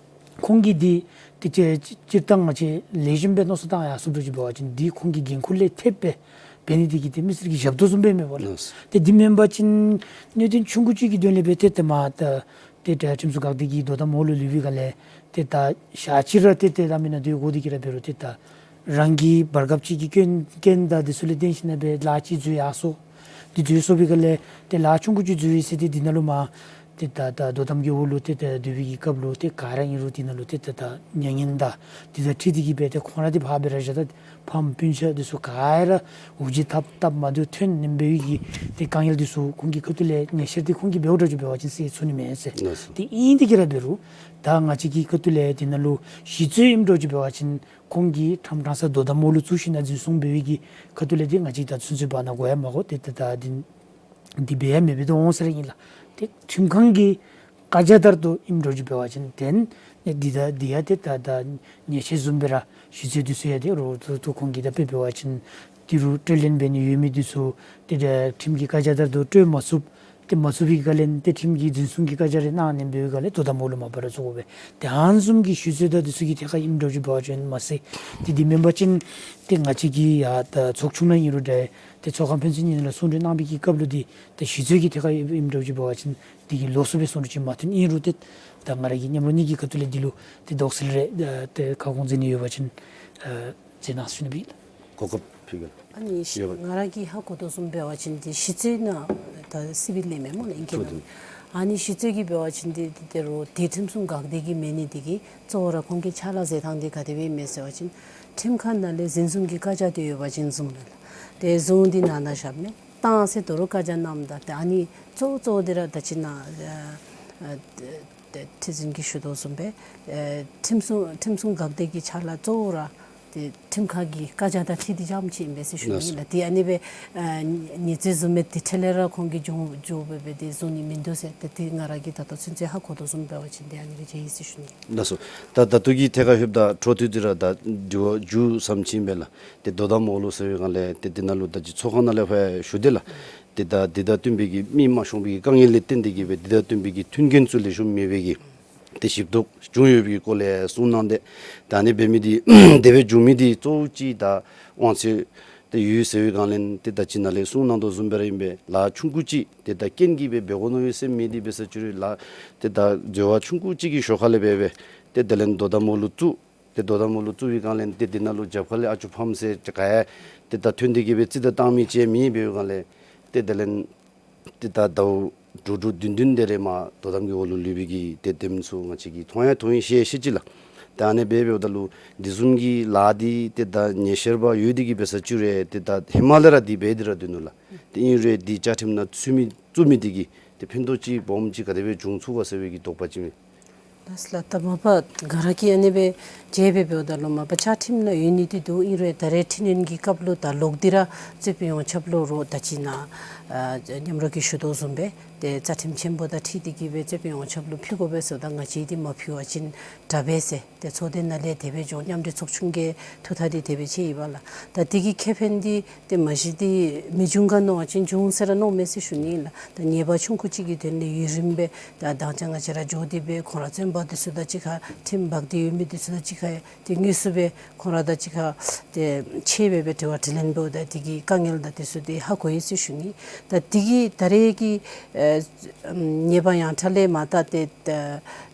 ཁོང་གིས་འདི་ཏེ་སྤྱིར་བཏང་ང་བཅས་ལེགས་ཤོམ་སྦེ་མནོ་བསམ་བཏང་ཡར་སོངམ་འདྲཝ་ཅིག་འབད་བ་ཅིན་འདི་ཁོང་གི་འགན་ཁུར་ལས་ཐེབས་སྦེ་འབད་ནི་འདི་གིས་ཏེ་མི་སེར་གྱིས་བཞག་དོ་བཟུམ་སྦེ་མེན་པ་ལགས། ཏེ་འདི་མེན་པ་ཅིན་གནད་དོན་ཆུང་ཀུ་ཅིག་གི་དོན་ལས་འབད་ཏེ་ཏེ་མ་ད་ཏེ་ད་ཁྲིམས་སྲུང་འགག་སྡེ་གི་དོ་དམ་འོག་ལུ་ལུས་པའི་སྒང་ལས་ཏེ་ད་ཞག་གཅིག་ར་ཏེ་ཏེ་ད་མི་ནང་སྡོད་དགོ་འདི་གིས་ར་འབད་རུང་ཏེ་ད་རང་གི་བར་སྐབས་ཅིག་གི་སྐྱོན་སྐྱོན་དང་འདི་ཚུ་ལས་བརྟེན་ཞིནམ་ལས་སྦེ་ལཱ་ཅིག་འཛོལ་ཡར་སོང་། འདི་འཛོལ་སོང་བའི་སྒང་ལས་ཏེ་ལཱ་ཆུང་ཀུ་ཅིག་འཛོལ་ཡི་ཟེར་ཏེ་འདི་ནང་ལུ་མ་ཏེ་ད་ད་དོ་དམ་གྱི་འོག་ལུ་ཏེ་ད་སྡོད་པའི་གི་སྐབས་ལུ་ཏེ་ག་ར་ཨིན་རུང་འདི་ནང་ལུ་ཏེ་ད་ད་མྱ་ངན་དང་འདི་དང་འཁྲིལ་ཏེ་གིས་སྦེ་ཏེ་ཁོང་ར་འདི་ཕར་སྦེ་ར་བཞག་ད་ཕམ་སྤུན་ཆ་འདི་ཚུ་ག་ར་འུ་ཅག་ཐབས་སྟབས་མ་བདེཝ་ཐོན་ནི་འབད་བའི་གི་ཏེ་དཀའ་ངལ་འདི་ཚུ་ཁོང་གི་ཁ་ཐུག་ལས་ཉེས་བཤེར་འདི་ཁོང་གིས་འབདཝ་འདྲཝ་ཅིག་འབད་བ་ཅིན་སེལ་ཚུགས་ནི་མས་ཟེར། ལགས་སོ། ཏེ་ཨིན་འདི་གིས་ར་འབད་རུང་ད་ང་བཅས་ཀྱི་ཁ་ཐུག་ལས་འདི་ནང་ལུ་གཞི་རྩའི་ཨིནམ་འདྲཝ་ཅིག་འབད་བ་ཅིན་ཁོང་གིས་ཕྲང་ཕྲང་ས་དོ་དམ་འོག་ལུ་བཙུགས་ཞིནམ་ལས་འཛིན་བཟུང་འབད་བའི་གི་ཁ་ཐུག་ལས་འདི་ང་བཅས་ད་ཚུན་ཚོད་བར་ན་གོ་ཡང་མ་གོ། ཏེ་ད་ད་འདི་འདི་འབད་ཡང་མི་འབད་དོ་འོང་ཟེར་ཨིན་ལགས། ཏེ་ཁྲིམས་ཁང་གི་བཀའ་རྒྱ་ལྟར་དུ་ཨིནམ་འདྲཝ་ཅིག་འབད་བ་ཅིན་ཏེ་ནི་འདི་ད་འདི་ཡང་ཏེ་ད་ད་ཉེས་ཆད་བཟུམ་སྦེ་ར་གཞི་རྩའི་འདི་ཚུ་ཡང་ཏེ་རོགས་ཐུགས་ཐུགས་ཁོང་གིས་ད་དཔེ་འབད་བ་ཅིན་འདི་རུ་སྤྲོད་ལེན་འབད་ནི་ཡོད་མི་འདི་ཚུ་ཏེ་ད་ཁྲིམས་ཀྱི་བཀའ་རྒྱ་ལྟར་དུ་སྤྲོད་མ་ཚུགསཔ་ཏེ་མ་ཚུགས་པའི་སྒང་ལས་ཏེ་ཁྲིམས་ཀྱི་འཛིན་བཟུང་གི་བཀའ་རྒྱ་རེ་གནང་ནི་འབད་བའི་སྒང་ལས་དོ་དམ་འོག་ལུ་མ་འབག་ར་བཙུགས་དགོ་པས། ཏེ་ཨ་ནི་བཟུམ་གྱི་ཞུ་ཚོད་དང་འདི་ཚུ་གི་ཐད་ཁར་ཨིནམ་འདྲཝ་ཅིག་འབད་བ་ཅིན་མ་ཚད་ཏེ་འདི་མེན་པ་ཅིན་ཏེ་ང་བཅས་ཀྱི་ཡ་ད་ཚོགས་ཆུང་ནང་ཨིན་རུང་འདྲ་ཏེ་ཚོགས་ཁང་ཕན་ཚུན་གཉིས་ལུ་གསུང་གྲོས་གནང་བའི་གི་སྐབས་ལུ་འདི་ཏེ་ཞུ་ཚོད་ཀྱི་ཐད་ཁར་ཨིནམ་འདྲཝ་ཅིག་འབད་བ་ཅིན་འདི་གི་ལོགས་སུ་སྦེ་གསུང་གྲོས་ཅིག་མ་ཐོན། ཨིན་རུང་ཏེ་ད་ང་ར་གིས་མཉམ་རོགས་གཉིས་ཀྱི་ཁ་ཐུག་ལས་འདི་ལུ་ཏེ་དོགས་སེལ་རེ་ཏེ་ཁ་སྐོང་མཛད་ནི་ཡོད་པ་ཅིན་ཨ་མཛད་གནང་ཟེར་ཞུ་ནི་ཨིན། གོ་སྐབས་ཕུལ་གེ་ལགས། ཨ་ནི་ཡོད་པ། ང་ར་གིས་ཧ་གོ་དོ་བཟུམ་འབད་བ་ཅིན་ཏེ་གཞི་རྩའི་ནང་ད་སི་བིལ་ལས་མེན་སྨོ་ལགས། ཨིང་སྐད་ནང་ཨ་ནི་གཞི་རྩའི་གི་འབད་བ་ཅིན་ཏེ་ཏེ་རོགས་ཏེ་ཁྲིམས་སྲུང་འགག་སྡེ་གི་མེན་ནི་འདི་གིས་གཙོ་བོ་ར་ཁོང་གི་ཕྱག་ལཱ་མཛད་ཐངས་འདི་ག་དེ་སྦེ་ཨིན་མས་ཟེར་བ་ཅིན་ཁྲིམས་ཁང་ནང་ལས་འཛིན་བཟུང་གི་བཀའ་རྒྱ་འདི་ཡོད་པ་ཅིན་བཟུང་ལགས། ཏེ་བཟུང་འདི་ནང་ན་བཞག་མས། བཏང་ཟེར་དོ་རུང་བཀའ་རྒྱ་གནངམ་ད་ཏེ་ཨ་ནི་གཙོ་བོ་གཙོ་བོ་འདི་ར་ད་ཅི་ནཱ་ཨ་ཨ་ཏེ་ཁྲི་འཛིན་གྱིས་ཞུ་དོ་བཟུམ་སྦེ་ཨེ་ཁྲིམས་སྲུང་ཁྲིམས་སྲུང་འགག་སྡེ་གི་ཕྱག་ལཱ་གཙོ་བོ་ར་ཏེ་ཁྲིམས་ཁང་གི་བཀའ་རྒྱ་དང་འཁྲིལ་ཏེ་རྐྱངམ་ཅིག་ཨིན་པས་ཟེར་ཞུ་ནི་ཨིན་ལགས། ཏེ་ཨ་ནི་སྦེ་ཨ་ཉེས་རྩོད་བཟུང་མི་འདི་འཕྲལ་ལས་ར་ཁོང་གིས་འགྱོ་འགྱོ་སྦེ་སྦེ་ཏེ་བཟུང་ནི་མིན་འདུག་ཟེར། ཏེ་འདི་ང་ར་གིས་ད་ལྟོ་ཚུན་ཚོད་ཧ་གོ་དོ་བཟུམ་འབད་བ་ཅིན་ཏེ་ཨ་ནི་སྦེ་མཇལ་ཡི་ཟེར་ཞུ་ནི་ཨིན། ལགས་སོ། ད་ད་ལྟོ་གི་ཐད་ཁར་ལྷོདཔ་ད་འཕྲོ་མཐུད་དེ་ར་ད་དྲི་བ་མཇུག་ཙམ་ཅིག་ཨིན་པས་ལགས། ཏེ་དོ་དམ་འོག་ལུ་ཟེར་བའི་སྒང་ལས་ཏེ་འདི་ནང་ལུ་ད་ཅི་ཚོགས་ཁང་ནང་ལས་ཕར་ཞུ་དེས་ལགས། ཏེ་ད་འདི་དང་བསྟུན་པའི་གི་མི་མ་ཤོང་པའི་གི་དཀའ་ངལ་ལས་བརྟེན་ཏེ་གིས་སྦེ་འདི་དང་བསྟུན་པའི་གི་མཐུན་རྐྱེན་ཚུ་ལེགས་ཤོམ་མེད་པའི་གི་ཏེ་ཞིབ་འདུག་བྱུང་ཡོད་པའི་གི་སྐོར་ལས་གསུང་གནང་སྟེ། ད་ཨ་ནི་འབད་མི་འདི་དེ་སྦེ་བྱུང་མི་འདི་གཙོ་བོ་ཅིག་ད་དབང་ཚད་ཏེ་ཡོད་ཟེར་བའི་སྒང་ལས་ཏེ་ད་ཅི་ནཱ་ལས་གསུང་གནང་དོ་བཟུམ་སྦེ་ར་ཨིན་པས། ལཱ་ཆུང་ཀུ་ཅིག་ཏེ་ད་རྐྱེན་གྱིས་སྦེ་འབད་དགོ་མནོ་བའི་སེམས་མེད་དེ་འབད་ས་ཅིག་རུང་ལཱ་ཏེ་ད་འཛོལ་བ་ཆུང་ཀུ་ཅིག་གི་ཞོར་ཁ་ལས་འབད་སྦེ་ཏེ་དེ་ལས་དོ་དམ་འོག་ལུ་བཙུགས། ཏེ་དོ་དམ་འོག་ལུ་བཙུགས་པའི་སྒང་ལས་ཏེ་འདི་ནང་ལུ་རྒྱབ་ཁ་ལས་ཨ་ཅོ་ཕམ་ཟེར་ཅིག་ག་ཡང་ཏེ་ད་ཐོན་ཏེ་གིས་སྦེ་རྩིས་ད་བཏང་མི་ཅིག་མེད་པའི་སྒང་ལས་ཏེ་དེ་ལས་ཏེ་ད་ཟླཝ་དྲུག་དྲུག་བདུན་བདུན་དེ་རེ་མ་དོ་དམ་གྱི་འོག་ལུ་ལུས་པའི་གི་ཏེ་དེམ་ཚུ་ང་བཅས་ཀྱིས་མཐོང་ཡང་མཐོང་ཡི་ཤེས་ཤེས་ཅིག་ལགས། ད་ཨ་ནི་སྦེ་འབདཝ་ད་ལུ་འདི་བཟུམ་གྱི་ལཱ་འདི་ཏེ་ད་ཉེས་བཤེར་པ་ཡོད་དེ་གིས་འབད་ས་ཅིག་རུང་ཏེ་ད་ཧེ་མ་ལས་ར་འདི་འབད་དེ་ར་སྡོད་ནུག་ལགས། ཏེ་ཨིན་རུང་འདི་བཅའ་ཁྲིམས་ནང་ཚུད་མི་བཙུགས་མི་འདི་གིས་ཏེ་ཕན་ཐོགས་ཅིག་སྦོམ་ཅིག་ག་དེ་སྦེ་འབྱུང་ཚུགས་ག་ཟེར་བའི་གི་དོགས་པ་ཅིག་ཨིན། ལགས་ལགས། ད་མ་པ་ག་ར་གིས་ཨ་ནི་སྦེ་མཇལ་སྦེ་འབདཝ་ད་ལུ་མ་པ་བཅའ་ཁྲིམས་ནང་ཡོད་ནི་འདི་འདུག། ཨིན་རུང་ད་རེས་འཕྲི་སྣོན་གྱི་སྐབས་ལུ་ད་ལོག་སྟེ་ར་རྩོད་དཔོན་ཡོངས་ཁྱབ་ལུ་རོགས་ད་ཅི་ནཱ་ཨ་མཉམ་རོགས་ཀྱིས་ཞུ་དོ་བཟུམ་སྦེ་ཏེ་རྩ་ཁྲིམས་ཆེན་པོ་དང་འཁྲིལ་ཏེ་གིས་སྦེ་རྩོད་དཔོན་ཡོངས་ཁྱབ་ལུ་ཕུལ་དགོ་པས་ཟེརཝ་ད་ང་བཅས་འདི་མ་ཕུལ་བ་ཅིན་དྲག་པས་ཟེར། ཏེ་ཚོགས་སྡེ་ནང་ལས་དེ་སྦེ་འགྱོ་མཉམ་འབྲེལ་ཚོགས་ཆུང་གི་ཐུགས་ཐག་འདི་དེ་སྦེ་ཆད་ཡི་པ་ལགས། ད་འདི་གི་ཁེ་ཕན་འདི་ཏེ་མ་གཞི་འདི་མི་འབྱུང་ག་མནོ་བ་ཅིན་འབྱུང་ཟེར་ར་མནོཝ་མས་ཟེར་ཞུ་ནི་ལགས། ད་ཉེས་པ་ཆུང་ཀུ་ཅིག་གི་དོན་ལས་ཡུན་རིངམོ་སྦེ་ད་མདང་ཞག་ང་བཅས་ར་འགྱོ་སྟེ་སྦེ་ཁོང་ར་བཙོན་པ་འདི་ཚུ་དང་གཅིག་ཁར་ཁྲིམས་འབག་སྟེ་ཡོད་མི་འདི་ཚུ་དང་གཅིག་ཁར་ཏེ་དངོས་སུ་སྦེ་ཁོང་ར་དང་གཅིག་ཁར་ཏེ་ཕྱད་སྦེ་སྦེ་དྲི་བ་དྲིས་ལན་འབདཝ་ད་འདི་གི་དཀའ་ངལ་དང་འདི་ཚུ་འདི་ཧ་གོ་ཡི་ཟེར་ཞུ་ནི། ད་འདི་གི་ད་རེས་ཀྱི་ཨེ་ཉེས་པ་ཡངས་དྲགས་ལས་མ་ད་ཏེ་ད་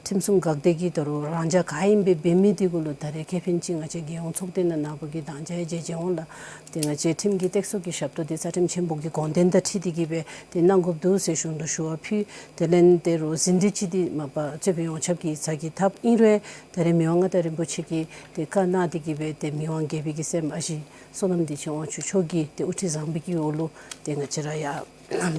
ཁྲིམས་སྲུང་འགག་སྡེ་གིས་ད་རུང་རང་འཇགས་ག་ཨིནམ་སྦེ་འབད་མི་འདི་གུ་ལུ་ད་རེས་ཁེ་ཕན་ཅིག་ང་བཅས་རྒྱལ་ཡོངས་ཚོགས་སྡེ་ནང་ནཱ་བུ་གིས་མདང་ཞག་ཡང་མཇལ་མཇལ་འོང་ལགས། ཏེ་ང་བཅས་ཁྲིམས་ཀྱི་སྟེགས་གསོ་གི་ཞབས་ཏོག་འདི་རྩ་ཁྲིམས་ཆེན་པོ་གི་དགོངས་དོན་དང་འཁྲིལ་ཏེ་གིས་སྦེ་ཏེ་གནང་དགོཔ་འདུག་ཟེར་གཞུང་དུ་ཞུ་བ་ཕུལ། དེ་ལས་ཏེ་རོགས་ཟིན་བྲིས་ཅིག་འདི་མ་པ་རྩོད་དཔོན་ཡོངས་ཁྱབ་ཀྱིས་ཚར་གྱི་ཐབས། ཨིན་རུང་ད་རེས་མི་དབང་མངའ་བདག་རིན་པོ་ཆེ་གིས་ཏེ་བཀའ་གནང་སྟེ་གིས་སྦེ་ཏེ་མི་དབང་རྒྱལ་པོའི་གི་སྲས་མ་ཨ་ཞེ་བསོད་ནམས་བདེ་ཆེན་དབང་ཕྱུག་མཆོག་གི་ཏེ་དབུ་ཁྲིད་བཟང་པོའི་གི་འོག་ལུ་ཏེ་ང་བཅས་ར་ཡར་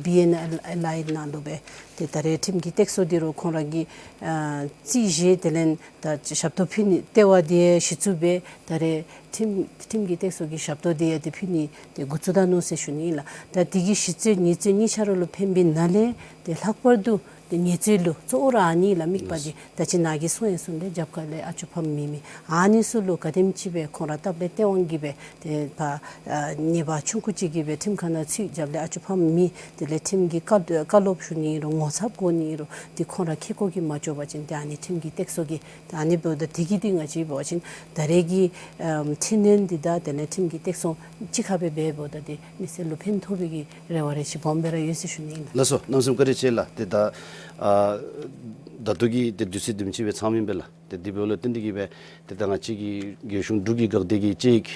བི་ཨེན་ཨེལ་ཨེལ་ཨའི་ནང་ལུ་སྦེ་ཏེ་ད་རེས་ཁྲིམས་ཀྱི་སྟེགས་གསོ་འདི་རོགས་ཁོང་ར་གིས་ཨ་རྩིས་བཞེས། དེ་ལས་ད་ཞབས་ཏོག་ཕུལ་ནི་ལྟེ་བ་འདི་གཞི་བཙུགས་སྦེ་ད་རེས་ཁྲིམས་ཁྲིམས་ཀྱི་སྟེགས་གསོ་གི་ཞབས་ཏོག་འདི་ཡང་ཏེ་ཕུལ་ནི་ཏེ་འགོ་བཙུགས་ད་ནུག་ཟེར་ཞུ་ནི་ལགས། ད་འདི་གིས་གཞི་རྩོད་ཉེས་རྩོད་གཉིས་ཆ་ར་ལུ་ཕན་པའི་ནང་ལས་ཏེ་ལྷག་པར་དུ་ཏེ་ཉེས་རྩོད་ལུ་གཙོ་བོ་ར་ཨ་ནི་ལགས། དམིགས་པ་འདི་ད་ཅི་ནཱ་གིས་གསུངས་ཡི་གསུངས་ཏེ་རྒྱབ་ཁ་ལས་ཨ་ཅོ་ཕམ་མི་མེད། ཨ་ནི་ཚུ་ལུ་ག་དེམ་ཅིག་སྦེ་ཁོང་ར་སྟབས་ལེགས་སྟེས་དབང་གིས་སྦེ་ཏེ་ཕར་ཨ་ཉེས་པ་ཆུང་ཀུ་ཅིག་གིས་སྦེ་ཁྲིམས་ཁང་ནང་ཚུད། རྒྱབ་ལས་ཨ་ཅོ་ཕམ་མེད། དེ་ལས་ཁྲིམས་ཀྱི་བཀའ་བཀའ་སློབ་ཞུ་ནི་ཨིན་རུང་ངོ་ཚབ་དགོ་ནི་ཨིན་རུང་འདི་ཁོང་ར་ཁེ་ཀོ་གིས་མ་ལྕོགས་པ་ཅིན་ཏེ་ཨ་ནི་ཁྲིམས་ཀྱི་སྟེགས་གསོ་གིས་ད་ཨ་ནི་འབདཝ་ད་དེ་གིས་འདི་ང་བཅས་འབད་བ་ཅིན་ད་རེས་ཀྱི་ཨམ་འཕྲི་སྣོན་འདི་དང་དེ་ལས་ཁྲིམས་ཀྱི་སྟེགས་གསོ་གཅིག་ཁར་སྦེ་འབད་འབདཝ་ད་ཏེ་མི་སེར་ལུ་ཕན་ཐོགས་པའི་གི་རེ་བ་རེ་ཅིག་སྦོམ་སྦེ་ར་ཡོད་ཟེར་ཞུ་ནི་ཨིན་ལགས། ལགས་སོ། གནམ་མེད་ས་མེད་བཀའ་དྲིན་ཆེ་ལགས། ཏེ་ད་ཨ་ད་ལྟོ་གི་ཏེ་དུས་ཚོད་དེམ་ཅིག་སྦེ་ཚང་མི་ཨིན་པས་ལགས། ཏེ་དེ་འབདཝ་ལུ་བརྟེན་ཏེ་གིས་སྦེ་ཏེ་ད་ང་བཅས་ཀྱི་རྒྱལ་གཞུང་འབྲུག་གི་འགག་སྡེ་གི་དཔྱད་ཡིག་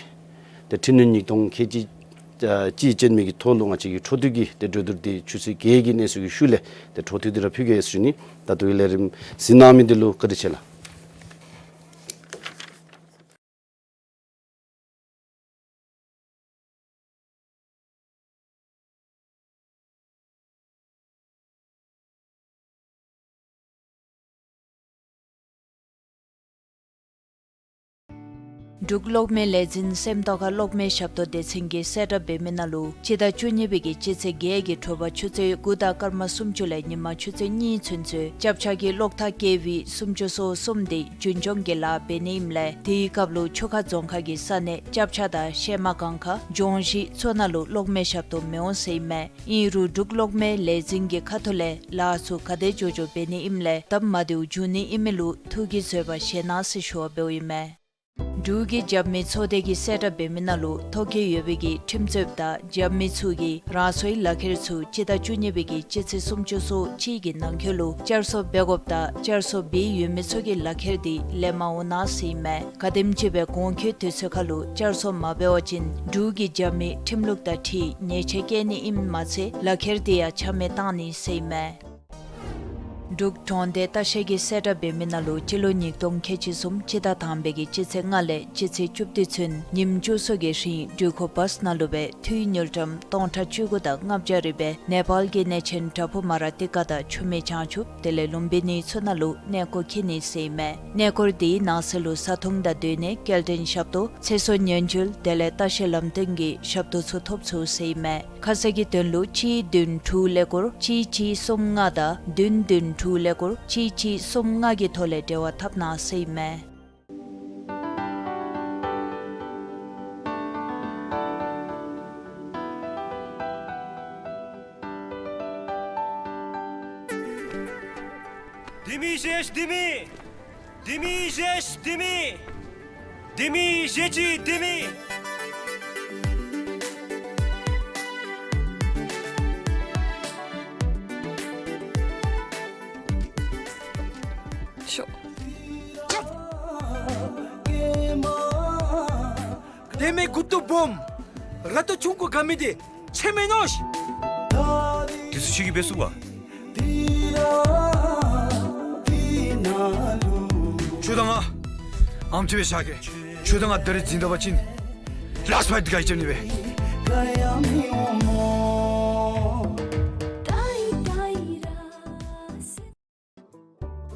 ཏེ་འཕྲི་སྣོན་ཉིས་སྟོང་ཁལ་གཅིག་ཨ་གཅིག་ཅན་མའི་གི་ཐོག་ལུ་ང་བཅས་ཀྱི་འཕྲོ་མཐུད་ཀྱི་ཏེ་གྲོས་བསྡུར་འདི་ཆུ་ཚོད་བརྒྱད་ཀྱི་གནས་ཚུལ་གྱི་ཤུལ་ལས་ཏེ་འཕྲོ་མཐུད་དེ་ར་ཕུལ་གེ་ཟེར་ཞུ་ནི། ད་ལྟོ་གི་ལས་རིམ་གཟིགས་གནང་མི་འདི་ལུ་བཀའ་དྲིན་ཆེ་ལགས། འབྲུག་གློག་མེ་ལས་འཛིན་སེམས་རྟོགས་ཁ་གློག་མེ་ཞབས་ཏོག་སྡེ་ཚན་གྱིས་གསལ་བསྒྲགས་འབད་མི་ནང་ལུ་སྤྱི་ཟླ་བཅུ་གཉིས་པའི་གི་སྤྱི་ཚེས་བརྒྱད་ཀྱི་དྲོ་པ་ཆུ་ཚོད་དགུ་དང་སྐར་མ་སུམ་ཅུ་ལས་ཉིན་མ་ཆུ་ཚོད་གཉིས་ཚུན་ཚོད་སྐྱབས་ཆ་གི་གློག་ཐག་ཀེ་ཝི་སུམ་ཅུ་སོ་གསུམ་འདི་རྒྱུན་སྐྱོང་གི་ལཱ་འབད་ནི་ཨིནམ་ལས་དེའི་སྐབས་ལུ་ཆུ་ཁ་རྫོང་ཁག་གི་ས་གནས་སྐྱབས་ཆ་དང་གཤེད་མ་སྒང་ཁ་ལྗོངས་གཞིས་ཚུ་ནང་ལུ་གློག་མེ་ཞབས་ཏོག་མི་འོང་ཟེར་ཨིན་མས། ཨིན་རུང་འབྲུག་གློག་མེ་ལས་འཛིན་གྱི་ཁ་ཐུག་ལས་ལཱ་ཚུ་ག་དེ་མགྱོགས་མགྱོགས་འབད་ནི་ཨིནམ་ལས་སྟབས་མ་བདེཝ་འབྱུང་ནི་ཨིན་མི་ལུ་ཐུགས་ཀྱིས་བཟོད་པ་བཞེས་གནང་ཟེར་ཞུ་བ་འབདཝ་ཨིན་མས། འབྲུག་གི་རྒྱབ་མི་ཚོགས་སྡེ་གིས་གསལ་བསྒྲགས་འབད་མི་ནང་ལུ་ཐོ་བཀོད་ཡོད་པའི་གི་ཁྲིམས་རྩོདཔ་དང་རྒྱབ་མི་ཚུ་གིས་རང་སོའི་ལག་ཁྱེར་ཚུ་སྤྱི་ཟླ་བཅུ་གཉིས་པའི་གི་སྤྱི་ཚེས་སུམ་ཅུ་སོ་གཅིག་གི་ནང་འཁོད་ལུ་བསྐྱར་གསོ་འབད་དགོཔ་དང་བསྐྱར་གསོ་འབད་ཡོད་མི་ཚུ་གི་ལག་ཁྱེར་འདི་ལེན་མ་འོང་གནང་ཟེར་ཨིན་མས། ག་དེམ་ཅིག་སྦེ་གོང་འཁོད་དུས་ཚོད་ཁར་ལུ་བསྐྱར་གསོ་མ་འབད་བ་ཅིན་འབྲུག་གི་རྒྱབ་མི་ཁྲིམས་ལུགས་དང་འཁྲིལ་ཉེས་ཆད་བཀལ་ནི་ཨིནམ་མ་ཚད་ལག་ཁྱེར་འདི་ཡང་ཆ་མེད་བཏང་ནི་ཟེར་ཨིན་མས། འབྲུག་གྲོང་སྡེ་ལྟ་བཤལ་གྱིས་གསལ་བསྒྲགས་འབད་མི་ནང་ལུ་སྤྱི་ལོ་ཉིས་སྟོང་ཁལ་གཅིག་གསུམ་སྤྱི་ཟླ་དང་པའི་གི་སྤྱི་ཚེས་ལྔ་ལས་སྤྱི་ཚེས་བཅུ་བདུན་ཚུན་ཉིནམ་བཅུ་གསུམ་གྱི་རིང་འགྲུལ་འཁོར་བཱསི་ནང་ལུ་སྦེ་འཐུས་དངུལ་ཀྲམ་སྟོང་ཕྲག་བཅུ་དགུ་དང་ལྔ་བརྒྱ་རེ་སྦེ་ནེ་པཱལ་གྱི་གནས་ཆེན་བྲག་ཕུག་མ་ར་ཏི་ཀ་དང་ཆུ་སྨད་བྱང་ཆུབ་དེ་ལས་ལུམ་བི་ནི་ཚུ་ནང་ལུ་གནས་སྐོར་འཁྱིད་ནི་ཟེར་ཨིན་མས། གནས་སྐོར་འདིའི་ནང་གསེས་ལུ་བཟའ་འཐུང་དང་སྡོད་གནས་སྐྱེལ་འདྲེན་ཞབས་ཏོག་ཚེ་སྲོག་ཉེན་བཅོལ་དེ་ལས་ལྟ་བཤལ་ལམ་སྟོན་གྱི་ཞབས་ཏོག་ཚུ་ཐོབ་ཚུགས་ཟེར་ཨིན་མས། ཁ་གསལ་གྱི་དོན་ལུ་གཅིག་བདུན་དྲུག་ཀླད་ཀོར་གཅིག་གཅིག་གསུམ་ལྔ་དང་བདུན་བདུན་དྲུག་ཀླད་ཀོར་གཅིག་གཅིག་གསུམ་ལྔ་གི་ཐོག་ལས་འབྲེལ་བ་འཐབ་གནང་ཟེར་ཨིན་མས། ལྡེ་མིག་བཞི་ལྡེ་མིག། ལྡེ་མིག་བཞི་ལྡེ་མིག། ལྡེ་མིག་བཞི་ཅིག་ལྡེ་མིག། ཤོག། ལྡེ་མིག་མགུ་ཏོ་སྦོམ། ར་ཏོ་ཆུང་ཀུ་དགའ་མི་འདི་ཁྱོད་མེན་ནོ་ཤིག། དེ་ཚུ་ཁྱོད་ཀྱིས་འབད་ཚུགས་པ། ཁྱོད་དང་ང་ཨམ་ཅིག་སྦེ་བཞག་གེ། ཁྱོད་དང་ང་ད་རིས་འཛིང་ད་པ་ཅིན་ལཱསཊ་ཕའིཊ་འདི་ག་གིས་རྐྱབ་ནི་སྦེ།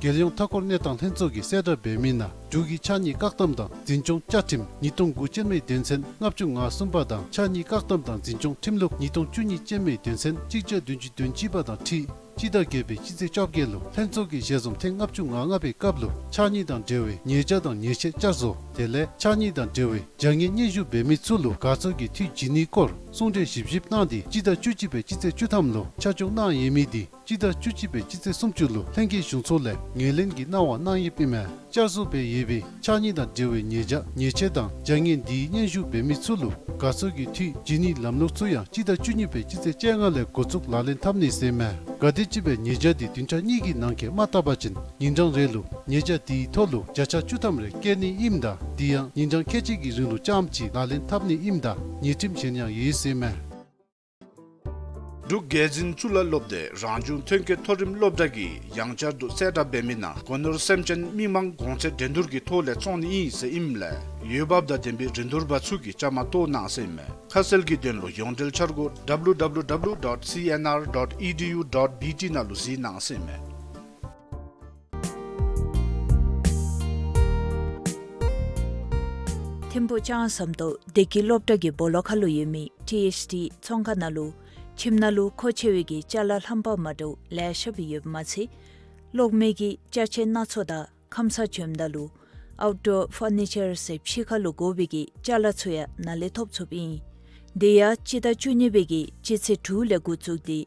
རྒྱལ་ཡོངས་མཐའ་འཁོར་གནས་སྟངས་ལྷན་ཚོགས་ཀྱིས་གསལ་བསྒྲགས་འབད་མི་ནང་འབྲུག་གི་ཕྱགས་སྙིགས་བཀག་སྡོམ་དང་འཛིན་སྐྱོང་བཅའ་ཁྲིམས་ཉིས་སྟོང་དགུ་ཅན་མའི་དོན་ཚན་ལྔ་བཅུ་ང་གསུམ་པ་དང་ཕྱགས་སྙིགས་བཀག་སྡོམ་དང་འཛིན་སྐྱོང་ཁྲིམས་ལུགས་ཉིས་སྟོང་བཅུ་གཉིས་ཅན་མའི་དོན་ཚན་གཅིག་བརྒྱ་བདུན་ཅུ་དོན་གཅིག་པ་དང་འཁྲིལ་སྤྱི་ཟླ་བརྒྱད་པའི་སྤྱི་ཚེས་བཅོ་བརྒྱད་ལུ་ལྷན་ཚོགས་ཀྱི་ཞལ་འཛོམས་ཐེངས་ལྔ་བཅུ་ང་ལྔ་པའི་སྐབས་ལུ་ཕྱགས་སྙིགས་དང་འབྲེལ་བའི་ཉེས་བྱ་དང་ཉེས་ཆད་བསྐྱར་བཟོ་དེ་ལས་ཕྱགས་སྙིགས་དང་འབྲེལ་བའི་བྱ་ངན་སྙན་ཞུ་འབད་མི་ཚུ་ལུ་དགའ་ཚོར་གྱི་འཐུས་བྱིན་ནིའི་སྐོར་གསུང་གྲོས་ཞིབ་ཞིབ་གནང་སྟེ་སྤྱི་ཟླ་བཅུ་གཅིག་པའི་སྤྱི་ཚེས་བཅུ་ཐམ་ལུ་ཆ་འཇོག་གནང་ཡོད་མི་དེ་སྤྱི་ཟླ་བཅུ་གཅིག་པའི་སྤྱི་ཚེས་སུམ་ཅུ་ལུ་ལྷན་རྒྱས་གཞུང་ཚོགས་ལས་ངོས་ལེན་གྱི་གནང་བ་གནང་ཡོདཔ་ཨིན་མས། བསྐྱར་བཟོ་འབད་ཡོད་པའི་ཕྱགས་སྙིགས་དང་འབྲེལ་བའི་ཉེས་བྱ་ཉེས་ཆད་དང་བྱ་ངན་དེའི་སྙན་ཞུ་འབད་མི་ཚུ་ལུ་དགའ་ཚོར་གྱི་འཐུས་བྱིན་ནིའི་ལམ་ལུགས་ཚུ་ཡང་སྤྱི་ཟླ་བཅུ་གཉིས་པའི་སྤྱི་ཚེས་བཅོ་ལྔ་ལས་འགོ་བཙུགས་ལག་ལེན་འཐབ་ནི་ཟེར་མས། གལ་སྲིད་ཅིག་སྦེ་ཉེས་བྱ་དེ་བདུན་ཕྲག་གཉིས་ཀྱི་ནང་འཁོད་མ་བཏབ་པ་ཅིན་ཉིན་གྲངས་རེ་ལུ་ཉེས་བྱ་དེའི་ཐོག་ལུ་བརྒྱ་ཆ་བཅུ་ཐམ་རེ་བཀལ་ནི་ཨིནམ་ད་དེ་ཡང་ཉིན་གྲངས་ཁལ་གཅིག་གི་རིང་ལུ་རྐྱངམ་ཅིག་ལག་ལེན་འཐབ་ནི་ཨིནམ་ད་ཉེས་ཁྲིམས་གཞན་ཡང་ཡོད་ཟེར་མས། འབྲུག་རྒྱལ་འཛིན་གཙུག་ལག་སློབ་སྡེ་རང་བྱུང་ཐོན་སྐྱེད་མཐོ་རིམ་སློབ་གྲྭ་གིས་ཡང་བསྐྱར་དུ་གསལ་བསྒྲགས་འབད་མི་ནང་སྒོ་ནོར་སེམས་ཅན་མི་མང་གོང་ཚད་འགྲན་བསྡུར་གྱི་ཐོག་ལས་བཙོང་ནི་ཨིན་ཟེར་ཨིནམ་ལས་འོས་འབབ་དང་ལྡན་པའི་རིན་བསྡུར་པ་ཚུ་གིས་བཅའ་མར་གཏོགས་གནང་ཟེར་ཨིན་མས། ཁ་གསལ་གྱི་དོན་ལུ་ཡོངས་འབྲེལ་འཆར་སྒོ་W W W dot C N R dot E D U dot B T ནང་ལུ་གཟིགས་གནང་ཟེར་ཨིན་མས། ཐིམ་ཕུག་ལྕང་ཟམ་ཏོག་བདེ་སྐྱིད་སློབ་གྲྭ་གི་སྦོ་ལོགས་ཁར་ལུ་ཡོད་མི་ཊི་ཨེཆ་ཌི་ཚོང་ཁང་ནང་ལུ་ཁྱིམ་ནང་ལུ་མཁོ་ཆེ་བའི་གི་ཅ་ལ་རྣམ་པ་མ་འདྲཝ་ལེ་ཤ་སྦེ་ཡོདཔ་མ་ཚད་གློག་མེ་གི་ཅ་ཆས་སྣ་ཚོགས་དང་ཁམས་སངས་བྱོནམ་ད་ལུ་ཨའུཊ་ཌོར་ཕར་ནི་ཅར་ཟེར་ཕྱི་ཁར་ལུ་དགོ་པའི་གི་ཅ་ལ་ཚུ་ཡང་ནཱ་ལས་ཐོབ་ཚུགསཔ་ཨིན། དེ་ཡང་སྤྱི་ཟླ་བཅུ་གཉིས་པའི་གི་སྤྱི་ཚེས་དྲུག་ལས་འགོ་བཙུགས་ཏེ་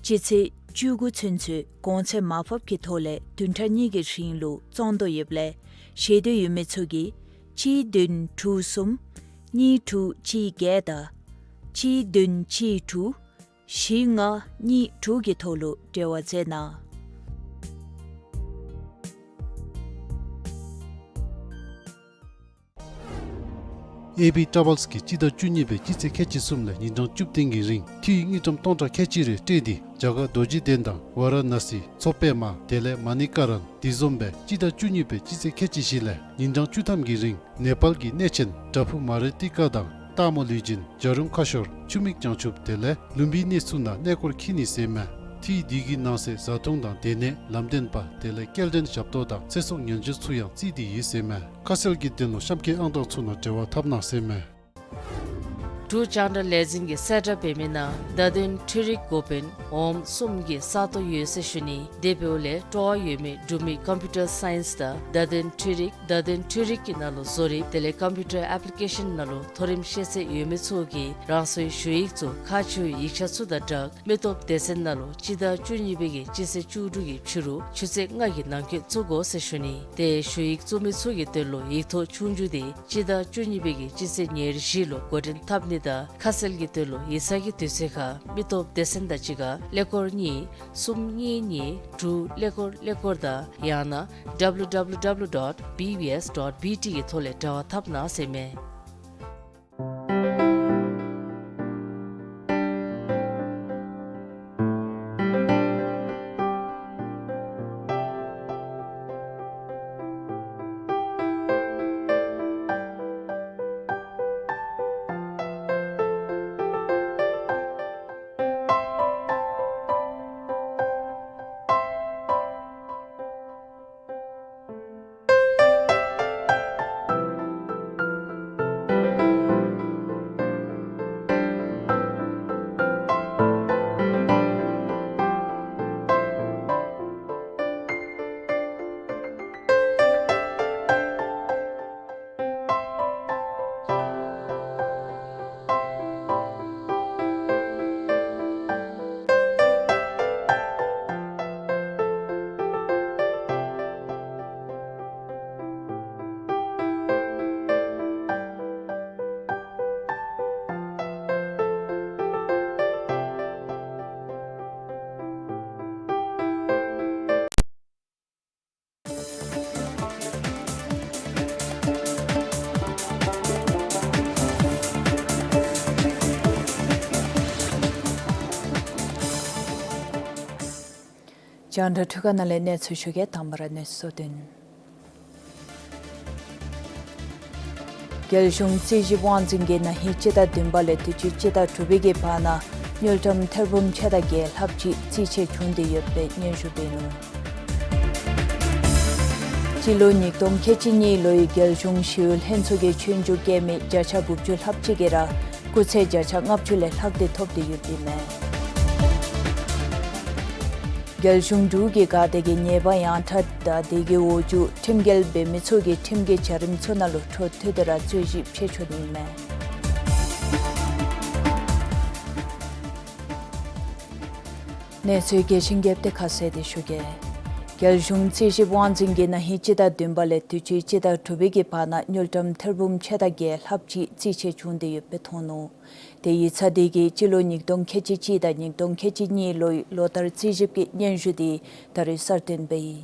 སྤྱི་ཚེས་བཅུ་དགུ་ཚུན་ཚོད་གོང་ཚད་མར་ཕབ་ཀྱི་ཐོག་ལས་བདུན་ཕྲག་གཉིས་ཀྱི་རིང་ལུ་བཙོང་དོ་ཡོདཔ་ལས་ཤེས་འདོད་ཡོད་མི་ཚུ་གིས་གཅིག་བདུན་དྲུག་གསུམ་གཉིས་དྲུག་གཅིག་བརྒྱད་དང་གཅིག་བདུན་གཅིག་དྲུག་བཞི་ལྔ་གཉིས་དྲུག་གི་ཐོག་ལུ་འབྲེལ་བ་མཛད་གནང་། ཨེ་བི་ཊ་རེ་བཱལསི་གིས་སྤྱི་ཟླ་བཅུ་གཉིས་པའི་སྤྱི་ཚེས་ཁལ་གཅིག་གསུམ་ལས་ཉིན་གྲངས་བཅུ་བདུན་གྱི་རིང་འཐུས་དངུལ་ཀྲམ་སྟོང་ཕྲག་ཁལ་གཅིག་རེ་སྤྲོད་དེ་རྒྱ་གར་རྡོ་རྗེ་གདན་དང་ཝཱ་ར་ཎཱ་སི་མཚོ་པདྨ་དེ་ལས་མ་ཎི་ཀ་རན་དེ་བཟུམ་སྦེ་སྤྱི་ཟླ་བཅུ་གཉིས་པའི་སྤྱི་ཚེས་ཁལ་གཅིག་བཞི་ལས་ཉིན་གྲངས་བཅུ་ཐམ་གྱི་རིང་ནེ་པཱལ་གྱི་གནས་ཆེན་བྲག་ཕུག་མ་རི་ཏི་ཀ་དང་སྟག་མོ་ལུས་སྦྱིན་བྱ་རུང་ཁ་ཤོར་ཆུ་མིག་བྱང་ཆུབ་དེ་ལས་ལུམ་བི་གནས་ཚུ་ནང་གནས་སྐོར་འཁྱིད་ནི་ཟེར་མས། འཐུས་དེ་གི་ནང་གསེས་བཟའ་འཐུང་དང་སྡོད་གནས་ལམ་སྟོན་པ་དེ་ལས་སྐྱེལ་འདྲེན་ཞབས་ཏོག་དང་ཚེ་སྲོག་ཉེན་བཅོལ་ཚུ་ཡང་བརྩིས་ཏེ་ཡོད་ཟེར་མས། ཁ་གསལ་གྱི་དོན་ལུ་གཤམ་འཁོད་ཨང་གྲངས་ཚུ་ནང་འབྲེལ་བ་འཐབ་གནང་ཟེར་མས། འབྲུག་རྒྱང་བསྒྲགས་ལས་འཛིན་གྱིས་གསལ་བསྒྲགས་འབད་མི་ནང་བརྡ་དོན་འཕྲུལ་རིག་འགོ་དཔོན་འོགམ་གསུམ་གྱི་ས་སྟོང་ཡོད་ཟེར་ཞུ་ནི། དེ་འབདཝ་ལས་སྤྲོ་བ་ཡོད་མི་འབྲུག་མི་ཀམ་པིའུ་ཊར་སའིནསི་དང་བརྡ་དོན་འཕྲུལ་རིག་བརྡ་དོན་འཕྲུལ་རིག་གི་ནང་ལུ་བཟོ་རིག་དེ་ལས་ཀམ་པིའུ་ཊར་ཨེཔ་ལི་ཀེ་ཤཱན་ནང་ལུ་མཐོ་རིམ་ཤེས་ཚད་ཡོད་མི་ཚུ་གིས་རང་སོའི་ཞུ་ཡིག་ཚུ་ཁག་ཆེ་བའི་ཡིག་ཆ་ཚུ་དང་སྦྲགས་མི་སྟོབས་སྡེ་ཚན་ནང་ལུ་སྤྱི་ཟླ་བཅུ་གཉིས་པའི་གི་སྤྱི་ཚེས་བཅུ་དྲུག་གི་ཕྱི་རུ་ཆུ་ཚོད་ལྔ་གི་ནང་འཁོད་བཙུགས་དགོ་ཟེར་ཞུ་ནི། དེ་ཞུ་ཡིག་བཙུགས་མི་ཚུ་གི་དོན་ལུ་ཡིག་ཐོག་ཆོས་རྒྱུགས་དེ་སྤྱི་ཟླ་བཅུ་གཉིས་པའི་གི་སྤྱི་ཚེས་ཉེར་བཞི་ལུ་འགོ་འདྲེན་འཐབ་ནི་དང་ཁ་གསལ་གྱི་དོན་ལུ་ཡིག་ཚང་གི་དུས་ཚོད་ཁར་མི་སྟོབས་སྡེ་ཚན་དང་གཅིག་ཁར་ཀླད་ཀོར་གཉིས་གསུམ་གཉིས་གཉིས་དྲུག་ཀླད་ཀོར་ཀླད་ཀོར་དང་ཡང་ན་W W W dot B B S dot B T གི་ཐོག་ལས་འབྲེལ་བ་འཐབ་གནང་ཟེར་མས། རྒྱང་བསྒྲགས་འཕྲུལ་ཁང་ནང་ལས་གནས་ཚུལ་ཞུ་གེ། དང་པ་ར་གནས་ཚུལ་གཙོ་དོན། རྒྱལ་གཞུང་རྩིས་ཞིབ་དབང་འཛིན་གྱིས་ན་ཧིང་སྤྱི་ཟླ་བདུན་པ་ལས་དུས་ཅི་སྤྱི་ཟླ་དྲུག་པའི་གི་བར་ན་དངུལ་ཀྲམ་ཐེར་འབུམ་ཕྱེད་དང་བརྒྱད་ལྷགཔ་ཅིག་རྩིས་ཆད་བྱུང་སྟེ་ཡོདཔ་སྦེ་སྙན་ཞུ་འབད་ནུག། སྤྱི་ལོ་ཉིས་སྟོང་ཁལ་གཅིག་གཉིས་ལོའི་རྒྱལ་གཞུང་ཞི་གཡོག་ལྷན་ཚོགས་ཀྱི་ཆོས་རྒྱུགས་རྐྱབ་མི་བརྒྱ་ཆ་དགུ་བཅུ་ལྷགཔ་ཅིག་གིས་ར་སྐུགས་ཚད་བརྒྱ་ཆ་ལྔ་བཅུ་ལས་ལྷག་སྟེ་ཐོབ་སྟེ་ཡོདཔ་ཨིན་མས། རྒྱལ་གཞུང་འབྲུག་གི་ག་དེ་གི་ཉེས་པ་ཡང་དག་དང་དེ་གི་འོག་འཇུག་ཁྲིམས་འགལ་འབད་མི་ཚུ་གིས་ཁྲིམས་ཀྱི་བྱ་རིམ་ཚུ་ནང་ལུ་འཕྲོ་མཐུད་དེ་ར་རྩོད་ཞིབ་འབད་ཆོག་ནི་ཨིན་མས། གནས་ཚུལ་རྒྱས་ཤིང་རྒྱསཔ་དེ་ཁ་གསལ་ཏེ་ཞུ་གེ། རྒྱལ་གཞུང་རྩིས་ཞིབ་དབང་འཛིན་གྱིས་ན་ཧིང་སྤྱི་ཟླ་བདུན་པ་ལས་དུས་ཅི་སྤྱི་ཟླ་དྲུག་པའི་གི་བར་ན་དངུལ་ཀྲམ་ཐེར་འབུམ་ཕྱེད་དང་བརྒྱད་ལྷགཔ་ཅིག་རྩིས་ཆད་བྱུང་སྟེ་ཡོདཔ་སྦེ་མཐོང་ནུག། དེ་ཡིག་ཚང་དེ་གིས་སྤྱི་ལོ་ཉིས་སྟོང་ཁལ་གཅིག་གཅིག་དང་ཉིས་སྟོང་ཁལ་གཅིག་གཉིས་ལོའི་ལོ་ལྟར་རྩིས་ཞིབ་ཀྱི་སྙན་ཞུ་དེ་ད་རིས་གསར་བཏོན་འབད་ཡི།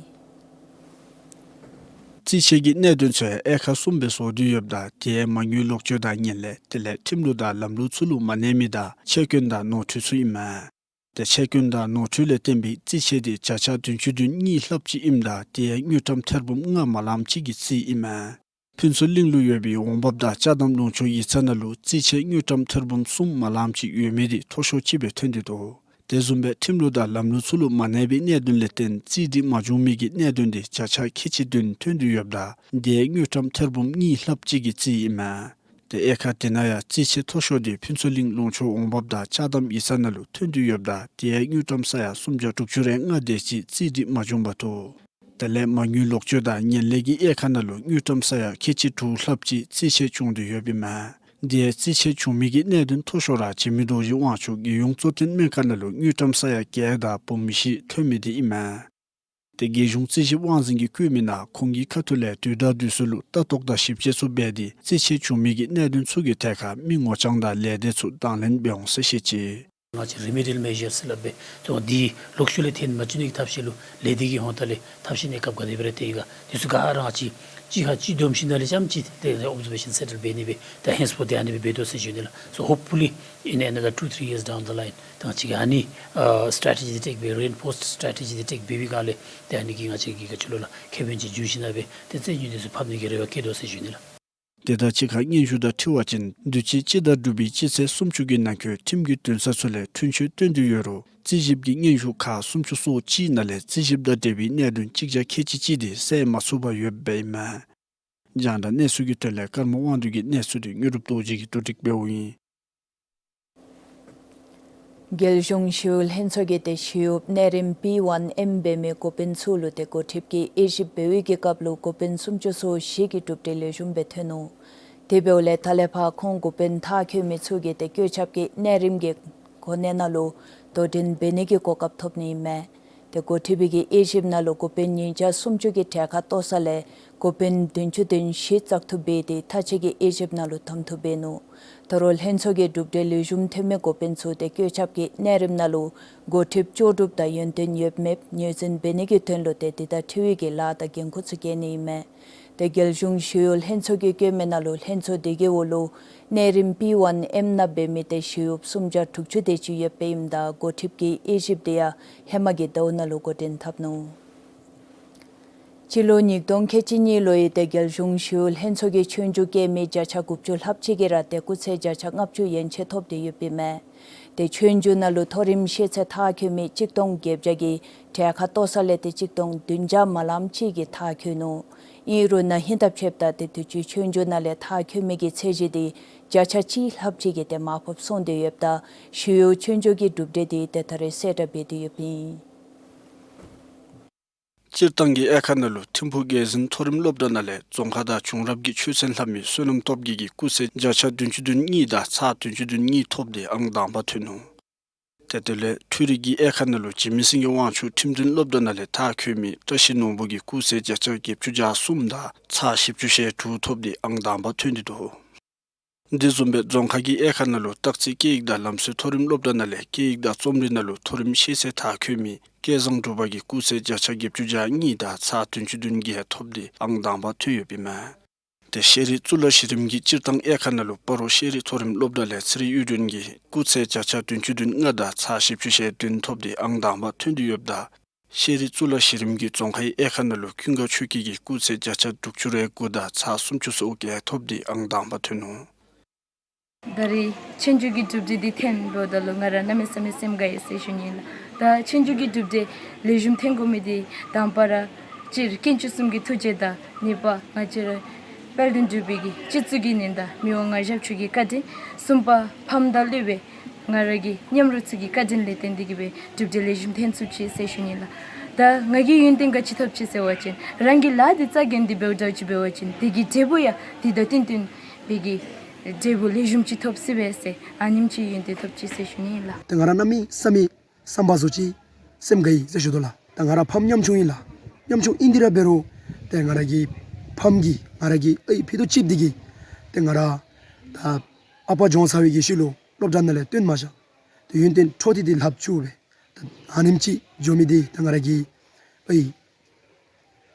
རྩིས་ཆད་ཀྱི་གནད་དོན་ཚུ་ཡང་དབྱེ་ཁག་གསུམ་སྦེ་བཟོ་སྟེ་ཡོདཔ་ད་དེ་ཡང་མ་དངུལ་ལོག་སྤྱོད་དང་ངན་ལྷད་དེ་ལས་ཁྲིམས་ལུགས་དང་ལམ་ལུགས་ཚུ་ལུ་མ་གནས་མི་དང་ཆད་སྐྱོན་དང་ནོར་འཁྲུལ་ཚུ་ཨིན་མས། དེ་ཆད་སྐྱོན་དང་ནོར་འཁྲུལ་ལས་བརྟེན་པའི་རྩིས་ཆད་དེ་བརྒྱ་ཆ་བདུན་ཅུ་དོན་གཉིས་ལྷགཔ་ཅིག་ཨིནམ་ད་དེ་ཡང་དངུལ་ཀྲམ་ཐེར་འབུམ་ལྔ་མ་ལངམ་ཅིག་གི་རྩིས་ཨིན་མས། ཕུན་ཚོགས་གླིང་ལུ་ཡོད་པའི་འོང་འབབ་དང་ཅ་དམ་ལུང་ཕྱོགས་ཡིག་ཚང་ནང་ལུ་རྩིས་ཆད་དངུལ་ཀྲམ་ཐེར་འབུམ་གསུམ་མ་ལངམ་ཅིག་ཡོད་མི་དེ་མཐོ་ཤོས་ཅིག་སྦེ་ཐོན་ཏེ་འདུག། དེ་བཟུམ་སྦེ་ཁྲིམས་ལུགས་དང་ལམ་ལུགས་ཚུ་ལུ་མ་གནས་པའི་གནད་དོན་ལས་བརྟེན་རྩིས་སྒྲིག་མ་བྱུང་མི་གི་གནད་དོན་དེ་བརྒྱ་ཆ་ཁལ་གཅིག་བདུན་ཐོན་ཏེ་ཡོདཔ་ད་དེ་དངུལ་ཀྲམ་ཐེར་འབུམ་གཉིས་ལྷགཔ་ཅིག་གི་རྩིས་ཨིན་མས། དེ་དབྱེ་ཁག་དེ་ནང་ཡང་རྩིས་ཆད་མཐོ་ཤོས་དེ་ཕུན་ཚོགས་གླིང་ལུང་ཕྱོགས་འོང་འབབ་དང་ཅ་དམ་ཡིག་ཚང་ནང་ལུ་ཐོན་ཏེ་ཡོདཔ་ད་དེ་ཡང་དངུལ་ཀྲམ་ས་ཡ་སུམ་བརྒྱ་དྲུག་ཅུ་རེ་ལྔ་དེ་ཅིག་རྩིས་སྒྲིག་མ་བྱུང་པར་འདུག། དེ་ལས་མ་དངུལ་ལོག་སྤྱོད་དང་ངན་ལྷད་ཀྱི་དབྱེ་ཁག་ནང་ལུ་དངུལ་ཀྲམ་ས་ཡ་ཁལ་གཅིག་དྲུག་ལྷགཔ་ཅིག་རྩིས་ཆད་བྱུང་སྟེ་ཡོདཔ་ཨིན་མས། དེ་ཡང་རྩིས་ཆད་བྱུང་མི་གི་གནད་དོན་མཐོ་ཤོས་ར་འཇིགས་མེད་རྡོ་རྗེ་དབང་ཕྱུག་རྒྱལ་ཡོངས་གཙོ་བསྟེན་སྨན་ཁང་ནང་ལུ་དངུལ་ཀྲམ་ས་ཡ་བརྒྱད་དང་འབུམ་བཞི་ཐོན་མི་དེ་ཨིན་མས། དེ་རྒྱལ་གཞུང་རྩིས་ཞིབ་དབང་འཛིན་གྱིས་བཀོད་མི་ནང་ཁོང་གི་ཁ་ཐུག་ལས་དུས་དང་དུས་སུ་ལུ་ལྟ་རྟོག་དང་ཞིབ་དཔྱད་ཚུ་འབད་དེ་རྩིས་ཆད་བྱུང་མི་གི་གནད་དོན་ཚུ་གི་ཐད་ཁར་མི་ངོ་རྐྱང་དང་ལས་སྡེ་ཚུ་དང་ལེན་འབད་འོང་ཟེར་བཤད་ཅི། ང་བཅས་རི་མི་ཌིལ་མེ་ཞར་ཟེར་སླབ་སྦེ་དོ་འདི་ལོག་ཤུལ་ལས་ཐོན་མ་བཅུག་ནི་གི་ཐབས་ཤེས་ལུ་ལས་སྡེ་གི་ཧོངས་ལྟག་ལས་ཐབས་ཤེས་གནས་སྐབས་ག་དེ་སྦེ་ར་ཏེ་ཡི་ག་དེ་ཚུ་ག་ར་ང་བཅས་ཅིག་ཧ་ཅིག་སྡོམ་ཤིང་ད་ལས་ཙམ་ཅིག་དེ་ཨོབ་ཛར་ཝེ་ཤཱན་སེ་ཊལ་འབད་ནི་སྦེ་ད་ཧེནསི་ཕོརཐ་དེ་ཨ་ནི་སྦེ་འབད་དོ་ཟེར་ཞུ་ནི་ལགས། So hopefully in another two three years down the line ད་ང་བཅས་ཀྱིས་ཨ་ནི་ཨ་སི་ཊེ་ཊེ་ཇི་དེ་ཊེཀ་འབད་རི་ཨེན་ཕོརསཌ་སི་ཊེ་ཊེ་ཇི་དེ་ཊེཀ་འབད་བའི་སྒང་ལས་ཏེ་ཨ་ནི་གིས་ང་བཅས་ཀྱི་ག་ཅི་ལོ་ལགས་ཁེ་ཕན་ཅིག་འབྱུང་ཞིན་ན་སྦེ་ཏེ་རྩིས་རྒྱུགས་དེ་ཚུ་ཕབ་ནི་གི་རེ་བ་བསྐྱེད་དོ་ཟེར་ཞུ་ནི་ལགས། དེ་དང་གཅིག་ཁར་སྙན་ཞུ་དང་འཁྲིལ་བ་ཅིན་དུས་ཅི་སྤྱི་ཟླ་དྲུག་པའི་སྤྱི་ཚེས་སུམ་ཅུ་གི་ནང་འཁོད་ཁྲིམས་ཀྱི་འདུན་ས་ཚུ་ལས་འཁྲུན་ཆོད་བཏོན་ཏེ་ཡོད་རུང་རྩིས་ཞིབ་ཀྱི་སྙན་ཞུ་ཁག་སུམ་ཅུ་སོ་གཅིག་ནང་ལས་རྩིས་ཞིབ་དང་འབྲེལ་བའི་གནད་དོན་གཅིག་བརྒྱ་ཁལ་གཅིག་གཅིག་དེ་སེལ་མ་ཚུགས་པར་ཡོདཔ་ཨིན་མས། རྒྱང་བསྒྲགས་གནས་ཚུལ་གྱི་དོན་ལས་ཀརྨ་དབང་འདུས་ཀྱི་གནས་ཚུལ་དེ་དངོས་གྲུབ་རྡོ་རྗེ་གིས་བསྡུ་སྒྲིག་འབདཝ་ཨིན། རྒྱལ་གཞུང་ཞི་གཡོག་ལྷན་ཚོགས་ཀྱིས་ཏེ་ཞི་གཡོགཔ་གནས་རིམ་པི་ཝན་ཨེམ་འབད་མི་འགོ་དཔོན་ཚུ་ལུ་ཏེ་འགོ་ཁྲིདཔ་གིས་དབྱེ་ཞིབ་འབད་བའི་གི་སྐབས་ལུ་འགོ་དཔོན་སུམ་ཅུ་སོ་བཞི་གི་གྲུབ་འབྲས་ལེགས་ཤོམ་སྦེ་ཐོན་ནུག། དེ་འབདཝ་ལས་ད་ལས་ཕར་ཁོང་འགོ་དཔོན་མཐར་འཁྱོལ་མི་ཚུ་གིས་ཏེ་བཀོད་ཁྱབ་ཀྱི་གནས་རིམ་གྱི་གོ་གནས་ནང་ལུ་དོ་འགྲན་འབད་ནི་གི་གོ་སྐབས་ཐོབ་ནི་ཨིན་མས། ཏེ་འགོ་ཁྲིདཔ་གི་དབྱེ་ཞིབ་ནང་ལུ་འགོ་དཔོན་ཉིས་བརྒྱ་སུམ་ཅུ་གི་གྲལ་ཁར་གཏོགས་ས་ལས་འགོ་དཔོན་བདུན་ཅུ་དོན་བཞི་བཙག་འཐུ་འབད་དེ་མཐར་ཕྱིན་གྱི་དབྱེ་ཞིབ་ནང་ལུ་གདམ་འཐུ་འབད་ནུག། ད་རུང་ལྷན་ཚོགས་ཀྱིས་གྲུབ་འབྲས་ལེགས་ཤོམ་ཐོན་མི་འགོ་དཔོན་ཚུ་ཏེ་བཀོད་ཁྱབ་ཀྱི་གནས་རིམ་ནང་ལུ་འགོ་ཁྲིདཔ་ལྕོགས་གྲུབ་དང་ཡོན་ཏན་ཡོད་མེད་ངོས་འཛིན་འབད་ནི་གི་དོན་ལུ་ཏེ་དེ་དང་འཁྲིལ་བའི་གི་ལཱ་དང་འགན་ཁུར་ཚུ་བཀལ་ནི་ཨིན་མས། ཏེ་རྒྱལ་གཞུང་ཞི་གཡོག་ལྷན་ཚོགས་ཀྱིས་བཀོད་མི་ནང་ལུ་ལྷན་ཚོགས་དེ་གི་འོག་ལུ་གནས་རིམ་པི་ཝན་ཨེམ་ནང་འབད་མི་ཏེ་ཞི་གཡོགཔ་སུམ་བརྒྱ་དྲུག་ཅུ་དེ་ཅིག་ཡོདཔ་ཨིནམ་ད་འགོ་ཁྲིདཔ་གི་དབྱེ་ཞིབ་དེ་ཡང་ཧེ་མ་གི་ཟླཝ་ནང་ལུ་འགོ་འདྲེན་འཐབ་ནུག། སྤྱི་ལོ་ཉིས་སྟོང་ཁལ་གཅིག་གཉིས་ལོའི་ཏེ་རྒྱལ་གཞུང་ཞི་གཡོག་ལྷན་ཚོགས་ཀྱི་ཆོས་རྒྱུགས་རྐྱབ་མི་བརྒྱ་ཆ་དགུ་བཅུ་ལྷགཔ་ཅིག་གིས་ར་ཏེ་སྐུགས་ཚད་བརྒྱ་ཆ་ལྔ་བཅུ་ཡན་ཆད་ཐོབ་སྟེ་ཡོདཔ་ཨིན་མས། ཏེ་ཆོས་རྒྱུགས་ནང་ལུ་མཐོ་རིམ་ཤེས་ཚད་མཐར་འཁྱོལ་མི་གཅིག་སྟོང་བརྒྱད་བརྒྱ་གི་གྲལ་ཁར་གཏོགས་ས་ལས་ཏེ་གཅིག་སྟོང་བདུན་བརྒྱ་མ་ལངམ་ཅིག་གིས་མཐར་འཁྱོལ་ནུག། ཨིན་རུང་ན་ཧིང་དང་ཕྱདཔ་ད་ཏེ་དུས་ཅི་ཆོས་རྒྱུགས་ནང་ལས་མཐར་འཁྱོལ་མི་གི་ཚད་གཞི་དེ་བརྒྱ་ཆ་གཅིག་ལྷགཔ་ཅིག་གིས་ཏེ་མར་ཕབ་སོང་སྟེ་ཡོདཔ་ད་ཞི་གཡོག་ཆོས་རྒྱུགས་ཀྱི་གྲུབ་འབྲས་དེ་ཏེ་ད་རེས་གསལ་བསྒྲགས་འབད་དེ་ཡོདཔ་ཨིན། སྤྱིར་བཏང་གི་དབྱེ་ཁག་ནང་ལུ་ཐིམ་ཕུག་རྒྱལ་འཛིན་མཐོ་རིམ་སློབ་གྲྭ་ནང་ལས་རྫོང་ཁ་དང་བྱུང་རབས་ཀྱི་ཆོས་ཚན་ལྷབ་མི་བསོད་ནམས་སྟོབས་རྒྱས་ཀྱིས་སྐུགས་ཚད་བརྒྱ་ཆ་བདུན་ཅུ་དོན་གཉིས་དང་ཚག་བདུན་ཅུ་དོན་གཉིས་ཐོབ་སྟེ་ཨང་དང་པ་ཐོན་ནུག། དེ་དོན་ལས་འཕྲུལ་རིག་གི་དབྱེ་ཁག་ནང་ལུ་འཇིགས་མེད་སེང་གེ་དབང་ཕྱུག་ཁྲིམས་འདུན་སློབ་གྲྭ་ནང་ལས་མཐར་འཁྱོལ་མི་བཀྲ་ཤིས་ནོར་བུ་གིས་སྐུགས་ཚད་བརྒྱ་ཆ་བརྒྱད་ཅུ་གྱ་གསུམ་དང་ཚག་བཞི་བཅུ་ཞེ་དྲུག་ཐོབ་སྟེ་ཨང་དང་པ་ཐོན་ཏེ་འདུག། དེ་བཟུམ་སྦེ་རྫོང་ཁ་གི་དབྱེ་ཁག་ནང་ལུ་སྟག་རྩེ་སྐད་ཡིག་དང་ལམ་སྲོལ་མཐོ་རིམ་སློབ་གྲྭ་ནང་ལས་སྐད་ཡིག་དང་རྩོམ་རིག་ནང་ལུ་མཐོ་རིམ་ཤེས་ཚད་མཐར་འཁྱོལ་མི་སྐལ་བཟང་གྲུབ་པ་གིས་སྐུགས་ཚད་བརྒྱ་ཆ་བརྒྱད་ཅུ་གྱ་གཉིས་དང་ཚག་བདུན་ཅུ་དོན་བརྒྱད་ཐོབ་སྟེ་ཨང་དང་པ་ཐོན་ཡོདཔ་ཨིན་མས། ཏེ་ཤེས་རིག་གཙུག་ལག་གཞི་རིམ་གྱི་སྤྱིར་བཏང་དབྱེ་ཁག་ནང་ལུ་སྤ་རོ་ཤེས་རིག་མཐོ་རིམ་སློབ་གྲྭ་ལས་ཚེ་རིང་གཡུ་སྒྲོན་གྱིས་སྐུགས་ཚད་བརྒྱ་ཆ་བདུན་ཅུ་དོན་ལྔ་དང་ཚག་བཞི་བཅུ་ཞེ་བདུན་ཐོབ་སྟེ་ཨང་དང་པ་ཐོན་ཏེ་ཡོདཔ་ད་ཤེས་རིག་གཙུག་ལག་གཞི་རིམ་གྱི་རྫོང་ཁའི་དབྱེ་ཁག་ནང་ལུ་ཀུན་དགའ་ཆོས་སྐྱིད་ཀྱིས་སྐུགས་ཚད་བརྒྱ་ཆ་དྲུག་ཅུ་རེ་དགུ་དང་ཚག་སུམ་ཅུ་སོ་བརྒྱད་ཐོབ་སྟེ་ཨང་དང་པ་ཐོན་ནུག། ད་རེས་ཆོས་རྒྱུགས་ཀྱི་གྲུབ་འབྲས་འདི་ཐོན་འབདཝ་ད་ལུ་ང་ར་གནམ་མེད་ས་མེད་སེམས་དགའ་ཡི་ཟེར་ཞུ་ནི་ལགས། ད་ཆོས་རྒྱུགས་ཀྱི་གྲུབ་འབྲས་ལེགས་ཤོམ་ཐོན་དགོ་མི་འདི་དང་པ་ར་ སྤྱིར་དཀོན་མཆོག་གསུམ་གྱི་ཐུགས་རྗེ་དང་གཉིས་པ་ང་བཅས་ར་དཔལ་ལྡན་འབྲུག་པའི་གི་སྤྱི་གཙུག་གི་ནི་དང་མི་དབང་མངའ་ཞབས་མཆོག་གི་བཀའ་དྲིན། གསུམ་པ་ཕམ་དང་སློབ་དཔོན་ང་ར་གི་མཉམ་རོགས་ཚུ་གི་བཀའ་དྲིན་ལས་བརྟེན་ཏེ་གི་སྦེ་གྲུབ་འབྲས་ལེགས་ཤོམ་ཐོན་ཚུགས་ཅི་ཟེར་ཞུ་ནི་ལགས། ད་ང་གིས་ཡོན་ཏན་ག་ཅི་ཐོབ་ཅི་ཟེར་བ་ཅིན་རང་གི་ལཱ་འདི་རྩ་འགེངས་ཏེ་འབདཝ་འདྲཝ་ཅིག་འབད་བ་ཅིན་དེ་གི་འབྲས་བུ་ཡང་དེ་དང་བསྟུན་བསྟུན་པའི་གི་འབྲས་བུ་ལེགས་ཤོམ་ཅིག་ཐོབ་སྲིད་པས་ཟེར་ཨ་ནེམ་ཅིག་ཡོན་ཏན་ཐོབ་ཅི་ཟེར་ཞུ་ནི་ལགས། ཏེ་ང་ར་གནམ་མེད་ས་མེད་བསམ་པ་བཟོ་ཅི་སེམས་དགའ་ཡི་ཟེར་ཞུ་དོ་ལགས། ད་ང་ར་ཕམ་ཉམ་ཆུང་ཨིན་ལགས། ཉམ་ཆུང་ཨིན་ཏེ་ར་འབད་རུང་ཏེ་ང་ར་གི་ཕམ་གིས་ང་ར་གི་ཨའི་ཕྱེད་དོ་ཅིག་འདི་གིས་ཏེ་ང་ར་ད་ཨ་པ་བྱོན་ཚར་བའི་གི་ཤུལ་ལུ་སློབ་གྲྭ་ནང་ལས་བཏོན་མ་བཞག། ཏེ་ཡོན་ཏན་འཕྲོ་མཐུད་དེ་ལྷབ་བཅུག་སྦེ་ད་ཨ་ནེམ་ཅིག་འགྱོ་མི་འདི་ད་ང་ར་གི་ཨའི་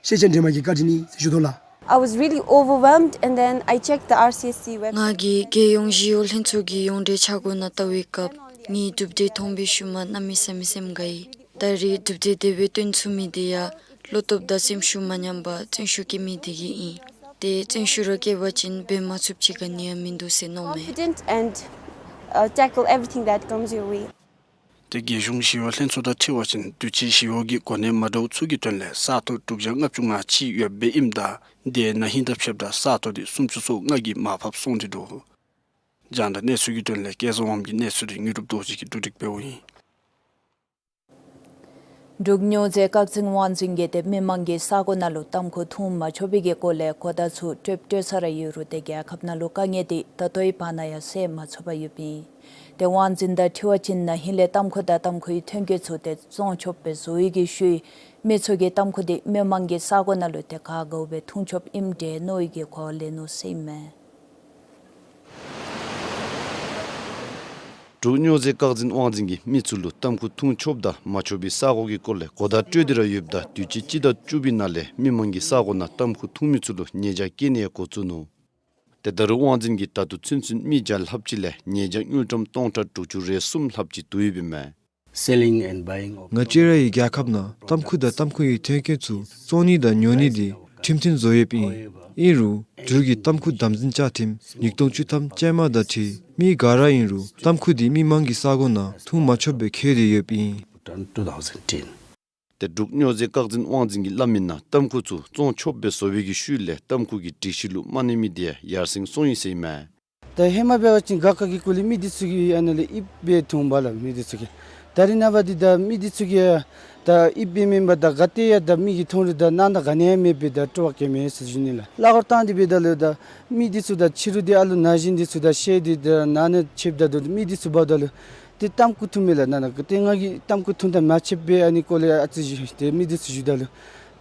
ཤེས་ཅན་སྒྲོལ་མ་གི་བཀའ་དྲིན་ཨིན་ཟེར་ཞུ་དོ་ལགས། I was really overwhelmed, and then I checked the R C S C website. ང་གིས་རྒྱལ་ཡོངས་ཞི་གཡོག་ལྷན་ཚོགས་ཀྱི་ཡོངས་འབྲེལ་འཆར་སྒོ་ནང་བལྟ་བའི་སྐབས་ངེའི་གྲུབ་འབྲས་མཐོང་པའི་ཤུལ་མ་གནམ་མེད་ས་མེད་སེམས་དགའ་ཡི། ད་རེས་གྲུབ་འབྲས་དེ་སྦེ་སྟོན་ཚུགས་མི་འདི་ཡང་བློ་སྟོབས་དང་སེམས་ཤུགས་མ་ཉམས་པར་བརྩོན་ཤུགས་བསྐྱེད་མི་འདི་གིས་ཨིན། ཏེ་བརྩོན་ཤུགས་ར་བསྐྱེད་པ་ཅིན་འབད་མ་ཚུགསཔ་ཅིག་ག་ནི་ཡང་མིན་འདུག་ཟེར་མནོཝ་མས། Confident and, uh, tackle everything that comes your way. ཏེ་རྒྱལ་གཞུང་ཞི་གཡོག་ལྷན་ཚོགས་དང་འཁྲིལ་བ་ཅིན་དུས་ཅི་ཞི་གཡོག་གི་གོ་གནས་མ་འདྲཝ་ཚུ་གི་དོན་ལས་ས་སྟོང་དྲུག་བརྒྱ་ལྔ་བཅུ་ང་གཅིག་ཡོདཔ་ཨིནམ་ད་དེ་ན་ཧིང་དང་ཕྱདཔ་ད་ས་སྟོང་འདི་སུམ་ཅུ་སོ་ལྔ་གིས་མར་ཕབ་སོང་སྟེ་འདུག། རྒྱང་བསྒྲགས་གནས་ཚུལ་གྱི་དོན་ལས་སྐལ་བཟང་དབངམོ་གི་གནས་ཚུལ་འདི་དངོས་གྲུབ་རྡོ་རྗེ་གིས་བསྡུ་སྒྲིག་འབདཝ་ཨིན། འབྲུག་སྨྱོ་རྫས་བཀག་འཛིན་དབང་འཛིན་གྱིས་ཏེ་མི་མང་གི་ས་གོ་ནང་ལུ་ཏམ་ཁུ་འཐུང་མ་ཆོག་པའི་གི་སྐོར་ལས་གོ་བརྡ་ཚུ་སྤྲོད་སྤྲོད་ས་ར་ཡོད་རུང་ཏེ་རྒྱལ་ཁབ་ནང་ལུ་དཀའ་ངལ་འདི་ད་ལྟོའི་བར་ན་ཡང་སེལ་མ་ཚུགས་པར་ཡོདཔ་ཨིན། ཏེ་དབང་འཛིན་དང་འཁྲིལ་བ་ཅིན་ན་ཧིང་ལས་ཏམ་ཁུ་དང་ཏམ་ཁུའི་ཐོན་སྐྱེད་ཚུ་ཏེ་བཙོང་ཆོགཔ་སྦེ་བཟོ་བའི་གི་ཤུལ་མི་ཚུ་གིས་ཏམ་ཁུ་འདི་མི་མང་གི་ས་གོ་ནང་ལུ་ཏེ་ག་དགའཝ་སྦེ་འཐུང་ཆོགཔ་ཨིནམ་འདྲས་མནོ་བའི་གི་གོ་བ་ལེན་ནུག་ཟེར་ཨིན་མས། འབྲུག་སྨྱོ་རྫས་བཀག་འཛིན་དབང་འཛིན་གྱིས་མི་ཚུ་ལུ་ཏམ་ཁུ་འཐུང་ཆོགཔ་དང་མ་ཆོག་པའི་ས་གོ་གི་སྐོར་ལས་གོ་བརྡ་སྤྲོད་དེ་ར་ཡོདཔ་ད་དུས་ཅི་སྤྱི་ཟླ་བཅུ་པའི་ནང་ལས་མི་མང་གི་ས་གོ་ནང་ཏམ་ཁུ་འཐུང་མི་ཚུ་ལུ་ཉེས་བྱ་བཀལ་ནི་ཡང་འགོ་བཙུགས་ནུག། ཏེ་ད་རུང་དབང་འཛིན་གྱིས་ད་ལྟོ་ཚུན་ཚོད་མི་བརྒྱ་ལྷགཔ་ཅིག་ལས་ཉེས་བྱ་དངུལ་ཀྲམ་སྟོང་ཕྲག་དྲུག་ཅུ་རེ་གསུམ་ལྷགཔ་ཅིག་བསྡུ་ཡོདཔ་ཨིན་མས། Selling and buying of ང་བཅས་རའི་རྒྱལ་ཁབ་ནང་ཏམ་ཁུ་དང་ཏམ་ཁུའི་ཐོན་སྐྱེད་ཚུ་བཙོང་ནི་དང་ཉོ་ནི་འདི་ཁྲིམས་མཐུན་བཟོ་ཡོདཔ་ཨིན། ཨིན་རུང་འབྲུག་གི་ཏམ་ཁུ་དམ་འཛིན་བཅའ་ཁྲིམས་ཉིས་སྟོང་བཅུ་ཐམ་ཅན་མ་དང་འཁྲིལ་མི་ག་ར་ཨིན་རུང་ཏམ་ཁུ་འདི་མི་མང་གི་ས་གོ་ནང་འཐུང་མ་ཆོགཔ་སྦེ་འཁོད་དེ་ཡོདཔ་ཨིན། Two thousand ten. ཏེ་འབྲུག་སྨྱོ་རྫས་བཀག་འཛིན་དབང་འཛིན་གྱིས་སླབ་མིའི་ནང་ཏམ་ཁུ་ཚུ་བཙོང་ཆོགཔ་སྦེ་བཟོ་བའི་གི་ཤུལ་ལས་ཏམ་ཁུ་གི་སྒྲིག་གཞི་ལུ་མ་གནས་མི་འདི་ཡང་ཡར་སེང་སོང་ཡི་ཟེར་ཨིན་མས། ད་ཧེ་མ་འབད་བ་ཅིན་ག་ཁ་གི་སྐོར་ལས་མི་འདི་ཚུ་གིས་ཨ་ནཱ་ལས་ཨིབ་སྦེ་འཐུང་བ་ལགས། མི་འདི་ཚུ་གིས་ད་རིས་ནངས་པ་འདི་ད་མི་འདི་ཚུ་གིས་ད་ཨིབ་སྦེ་མེན་པར་ད་ག་ཏེ་ཡང་ད་མི་གིས་འཐུང་རུང་ད་ནང་ན་ག་ནི་ཡང་མེདཔ་སྦེ་ད་སྤྲོ་བ་བསྐྱེད་མས་ཟེར་ཞུ་ནི་ལགས། གླ་འཁོར་བཏང་སྟེ་འབདཝ་ད་ལུ་ད་མི་འདི་ཚུ་ད་ཕྱི་རུ་འདི་ཨ་ལུ་ན་གཞོན་འདི་ཚུ་ད་བཤལ་ཏེ་ད་ནང་ན་ཆིབ་ད་འདུག། མི་འདི་ཚུ་འབདཝ་ད་ལུ་ཏེ་ཏམ་ཁུ་འཐུང་མས་ལགས། ནང་ན་ག་ཏེ་ང་གིས་ཏམ་ཁུ་འཐུང་ད་མ་ཆོགཔ་སྦེ་ཨ་ནི་སྐོར་ལས་ཨ་ཙི་ཞུ་སྟེ་མི་འདི་ཚུ་ཞུཝ་ད་ལུ་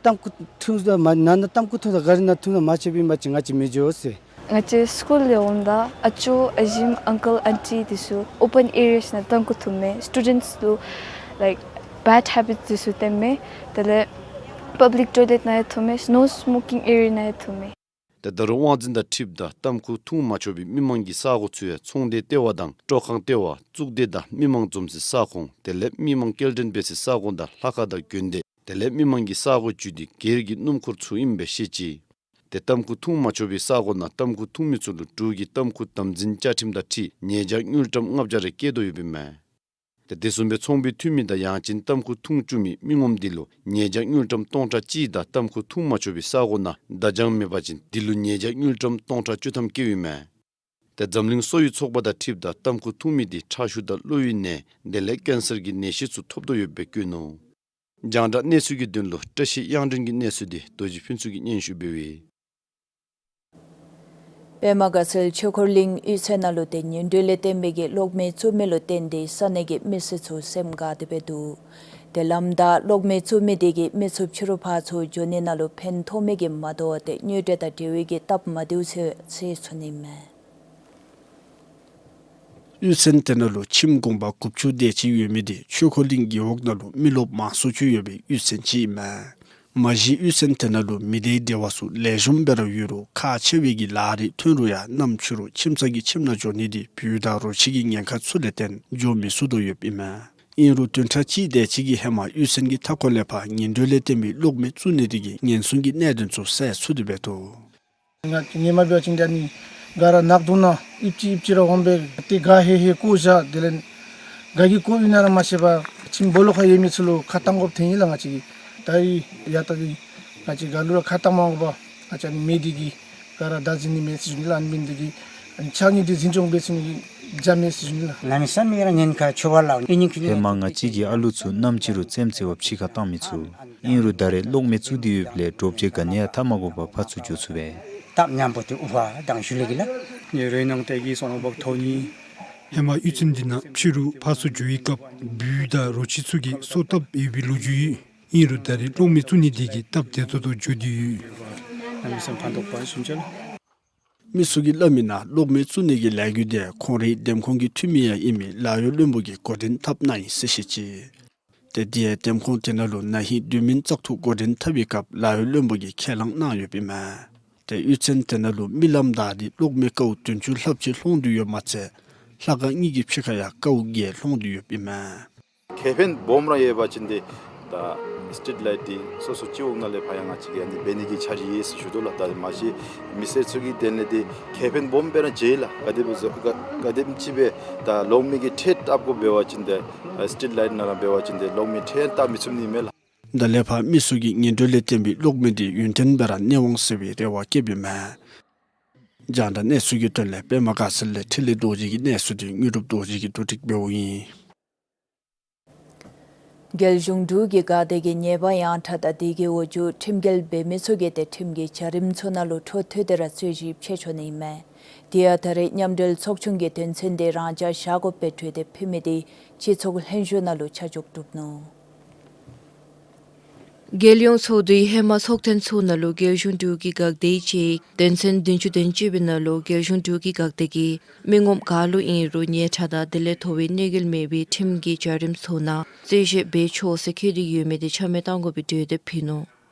ཏམ་ཁུ་འཐུང་ད་མ་ནང་ན་ཏམ་ཁུ་འཐུང་ད་ག་ར་ནང་འཐུང་ད་མ་ཆོགཔ་ཨིན་པ་ཅིན་ང་བཅས་མི་འགྱོ་ཟེར། ང་བཅས་སི་ཀུལ་ལས་འོངམ་ད་ཨ་ཅོ་ཨ་ཞིམ་ཨང་ཀལ་ཨན་ཊི་འདི་ཚུ་ཨོ་པཱན་ཨེ་རི་ཡཱ་ནང་ཏམ་ཁུ་འཐུང་མས། སི་ཊུ་ཌེནཊསི་ལུ་ལའིཀ་བེཌ་ཧེ་བིཊསི་འདི་ཚུ་སྟོན་མས། དེ་ལས་པབ་ལིཀ་ཊོའི་ལེཊ་ནང་ཡང་འཐུང་མས། ནོན་སི་མོ་ཀིང་ཨེ་རི་ཡཱ་ནང་ཡང་འཐུང་མས། ཏེ་ད་རུང་དབང་འཛིན་དང་འཁྲིལཝ་ད་ཏམ་ཁུ་འཐུང་མ་ཆོག་པའི་མི་མང་གི་ས་གོ་ཚུ་ཡང་ཚོང་སྡེ་ལྟེ་བ་དང་སྤྲོ་ཁང་ལྟེ་བ་གཙུག་སྡེ་དང་མི་མང་འཛོམས་སའི་ས་ཁོངས་དེ་ལས་མི་མང་སྐྱེལ་འདྲེན་འབད་སའི་ས་ཁོངས་དང་ལྷ་ཁང་དང་དགོན་སྡེ་དེ་ལས་མི་མང་གི་ས་གོ་བརྒྱུད་དེ་སྒེར་གྱི་སྣུམ་འཁོར་ཚུ་ཨིནམ་སྦེ་བཤད་ཅི། ཏེ་ཏམ་ཁུ་འཐུང་མ་ཆོག་པའི་ས་གོ་ནང་ཏམ་ཁུ་འཐུང་མི་ཚུ་ལུ་འབྲུག་གི་ཏམ་ཁུ་དམ་འཛིན་བཅའ་ཁྲིམས་དང་འཁྲིལ་ཉེས་བྱ་དངུལ་ཀྲམ་ལྔ་བརྒྱ་རེ་བཀལ་དོ་ཡོདཔ་ཨིན་མས། ཏེ་དེ་བཟུམ་སྦེ་ཚོང་པའི་འཐུས་མི་དང་ཡང་ཅིན་ཏམ་ཁུ་འཐུང་བཅུག་མི་མི་ངོམ་འདི་ལུ་ཉེས་བྱ་དངུལ་ཀྲམ་སྟོང་ཕྲག་གཅིག་དང་ཏམ་ཁུ་འཐུང་མ་ཆོག་པའི་ས་གོ་ནང་བརྡ་བྱང་མེད་པ་ཅིན་འདི་ལུ་ཉེས་བྱ་དངུལ་ཀྲམ་སྟོང་ཕྲག་བཅུ་ཐམ་བཀལཝ་ཨིན་མས། ཏེ་འཛམ་གླིང་གསོ་བའི་ཚོགས་པ་དང་འཁྲིལཝ་ད་ཏམ་ཁུ་འཐུང་མི་འདི་ཁྲག་ཤུགས་དང་གློ་བའི་ནད་དེ་ལས་ཀེན་སར་གྱི་ནད་གཞི་ཚུ་ཐོབ་དོ་ཡོདཔ་སྦེ་བཀོད་ནུག། རྒྱང་བསྒྲགས་གནས་ཚུལ་གྱི་དོན་ལུ་བཀྲ་ཤིས་དབྱངས་སྒྲོན་གྱི་གནས་ཚུལ་འདི་རྡོ་རྗེ་ཕུན་ཚོགས་ཀྱིས་སྙན་ཞུ་འབདཝ་ཨིན། པདྨ་དགའ་ཚལ་ཆོས་འཁོར་གླིང་གཡུས་ཚན་ནང་ལུ་ཏེ་ཉིན་དྲོད་ལས་བརྟེན་པའི་གི་གློག་མེ་བཙུགས་མི་ལུ་བརྟེན་ཏེ་ས་གནས་ཀྱི་མི་སེར་ཚུ་སེམས་དགའ་སྟེ་སྦེ་འདུག། ཏེ་ལམ་བདའ་གློག་མེ་བཙུགས་མི་དེ་གིས་མི་ཚུ་ཕྱི་རུ་ཕར་ཚུར་འགྱོ་ནི་ནང་ལུ་ཕན་ཐོགས་མི་གིས་མ་དོ་བར་ཏེ་དངུལ་འབྲེལ་དང་འབྲེལ་བའི་གི་སྟབས་མ་བདེཝ་ཚུ་སེལ་ཚུགས་ནི་མས། གཡུས་ཚན་དེ་ནང་ལུ་ཁྱིམ་གུང་པ་དགུ་བཅུ་དེ་ཅིག་ཡོད་མི་དེ་ཆོས་འཁོར་གླིང་རྒེད་འོག་ནང་ལུ་མི་རློབས་མང་སུ་ཅིག་ཡོད་པའི་གཡུས་ཚན་ཅིག་ཨིན་མས། མ་གཞི་གཡུས་ཚན་དེ་ནང་ལུ་མི་སྡེའི་འབྲེལ་བ་ཚུ་ལེགས་ཤོམ་སྦེ་ར་ཡོད་རུང་ཁག་ཆེ་བའི་གི་ལཱ་རེ་ཐོན་རུང་ཡང་གནམ་ཕྱི་རུ་ཁྱིམ་ཚང་གི་ཁྱིམ་ནང་འགྱོ་ནི་དེ་བོད་དང་རོ་ཁྱི་གི་ཉེན་ཁ་ཚུ་ལས་བརྟེན་འགྱོ་མི་ཚུགས་དོ་ཡོདཔ་ཨིན་མས། ཨིན་རུང་བདུན་ཕྲག་གཅིག་དེ་ཅིག་གི་ཧེ་མ་གཡུས་ཚན་གྱི་མཐའ་འཁོར་ལས་ཕར་ཉིན་དྲོད་ལས་བརྟེན་པའི་གློག་མེ་བཙུགས་ནི་དེ་གིས་ཉེན་སྲུང་གི་གནད་དོན་ཚུ་སེལ་ཚུགས་ཏེ་སྦེ་འདུག། ང་ཧེ་མ་འབད་བ་ཅིན་ཨ་ནི་ག་ར་ནག་དུང་ནང་ཨིབ་ཅི་ཨིབ་ཅི་ར་འོང་སྦེ་ཏེ་ག་ཧེ་ཧེ་བཀོ་བཞག། དེ་ལས་ག་གིས་བཀོཝ་ཨིན་ན་ར་མ་ཤེས་པར་ཁྱིམ་སྦོ་ལོགས་ཁར་ཡོད་མི་ཚུ་ལུ་ཁ་བཏང་དགོཔ་ཐོན་ཡི་ལགས། ང་བཅས་ཀྱིས་ད་ཡ་ད་འདི་ ང་བཅས་ག་ལུ་ར་ཁ་བཏང་མ་དགོ་པར་ང་བཅས་ཨ་ནི་མེ་འདི་གིས་ག་ར་བདའ་འཛིང་ནི་མེད་ཟེར་ཞུ་ནི་ལགས། ཨ་ནི་མེ་འདི་གིས་ཨ་ནི་ཕྱགས་སྙིགས་འདི་འཛིན་སྐྱོང་འབད་ཚུགས་ནི་གི་རྒྱུ་མེད་ཟེར་ཞུ་ནི་ལགས། གནམ་མེད་ས་མེད་ར་ཉེན་ཁ་ཆེ་བས་ལགས། ཨིན་ནི་ཁེ་ཧེ་མ་ང་བཅས་ཀྱི་ཨ་ལུ་ཚུ་ནམ་ཅིག་རུང་རྩེདམོ་རྩེ་བར་ཕྱི་ཁར་བཏང་མི་ཚུགས། ཨིན་རུང་ད་རེས་གློག་མེ་བཙུགས་ཏེ་ཡོདཔ་ལས་དྲོ་པ་ཅིག་ག་ནི་ཡང་འཐབ་མ་དགོ་པར་ཕར་ཚུར་འགྱོ་ཚུགས་པས། སྟབས་མཉམ་པོ་དེ་འུ་བ་དང་ཞུ་ལེ་གི་ལགས། ངེ་རོའི་ནང་དེ་གི་སོང་བ་ཐོ་ནི། ཧེ་མ་གཡུས་ཚན་འདི་ནང་ཕྱི་རུ་ཕར་ཚུར་འགྱོ་བའི་སྐབས་སྦུལ་དང་རོ་ཁྱི་ཚུ་གིས་སོ་བཏབ་ཡོད་པའི་ལོ་རྒྱུས་ཡོད། ཨིན་རུང་ད་རེས་གློག་མེ་བཙུགས་ནི་དེ་གིས་སྟབས་བདེ་ཏོག་ཏོ་འགྱོ་དོ་ཡོད། ནམ་མེད་ས་མེད་ཕན་ཐོགས་པ་བྱུང་ཅི་ལགས། མི་ཚུ་གིས་སླབ་མིའི་ནང་གློག་མེ་བཙུགས་ནི་གི་ལས་འགུལ་དེ་ཁོང་རའི་འདེམས་ཁོངས་ཀྱི་འཐུས་མི་ཡང་ཨིན་མི་ལཱ་གཡོག་བློན་པོ་གིས་འགོ་འདྲེན་འཐབ་གནང་ཡི་ཟེར་བཤད་ཅི། ཏེ་དེ་ཡང་འདེམས་ཁོངས་དེ་ནང་ལུ་ན་ཧིང་བདུན་མའི་བཙག་འཐུ་འགོ་འདྲེན་འཐབ་པའི་སྐབས་ལཱ་གཡོག་བློན་པོ་གིས་ཁས་བླངས་གནང་ཡོདཔ་ཨིན་མས། ཏེ་གཡུས་ཚན་དེ་ནང་ལུ་མི་ལམ་བདའ་སྟེ་གློག་མེ་ཀཝ་བདུན་ཅུ་ལྷགཔ་ཅིག་སློང་དོ་ཡོདཔ་མ་ཚད་ལྷ་ཁང་གཉིས་ཀྱི་ཕྱི་ཁར་ཡང་ཀཝ་བརྒྱད་སློང་དོ་ཡོདཔ་ཨིན་མས། ཁེ་ཕན་སྦོམ་ར་ཡོད་པ་ཅིན་ཏེ་ད་སི་ཊི་རིཊ་ལའིཊ་འདི་སོ་སོ་སྤྱི་འོག་ནང་ལས་ཕར་ཡང་ང་བཅས་ཀྱིས་ཨ་ནི་འབད་ནི་གི་འཆར་གཞི་ཡོད་ཟེར་ཞུ་དོ་ལགས། ད་མ་གཞི་མི་སེར་ཚུ་གི་དོན་ལས་ཏེ་ཁེ་ཕན་སྦོམ་སྦེ་ར་ཅིག་ལགས། ག་དེ་སྦེ་ག་ག་དེམ་ཅིག་སྦེ་ད་གློག་མེ་གི་ཁྲལ་བཏབ་དགོཔ་འབད་བ་ཅིན་ཏེ་སི་ཊི་རིཊ་ལའིཊ་ནང་ར་འབད་བ་ཅིན་ཏེ་གློག་མེ་ཁྲལ་བཏབ་མི་ཚུགས་ནི་མས་ལགས། ད་ལས་ཕར་མི་ཚུ་གི་ངན་འགྲོ་ལས་བརྟེན་པའི་གློག་མེ་འདི་ཡུན་བརྟན་སྦེ་ར་གནས་འོང་ཟེར་བའི་རེ་བ་བསྐྱེདཔ་ཨིན་མས། རྒྱང་བསྒྲགས་གནས་ཚུལ་གྱི་དོན་ལས་པདྨ་དགའ་ཚལ་ལས་འཕྲིན་ལས་རྡོ་རྗེ་གི་གནས་ཚུལ་འདི་དངོས་གྲུབ་རྡོ་རྗེ་གིས་བསྡུ་སྒྲིག་འབདཝ་ཨིན། རྒྱལ་གཞུང་འབྲུག་གི་འགག་སྡེ་གིས་ཉེས་པ་ཡངས་དྲགས་དང་དེ་གི་འོག་འཇུག་ཁྲིམས་འགལ་འབད་མི་ཚུ་གིས་ཏེ་ཁྲིམས་ཀྱི་བྱ་རིམ་ཚུ་ནང་ལུ་འཕྲོ་མཐུད་དེ་ར་རྩོད་གཞི་ཕྱེ་ཆོག་ནི་ཨིན་མས། དེ་ཡང་ད་རེས་མཉམ་འབྲེལ་ཚོགས་ཆུང་གིས་དོན་ཚན་དེ་རང་འཇགས་བཞག་དགོ་པའི་གྲོས་འདེབས་ཕུལ་མི་དེ་སྤྱི་ཚོགས་ལྷན་བཞུགས་ནང་ལུ་ཆ་འཇོག་གྲུབ་ནུག། རྒྱལ་ཡོངས་ཚོགས་འདུའི་ཧེ་མ་ཚོགས་ཐེངས་ཚུ་ནང་ལུ་རྒྱལ་གཞུང་འབྲུག་གི་འགག་སྡེའི་དཔྱད་ཡིག་དོན་ཚན་བདུན་ཅུ་དོན་གཅིག་པའི་ནང་ལུ་རྒྱལ་གཞུང་འབྲུག་གི་འགག་སྡེ་གིས་མི་ངོམ་ག་ལུ་ཨིན་རུང་ཉེས་དྲགས་དང་དེ་ལས་དོ་བའི་གནོད་འགེལ་མེད་པའི་ཁྲིམས་ཀྱི་བྱ་རིམ་ཚུ་ནང་རྩོད་གཞི་འབད་ཆོག་ཟེར་འཁོད་དེ་ཡོད་མི་དེ་ཆ་མེད་གཏང་དགོ་པའི་གྲོས་འདེབས་ཕུལ་ནུག།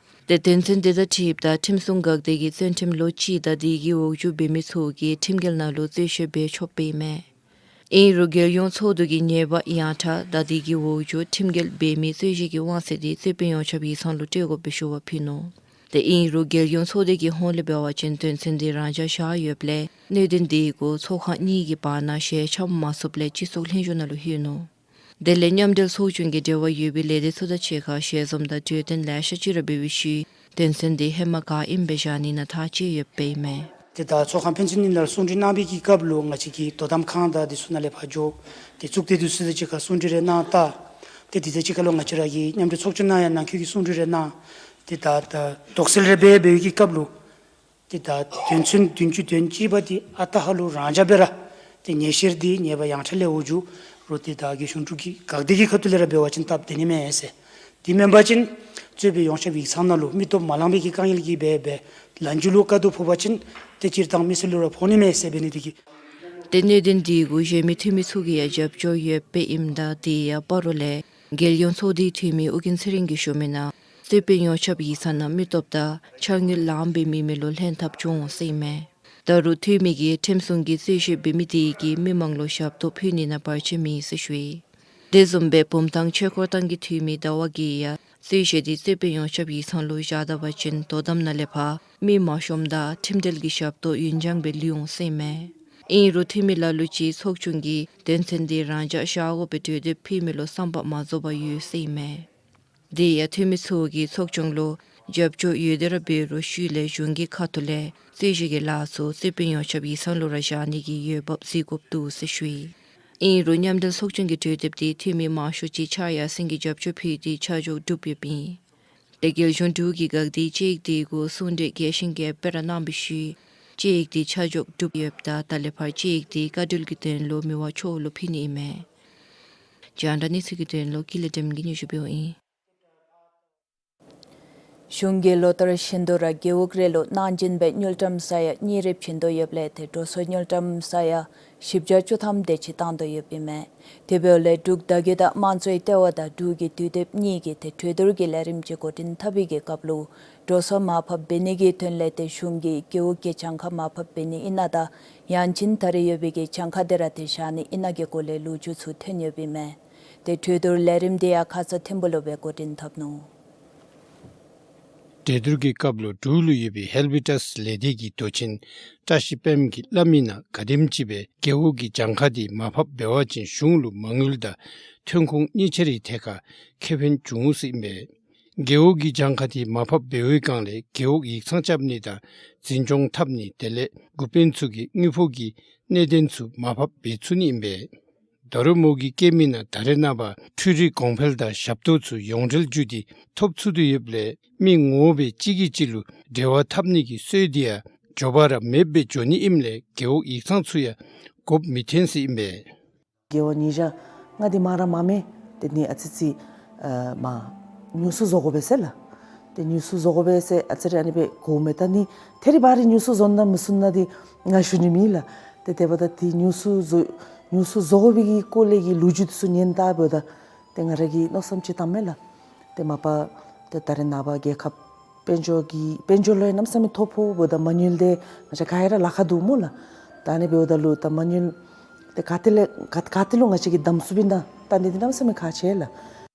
ཏེ་དོན་ཚན་དེ་དང་འཁྲིལཝ་ད་ཁྲིམས་སྲུང་འགག་སྡེ་གི་བཙོན་ཁྲིམས་ལོ་གཅིག་དང་དེ་གི་འོག་འཇུག་འབད་མི་ཚུ་གིས་ཁྲིམས་འགལ་ནང་ལུ་རྩོད་གཞི་འབད་ཆོགཔ་ཨིན་མས། ཨིན་རུང་རྒྱལ་ཡོངས་ཚོགས་འདུ་གིས་ཉེས་པ་ཡངས་དྲགས་དང་དེ་གི་འོག་འཇུག་ཁྲིམས་འགལ་འབད་མི་རྩོད་གཞི་གི་དབང་ཚད་དེ་རྩོད་དཔོན་ཡོངས་ཁྱབ་ཡིག་ཚང་ལུ་སྤྲོད་དགོཔ་སྦེ་ཞུ་བ་ཕུལ་ནུག། ཏེ་ཨིན་རུང་རྒྱལ་ཡོངས་ཚོགས་སྡེ་གི་ཧོངས་ལས་འབད་བ་ཅིན་དོན་ཚན་དེ་རང་འཇགས་བཞག་ཡོདཔ་ལས་གནད་དོན་དེ་གུ་ཚོགས་ཁང་གཉིས་ཀྱི་བར་ན་ཞལ་འཆམ་མ་ཚུགསཔ་ལས་སྤྱི་ཚོགས་ལྷན་བཞུགས་ནང་ལུ་ལྷོད་ནུག། དེ་ལས་མཉམ་འབྲེལ་ཚོགས་ཆུང་གིས་འབྲེལ་བ་ཡོད་པའི་ལས་སྡེ་ཚུ་དང་གཅིག་ཁར་ཞལ་འཛོམས་དང་གྲོས་བསྟུན་ལེ་ཤ་ཅིག་ར་འབད་བའི་ཤུལ་དོན་ཚན་དེ་ཧེ་མ་ག་ཨིནམ་སྦེ་བཞག་ནི་ནང་ཐག་བཅད་ཡོདཔ་ཨིན་མས། ཏེ་ད་ཚོགས་ཁང་ཕན་ཚུན་གཉིས་ནང་གསུང་གྲོས་གནང་བའི་གི་སྐབས་ལུ་ང་བཅས་ཀྱི་དོ་དམ་ཁང་དང་དེ་ཚུ་ནང་ལས་ཕར་འགྱོ་སྟེ་གཙུག་སྡེ་དེ་ཚུ་དང་གཅིག་ཁར་གསུང་གྲོས་རེ་གནང་ད། ཏེ་དེ་དང་གཅིག་ཁར་ལུ་ང་བཅས་ར་གི་མཉམ་འབྲེལ་ཚོགས་ཆུང་ནང་ཡང་ནང་འཁོད་ཀྱི་གསུང་གྲོས་རེ་གནང་། ཏེ་ད་ད་དོགས་སེལ་རེ་འབད་འབད་བའི་གི་སྐབས་ལུ་ཏེ་ད་དོན་ཚན་བདུན་ཅུ་དོན་གཅིག་པ་དེ་ཨ་རྟག་ཧ་ལུགས་རང་འཇགས་སྦེ་ར་ཏེ་ཉེས་བཤེར་དེ་ཉེས་པ་ཡངས་དྲགས་ལས་འོག་འཇུག་རུང་ཏེ་ད་རྒྱལ་གཞུང་འབྲུག་གི་འགག་སྡེ་གི་ཁ་ཐུག་ལས་ར་འབད་བ་ཅིན་སྟབས་བདེ་ནི་མས་ཟེར། དེ་མེན་པ་ཅིན་རྩོད་དཔོན་ཡོངས་ཁྱབ་ཡིག་ཚང་ནང་ལུ་མི་སྟོབས་མ་ལང་པའི་གི་དཀའ་ངལ་གྱིས་འབད་འབད་ལན་འཇུ་ལུ་དཀའ་སྡུག་ཕོག་པ་ཅིན་ཏེ་སྤྱིར་བཏང་མི་སེར་ལུ་ར་ཕོག་ནི་མས་ཟེར་འབད་ནི་དེ་གིས། ཏེ་གནད་དོན་དེ་གུ་གཞན་མི་འཐུས་མི་ཚུ་གིས་ཡང་རྒྱབ་སྐྱོར་ཡོདཔ་ཨིནམ་ད་དེ་ཡང་སྤ་རོ་ལས་རྒྱལ་ཡོངས་ཚོགས་སྡེའི་འཐུས་མི་ཨོ་རྒྱན་ཚེ་རིང་གིས་ཞུ་མིའི་ནང་རྩོད་དཔོན་ཡོངས་ཁྱབ་ཡིག་ཚང་ནང་མི་སྟོབས་དང་ཕྱག་དངུལ་ལངམ་པའི་མི་མེད་ལུ་ལྷན་ཐབས་བྱུང་འོང་ཟེར་ཨིན་མས། ད་རུང་འཐུས་མི་གིས་ཁྲིམས་སྲུང་གི་རྩོད་གཞི་འབད་མི་དེ་གིས་མི་མང་ལུ་ཞབས་ཏོག་ཕུལ་ནི་ནང་བར་ཆད་མེད་ཟེར་ཞུ་ཡི། དེ་བཟུམ་སྦེ་བུམ་ཐང་ཆོས་འཁོར་ཐང་གི་འཐུས་མི་ཟླ་བ་གིས་ཡང་རྩོད་གཞི་དེ་རྩོད་དཔོན་ཡོངས་ཁྱབ་ཡིག་ཚང་ལུ་བཞག་ད་པ་ཅིན་དོ་དམ་ནང་ལས་ཕར་མི་མང་ཤོས་དང་ཁྲིམས་འབྲེལ་གྱི་ཞབས་ཏོག་ཡུན་འགྱངས་སྦེ་ལུས་འོང་ཟེར་ཨིན་མས། ཨིན་རུང་འཐུས་མི་ལ་ལུ་ཅིག་ཚོགས་ཆུང་གིས་དོན་ཚན་དེ་རང་འཇགས་བཞག་དགོ་པའི་གྲོས་འདེབས་ཕུལ་མི་ལུ་བསམ་པ་མ་རྫོགས་པར་ཡོད་ཟེར་ཨིན་མས། དེ་ཡང་འཐུས་མི་ཚུ་གིས་ཚོགས་ཆུང་ལུ་རྒྱབ་སྐྱོར་ཡོད་དེ་ར་འབད་རུང་ཤུལ་ལས་གཞུང་གི་ཁ་ཐུག་ལས་རྩོད་གཞི་གི་ལཱ་ཚུ་རྩོད་དཔོན་ཡོངས་ཁྱབ་ཡིག་ཚང་ལུ་ར་བཞག་ནི་གི་འོས་འབབ་གཟིགས་དགོཔ་འདུག་ཟེར་ཞུ་ཡི། ཨིན་རུང་མཉམ་འབྲེལ་ཚོགས་ཆུང་གི་གྲོས་འདེབས་དེ་འཐུས་མི་མང་ཤོས་ཅིག་ཕྱག་ཡར་སེང་གིས་རྒྱབ་སྐྱོར་ཕུལ་ཏེ་ཆ་འཇོག་གྲུབ་ཡོདཔ་ཨིན། ཏེ་རྒྱལ་གཞུང་འབྲུག་གི་འགག་སྡེའི་དཔྱད་ཡིག་དེ་གུ་གསུང་གྲོས་རྒྱས་ཤིང་རྒྱས་པ་སྦེ་ར་གནང་བའི་ཤུལ་དཔྱད་ཡིག་དེ་ཆ་འཇོག་གྲུབ་ཡོདཔ་ད་ད་ལས་ཕར་དཔྱད་ཡིག་དེ་བཀའ་འཁྲོལ་གྱི་དོན་ལུ་མི་དབང་མཆོག་ལུ་ཕུལ་ནི་ཨིན་མས། རྒྱང་བསྒྲགས་གནས་ཚུལ་གྱི་དོན་ལུ་ཀུན་ལེགས་སྒྲོལམ་གིས་སྙན་ཞུ་འབདཝ་ཨིན། གཞུང་གིས་ལོ་ལྟར་བཞིན་དུ་ར་རྒེད་འོག་རེ་ལུ་གནང་སྦྱིན་སྦེ་དངུལ་ཀྲམ་ས་ཡ་གཉིས་རེ་བྱིན་དོ་ཡོདཔ་ལས་ཏེ་འགྲོ་སོང་དངུལ་ཀྲམ་ས་ཡ་བཞི་བརྒྱ་བཅུ་ཐམ་དེ་ཅིག་བཏང་དོ་ཡོདཔ་ཨིན་མས། དེ་འབདཝ་ལས་འབྲུག་བརྡ་བརྒྱུད་དང་དམངས་གཙོའི་ལྟེ་བ་དང་འབྲུག་གི་དུས་དེབ་གཉིས་ཀྱིས་ཏེ་གྲོས་བསྡུར་གྱི་ལས་རིམ་ཅིག་འགོ་འདྲེན་འཐབ་པའི་གི་སྐབས་ལུ་འགྲོ་སོང་མར་ཕབ་འབད་ནི་གི་དོན་ལས་ཏེ་གཞུང་གིས་རྒེད་འོག་གི་གྱངས་ཁ་མར་ཕབ་འབད་ནི་ཨིན་ན་དང་ཡང་ཅིན་ད་རེས་ཡོད་པའི་གི་གྱངས་ཁ་དེ་ར་ཏེ་བཞག་ནི་ཨིན་ན་གི་སྐོར་ལས་ལོ་རྒྱུས་ཚུ་ཐོན་ཡོདཔ་ཨིན་མས། ཏེ་གྲོས་བསྡུར་ལས་རིམ་དེ་ཡང་ཁ་ཙ་ཐིམ་ཕུག་ལུ་སྦེ་འགོ་འདྲེན་འཐབ་ནུག། གྲོས་བསྡུར་གྱི་སྐབས་ལུ་འབྲུག་ལུ་ཡོད་པའི་ཧེལ་བི་ཊས་ལས་སྡེ་གི་མདོ་ཆེན་བཀྲ་ཤིས་པདྨ་གིས་སླབ་མིའི་ནང་ག་དེམ་ཅིག་སྦེ་རྒེད་འོག་གི་གྱངས་ཁ་དེ་མར་ཕབ་འབད་བ་ཅིན་གཞུང་ལུ་མ་དངུལ་དང་ཐོན་ཁུངས་གཉིས་ཆ་རའི་ཐད་ཁར་ཁེ་ཕན་འབྱུང་སྲིདཔ་ཨིན་པས། རྒེད་འོག་གི་གྱངས་ཁ་དེ་མར་ཕབ་འབད་བའི་སྒང་ལས་རྒེད་འོག་ཡིག་ཚང་རྐྱབ་ནི་དང་འཛིན་སྐྱོང་འཐབ་ནི་དེ་ལས་འགོ་དཔོན་ཚུ་གིས་དངུལ་ཕོགས་ཀྱི་གནད་དོན་ཚུ་མར་ཕབ་འབད་ཚུགས་ནི་ཨིན་པས། ད་རུང་མོ་གིས་བཀོད་མི་ནང་ད་རེས་ནངས་པ་འཕྲུལ་རིག་གོང་འཕེལ་དང་ཞབས་ཏོག་ཚུ་ཡོངས་འབྲེལ་བརྒྱུད་དེ་ཐོབ་ཚུགས་ཏེ་ཡོདཔ་ལས་མི་ངོ་མ་སྦེ་གཅིག་གིས་གཅིག་ལུ་འབྲེལ་བ་འཐབ་ནི་གི་སྲོལ་དེ་ཡང་མགྱོགས་པ་ར་མེདཔ་སྦེ་འགྱོ་ནི་ཨིནམ་ལས་རྒེད་འོག་ཡིག་ཚང་ཚུ་ཡང་དགོཔ་མི་ཐོན་ཟེར་ཨིན་པས། རྒེད་འོག་ཉིས་བརྒྱ་ལྔ་དེ་མང་ར་མང་མས། དེ་ནི་ཨ་ཙི་ཅིག་ཨ་མ་ཉུང་སུ་བཟོ་དགོ་པས་ཟེར་ལགས། ཏེ་ཉུང་སུ་བཟོ་དགོ་པས་ཟེར་ཨ་ཙི་རེ་ཨ་ནི་སྦེ་གོཝ་མས། ད་ནི་ཐད་རི་བ་རི་ཉུང་སུ་བཟོ་ན་མི་བཟོ་ན་འདི་ང་ཞུ་ནི་མེད་ལགས། ཏེ་དེ་འབདཝ་ད་ཏེ་ཉུང་སུ་བཟོ་ཉུང་སུ་བཟོ་དགོ་པའི་གི་སྐོར་ལས་ཀྱི་ལོ་རྒྱུས་ཚུ་ཉན་ད་འབདཝ་ད་ཏེ་ང་ར་གིས་མནོ་བསམ་ཅིག་བཏངམ་མས་ལགས། ཏེ་མ་པ་ཏེ་ད་རེས་ནངས་པ་རྒྱལ་ཁབ་དཔལ་འབྱོར་གྱི་དཔལ་འབྱོར་ལུ་ཡང་གནམ་མེད་ས་མེད་ཐོ་ཕོགཔ་འབདཝ་ད་མ་དངུལ་དེ་ང་བཅས་ག་ར་ལཱ་ཁག་འདུག་སྨོ་ལགས། ད་ཨ་ནི་འབདཝ་ད་ལུ་ད་མ་དངུལ་ཏེ་ག་ཏེ་ལས་ག་ག་ཏེ་ལུ་ང་བཅས་ཀྱིས་བསྡམ་ཚུགས་པས་ན་ད་འདི་འདི་གནམ་མེད་ས་མེད་ཁག་ཆེ་ལགས།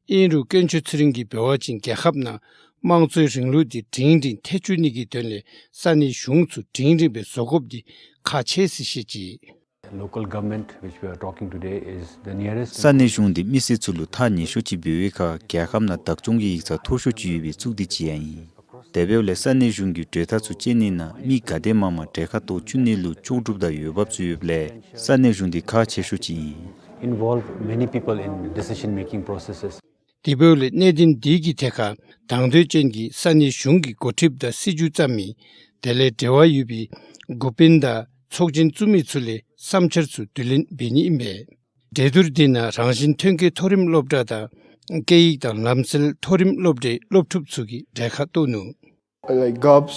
ཨིན་རུང་དཀོན་མཆོག་ཚེ་རིང་གིས་འབད་བ་ཅིན་རྒྱལ་ཁབ་ནང་དམངས་གཙོའི་རིང་ལུགས་འདི་སྒྲིང་སྒྲིང་ཐལ་བཅུག་ནི་གི་དོན་ལས་ས་གནས་གཞུང་ཚུ་སྒྲིང་སྒྲིང་སྦེ་བཟོ་དགོཔ་འདི་ཁག་ཆེ་ཟེར་བཤད་ཅི། Local government which we are talking today is the nearest. ས་གནས་གཞུང་འདི་མི་སེར་ཚུ་ལུ་ཐག་ཉེ་ཤོས་ཅིག་འབད་བའི་ཁར་རྒྱལ་ཁབ་ནང་བདག་སྐྱོང་གི་ཡིག་ཚང་མཐོ་ཤོས་ཅིག་ཡོད་པའི་གཙུག་སྡེ་ཅིག་ཡང་ཨིན། དེ་འབདཝ་ལས་ས་གནས་གཞུང་གི་གྲོས་ཐག་ཚུ་བཅད་ནི་ནང་མི་ག་དེ་མང་མང་གྲལ་ཁར་གཏོགས་བཅུག་ནི་ལུ་ལྕོགས་གྲུབ་དང་འོས་འབབ་ཚུ་ཡོདཔ་ལས་ས་གནས་གཞུང་འདི་ཁག་ཆེ་ཤོས་ཅིག་ཨིན། Involve many people in decision making processes. དེ་འབདཝ་ལས་གནད་དོན་འདི་གི་ཐད་ཁར་དང་འདོད་ཅན་གྱི་ས་གནས་གཞུང་གི་འགོ་ཁྲིདཔ་དང་སྲིད་བྱུས་བརྩམ་མི་དེ་ལས་འབྲེལ་བ་ཡོད་པའི་འགོ་དཔོན་དང་ཚོགས་ཆེན་བཙུགས་མི་ཚུ་ལས་བསམ་འཆར་ཚུ་བསྡུ་ལེན་འབད་ནི་ཨིན་པས། གྲོས་བསྡུར་འདི་ནང་རང་བཞིན་ཐོན་སྐྱེད་མཐོ་རིམ་སློབ་གྲྭ་དང་སྐད་ཡིག་དང་ལམ་སྲོལ་མཐོ་རིམ་སློབ་གྲྭའི་སློབ་ཕྲུག་ཚུ་གིས་གྲལ་ཁར་གཏོགས་ནུག། Like govs,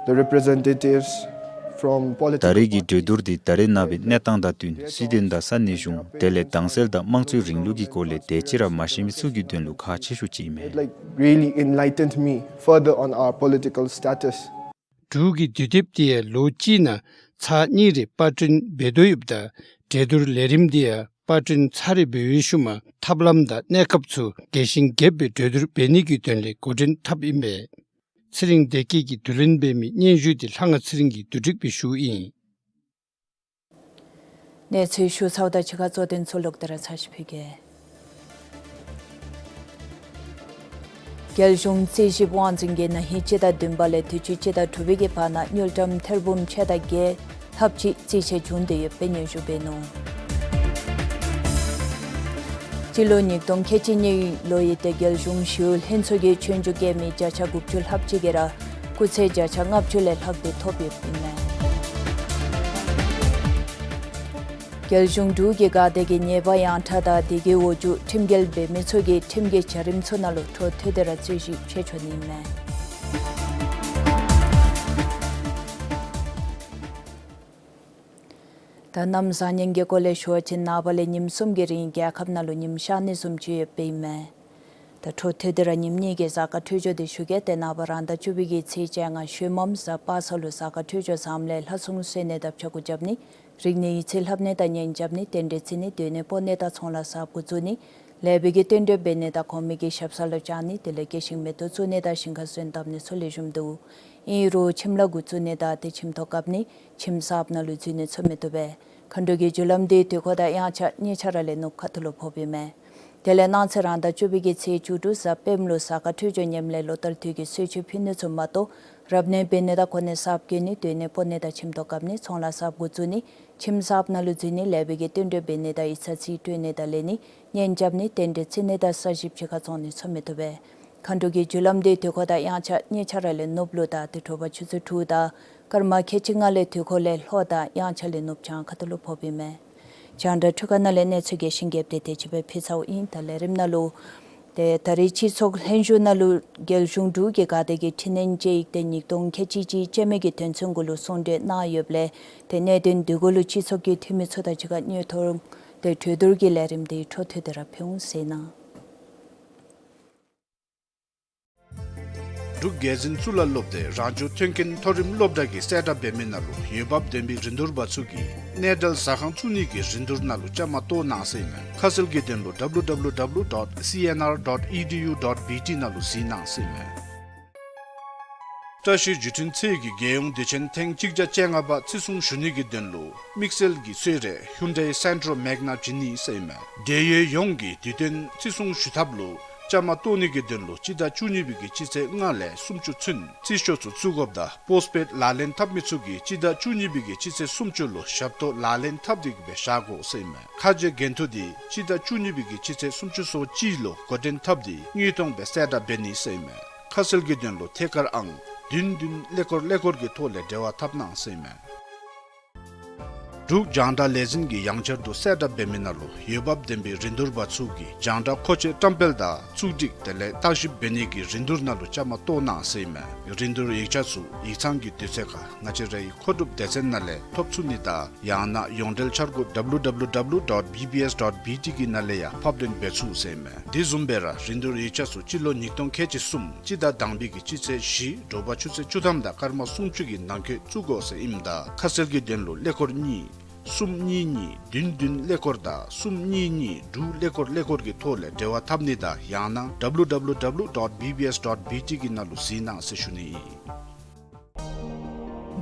the representatives from ད་political རེས་ཀྱི་གྲོས་བསྡུར་འདི་ད་རེས་ནངས་པའི་གནས་སྟངས་དང་བསྟུན་སྲིད་དོན་དང་ས་གནས་གཞུང་དེ་ལས་དྭངས་གསལ་དང་དམངས་གཙོའི་རིང་ལུགས་ཀྱི་སྐོར་ལས་དེ་ཅིག་ར་མ་ཤེས་མི་ཚུ་གི་དོན་ལུ་ཁག་ཆེ་ཤོས་ཅིག་ཨིན་མས། Like really enlightened me further on our political status. འབྲུག་གི་དུས་དེབ་འདི་ཡང་ལོ་གཅིག་ནང་ཚར་གཉིས་རེ་པར་སྐྲུན་འབད་དོ་ཡོདཔ་ད་གྲོས་བསྡུར་ལས་རིམ་འདི་ཡང་པར་སྐྲུན་ཚར་རེ་འབད་བའི་ཤུལ་མ་ཐབས་ལམ་དང་གནས་སྐབས་ཚུ་རྒྱས་ཤིང་རྒྱསཔ་སྦེ་གྲོས་བསྡུར་འབད་ནི་གི་དོན་ལས་འགོ་འདྲེན་འཐབ་ཨིན་པས། ཚེ་རིང་བདེ་སྐྱིད་ཀྱིས་བསྡུ་ལེན་འབད་མི་སྙན་ཞུ་འདི་ལྷ་དབང་ཚེ་རིང་གིས་བསྡུ་སྒྲིག་འབད་ཞུཝ་ཨིན། གནས་ཚུལ་ཞུ་ཚརཝ་དང་གཅིག་ཁར་གཙོ་དོན་ཚུ་ལོག་སྟེ་ར་ཚར་ཅིག་ཕུལ་གེ། རྒྱལ་གཞུང་རྩིས་ཞིབ་དབང་འཛིན་གྱིས་ན་ཧིང་སྤྱི་ཟླ་བདུན་པ་ལས་དུས་ཅི་སྤྱི་ཟླ་དྲུག་པའི་གི་བར་ན་དངུལ་ཀྲམ་ཐེར་འབུམ་ཕྱེད་དང་བརྒྱད་ལྷགཔ་ཅིག་རྩིས་ཆད་བྱུང་སྟེ་ཡོདཔ་སྦེ་སྙན་ཞུ་འབད་ནུག། སྤྱི་ལོ་ཉིས་སྟོང་ཁལ་གཅིག་གཉིས་ལོའི་ཏེ་རྒྱལ་གཞུང་ཞི་གཡོག་ལྷན་ཚོགས་ཀྱིས་ཆོས་རྒྱུགས་སྐྱེལ་མི་བརྒྱ་ཆ་དགུ་བཅུ་ལྷགཔ་ཅིག་གིས་ར་སྐུགས་ཚད་བརྒྱ་ཆ་ལྔ་བཅུ་ལས་ལྷག་སྟེ་ཐོབ་ཡོདཔ་ཨིན་མས། རྒྱལ་གཞུང་འབྲུག་གི་འགག་སྡེ་གིས་ཉེས་པ་ཡངས་དྲགས་དང་དེ་གི་འོག་འཇུག་ཁྲིམས་འགལ་འབད་མི་ཚུ་གིས་ཁྲིམས་ཀྱི་བྱ་རིམ་ཚུ་ནང་ལུ་འཕྲོ་མཐུད་དེ་ར་རྩོད་ཞིབ་འབད་ཆོག་ནི་ཨིན་མས། ད་གནམ་བཟང་ངན་གྱི་སྐོར་ལས་ཞུ་བ་ཅིན་ནངས་པ་ལས་ཉིནམ་གསུམ་གྱི་རིང་རྒྱལ་ཁབ་ནང་ལུ་ཉིམ་ཤར་ནི་བཟུམ་ཅིག་ཡོདཔ་ཨིན་མས། ད་འཕྲོ་མཐུད་དེ་ར་ཉིནམ་གཉིས་ཀྱི་གཟའ་སྐར་འཕྲོད་སྦྱོར་འདི་ཞུ་གེ། ཏེ་ནངས་པ་རང་ཟླ་བཅུ་པའི་གི་ཚེས་བཅོ་ལྔ་ཤུལ་མམ་གཟའ་པ་སངས་ལུ་གཟའ་སྐར་འཕྲོད་སྦྱོར་བཟངམ་ལས་ལྷ་སྲུང་གསོལ་ནི་དང་ཕྱག་སྐོར་རྐྱབ་ནི། རིག་གནས་ཡིག་རྩིས་ལྷབ་ནི་དང་གཉེན་རྐྱབ་ནི། རྟེན་འབྲེལ་བརྩི་ནི། སྡོད་གནས་སྤོ་ནི་དང་ཚོང་ལཱ་གསརཔ་འགོ་བཙུགས་ནི། ལེགས་པའི་གི་བསྟུན་གྲོས་འབད་ནི་དང་གོང་མའི་གི་ཞབས་ས་ལུ་བཅར་ནི། དེ་ལས་སྐྱེད་ཤིང་མེ་ཏོག་བཙུགས་ནི་དང་ཞིང་ཁར་སོན་བཏབ་ནི་ཚུ་ལེགས་ཤོམ་འདུག། ཨིན་རུང་ཁྱིམ་ལཱ་འགོ་བཙུགས་ནི་དང་ཏེ་ཁྱིམ་ཐོག་བཀབ་ནི་ཁྱིམ་གསརཔ་ནང་ལུ་འཛུལ་ནི་ཚུ་མི་བཏུབ་པས། མཁའ་འགྲོ་གི་རྒྱུ་ལམ་འདི་དུས་འཁོར་དང་དབྱངས་འཆར་གཉིས་ཆ་ར་ལས་ནུབ་ཁ་ཐུག་ལུ་ཕོགཔ་ཨིན་མས། དེ་ལས་གནངས་ཚེ་རང་ཟླ་བཅུ་པའི་གི་ཚེས་བཅུ་དྲུག་གཟའ་སྤེནམ་ལུ་གཟའ་སྐར་འཕྲོད་སྦྱོར་ངནམ་ལས་ལོ་ལྟར་དུས་ཀྱི་གསོལ་མཆོད་ཕུལ་ནི་ཚུ་མ་གཏོགས་རབ་གནས་འབད་ནི་དང་གོ་གནས་གསརཔ་བསྐོ་ནི་སྡོད་གནས་སྤོ་ནི་དང་ཁྱིམ་ཐོག་བཀབ་ནི་ཚོང་ལཱ་གསརཔ་འགོ་བཙུགས་ནི་ཁྱིམ་གསརཔ་ནང་ལུ་འཛུལ་ནི་ལེགས་པའི་གི་བསྟུན་གྲོས་འབད་ནི་དང་ཡིག་ཚང་རྩིས་སྤྲོད་ནི་དང་ལེན་ནི་གཉེན་རྐྱབ་ནི་རྟེན་འབྲེལ་བརྩི་ནི་དང་བསག་ཞིབ་ཕྱི་ཁར་བཙོང་ནི་ཚུ་མི་བཏུབ་པས། མཁའ་འགྲོ་གི་རྒྱུ་ལམ་འདི་དུས་འཁོར་དང་དབྱངས་འཆར་གཉིས་ཆ་ར་ལས་ནུབ་ལུ་དང་ཏེ་དྲོ་པ་ཆུ་ཚོད་དྲུག་དང་སྐར་མ་ཁལ་གཅིག་ལྔ་ལས་དུས་འཁོར་ལས་ལྷོ་དང་དབྱངས་འཆར་ལས་ནུབ་བྱང་ཁ་ཐུག་ལུ་ཕོགཔ་ཨིན་མས། རྒྱང་བསྒྲགས་འཕྲུལ་ཁང་ནང་ལས་གནས་ཚུལ་རྒྱས་ཤིང་རྒྱསཔ་དེ་དེ་ཅིག་སྦེ་ཕུལ་ཚརཝ་ཨིན། ད་ལས་རིམ་ནང་ལུ་ཏེ་ད་རེས་སྤྱི་ཚོགས་ལྷན་བཞུགས་ནང་ལུ་རྒྱལ་གཞུང་འབྲུག་གི་འགག་སྡེ་གི་འཕྲི་སྣོན་དཔྱད་ཡིག་དེ་ཉིས་སྟོང་ཁལ་གཅིག་གཅིག་ཅན་མའི་གི་དོན་ཚན་གུ་ལུ་གསུང་གྲོས་གནང་ཡོདཔ་ལས་ཏེ་གནད་དོན་འདི་གུ་ལུ་སྤྱི་ཚོགས་ཀྱི་འཐུས་མི་ཚུ་དང་གཅིག་ཁར་བརྙན་ཐུང་ཏེ་གྲོས་བསྡུར་གྱི་ལས་རིམ་དེ་འཕྲོ་མཐུད་དེ་ར་ཕུལ་འོང་ཟེར་ན། འབྲུག་རྒྱལ་འཛིན་གཙུག་ལག་སློབ་སྡེ་རང་སྐྱོང་མཐུན་རྐྱེན་མཐོ་རིམ་སློབ་གྲྭ་གིས་གསལ་བསྒྲགས་འབད་མི་ནང་ལུ་འོས་འབབ་ལྡན་པའི་རིན་བསྡུར་པ་ཚུ་གིས་གནས་གྲལ་ཟ་ཁང་བཙུགས་ནི་གི་རིན་བསྡུར་ནང་ལུ་བཅའ་མར་གཏོགས་གནང་ཟེར་ཨིན་མས། ཁ་གསལ་གྱི་དོན་ལུ་W W W dot C N R dot E D U dot B T ནང་ལུ་གཟིགས་གནང་ཟེར་ཨིན་མས། བཀྲ་ཤིས་བརྒྱུད་འཕྲིན་ཚད་ཀྱི་རྒྱལ་ཡོངས་དུས་ཆེན་ཐེངས་གཅིག་བརྒྱ་བཅོ་ལྔ་པ་བརྩི་སྲུང་ཞུ་ནི་གི་དོན་ལུ་དམིགས་བསལ་གྱི་གསོལ་རས་Hyundai Santro Magna་བྱིན་ནི་ཟེར་ཨིན་མས། འབྲེལ་ཡོད་ཡོངས་ཀྱིས་དུས་སྟོན་བརྩི་སྲུང་ཞུ་ཐབས་ལུ་ བཅའ་མར་གཏོགས་ནི་གི་དོན་ལུ་སྤྱི་ཟླ་བཅུ་གཉིས་པའི་གི་སྤྱི་ཚེས་ལྔ་ལས་སུམ་ཅུ་ཚུན་རྩིས་ཞོར་ཚུ་བཙུགས་དགོཔ་ད་པོསཊ་པེཌ་ལག་ལེན་འཐབ་མི་ཚུ་གིས་སྤྱི་ཟླ་བཅུ་གཉིས་པའི་གི་སྤྱི་ཚེས་སུམ་ཅུ་ལུ་ཞབས་ཏོག་ལག་ལེན་འཐབ་སྟེ་གི་སྦེ་བཞག་དགོ་ཟེར་ཨིན་མས། ཁ་འབྱེད་འགན་ཐུག་འདི་སྤྱི་ཟླ་བཅུ་གཉིས་པའི་གི་སྤྱི་ཚེས་སུམ་ཅུ་སོ་གཅིག་ལུ་འགོ་འདྲེན་འཐབ་སྟེ་དངོས་མཐོང་སྦེ་གསལ་བསྒྲགས་འབད་ནི་ཟེར་ཨིན་མས། ཁ་གསལ་གྱི་དོན་ལུ་ཐད་ཀར་ཨང་བདུན་བདུན་ཀླད་ཀོར་ཀླད་ཀོར་གྱི་ཐོག་ལས་འབྲེལ་བ་འཐབ་གནང་ཟེར་ཨིན་མས། འབྲུག་རྒྱང་བསྒྲགས་ལས་འཛིན་གྱིས་ཡང་བསྐྱར་དུ་གསལ་བསྒྲགས་འབད་མི་ནང་ལུ་འོས་འབབ་ལྡན་པའི་རིན་བསྡུར་པ་ཚུ་གིས་རྒྱང་བསྒྲགས་མཁོ་ཆས་བཀྲམ་སྤེལ་དང་བཙུགས་སྒྲིག་དེ་ལས་བརྟག་ཞིབ་འབད་ནི་གི་རིན་བསྡུར་ནང་ལུ་བཅའ་མར་གཏོགས་གནང་ཟེར་ཨིན་མས། རིན་བསྡུར་ཡིག་ཆ་ཚུ་ཡིག་ཚང་གི་དུས་ཚོད་ཁར་ང་བཅས་རའི་མཁོ་སྒྲུབ་སྡེ་ཚན་ནང་ལས་ཐོབ་ཚུགས་ནི་དང་ཡང་ན་ཡོངས་འབྲེལ་འཆར་སྒོ་W W W dot B B S dot B T གི་ནང་ལས་ཡང་ཕབ་ལེན་འབད་ཚུགས་ཟེར་ཨིན་མས། དེ་བཟུམ་སྦེ་ར་རིན་བསྡུར་ཡིག་ཆ་ཚུ་སྤྱི་ལོ་ཉིས་སྟོང་ཁལ་གཅིག་གསུམ་སྤྱི་ཟླ་དང་པའི་གི་སྤྱི་ཚེས་བཞི་དྲོ་པ་ཆུ་ཚོད་བཅུ་ཐམ་དང་སྐར་མ་སུམ་ཅུ་གི་ནང་འཁོད་བཙུགས་དགོ་ཟེར་ཨིནམ་ད་ཁ་གསལ་གྱི་དོན་ལུ་ཀླད་ཀོར་གཉིས་གསུམ་གཉིས་གཉིས་བདུན་བདུན་ཀླད་ཀོར་དང་གསུམ་གཉིས་གཉིས་དྲུག་ཀླད་ཀོར་ཀླད་ཀོར་གྱི་ཐོག་ལས་འབྲེལ་བ་འཐབ་ནི་དང་ཡང་ན་W W W dot B B S dot B T གི་ནང་ལུ་གཟིགས་གནང་ཟེར་ཞུ་ནི་ཨིན།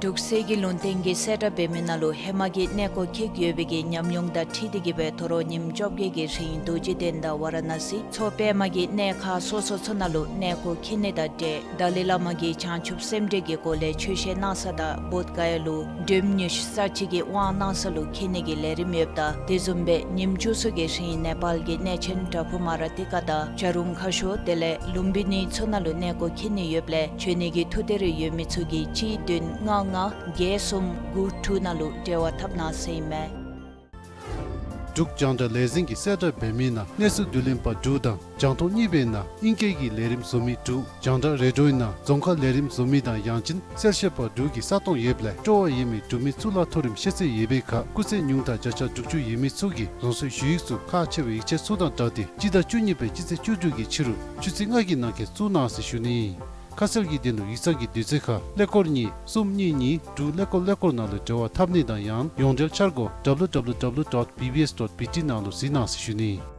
འབྲུག་གསེར་གྱི་ལུང་བསྟན་གྱིས་གསལ་བསྒྲགས་འབད་མི་ནང་ལུ་ཧེ་མ་གི་གནས་སྐོར་འཁྱིད་ཡོད་པའི་གི་ཉམས་མྱོང་དང་འཁྲིལ་ཏེ་གི་སྦེ་དོ་རུང་ཉིནམ་བཅོ་བརྒྱད་ཀྱི་རིང་རྡོ་རྗེ་གདན་དང་ཝ་ར་ཎ་སི་མཚོ་པདྨ་གི་གནས་ཁག་སོ་སོ་ཚུ་ནང་ལུ་གནས་སྐོར་འཁྱིད་ནི་དང་འབྲེལ་ཏཱ་ལའི་བླ་མ་གི་བྱང་ཆུབ་སེམས་འགྲེལ་གྱི་སྐོར་ལས་ཆོས་བཤད་གནང་ས་དང་བོདྷ་ག་ཡ་ལུ་སྒྲོལ་མ་ཉི་ཤུ་རྩ་གཅིག་གི་དབང་གནང་ས་ལུ་འཁྱིད་ནི་གི་ལས་རིམ་ཡོདཔ་ད་དེ་བཟུམ་སྦེ་ཉིནམ་བཅུ་གསུམ་གྱི་རིང་ནེ་པཱལ་གྱི་གནས་ཆེན་པྲ་བྷ་མ་ར་ཏི་ཀ་དང་བྱ་རུང་ཁ་ཤོར་དེ་ལས་ལུམྦི་ནི་ཚུ་ནང་ལུ་གནས་སྐོར་འཁྱིད་ནི་ཡོདཔ་ལས་འབྱོན་ནི་གི་ཐུགས་འདོད་རེ་ཡོད་མི་ཚུ་གིས་གཅིག་བདུན་ལྔ་ལྔ་བརྒྱད་གསུམ་དགུ་དྲུག་ནང་ལུ་འབྲེལ་བ་འཐབ་གནང་ཟེར་ཨིན་མས། འབྲུག་རྒྱང་བསྒྲགས་ལས་འཛིན་གྱིས་གསལ་བསྒྲགས་འབད་མི་ནང་གནས་ཚུལ་བསྡུ་ལེན་པ་དྲུག་དང་རྒྱང་མཐོང་གཉིས་པའི་ནང་ཨིང་སྐད་ཀྱི་ལས་རིམ་བཟོ་མི་དྲུག་རྒྱང་བསྒྲགས་རེ་ཌིའོའི་ནང་རྫོང་ཁ་ལས་རིམ་བཟོ་མི་དང་ཡང་ཅིན་གསལ་བཤད་པ་དྲུག་གི་ས་སྟོང་ཡོདཔ་ལས་སྤྲོ་བ་ཡོད་མི་འབྲུག་མི་གཙུག་ལག་མཐོ་རིམ་ཤེས་ཚད་ཡོད་པའི་ཁར་སྐུགས་ཚད་ཉུང་མཐའ་བརྒྱ་ཆ་དྲུག་ཅུ་ཡོད་མི་ཚུ་གིས་རང་སོའི་ཞུ་ཡིག་ཚུ་ཁག་ཆེ་བའི་ཡིག་ཆ་ཚུ་དང་སྦྲགས་ཏེ་སྤྱི་ཟླ་བཅུ་གཉིས་པའི་སྤྱི་ཚེས་བཅུ་དྲུག་གི་ཕྱི་རུ་ཆུ་ཚོད་ལྔ་གི་ནང་འཁོད་བཙུགས་གནང་ཟེར་ཞུ་ནི་ཨིན། ཁ་གསལ་གྱི་དོན་ལུ་ཡིག་ཚང་གི་དུས་ཚོད་ཁར་ཀླད་ཀོར་གཉིས་གསུམ་གཉིས་གཉིས་དྲུག་ཀླད་ཀོར་ཀླད་ཀོར་ནང་ལུ་འབྲེལ་བ་འཐབ་ནི་དང་ཡང་ན་ཡོངས་འབྲེལ་འཆར་སྒོ་W W W dot B B S dot B T ནང་ལུ་གཟིགས་གནང་ཟེར་ཞུ་ནི་ཨིན།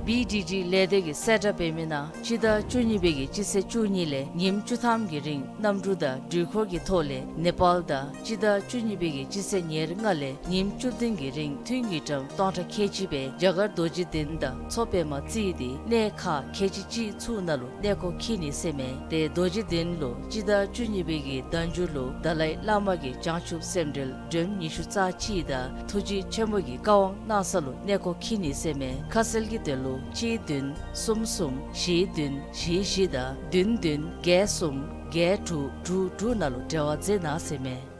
B D D ལས་སྡེ་གིས་གསལ་བསྒྲགས་འབད་མི་ནང་སྤྱི་ཟླ་བཅུ་གཉིས་པའི་གི་སྤྱི་ཚེས་བཅུ་གཉིས་ལས་ཉིནམ་བཅུ་ཐམ་གྱི་རིང་གནམ་གྲུ་དང་འགྲུལ་འཁོར་གྱི་ཐོག་ལས་ནེ་པཱལ་དང་སྤྱི་ཟླ་བཅུ་གཉིས་པའི་གི་སྤྱི་ཚེས་ཉེར་ལྔ་ལས་ཉིནམ་བཅུ་བདུན་གྱི་རིང་ཐུན་གྱི་ཊརམ་སྟོང་ཕྲག་ཁལ་གཅིག་སྦེ་རྒྱ་གར་རྡོ་རྗེ་གདན་དང་མཚོ་པདྨ་བརྩིས་ཏེ་གནས་ཁག་ཁལ་གཅིག་གཅིག་ཚུ་ནང་ལུ་གནས་སྐོར་འཁྱིད་ནི་ཟེར་མས། ཏེ་རྡོ་རྗེ་གདན་ལུ་སྤྱི་ཟླ་བཅུ་གཉིས་པའི་གི་ཟླ་མཇུག་ལུ་ཏཱ་ལའི་བླ་མ་གི་བྱང་ཆུབ་སེམས་འགྲེལ་སྒྲོལ་མ་ཉི་ཤུ་རྩ་གཅིག་དང་ཐུགས་རྗེ་ཆེན་པོ་གི་བཀའ་དབང་གནང་ས་ལུ་གནས་སྐོར་འཁྱིད་ནི་ཟེར་མས། ཁ་གསལ་གྱི་དོན་ལུ་གཅིག་བདུན་གསུམ་གསུམ་བཞི་བདུན་བཞི་བཞི་དང་བདུན་བདུན་བརྒྱད་གསུམ་བརྒྱད་དྲུག་དྲུག་དྲུག་ནང་ལུ་འབྲེལ་བ་མཛད་གནང་ཟེར་མས།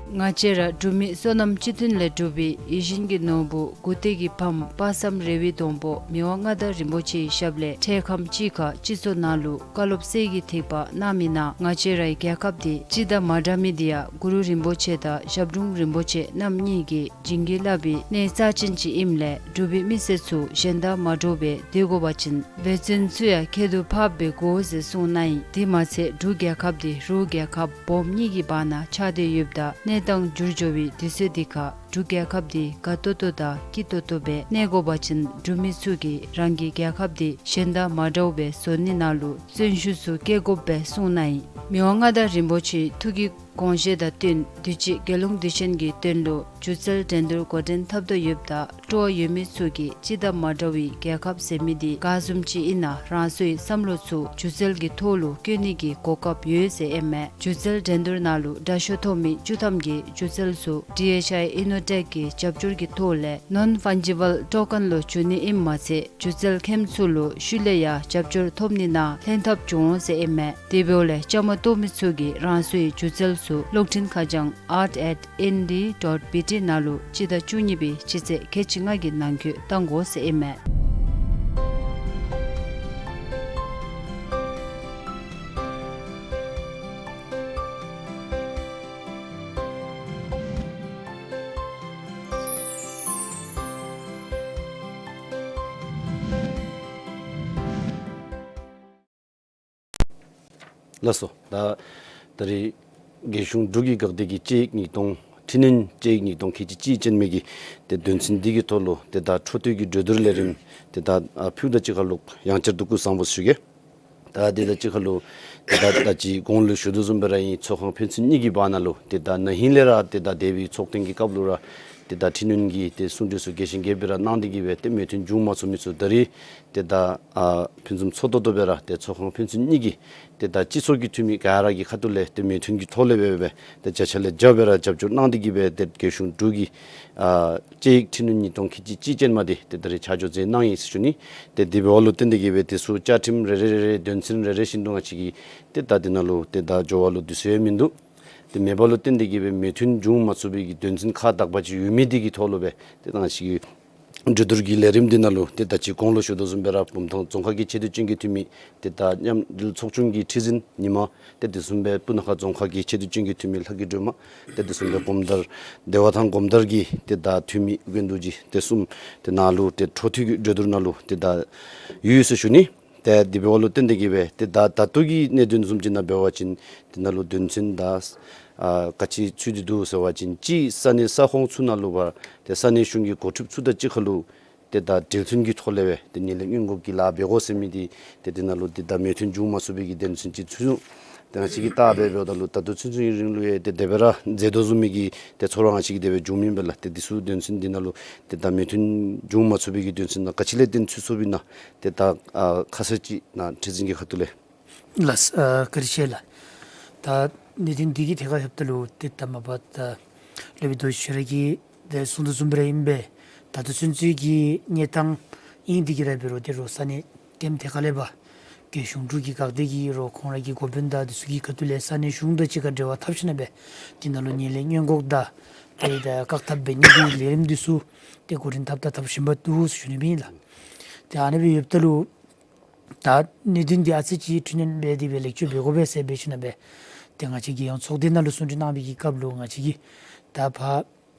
ང་བཅས་ར་འབྲུག་མི་བསོད་ནམས་སྤྱི་མཐུན་ལས་གྲུབ་པའི་ཡིད་བཞིན་གྱི་ནོར་བུ་མགུ་སྟེང་གི་ཕམ་དཔག་བསམ་རེ་བའི་སྡོང་པོ་མི་དབང་མངའ་བདག་རིན་པོ་ཆེའི་ཞབས་ལས་འཕྲལ་ཁམས་ཅིག་ཁར་སྤྱི་ཚོགས་ནང་ལུ་བཀའ་སློབ་གསེར་གྱི་ཐིགས་པ་གནང་མི་ནང་ང་བཅས་རའི་རྒྱལ་ཁབ་འདི་སྤྱི་དང་མ་འདྲ་མི་འདི་ཡང་གུ་རུ་རིན་པོ་ཆེ་དང་ཞབས་དྲུང་རིན་པོ་ཆེ་རྣམ་གཉིས་ཀྱིས་བྱིན་གྱིས་བརླབས་པའི་གནས་རྩ་ཅན་ཅིག་ཨིནམ་ལས་འབྲུག་པའི་མི་སེར་ཚུ་གཞན་དང་མ་འདྲཝ་སྦེ་སྡོད་དགོ་པ་ཅིན་འབད་བརྩོན་ཚུ་ཡང་ཁྱད་དུ་འཕགསཔ་སྦེ་དགོ་ཟེར་གསུངས་གནང་ཡི། དེ་མ་ཚད་འབྲུག་རྒྱལ་ཁབ་འདི་རུ་རྒྱལ་ཁབ་སྦོམ་གཉིས་ཀྱི་བར་ན་ཆགས་ཏེ་ཡོདཔ་ད་གནས་སྟངས་འགྱུར་འགྱོ་བའི་དུས་ཚོད་འདི་ཁར་འབྲུག་རྒྱལ་ཁབ་འདི་དགའ་ཏོག་ཏོ་དང་སྐྱིད་ཏོག་ཏོ་སྦེ་གནས་དགོ་པ་ཅིན་འབྲུག་མི་ཚུ་གིས་རང་གི་རྒྱལ་ཁབ་འདི་གཞན་དང་མ་འདྲཝ་སྦེ་བཟོ་ནི་ནང་ལུ་བརྩོན་ཤུགས་ཚུ་བསྐྱེད་དགོཔ་སྦེ་གསུངས་གནང་ཡི། མི་དབང་མངའ་བདག་རིན་པོ་ཆེའི་ཐུགས་ཀྱི་དགོངས་བཞེད་དང་བསྟུན་དུས་ཅི་རྒྱལ་ཡོངས་དུས་ཆེན་གྱི་དོན་ལུ་སྒྱུ་རྩལ་འགྲན་བསྡུར་འགོ་འདྲེན་འཐབ་དོ་ཡོདཔ་ད་སྤྲོ་བ་ཡོད་མི་ཚུ་གིས་སྤྱི་དང་མ་འདྲ་བའི་རྒྱལ་ཁབ་ཟེར་མི་འདི་ག་བཟུམ་ཅིག་ཨིན་ན་རང་སོའི་བསམ་བློ་ཚུ་སྒྱུ་རྩལ་གྱི་ཐོག་ལུ་བཀོད་ནི་གི་གོ་སྐབས་ཡོད་ཟེར་ཨིན་མས། སྒྱུ་རྩལ་འགྲན་བསྡུར་ནང་ལུ་དྲག་ཤོས་ཐོབ་མི་བཅུ་ཐམ་གྱི་སྒྱུ་རྩལ་ཚུ་ཌི་ཨེཆ་ཨའི་ཨི་ནོ་ཊེཀ་གི་རྒྱབ་སྐྱོར་གྱི་ཐོག་ལས་ནོན་ཕཱན་ཇི་བཱལ་ཊོ་ཀེན་ལུ་བསྒྱུར་ནི་ཨིནམ་མ་ཚད་སྒྱུ་རྩལ་མཁནམ་ཚུ་ལུ་ཤུལ་ལས་ཡང་རྒྱབ་སྐྱོར་ཐོབ་ནི་ནང་ལྷན་ཐབས་འབྱུང་འོང་ཟེར་ཨིན་མས། དེ་འབདཝ་ལས་བཅའ་མར་གཏོགས་མི་ཚུ་གིས་རང་སོའི་སྒྱུ་རྩལ་ཚུ་གློག་འཕྲིན་ཁ་བྱང་art at N D dot B T ནང་ལུ་སྤྱི་ཟླ་བཅུ་གཉིས་པའི་སྤྱི་ཚེས་ཁལ་གཅིག་ལྔ་གི་ནང་འཁོད་བཏང་དགོ་ཟེར་ཨིན་མས། ལགས་སོ། ད་ད་རེས་རྒྱལ་གཞུང་འབྲུག་གི་འགག་སྡེ་གི་དཔྱད་ཡིག་ཉིས་སྟོང་འཕྲི་སྣོན་དཔྱད་ཡིག་ཉིས་སྟོང་ཁལ་གཅིག་གཅིག་ཅན་མའི་གི་ཏེ་དོན་ཚན་འདི་གི་ཐོག་ལུ་ཏེ་ད་འཕྲོ་མཐུད་ཀྱི་གྲོས་བསྡུར་ལས་རིམ་ཏེ་ད་ཨ་ཕུལཝ་ད་གཅིག་ཁར་ལུ་ཡང་བསྐྱར་དུ་སྐུ་གཟུགས་བཟང་པོ་ཞུ་གེ། ད་ཏེ་ད་གཅིག་ཁར་ལུ་ཏེ་ད་ད་ཅི་གོང་ལུ་ཞུ་དོ་བཟུམ་སྦེ་ར་ཨིན། ཚོགས་ཁང་ཕན་ཚུན་གཉིས་ཀྱི་བར་ན་ལུ་ཏེ་ད་ན་ཧིང་ལས་ར་ཏེ་ད་འདས་པའི་ཚོགས་ཐེངས་ཀྱི་སྐབས་ལུ་ར་ ཏེ་ད་འཕྲི་སྣོན་གྱི་ཏེ་གསུང་གྲོས་ཚུ་རྒྱས་ཤིང་རྒྱས་པ་ར་གནང་སྟེ་གི་སྦེ་ཏེ་མོས་མཐུན་འབྱུང་མ་ཚུགས་མི་ཚུ་ད་རེས་ཏེ་ད་ཨ་ཕུན་སུམ་ཚོགས་ཏོག་ཏོ་སྦེ་ར་ཏེ་ཚོགས་ཁང་ཕན་ཚུན་གཉིས་ཀྱི་ཏེ་ད་སྤྱི་ཚོགས་ཀྱི་འཐུས་མི་ག་ར་གི་ཁ་ཐུག་ལས་ཏེ་མོས་མཐུན་གྱི་ཐོག་ལས་སྦེ་སྦེ་ཏེ་བརྒྱ་ཆ་ལས་བརྒྱ་སྦེ་ར་རྒྱབ་སྐྱོར་གནང་སྟེ་གི་སྦེ་ཏེ་རྒྱལ་གཞུང་འབྲུག་གི་ཨ་དཔྱད་ཡིག་འཕྲི་སྣོན་ཉིས་སྟོང་ཁལ་གཅིག་གཅིག་ཅན་མ་འདི་ཏེ་ད་རེས་ཆ་འཇོག་མཛད་གནང་ཡི་ཟེར་ཞུ་ནི། ཏེ་དེ་འབདཝ་ལུ་བརྟེན་ཏེ་གི་སྦེ་དེ་ཚུ་བཅའ་ཁྲིམས་རེ་རེ་རེ་རེ་དོན་ཚན་རེ་རེ་བཞིན་དུ་ང་བཅས་ཀྱིས་ཏེ་ད་འདི་ནང་ལུ་ཏེ་ད་འགྱོ་བ་ལུ་དུས་ཚོད་ཡང་མིན་འདུག། ཏེ་མེད་པ་ལུ་བརྟེན་ཏེ་གི་སྦེ་མོས་མཐུན་འབྱུང་མ་ཚུགས་པའི་གི་དོན་ཚན་ཁག་དག་པ་ཅིག་ཡོད་མི་འདི་གི་ཐོག་ལུ་སྦེ་ཏེ་ད་ང་བཅས་ཀྱི་གྲོས་བསྡུར་གྱི་ལས་རིམ་འདི་ནང་ལུ་ཏེ་ད་ཅི་གོང་ལུ་ཞུ་དོ་བཟུམ་སྦེ་ར་བུམ་ཐང་རྫོང་ཁག་གི་ཆེ་བསྟོད་ཅན་གྱི་འཐུས་མི་ཏེ་ད་མཉམ་འབྲེལ་ཚོགས་ཆུང་གི་ཁྲི་འཛིན་ཉི་མ་ཏེ་དེ་བཟུམ་སྦེ་སྤུ་ན་ཁ་རྫོང་ཁག་གི་ཆེ་བསྟོད་ཅན་གྱི་འཐུས་མི་ལྷ་སྐྱིད་སྒྲོལ་མ་ཏེ་དེ་བཟུམ་སྦེ་གོམ་བདར་བདེ་བ་ཐང་གོམ་བདར་གྱི་ཏེ་ད་འཐུས་མི་དགེ་འདུན་གྱི་ཏེ་གསུམ་ཏེ་ནཱ་ལུ་ཏེ་འཕྲོ་མཐུད་ཀྱི་གྲོས་བསྡུར་ནང་ལུ་ཏེ་ད་ཡོད་ཟེར་ཞུ་ནི། ཏེ་དེ་འབདཝ་ལུ་བརྟེན་ཏེ་གི་སྦེ་ཏེ་ད་ད་ལྟོ་གི་གནད་དོན་བཟུམ་ཅིག་ནང་འབད་བ་ཅིན་དེ་ནང་ལུ་དོན་ཚན་ད་ཨ་ག་ཅི་ཚུད་དེ་འདུག་ཟེར་བ་ཅིན་གཅིག་ས་གནས་ས་ཁོངས་ཚུ་ནང་ལུ་འབད་ཏེ་ས་གནས་གཞུང་གི་འགོ་ཁྲིདཔ་ཚུ་དང་གཅིག་ཁར་ལུ་ཏེ་ད་གྲོས་མཐུན་གྱི་ཐོག་ལས་སྦེ་ཏེ་ངན་ལྷད་སྔོན་འགོག་གི་ལཱ་འབད་དགོ་ཟེར་མི་འདི་ཏེ་དེ་ནང་ལུ་ཏེ་ད་མོས་མཐུན་འབྱུང་མ་ཚུགས་པའི་གི་དོན་ཚན་ཅིག་ཚུད་ནུག། ཏེ་ང་བཅས་ཀྱིས་བལྟ་སྦེ་འབདཝ་ད་ལུ་ད་ལྟོ་ཚུན་ཚོད་ཡུན་རིང་ལུ་ཡང་ཏེ་དེ་སྦེ་ར་མཛད་དོ་བཟུམ་མའི་གི་ཏེ་ཚོར་བ་ང་བཅས་ཀྱིས་དེ་སྦེ་བྱུང་མི་ཨིན་པས་ལགས། ཏེ་འདི་ཚུ་དོན་ཚན་འདི་ནང་ལུ་ཏེ་ད་མོས་མཐུན་འབྱུང་མ་ཚུགས་པའི་གི་དོན་ཚན་ནང་ག་ཅི་ལས་བརྟེན་ཚུད་སོཔ་ཨིན་ན་ཏེ་ད་ཨ་ཁ་གསལ་ཅིག་ནཱ་ཁྲི་འཛིན་གྱི་ཁ་ཐུག་ལས། ལགས། ཨ་བཀའ་དྲིན་ཆེ་ལགས། ད་གནད་དོན་འདི་གི་ཐད་ཁར་ལྷོདཔ་ད་ལུ་ཏེ་ད་མ་པ་ད་སློབ་དཔོན་རྡོ་རྗེ་ཁྱོད་ར་གིས་ཏེ་གསུང་དོ་བཟུམ་སྦེ་ར་ཨིན་པས། ད་ལྟོ་ཚུན་ཚོད་ཀྱི་གནས་སྟངས་ཨིན་འདི་གིས་ར་འབད་རུང་ཏེ་རོགས་ས་གནས་ཐེམ་ཐེ་ཁ་ལས་འབད་རྒྱལ་གཞུང་འབྲུག་གི་འགག་སྡེ་གི་རོགས་ཁོང་ར་གི་འགོ་དཔོན་དང་འདི་ཚུ་གི་ཁ་ཐུག་ལས་ས་གནས་གཞུང་དང་གཅིག་ཁར་འབྲེལ་བ་འཐབ་ཞིནམ་ལས་འདི་ནང་ལུ་ངན་ལྷད་སྔོན་འགོག་དང་ཏེ་ད་བཀག་ཐབས་འབད་ནི་གི་ལས་རིམ་འདི་ཚུ་ཏེ་འགོ་འདྲེན་འཐབ་དང་འཐབ་བཞིན་པ་འདུག་ཟེར་ཞུ་ནི་ཨིན་ལགས། ཏེ་ཨ་ནི་སྦེ་ཡོདཔ་ད་ལུ་ད་གནད་དོན་འདི་ཨ་ཙི་ཅིག་འཕྲི་སྣོན་འབད་དེ་སྦེ་ལེགས་བཅོས་འབད་དགོ་པས་ཟེར་འབད་ཞིནམ་ལས་ཏེ་ང་བཅས་རྒྱལ་ཡོངས་ཚོགས་སྡེ་ནང་ལུ་གསུང་གྲོས་གནང་བའི་གི་སྐབས་ལུ་ང་བཅས་ཀྱིས་ད་ཕར་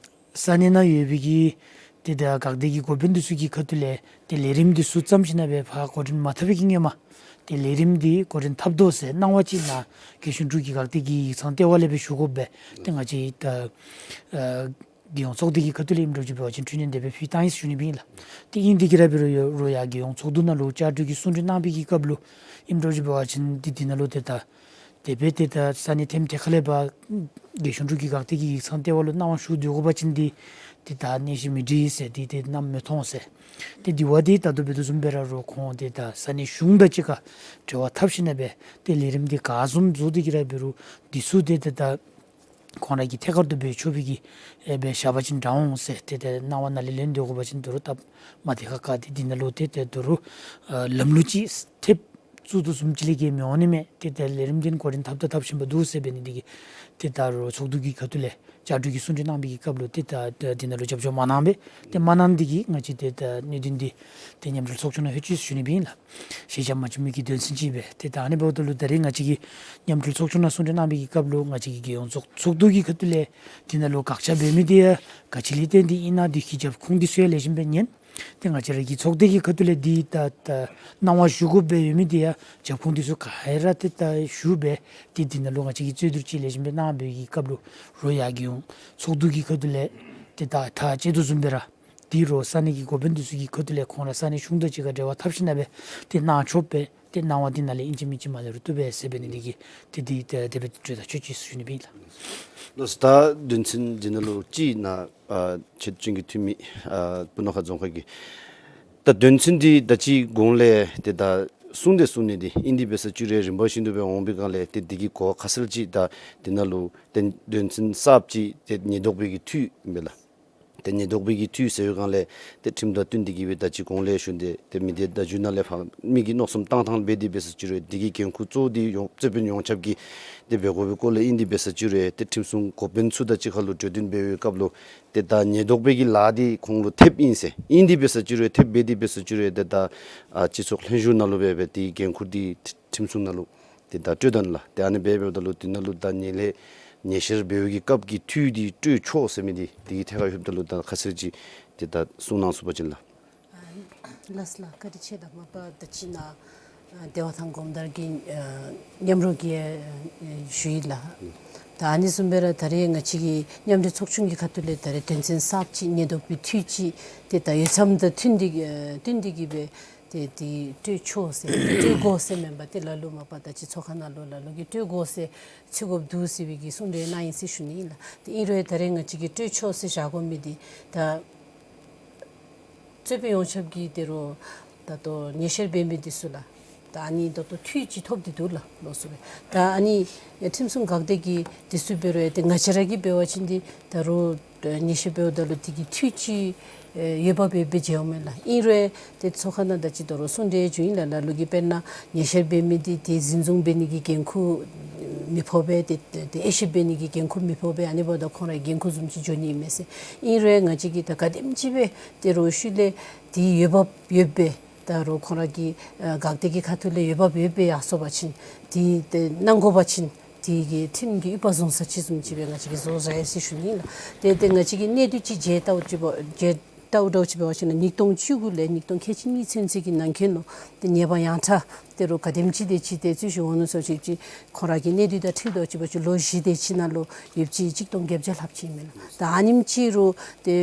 ས་གནས་ནང་ཡོད་པའི་གི་ཏེ་ད་འགག་སྡེ་གི་འགོ་དཔོན་འདི་ཚུ་གི་ཁ་ཐུག་ལས་ཏེ་ལས་རིམ་འདི་ཚུ་བརྩམས་ཞིནམ་ལས་ཕར་འགོ་འདྲེན་མ་འཐབ་པའི་གི་སྔོན་མ་ཏེ་ལས་རིམ་འདི་འགོ་འདྲེན་འཐབ་དོ་ཟེར་གནང་བ་ཅིག་ནཱ་རྒྱལ་གཞུང་འབྲུག་གི་འགག་སྡེ་གི་ཡིག་ཚང་ལྟེ་བ་ལས་སྦེ་ཞུ་དགོ་པས། ཏེ་ང་བཅས་ད་ཨ་རྒྱལ་ཡོངས་ཚོགས་སྡེ་གི་ཁ་ཐུག་ལས་ཨིནམ་འདྲཝ་ཅིག་འབད་བ་ཅིན་འཕྲི་སྣོན་དེ་སྦེ་ཕུལ་བཏང་ཡི་ཟེར་ཞུ་ནི་ཨིན་ལགས། ཏེ་ཨིན་འདི་གིས་ར་འབད་རུང་ཡོད་རུང་ཡང་རྒྱལ་ཡོངས་ཚོགས་འདུ་ནང་ལུ་བཅའ་སྒྲིག་གི་གསུང་གྲོས་གནང་བའི་གི་སྐབས་ལུ་ཨིནམ་འདྲཝ་ཅིག་འབད་བ་ཅིན་ཏེ་འདི་ནང་ལུ་ཏེ་ད་དེ་སྦེ་ཏེ་ད་ས་གནས་ཐེམ་ཐེ་ཁ་ལས་འབད་རྒྱལ་གཞུང་འབྲུག་གི་འགག་སྡེ་གི་ཡིག་ཚང་ལྟེ་བ་ལུ་གནང་བ་ཞུ་སྡོད་དགོ་པ་ཅིན་འདི་ཏེ་ད་གནས་གཞི་མི་འགྲིག་ཟེར་ཏེ་ཏེ་གནམ་མེད་མཐོང་ཟེར། ཏེ་དེ་བ་འདི་ད་ལྟོ་འབད་དོ་བཟུམ་སྦེ་ར་རོགས་ཁོང་ཏེ་ད་ས་གནས་གཞུང་དང་གཅིག་ཁར་འབྲེལ་བ་འཐབ་ཞིནམ་ལས་ཏེ་ལས་རིམ་འདི་ག་བཟུམ་བཟོ་སྟེ་གིས་ར་འབད་རུང་འདི་ཚུ་ཏེ་ཏེ་ད་ཁོང་ར་གི་ཐད་ཀར་དུ་འབད་ཆོག་པའི་གི་ཨེ་འབད་བཞག་པ་ཅིན་དྲག་འོང་ཟེར། ཏེ་ཏེ་གནང་བ་ནཱ་ལས་ལེན་སྡོད་དགོ་པ་ཅིན་ད་རུང་སྟབས་མ་བདེ་ཁག་ཁ། ཏེ་འདི་ནང་ལུ་ཏེ་ཏེ་ད་རུང་ཨ་ལམ་ལུགས་ཅིག་ཐེབས་བཙུགས་དོ་བཟུམ་ཅིག་ལས་བརྒལ་མི་འོང་ནི་མས། ཏེ་ཏེ་ལས་རིམ་འདི་འགོ་འདྲེན་འཐབ་དང་འཐབ་བཞིན་པ་འདུག་ཟེར་འབད་ནི་འདི་གིས་ཏེ་ད་རུང་ཚོགས་འདུ་གི་ཁ་ཐུག་ལས་བཅའ་སྒྲིག་གི་གསུང་གྲོས་གནང་བའི་གི་སྐབས་ལུ་ཏེ་ད་ད་འདི་ནང་ལུ་རྒྱབ་སྐྱོར་མ་གནང་པས། ཏེ་མ་གནང་འདི་གིས་ང་བཅས་ཏེ་ད་གནད་དོན་འདི་ཏེ་མཉམ་འབྲེལ་ཚོགས་ཆུང་ནང་ལྷོད་ཅི་ཟེར་ཞུ་ནི་ཨིན་ལགས། ཤེས་བྱ་མ་བྱུང་མི་གི་དོན་ཚན་ཅིག་སྦེ། ཏེ་ད་ཨ་ནི་འབདཝ་ད་ལུ་ད་རེས་ང་བཅས་ཀྱིས་མཉམ་འབྲེལ་ཚོགས་ཆུང་ནང་གསུང་གྲོས་གནང་བའི་གི་སྐབས་ལུ་ང་བཅས་ཀྱི་རྒྱལ་ཡོངས་ཚོགས་ཚོགས་འདུ་གི་ཁ་ཐུག་ལས་འདི་ནང་ལུ་དགག་བཞག་འབད་མི་འདི་ཡང་ག་ཅི་ལས་བརྟེན་ཏེ་ཨིན་ན་འདི་གི་རྒྱབ་ཁུངས་འདི་ཚུ་ཡང་ལེགས་ཤོམ་སྦེ་ཉན། ཏེ་ང་བཅས་ར་གི་ཚོགས་སྡེ་གི་ཁ་ཐུག་ལས་འདི་ད་ད་གནང་བ་ཞུ་དགོཔ་སྦེ་ཡོད་མི་འདི་ཡང་རྒྱབ་ཁུངས་འདི་ཚུ་ག་ར་ཏེ་ད་ཞུ་སྦེ་ཏེ་འདི་ནང་ལུ་ང་བཅས་ཀྱིས་རྩོད་བསྡུར་ཅིག་ལེགས་ཤོམ་སྦེ་གནང་བའི་གི་སྐབས་ལུ་རོགས་ཡར་རྒྱལ་ཡོངས་ཚོགས་འདུ་གི་ཁ་ཐུག་ལས་ཏེ་ད་ཐག་བཅད་དོ་བཟུམ་སྦེ་ར་ཏེ་རོགས་ས་གནས་ཀྱི་འགོ་དཔོན་འདི་ཚུ་གི་ཁ་ཐུག་ལས་ཁོང་ར་ས་གནས་གཞུང་དང་གཅིག་ཁར་འབྲེལ་བ་འཐབ་ཞིནམ་ལས་ཏེ་གནང་ཆོགཔ་སྦེ་ཏེ་གནང་བ་འདི་ནཱ་ལས་ཨིན་ཅི་མིན་ཅི་མ་ལས་རུང་བཏུབ་པས་ཟེར་འབད་ནི་འདི་གིས་ཏེ་འདི་ཏེ་དེ་སྦེ་གྲོས་ཐག་ཆོད་ཅི་ཟེར་ཞུ་ནི་ཨིན་ལགས། ལགས་སོ། ད་དོན་ཚན་འདི་ནང་ལུ་ཅིག་ནཱ་ཨ་ཆེ་བསྟོད་ཅན་གྱི་འཐུས་མི་ཨ་སྤུ་ན་ཁ་རྫོང་ཁག་གི་ད་དོན་ཚན་འདི་ད་ཅི་གོང་ལས་ཏེ་ད་གསུང་སྟེ་གསུང་ནི་འདི་ཨིན་འདི་འབད་ས་ཅིག་རུང་རིམ་པ་བཞིན་དུ་སྦེ་འོང་པའི་སྒང་ལས་ཏེ་འདི་གི་གོ་བ་ཁ་གསལ་ཅིག་ད་འདི་ནང་ལུ་ཏེ་དོན་ཚན་གསརཔ་ཅིག་ཏེ་ཉེན་རྟོག་པའི་གི་འཐུས་ཨིན་པས་ལགས། ཏེ་ཉེན་རྟོག་པའི་གི་འཐུས་ཟེར་བའི་སྒང་ལས་ཏེ་ཁྲིམས་དང་བསྟུན་ཏེ་གི་སྦེ་ད་ཅི་གོང་ལས་ཞུ་སྟེ་ཏེ་མི་སྡེ་བརྡ་བརྒྱུད་ནང་ལས་ཕར་མི་གིས་མནོ་བསམ་བཏང་ཐངས་འབད་དེ་འབད་ས་ཅིག་རུང་འདི་གི་འགན་ཁུར་གཙོ་བོ་འདི་ཡོངས་རྩོད་དཔོན་ཡོངས་ཁྱབ་ཀྱིས་ཏེ་འབད་དགོ་པའི་སྐོར་ལས་ཨིན་འདི་འབད་ས་ཅིག་རུང་ཏེ་ཁྲིམས་སྲུང་འགོ་དཔོན་ཚུ་དང་གཅིག་ཁར་ལུ་གྲོས་བསྟུན་འབད་བའི་སྐབས་ལུ་ཏེ་ད་ཉེན་རྟོག་པའི་གི་ལཱ་འདི་ཁོང་ལུ་ཐེབས་ཨིན་ཟེར་ཨིན་འདི་འབད་ས་ཅིག་རུང་ཐེབས་འབད་དེ་འབད་ས་ཅིག་རུང་ཏེ་ད་ཨ་སྤྱི་ཚོགས་ལྷན་བཞུགས་ནང་ལུ་སྦེ་སྦེ་ཏེ་འགན་ཁུར་འདི་ཁྲིམས་སྲུང་ནང་ལུ་ཏེ་ད་སྤྲོད་དོ་ལགས། ཏེ་ཨ་ནི་སྦེ་འབདཝ་ད་ལུ་འདི་ནང་ལུ་ད་ཉེས་ལས་ཉེས་བཤེར་འབད་བའི་གི་སྐབས་ཀྱི་འཐུས་འདི་སྤྲོད་ཆོག་ཟེར་མི་འདི་འདི་གི་ཐད་ཁར་ལྷོདཔ་ད་ལུ་ད་ཁ་གསལ་ཅིག་ཏེ་ད་གསུང་གནང་ཚུགས་པ་ཅིན་ལགས། ལགས་ལགས། བཀའ་དྲིན་ཆེ། ད་མ་པ་ད་ཅི་ནཱ་ཨ་བདེ་བ་ཐང་གོམ་དར་གྱི་ཨ་མཉམ་རོགས་ཀྱིས་ཨ་ཞུ་ཡི་ལགས། ད་ཨ་ནི་བཟུམ་སྦེ་ར་ད་རེས་ང་བཅས་ཀྱི་མཉམ་འབྲེལ་ཚོགས་ཆུང་གི་ཁ་ཐུག་ལས་ད་རེས་དོན་ཚན་གསརཔ་ཅིག་ཉེན་རྟོག་པའི་འཐུས་ཅིག་ཏེ་ད་ཡོད་ཙམ་དང་མཐུན་ཏེ་གི་ཨ་བསྟུན་ཏེ་གི་སྦེ་ ཏེ་དེ་སྤྲོད་ཆོག་ཟེར་སྤྲོད་དགོ་ཟེར་མེན་པར་ཏེ་ལ་ལུ་མ་པ་ད་ཅི་ཚོགས་ཁང་ནང་ལུ་ལ་ལུ་གིས་སྤྲོད་དགོ་ཟེར་ཚུད་དགོཔ་འདུག་ཟེར་བའི་གི་གསུང་གྲོས་གནང་ཡི་ཟེར་ཞུ་ནི་ཨིན་ལགས། ཏེ་ཨིན་རུང་ད་རེས་ང་བཅས་ཀྱིས་སྤྲོད་ཆོག་ཟེར་བཞག་དགོ་མི་འདི་ད་རྩོད་དཔོན་ཡོངས་ཁྱབ་ཀྱིས་དེ་རུ་ད་ལྟོ་ཉེས་བཤེར་འབད་མི་འདི་ཚུ་ལགས། ད་ཨ་ནི་ད་ལྟོ་འཐུས་ཅིག་ཐོབ་སྟེ་འདུག་ལགས་ལོགས་སུ་སྦེ། ད་ཨ་ནི་ཁྲིམས་སྲུང་འགག་སྡེ་གིས་འདི་ཚུ་འབད་རུང་ཏེ་ང་བཅས་ར་གིས་འབད་བ་ཅིན་འདི་ད་རུང་ཉེས་བཤེར་འབདཝ་ད་ལུ་དེ་གི་འཐུས་ཅིག་ཡོདཔ་སྦེ་མཇལཝ་མས་ལགས། ཨིན་རུང་ཏེ་ཚོགས་ཁང་ནང་ད་ཅི་ད་རུང་གསུང་གྲོས་བྱུང་ཡི་ལགས། ལ་ལུ་གིས་དཔེར་ན་ཉེས་བཤེར་འབད་མི་འདི་ཏེ་འཛིན་བཟུང་འབད་ནི་གི་འགན་ཁུར་མི་ཕོག་པས། ཏེ་ཏེ་དབྱེ་ཞིབ་འབད་ནི་གི་འགན་ཁུར་མི་ཕོག་པས། ཨ་ནི་འབདཝ་ད་ཁོང་རའི་འགན་ཁུར་བཟུམ་ཅིག་འགྱོ་ནི་ཨིན་མས་ཟེར། ཨིན་རུང་ང་བཅས་ཀྱིས་ད་ག་དེམ་ཅིག་སྦེ་ཏེ་རུང་ཤུལ་ལས་ཏེ་ཡོདཔ་ཡོདཔ་སྦེ་ད་རུང་ཁོང་ར་གི་ཨ་འགག་སྡེ་གི་ཁ་ཐུག་ལས་ཡོདཔ་ཡོདཔ་སྦེ་ཡར་སོང་པ་ཅིན་ཏེ་ཏེ་གནང་དགོ་པ་ཅིན་དེ་གི་ཁྲིམས་ཀྱི་དབྱུག་པ་བཟུང་ས་ཅིག་བཟུམ་ཅིག་སྦེ་ང་བཅས་ཀྱིས་བཟོ་བཞག་ཡི་ཟེར་ཞུ་ནི་ཨིན་ལགས། ཏེ་ཏེ་ང་བཅས་ཀྱིས་གནས་སྡུད་ཅིག་མཇལ་བལྟཝ་ཅིག་འབད་མཇལ་བལྟཝ་འདྲཝ་ཅིག་འབད་བ་ཅིན་ཉིས་སྟོང་བཅུ་དགུ་ལས་ཉིས་སྟོང་ཁལ་གཅིག་གཉིས་ཚུན་ཚོད་ཀྱི་ནང་འཁོད་ནང་ཏེ་ཉེས་པ་ཡང་ཁྲ་ཏེ་རུང་ག་དེམ་ཅིག་དེ་ཅིག་ཏེ་རྩོད་བཞིན་འོང་ནུག་ཟེར་བ་ཅིན་ཁོང་ར་གི་གནས་སྡུད་དང་འཁྲིལ་དོ་ཅིག་འབད་བ་ཅིན་ལོ་བཞི་དེ་ཅིག་ནང་ལུ་ཡོདཔ་ཅིག་གཅིག་སྟོང་བརྒྱད་བརྒྱ་ལྷགཔ་ཅིག་ཨིན་མས་ལགས། ད་ཨ་ནེམ་ཅིག་རུང་ཏེ་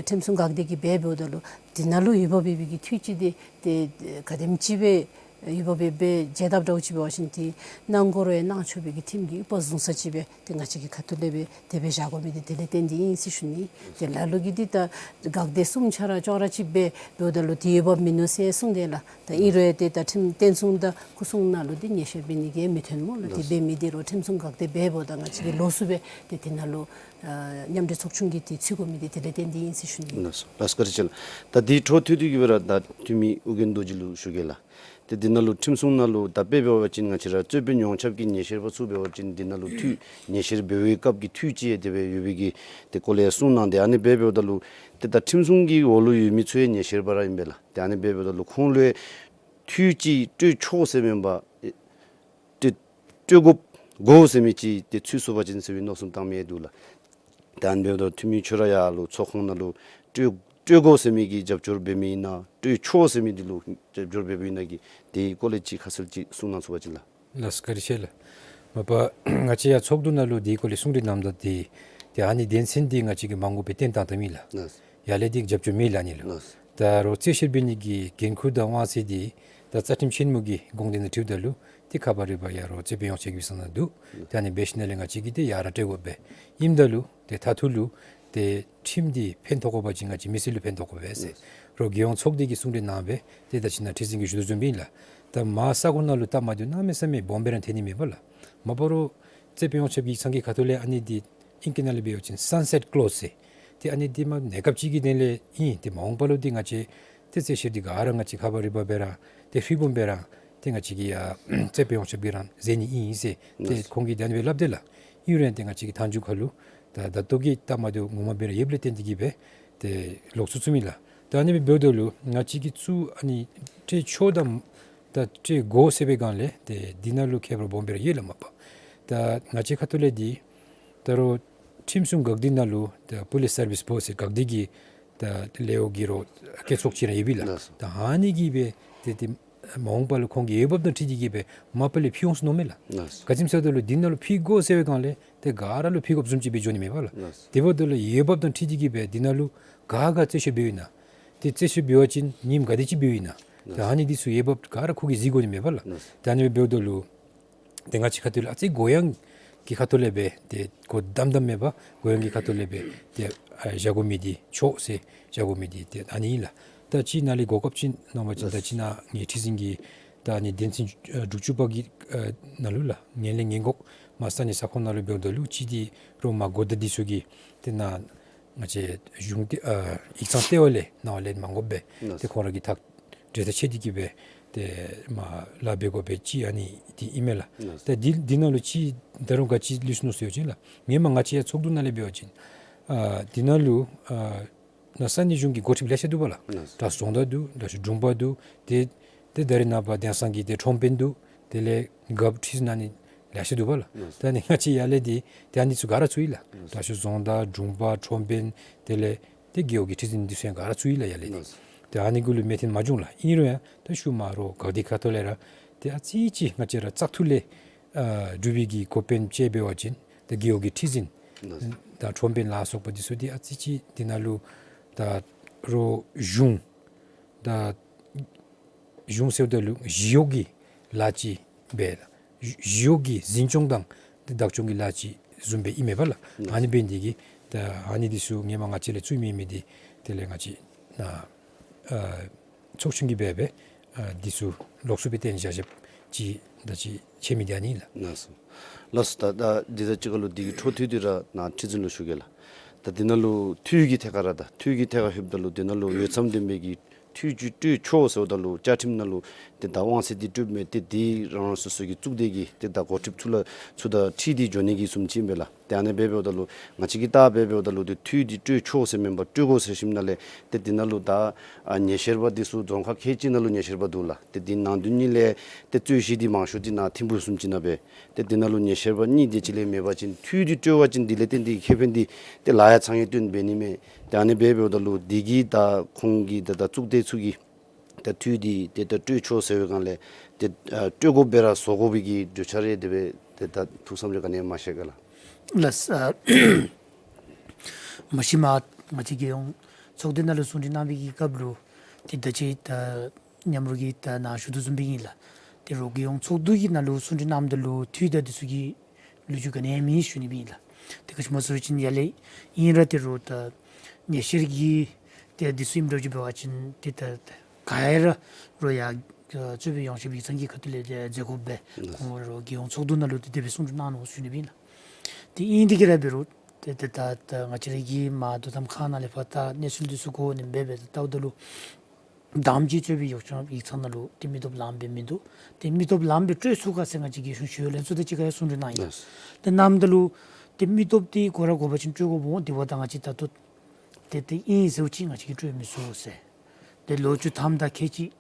ཁྲིམས་སྲུང་འགག་སྡེ་གིས་འབད་འབདཝ་ད་ལུ་དེ་ནང་ལུ་ཡོདཔ་ཡོད་པའི་གི་འཐུས་ཅིག་དེ་ཏེ་ག་དེམ་ཅིག་སྦེ་ཡོདཔ་ཡོདཔ་སྦེ་མཇལ་བལྟཝ་འདྲཝ་ཅིག་འབད་བ་ཅིན་ཏེ་གནང་དགོ་རུང་གནང་ཆོག་པའི་གི་ཁྲིམས་ཀྱི་དབྱུག་པ་བཟུང་ས་ཅིག་སྦེ་ཏེ་ང་བཅས་ཀྱི་ཁ་ཐུག་ལས་སྦེ་དེ་སྦེ་བཞག་དགོ་མི་འདི་དེ་ལས་བརྟེན་ཏེ་ཨིན་ཟེར་ཞུ་ནི། ཏེ་ལ་ལུ་གིས་འདི་ད་འགག་སྡེ་གསུམ་ཆ་ར་ཅོག་ར་གཅིག་སྦེ་འབདཝ་ད་ལུ་ཏེ་ཡོདཔ་མིན་ནུག་ཟེར་གསུངས་དེས་ལགས། ད་ཨིན་རུང་ཏེ་ད་ཁྲིམས་བསྟན་སྲུང་དང་སྐུ་སྲུང་ནང་ལུ་ཏེ་ཉེས་བཤེར་འབད་ནི་གི་མི་འཐོན་སྨོ་ལགས། ཏེ་འབད་མི་འདི་རུང་ཁྲིམས་སྲུང་འགག་སྡེ་འབདཝ་ད་ང་བཅས་ཀྱིས་ལོགས་སུ་སྦེ་ཏེ་དེ་ནང་ལུ་ཨ་མཉམ་འབྲེལ་ཚོགས་ཆུང་གིས་ཏེ་ཚུད་དགོ་མི་འདི་དེ་ལས་བརྟེན་ཏེ་ཨིན་ཟེར་ཞུ་ནི། ལགས་སོ། ལགས་སོ། བཀའ་དྲིན་ཆེ་ལགས། ད་འདི་འཕྲོ་མཐུད་དེ་གི་སྦེ་ར་ད་འཐུས་མི་ཨོ་རྒྱན་རྡོ་རྗེ་ལུ་ཞུ་གེ་ལགས། ཏེ་འདི་ནང་ལུ་ཁྲིམས་སྲུང་ནང་ལུ་ད་དཔེ་འབད་བ་ཅིན་ང་བཅས་ར་རྩོད་དཔོན་ཡོངས་ཁྱབ་ཀྱི་ཉེས་བཤེར་པ་ཚུ་འབད་བ་ཅིན་འདི་ནང་ལུ་འཐུས་ཉེས་བཤེར་འབད་བའི་སྐབས་ཀྱི་འཐུས་ཅིག་ཡང་དེ་སྦེ་ཡོད་པའི་གི་ཏེ་སྐོར་ལས་གསུངས་གནང་སྟེ། ཨ་ནི་སྦེ་འབདཝ་ད་ལུ་ཏེ་ད་ཁྲིམས་སྲུང་གི་འོག་ལུ་ཡོད་མི་ཚུ་ཡང་ཉེས་བཤེར་པ་ར་ཨིན་པས་ལགས། ཏེ་ཨ་ནི་སྦེ་འབདཝ་ད་ལུ་ཁོང་ལུ་འཐུས་ཅིག་སྤྲོད་ཆོག་ཟེར་མེན་པར་ཏེ་སྤྲོད་དགོ་དགོ་ཟེར་མི་ཅིག་ཏེ་ཚུད་སོང་པ་ཅིན་ཟེར་བའི་མནོ་བསམ་བཏང་མི་འདུག་ལགས། ད་ཨ་ནི་འབདཝ་ད་འཐུས་མི་ཁྱོད་ར་ཡར་ལུ་ཚོགས་ཁང་ནང་ལུ་སྤྲོད་སྤྲོད་དགོ་ཟེར་མི་གི་རྒྱབ་སྐྱོར་འབད་མི་ཨིན་ན་སྤྲོད་ཆོག་ཟེར་མི་འདི་ལུ་རྒྱབ་སྐྱོར་འབད་མི་ཨིན་ན་གི་དེ་གི་སྐོར་ལས་ཅིག་ཁ་གསལ་ཅིག་གསུང་གནང་ཚུགས་པ་ཅིན་ལགས། ལགས་སོ། བཀའ་དྲིན་ཆེ་ལགས། མ་པ་ང་བཅས་ཡང་ཚོགས་འདུ་ནང་ལུ་དེ་གི་སྐོར་ལས་གསུང་གྲོས་གནངམ་ད་ཏེ་ཏེ་ཨ་ནི་དོན་ཚན་འདི་ང་བཅས་ཀྱིས་མ་དགོཔ་སྦེ་བཏོན་བཏང་བཏངམ་ཨིན་ལགས། ལགས། ཡར་ལས་འདི་རྒྱབ་སྐྱོར་མེད་ལགས་ཨ་ནི་ལུ། ལགས། ད་རུང་རྩོད་བཤེར་འབད་ནི་གི་འགན་ཁུར་དང་དབང་ཚད་འདི་ད་རྩ་ཁྲིམས་ཆེན་མོ་གི་དགོངས་དོན་དང་འཁྲིལཝ་ད་ལུ་ཏེ་ཁ་པར་རིག་པ་ཡར་རོགས་རྩོད་དཔོན་ཡོངས་ཁྱབ་ཀྱི་ས་ནང་འདུག། ལགས། ད་ཨ་ནི་འབད་ཞིནམ་ལས་ང་བཅས་ཀྱིས་ཏེ་ཡར་ར་སྤྲོད་དགོ་པས། ཨིནམ་ད་ལུ་ཏེ་མཐའ་མཇུག་ལུ་ཏེ་ཁྲིམས་འདི་ཕན་ཐོགས་དགོ་པ་ཅིན་ང་བཅས་མི་སེར་ལུ་ཕན་ཐོགས་དགོ་པས་ཟེར། ལགས། རོགས་རྒྱལ་ཡོངས་ཚོགས་སྡེ་གིས་གསུང་གྲོས་གནང་སྦེ་ཏེ་ད་ཅི་ནཱ་ཁྲི་འཛིན་གྱིས་ཞུ་དོ་བཟུམ་སྦེ་ཨིན་ལགས། ད་མར་ས་གོ་ནང་ལུ་སྟབས་མ་བདེཝ་གནམ་མེད་ས་མེད་སྦོམ་སྦེ་ར་འཐོན་ནི་མེད་པ་ལགས། མ་པ་རོགས་རྩོད་དཔོན་ཡོངས་ཁྱབ་ཀྱི་ཡིག་ཚང་གི་ཁ་ཐུག་ལས་ཨ་ནི་འདི་ཨིང་སྐད་ནང་ལས་འབད་བ་ཅིན་སཱན་སེཊ་ཀློསི་ཟེར། ཏེ་ཨ་ནི་འདི་མ་གནས་སྐབས་ཅིག་གི་དོན་ལས་ཨིན། ཏེ་མ་འོངས་པ་ལུ་འདི་ང་བཅས་ཏེ་རྩོད་བཤེར་འདི་ག་ར་ང་བཅས་ཁ་པར་རིག་པ་སྦེ་ར་ཏེ་ཧྲིལ་བུམ་སྦེ་ར་ཏེ་ང་བཅས་ཀྱིས་ཡར་རྩོད་དཔོན་ཡོངས་ཁྱབ་ཀྱིས་ར་མཛད་ནི་ཨིན་ཟེར་ཏེ་ལགས། ཁོང་གིས་ད་ཨ་ནི་སྦེ་སླབ་དེས་ལགས། ཨིན་རུང་ཏེ་ང་བཅས་ཀྱི་མཐའ་མཇུག་ཁར་ལུ་ད་ད་ལྟོ་གི་སྟབས་མ་བདེཝ་ངོ་མ་སྦེ་ར་ཡོདཔ་ལས་བརྟེན་ཏེ་གིས་སྦེ་ཏེ་ལོག་ཚུགས་ཚུགསཔ་ཨིན་ལགས། ད་ཨ་ནི་སྦེ་འབདཝ་ད་ལུ་ང་བཅས་ཀྱིས་ཚུར་ཨ་ནི་སྤྲོད་ཆོག་དང་ད་སྤྲོད་དགོ་ཟེར་བའི་སྒང་ལས་ཏེ་འདི་ནང་ལུ་ཁྱད་པར་སྦོམ་སྦེ་ར་ཡོད་ལགས་མ་པ། ད་ང་བཅས་ཁ་ཐུག་ལས་འདི་ད་རོགས་ཁྲིམས་སྲུང་འགག་སྡེ་ནང་ལུ་ད་པུ་ལིསི་སར་བིསི་བོརཌ་ཟེར་འགག་སྡེ་གི་ད་ལེའུ་གི་རོགས་བཀོད་ཚོགས་ཅིག་ར་ཡོདཔ་ཨིན་ལགས། ལགས་སོ། ད་ཨ་ནི་གིས་སྦེ་ཏེ་ཏེ་མ་འོངས་པ་ལུ་ཁོང་གི་འོས་འབབ་དང་འཁྲིལ་ཏེ་གིས་སྦེ་མ་པ་ལས་ཕུལ་འོང་ཟེར་མནོཝ་མས་ལགས། ལགས་སོ། ག་ཅི་སྨོ་ཟེརཝ་ད་ལུ་འདི་ནང་ལུ་ཕུལ་དགོ་ཟེར་བའི་སྒང་ལས་ཏེ་ག་ར་ལུ་ཕུལ་དགོཔ་བཟུམ་ཅིག་སྦེ་འགྱོ་ནི་མེད་པ་ལགས། ལགས་སོ། དེ་འབདཝ་ད་ལུ་འོས་འབབ་དང་འཁྲིལ་ཏེ་གིས་སྦེ་འདི་ནང་ལུ་ག་ག་རྩོད་བཤེར་འབདཝ་ཨིན་ན། ཏེ་རྩོད་བཤེར་འབད་བ་ཅིན་ཉིནམ་ག་དེ་ཅིག་འབདཝ་ཨིན་ན། ལགས་སོ། ད་ཨ་ནི་འདི་ཚུ་འོས་འབབ་ག་ར་ཁོ་གིས་གཟིགས་དགོ་ནི་མས་པ་ལགས། ལགས་སོ། ད་ཨ་ནི་སྦེ་འབདཝ་ད་ལུ་ཏེ་ང་བཅས་ཁ་ཐུག་ལས་ཨ་ཙི་གུ་ཡངས་ཀྱི་ཁ་ཐུག་ལས་སྦེ་ཏེ་གུ་བསྡམ་བསྡམ་མེད་པར་གུ་ཡངས་ཀྱི་ཁ་ཐུག་ལས་སྦེ་ཏེ་ཨ་བཞག་དགོ་མི་འདི་ཆོག་ཟེར་བཞག་དགོ་མི་འདི་ཏེ་ཨ་ནི་ཨིན་ལགས། ད་ཅི་ནཱ་ལས་གོ་སྐབས་ཅིག་གནང་བ་ཅིན་ད་ཅི་ནཱ་ངེའི་ཁྲི་འཛིན་གྱིས་ད་ཨ་ནི་དོན་ཚན་ཨ་དྲུག་ཅུ་པ་གི་ཨ་ནང་ལུ་ལགས་ངན་ལྷད་སྔོན་འགོག་མ་ས་གནས་ས་ཁོངས་ནང་ལུ་འབདཝ་ད་ལུ་ཅིག་འདི་རོགས་མ་གོ་བརྡ་འདི་ཚུ་གི་ཏེ་ནཱ་ང་བཅས་གཞུང་ཏེ་ཨ་ཡིག་ཚང་ལྟེ་བ་ལས་གནང་བ་ལེན་མ་དགོ་པས། ལགས་སོ། ཏེ་ཁོང་ར་གིས་ཐག་གྲོལ་ཐག་བཅད་དེ་གིས་སྦེ་ཏེ་མ་ལཱ་འབད་དགོ་པས་ཅིག་ཨ་ནི་འདི་ཨིན་མས་ལགས། ལགས་སོ། ད་འདི་འདི་ནང་ལུ་ཅིག་ད་རུང་ག་ཅི་ལུས་སོ་ནུག་ཟེར་བ་ཅིན་ལགས་སྔོན་མ་ང་བཅས་ཡར་ཚོགས་འདུ་ནང་ལས་འབད་བ་ཅིན་ཨ་འདི་ནང་ལུ་ཨ་ནཱ་ས་གནས་གཞུང་གི་འགོ་ཁྲིདཔ་ལེ་ཤ་འདུག་པ་ལགས། ལགས་སོ། ད་རྫོང་བདག་འདུག། ད་ཅི་དྲུང་པ་འདུག། ཏེ་ཏེ་ད་རེས་ནངས་པ་དེང་སང་གི་ཏེ་ཁྲོམ་དཔོན་འདུག། དེ་ལས་རྒཔོ་ཁྲི་འཛིན་ཨ་ནི་ལེ་ཤ་འདུག་པ་ལགས། ལགས་སོ། ད་ཨ་ནི་ང་བཅས་ཡར་ལས་འདི་ཏེ་ཨ་ནི་ཚུ་ག་ར་ཚུད་ཡི་ལགས། ལགས་སོ། ད་ཅི་རྫོང་བདག་དྲུང་པ་ཁྲོམ་དཔོན་དེ་ལས་ཏེ་རྒེད་འོག་གི་ཁྲི་འཛིན་འདི་ཚུ་ཡང་ག་ར་ཚུད་ཡི་ལགས་ཡར་ལས་འདི། ལགས་སོ། ཏེ་ཨ་ནི་གུ་ལུ་མོས་མཐུན་མ་བྱུང་ལགས། ཨིན་རུང་ཡང་ད་ཤུལ་མ་རོགས་འགག་སྡེ་ཁ་ཐུག་ལས་ར་ཏེ་ཨ་ཙི་ཅིག་ང་བཅས་ར་བཙག་འཐུ་ལས་ཨ་གྲུབ་པའི་གི་འགོ་དཔོན་བཅས་འབད་བ་ཅིན་ད་རྒེད་འོག་གི་ཁྲི་འཛིན་ལགས་སོ། ད་ཁྲོམ་དཔོན་ལ་སོགས་པ་འདི་ཚུ་འདི་ཨ་ཙི་ཅིག་འདི་ནང་ལུ་ད་རོགས་གཞུང་ད་ གཞུང་ཟེརཝ་ད་ལུ་ཞི་གཡོག་གི་ལཱ་ཅིག་སྦེ་ལགས། ཞི་གཡོག་གི་འཛིན་སྐྱོང་དང་དེ་བདག་སྐྱོང་གི་ལཱ་ཅིག་བཟུམ་སྦེ་ཨིན་མས་པ་ལགས། ཨ་ནི་འབད་ནི་དེ་གིས་ད་ཨ་ནི་འདི་ཚུ་ཧེ་མ་ང་བཅས་ལས་ཚུད་མི་མི་འདི་དེ་ལས་ང་བཅས་ནཱ་ཨ་ཚོགས་ཆུང་གིས་འབད་སྦེ་ཨ་འདི་ཚུ་ལོགས་སུ་སྦེ་བཏོན་བཞག་བཞགཔ་ཅིག་ད་ཅི་ཆེ་མི་འདི་ཨ་ནི་ལགས། ལགས་སོ། ལགས་སོ། ད་ད་འདི་དང་གཅིག་ཁར་ལུ་འདི་གི་འཕྲོ་མཐུད་དེ་ར་ནཱ་ཁྲི་འཛིན་ལུ་ཞུ་གེ་ལགས། ད་འདི་ནང་ལུ་འཐུས་ཀྱི་ཐད་ཁར་ར་ད་འཐུས་ཀྱི་ཐད་ཁར་ལྷོདཔ་ད་ལུ་འདི་ནང་ལུ་འོས་འཚམ་ལྡན་པའི་གི་འཐུས་ཅིག་སྤྲོད་ཆོག་ཟེརཝ་ད་ལུ་བཅའ་ཁྲིམས་ནང་ལུ་ཏེ་ད་དབང་ཚད་འདི་སྤྲོདཔ་མས། ཏེ་འདི་རང་རང་སོ་སོ་གི་གཙུག་སྡེ་གི་ཏེ་ད་འགོ་ཁྲིདཔ་ཚུ་ལུ་ཚུ་དང་འཁྲིལ་ཏེ་འགྱོ་ནི་གི་བཟུམ་ཅིག་ཨིན་པས་ལགས། ཏེ་ཨ་ནི་འབད་འབདཝ་ད་ལུ་ང་བཅས་ཀྱིས་བལྟ་འབད་འབདཝ་ད་ལུ་ཏེ་འཐུས་འདི་སྤྲོད་ཆོག་ཟེར་མེན་པར་སྤྲོད་དགོ་ཟེར་ཞིནམ་ལས་ཏེ་འདི་ནང་ལུ་ད་ཨ་ཉེ་ཤརཔ་འདི་ཚུ་རྫོང་ཁག་ཁལ་གཅིག་ནང་ལུ་ཉེ་ཤརཔ་འདུག་ལགས། ཏེ་འདི་ནང་དོན་གཉིས་ལས་ཏེ་རྩོད་གཞི་འདི་མང་ཤོས་འདི་ནཱ་ཐིམ་ཕུག་བཟུམ་ཅིག་ནང་སྦེ། ཏེ་འདི་ནང་ལུ་ཉེ་ཤརཔ་གཉིས་དེ་ཅིག་ལས་མེད་པ་ཅིན་འཐུས་འདི་སྤྲོད་པ་ཅིན་འདི་ལས་བརྟེན་ཏེ་ཁེ་ཕན་འདི་ཏེ་ལཱ་ཡང་ཚང་ཡང་བཏོན་འབད་ནི་མས། ཏེ་ཨ་ནི་འབད་འབདཝ་ད་ལུ་འདི་གིས་ད་ཁོང་གི་ད་ད་གཙུག་སྡེ་ཚུ་གི་ད་འཐུས་འདི་ཏེ་ད་སྤྲོད་ཆོག་ཟེར་བའི་སྒང་ལས་ཏེ་ཨ་སྤྲོད་དགོཔ་སྦེ་ར་བཟོ་དགོ་པའི་གི་གྲོས་འཆར་རེ་དེ་སྦེ་ཏེ་ད་ཐུགས་བསམ་རེ་ག་ནི་ཡང་མ་བཞེས་ག་ལགས། ལགས། ཨ་མ་གཞི་མ་ང་བཅས་རྒྱལ་ཡོངས་ཚོགས་སྡེ་ནང་ལུ་གསུང་གྲོས་གནང་བའི་གི་སྐབས་ལུ་ཏེ་ད་ཅི་ད་མཉམ་རོགས་ཀྱིས་ད་ནཱ་ཞུ་དོ་བཟུམ་སྦེ་ཨིན་ལགས། ཏེ་རོགས་རྒྱལ་ཡོངས་ཚོགས་འདུ་གི་ནང་ལུ་གསུང་གྲོས་གནངམ་ད་ལུ་འཐུས་དང་འདི་ཚུ་གི་ལོ་རྒྱུས་ག་ནི་ཡང་མེད་ཞུ་ནི་སྦེ་ཨིན་ལགས། ཏེ་ག་ཅི་སྨོ་ཟེར་བ་ཅིན་ཡར་ལས་ཨིན་ར་ཏེ་རོགས་ད་ཉེ་ཤར་གྱི་ཏེ་འདི་ཚུ་ཨིནམ་འདྲཝ་ཅིག་འབད་བ་ཅིན་ཏེ་ད་ག་ཡ་ར་རོགས་ཡར་རྩོད་པའི་ཡོངས་ཞུ་བའི་ཚང་གི་ཁ་ཐུག་ལས་ཏེ་མཛད་དགོཔ་སྦེ་ཁོང་རོགས་རྒྱལ་ཡོངས་ཚོགས་འདུ་ནང་ལུ་ཏེ་དེ་སྦེ་གསུང་གྲོས་གནང་ནུག་ཞུ་ནི་སྦེ་ཨིན་ལགས། ཏེ་ཨིན་དེ་གིས་ར་འབད་རུང་ཏེ་ད་ད་ང་བཅས་ར་གི་མར་དོ་དམ་ཁང་ནང་ལས་ཕར་ད་གནས་ཚུལ་འདི་ཚུ་གོ་ནི་འབད་འབད་ད་ལྟཝ་ད་ལུ་དང་པ་ཅིག་རྩོད་པའི་ཡོག་ཆང་ཡིག་ཚང་ནང་ལུ་ཏེ་མི་སྟོབས་ལངམ་སྦེ་མིན་འདུག། ཏེ་མི་སྟོབས་ལངམ་སྦེ་སྤྲོད་ཚུགས་ག་ཟེར་ང་བཅས་ཀྱིས་གཞུང་ཞུ་བའི་ལན་ཚུ་དང་གཅིག་ཁར་ཡང་གསུང་གྲོས་གནང་ཡི། ལགས། ཏེ་གནངམ་ད་ལུ་ཏེ་མི་སྟོབས་འདི་དགོ་ར་དགོ་པ་ཅིན་སྤྲོད་དགོཔ་འོང་། དེ་འབདཝ་ད་ང་བཅས་ད་ལྟོ་ཏེ་ཏེ་ཨིན་ཟེརཝ་ཅིག་ང་བཅས་ཀྱིས་སྤྲོད་མི་ཚུགས་ཟེར། ཏེ་ལོ་བཅུ་ཐམ་དང་ཁལ་གཅིག་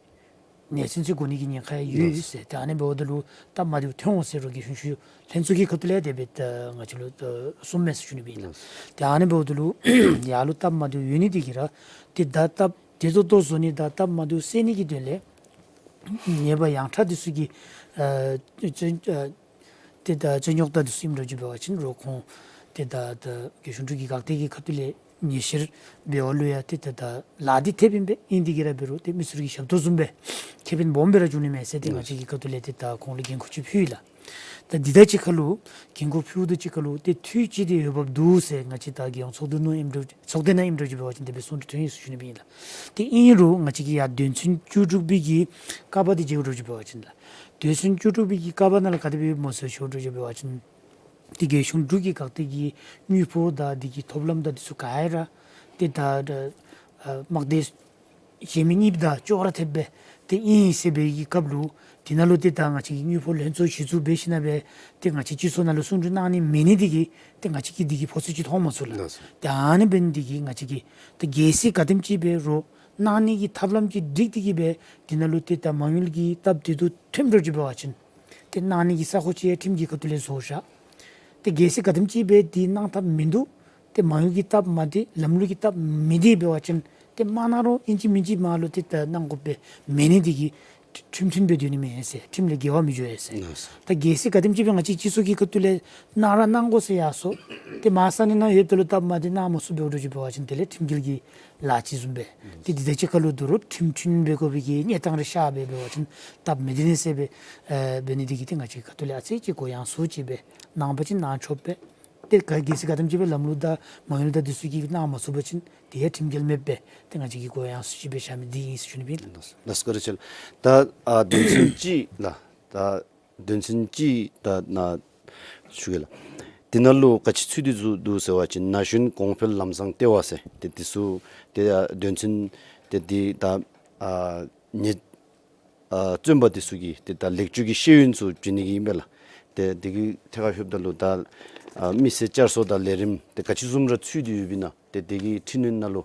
ནང་ཚུན་ཚོད་འགོར་ནི་གི་ཉེན་ཁ་ཡོད་ཟེར། ཏེ་ཨ་ནི་འབདཝ་ད་ལུ་སྟབས་མ་བདེཝ་ཐོན་འོང་ཟེར་རོགས་ཀྱིས་གཞུང་ཞུ་ལྷན་ཚོགས་ཀྱི་ཁ་ཐུག་ལས་དེ་སྦེ་ད་ང་བཅས་ལུ་ད་གསུངམ་མས་ཟེར་ཞུ་ནི་སྦེ་ཨིན་ལགས། ཏེ་ཨ་ནི་འབདཝ་ད་ལུ་ཡར་ལུ་སྟབས་མ་བདེཝ་ཡོད་ནི་དེ་གིས་ར་ཏེ་ད་སྟབས་བདེ་ཏོག་ཏོ་བཟོ་ནི་དང་སྟབས་མ་བདེཝ་སེལ་ནི་གི་དོན་ལས་ཉེས་པ་ཡོངས་གྲགས་འདི་ཚུ་གི་ཨ་ཅ་ཨ་ཏེ་ད་རྩོད་རྙོག་དང་འདི་ཚུ་ཨིནམ་འདྲཝ་ཅིག་འབད་བ་ཅིན་རོགས་ཁོང་ཏེ་ད་ད་རྒྱལ་གཞུང་འབྲུག་གི་འགག་སྡེ་གི་ཁ་ཐུག་ལས་ཉེ་ཤར་འབདཝ་ལུ་ཡང་ཏེ་ད་ད་ལཱ་འདི་ཐེབས་ཨིན་པས། ཨིན་དེ་གིས་ར་འབད་རུང་ཏེ་མི་ཚུ་ར་གི་ཞབས་ཏོག་བཟུམ་སྦེ་ཁེ་ཕན་སྦོམ་སྦེ་ར་འབྱུང་ནི་མས་ཟེར་ཏེ་ང་བཅས་ཀྱི་ཁ་ཐུག་ལས་ཏེ་ད་ཁོང་ལུ་འགན་ཁུར་ཅིག་ཕུལ་ཡི་ལགས། ད་འདི་དང་གཅིག་ཁར་ལུ་འགན་ཁུར་ཕུལཝ་དང་གཅིག་ཁར་ལུ་ཏེ་འཐུས་ཅིག་འདི་འོས་འབབ་འདུག་ཟེར་ང་བཅས་ད་རྒྱལ་ཡོངས་ཚོགས་འདུ་ནང་ཨིནམ་འདྲཝ་ཚོགས་སྡེ་ནང་ཨིནམ་འདྲཝ་ཅིག་འབད་བ་ཅིན་དེ་སྦེ་གསུང་གྲོས་ཐོན་ཡི་ཟེར་ཞུ་ནི་སྦེ་ཨིན་ལགས། ཏེ་ཨིན་རུང་ང་བཅས་ཀྱིས་ཡར་དོན་ཚན་བཅུ་དྲུག་པའི་གི་ཀ་པ་འདི་མཇལཝ་འདྲཝ་ཅིག་འབད་བ་ཅིན་ལགས། དོན་ཚན་བཅུ་དྲུག་པའི་གི་ཀ་པ་ནང་ལུ་ག་དེ་སྦེ་ཡོདཔ་སྨོ་ཟེར་ཞུཝ་འདྲཝ་ཅིག་འབད་བ་ཅིན་ཏེ་རྒྱལ་གཞུང་འབྲུག་གི་འགག་སྡེ་གི་དངུལ་ཕོགས་དང་འདི་གི་ཐོབ་ལམ་དང་འདི་ཚུ་ག་ར་ཏེ་ད་ཨ་དམག་སྡེ་གཞན་མི་གཉིས་དང་ཅོག་ར་འཐདཔ་སྦེ་ཏེ་ཨིན་ཟེར་བའི་གི་སྐབས་ལུ་དེ་ནང་ལུ་ཏེ་ད་ང་བཅས་ཀྱིས་དངུལ་ཕོགས་ལྷན་ཚོགས་གཞི་བཙུགས་འབད་ཞིནམ་ལས་ཏེ་ང་བཅས་སྤྱི་ཚོགས་ནང་ལུ་གསུང་གྲོས་གནང་ནི་མེད་ནི་དེ་གིས་ཏེ་ང་བཅས་ཀྱིས་འདི་གི་ཕོགས་ཚོད་ཅིག་མཐོང་མ་ཚུགས་ལགས། ལགས་སོ། ཏེ་ཨ་ནི་འབད་ནི་དེ་གིས་ང་བཅས་ཀྱིས་ཏེ་གལ་སྲིད་ག་དེམ་ཅིག་འབད་རུང་གནང་ནི་གི་ཐབས་ལམ་ཅིག་སྒྲིག་སྟེ་གིས་སྦེ་དེ་ནང་ལུ་ཏེ་ད་མ་དངུལ་གྱི་སྟབས་བདེ་ཏོག་ཏོ་ཐོནམ་འདྲཝ་ཅིག་འབད་བ་ཅིན་ཏེ་གནང་ནི་གི་ས་ཁོངས་ཅིག་ཡང་ཁྲིམས་ཀྱི་ཁ་ཐུག་ལས་བཟོ་བཞག། ཏེ་གལ་སྲིད་ག་དེམ་ཅིག་སྦེ་འདི་གནང་ཐབས་མིན་འདུག། ཏེ་མ་དངུལ་གྱི་སྟབས་མ་བདེ་ལམ་ལུགས་ཀྱི་སྟབས་མི་བདེ་འབད་བ་ཅིན་ཏེ་མ་གནང་རུང་ཨིན་ཅི་མིན་ཅི་མར་ལུ་ཏེ་ད་གནང་དགོཔ་སྦེ་མེད་ནི་དེ་གིས་ཁྲིམས་མཐུན་སྦེ་སྡོད་ནི་མས་ཟེར། ཁྲིམས་ལས་འགལ་བ་མི་འགྱོ་ཟེར། ལགས་སོ། ད་གལ་སྲིད་ག་དེམ་ཅིག་སྦེ་ང་བཅས་སྤྱི་ཚོགས་ཀྱི་ཁ་ཐུག་ལས་གནང་ར་གནང་དགོ་ཟེར་ཡར་སོང་། ཏེ་མར་ས་གནས་ནང་ཡོདཔ་ད་ལུ་སྟབས་མ་བདེ་གནང་མ་ཚུགསཔ་འདྲཝ་ཅིག་འབད་བ་ཅིན་དེ་ལས་ཁྲིམས་འགལ་གྱི་ལཱ་ཅིག་བཟུམ་སྦེ། ཏེ་འདི་དང་གཅིག་ཁར་ལུ་ད་རུང་ཁྲིམས་མཐུན་འབད་དགོ་པའི་གི་གནས་སྟངས་རེ་ཤར་སྦེ་འབད་བ་ཅིན་སྟབས་མི་བདེ་ནི་ཟེར་སྦེ་ཨེ་འབད་ནི་དེ་གིས་ཏེ་ང་བཅས་ཁ་ཐུག་ལས་ཨ་ཙི་ཅིག་གུ་ཡངས་སུ་ཅིག་སྦེ་གནང་པ་ཅིན་གནང་ཆོགཔ་སྦེ། ཏེ་ག་གལ་སྲིད་ག་དེམ་ཅིག་སྦེ་ལམ་ལུགས་དང་མ་དངུལ་དང་འདི་ཚུ་གིས་གནང་མ་ཚུགས་པ་ཅིན་དེ་ཡང་ཁྲིམས་འགལ་མེདཔ་སྦེ་ཏེ་ང་བཅས་ཀྱིས་གུ་ཡངས་སུ་ཅིག་སྦེ་བཞག་མི་འདི་ཨིན་ཟེར་ཞུ་ནི་སྦེ་ཨིན་ལགས། ལགས་སོ། བཀའ་དྲིན་ཆེ་ལགས། ད་ཨ་དོན་ཚན་གཅིག་ལགས། ད་དོན་ཚན་གཅིག་ད་ནཱ་ཞུ་གེ་ལགས། དེ་ནང་ལུ་ག་ཅི་ཚུད་དེ་འདུག་ཟེར་བ་ཅིན་ན་གཞོན་གོང་འཕེལ་ལམ་བཟང་ལྟེ་བ་ཟེར་ཏེ་འདི་ཚུ་ཏེ་ཨ་དོན་ཚན་ཏེ་འདི་ད་ཨ་ཉེ་ཨ་བཙོན་པ་འདི་ཚུ་གི་ཏེ་ད་ལེགས་བཅོས་ཀྱི་ཤེས་ཡོན་ཚུ་བྱིན་ནི་གི་ཨིན་པས་ལགས། ཏེ་འདི་གི་ཐད་ཁར་ལྷོདཔ་ད་ལུ་ད་ཨ་མི་སེར་བསྐྱར་གསོ་དང་ལས་རིམ་ཏེ་ག་ཅི་བཟུམ་ར་ཚུད་དེ་ཡོདཔ་ཨིན་ན། ཏེ་འདི་གི་འཕྲི་སྣོན་ནང་ལུ་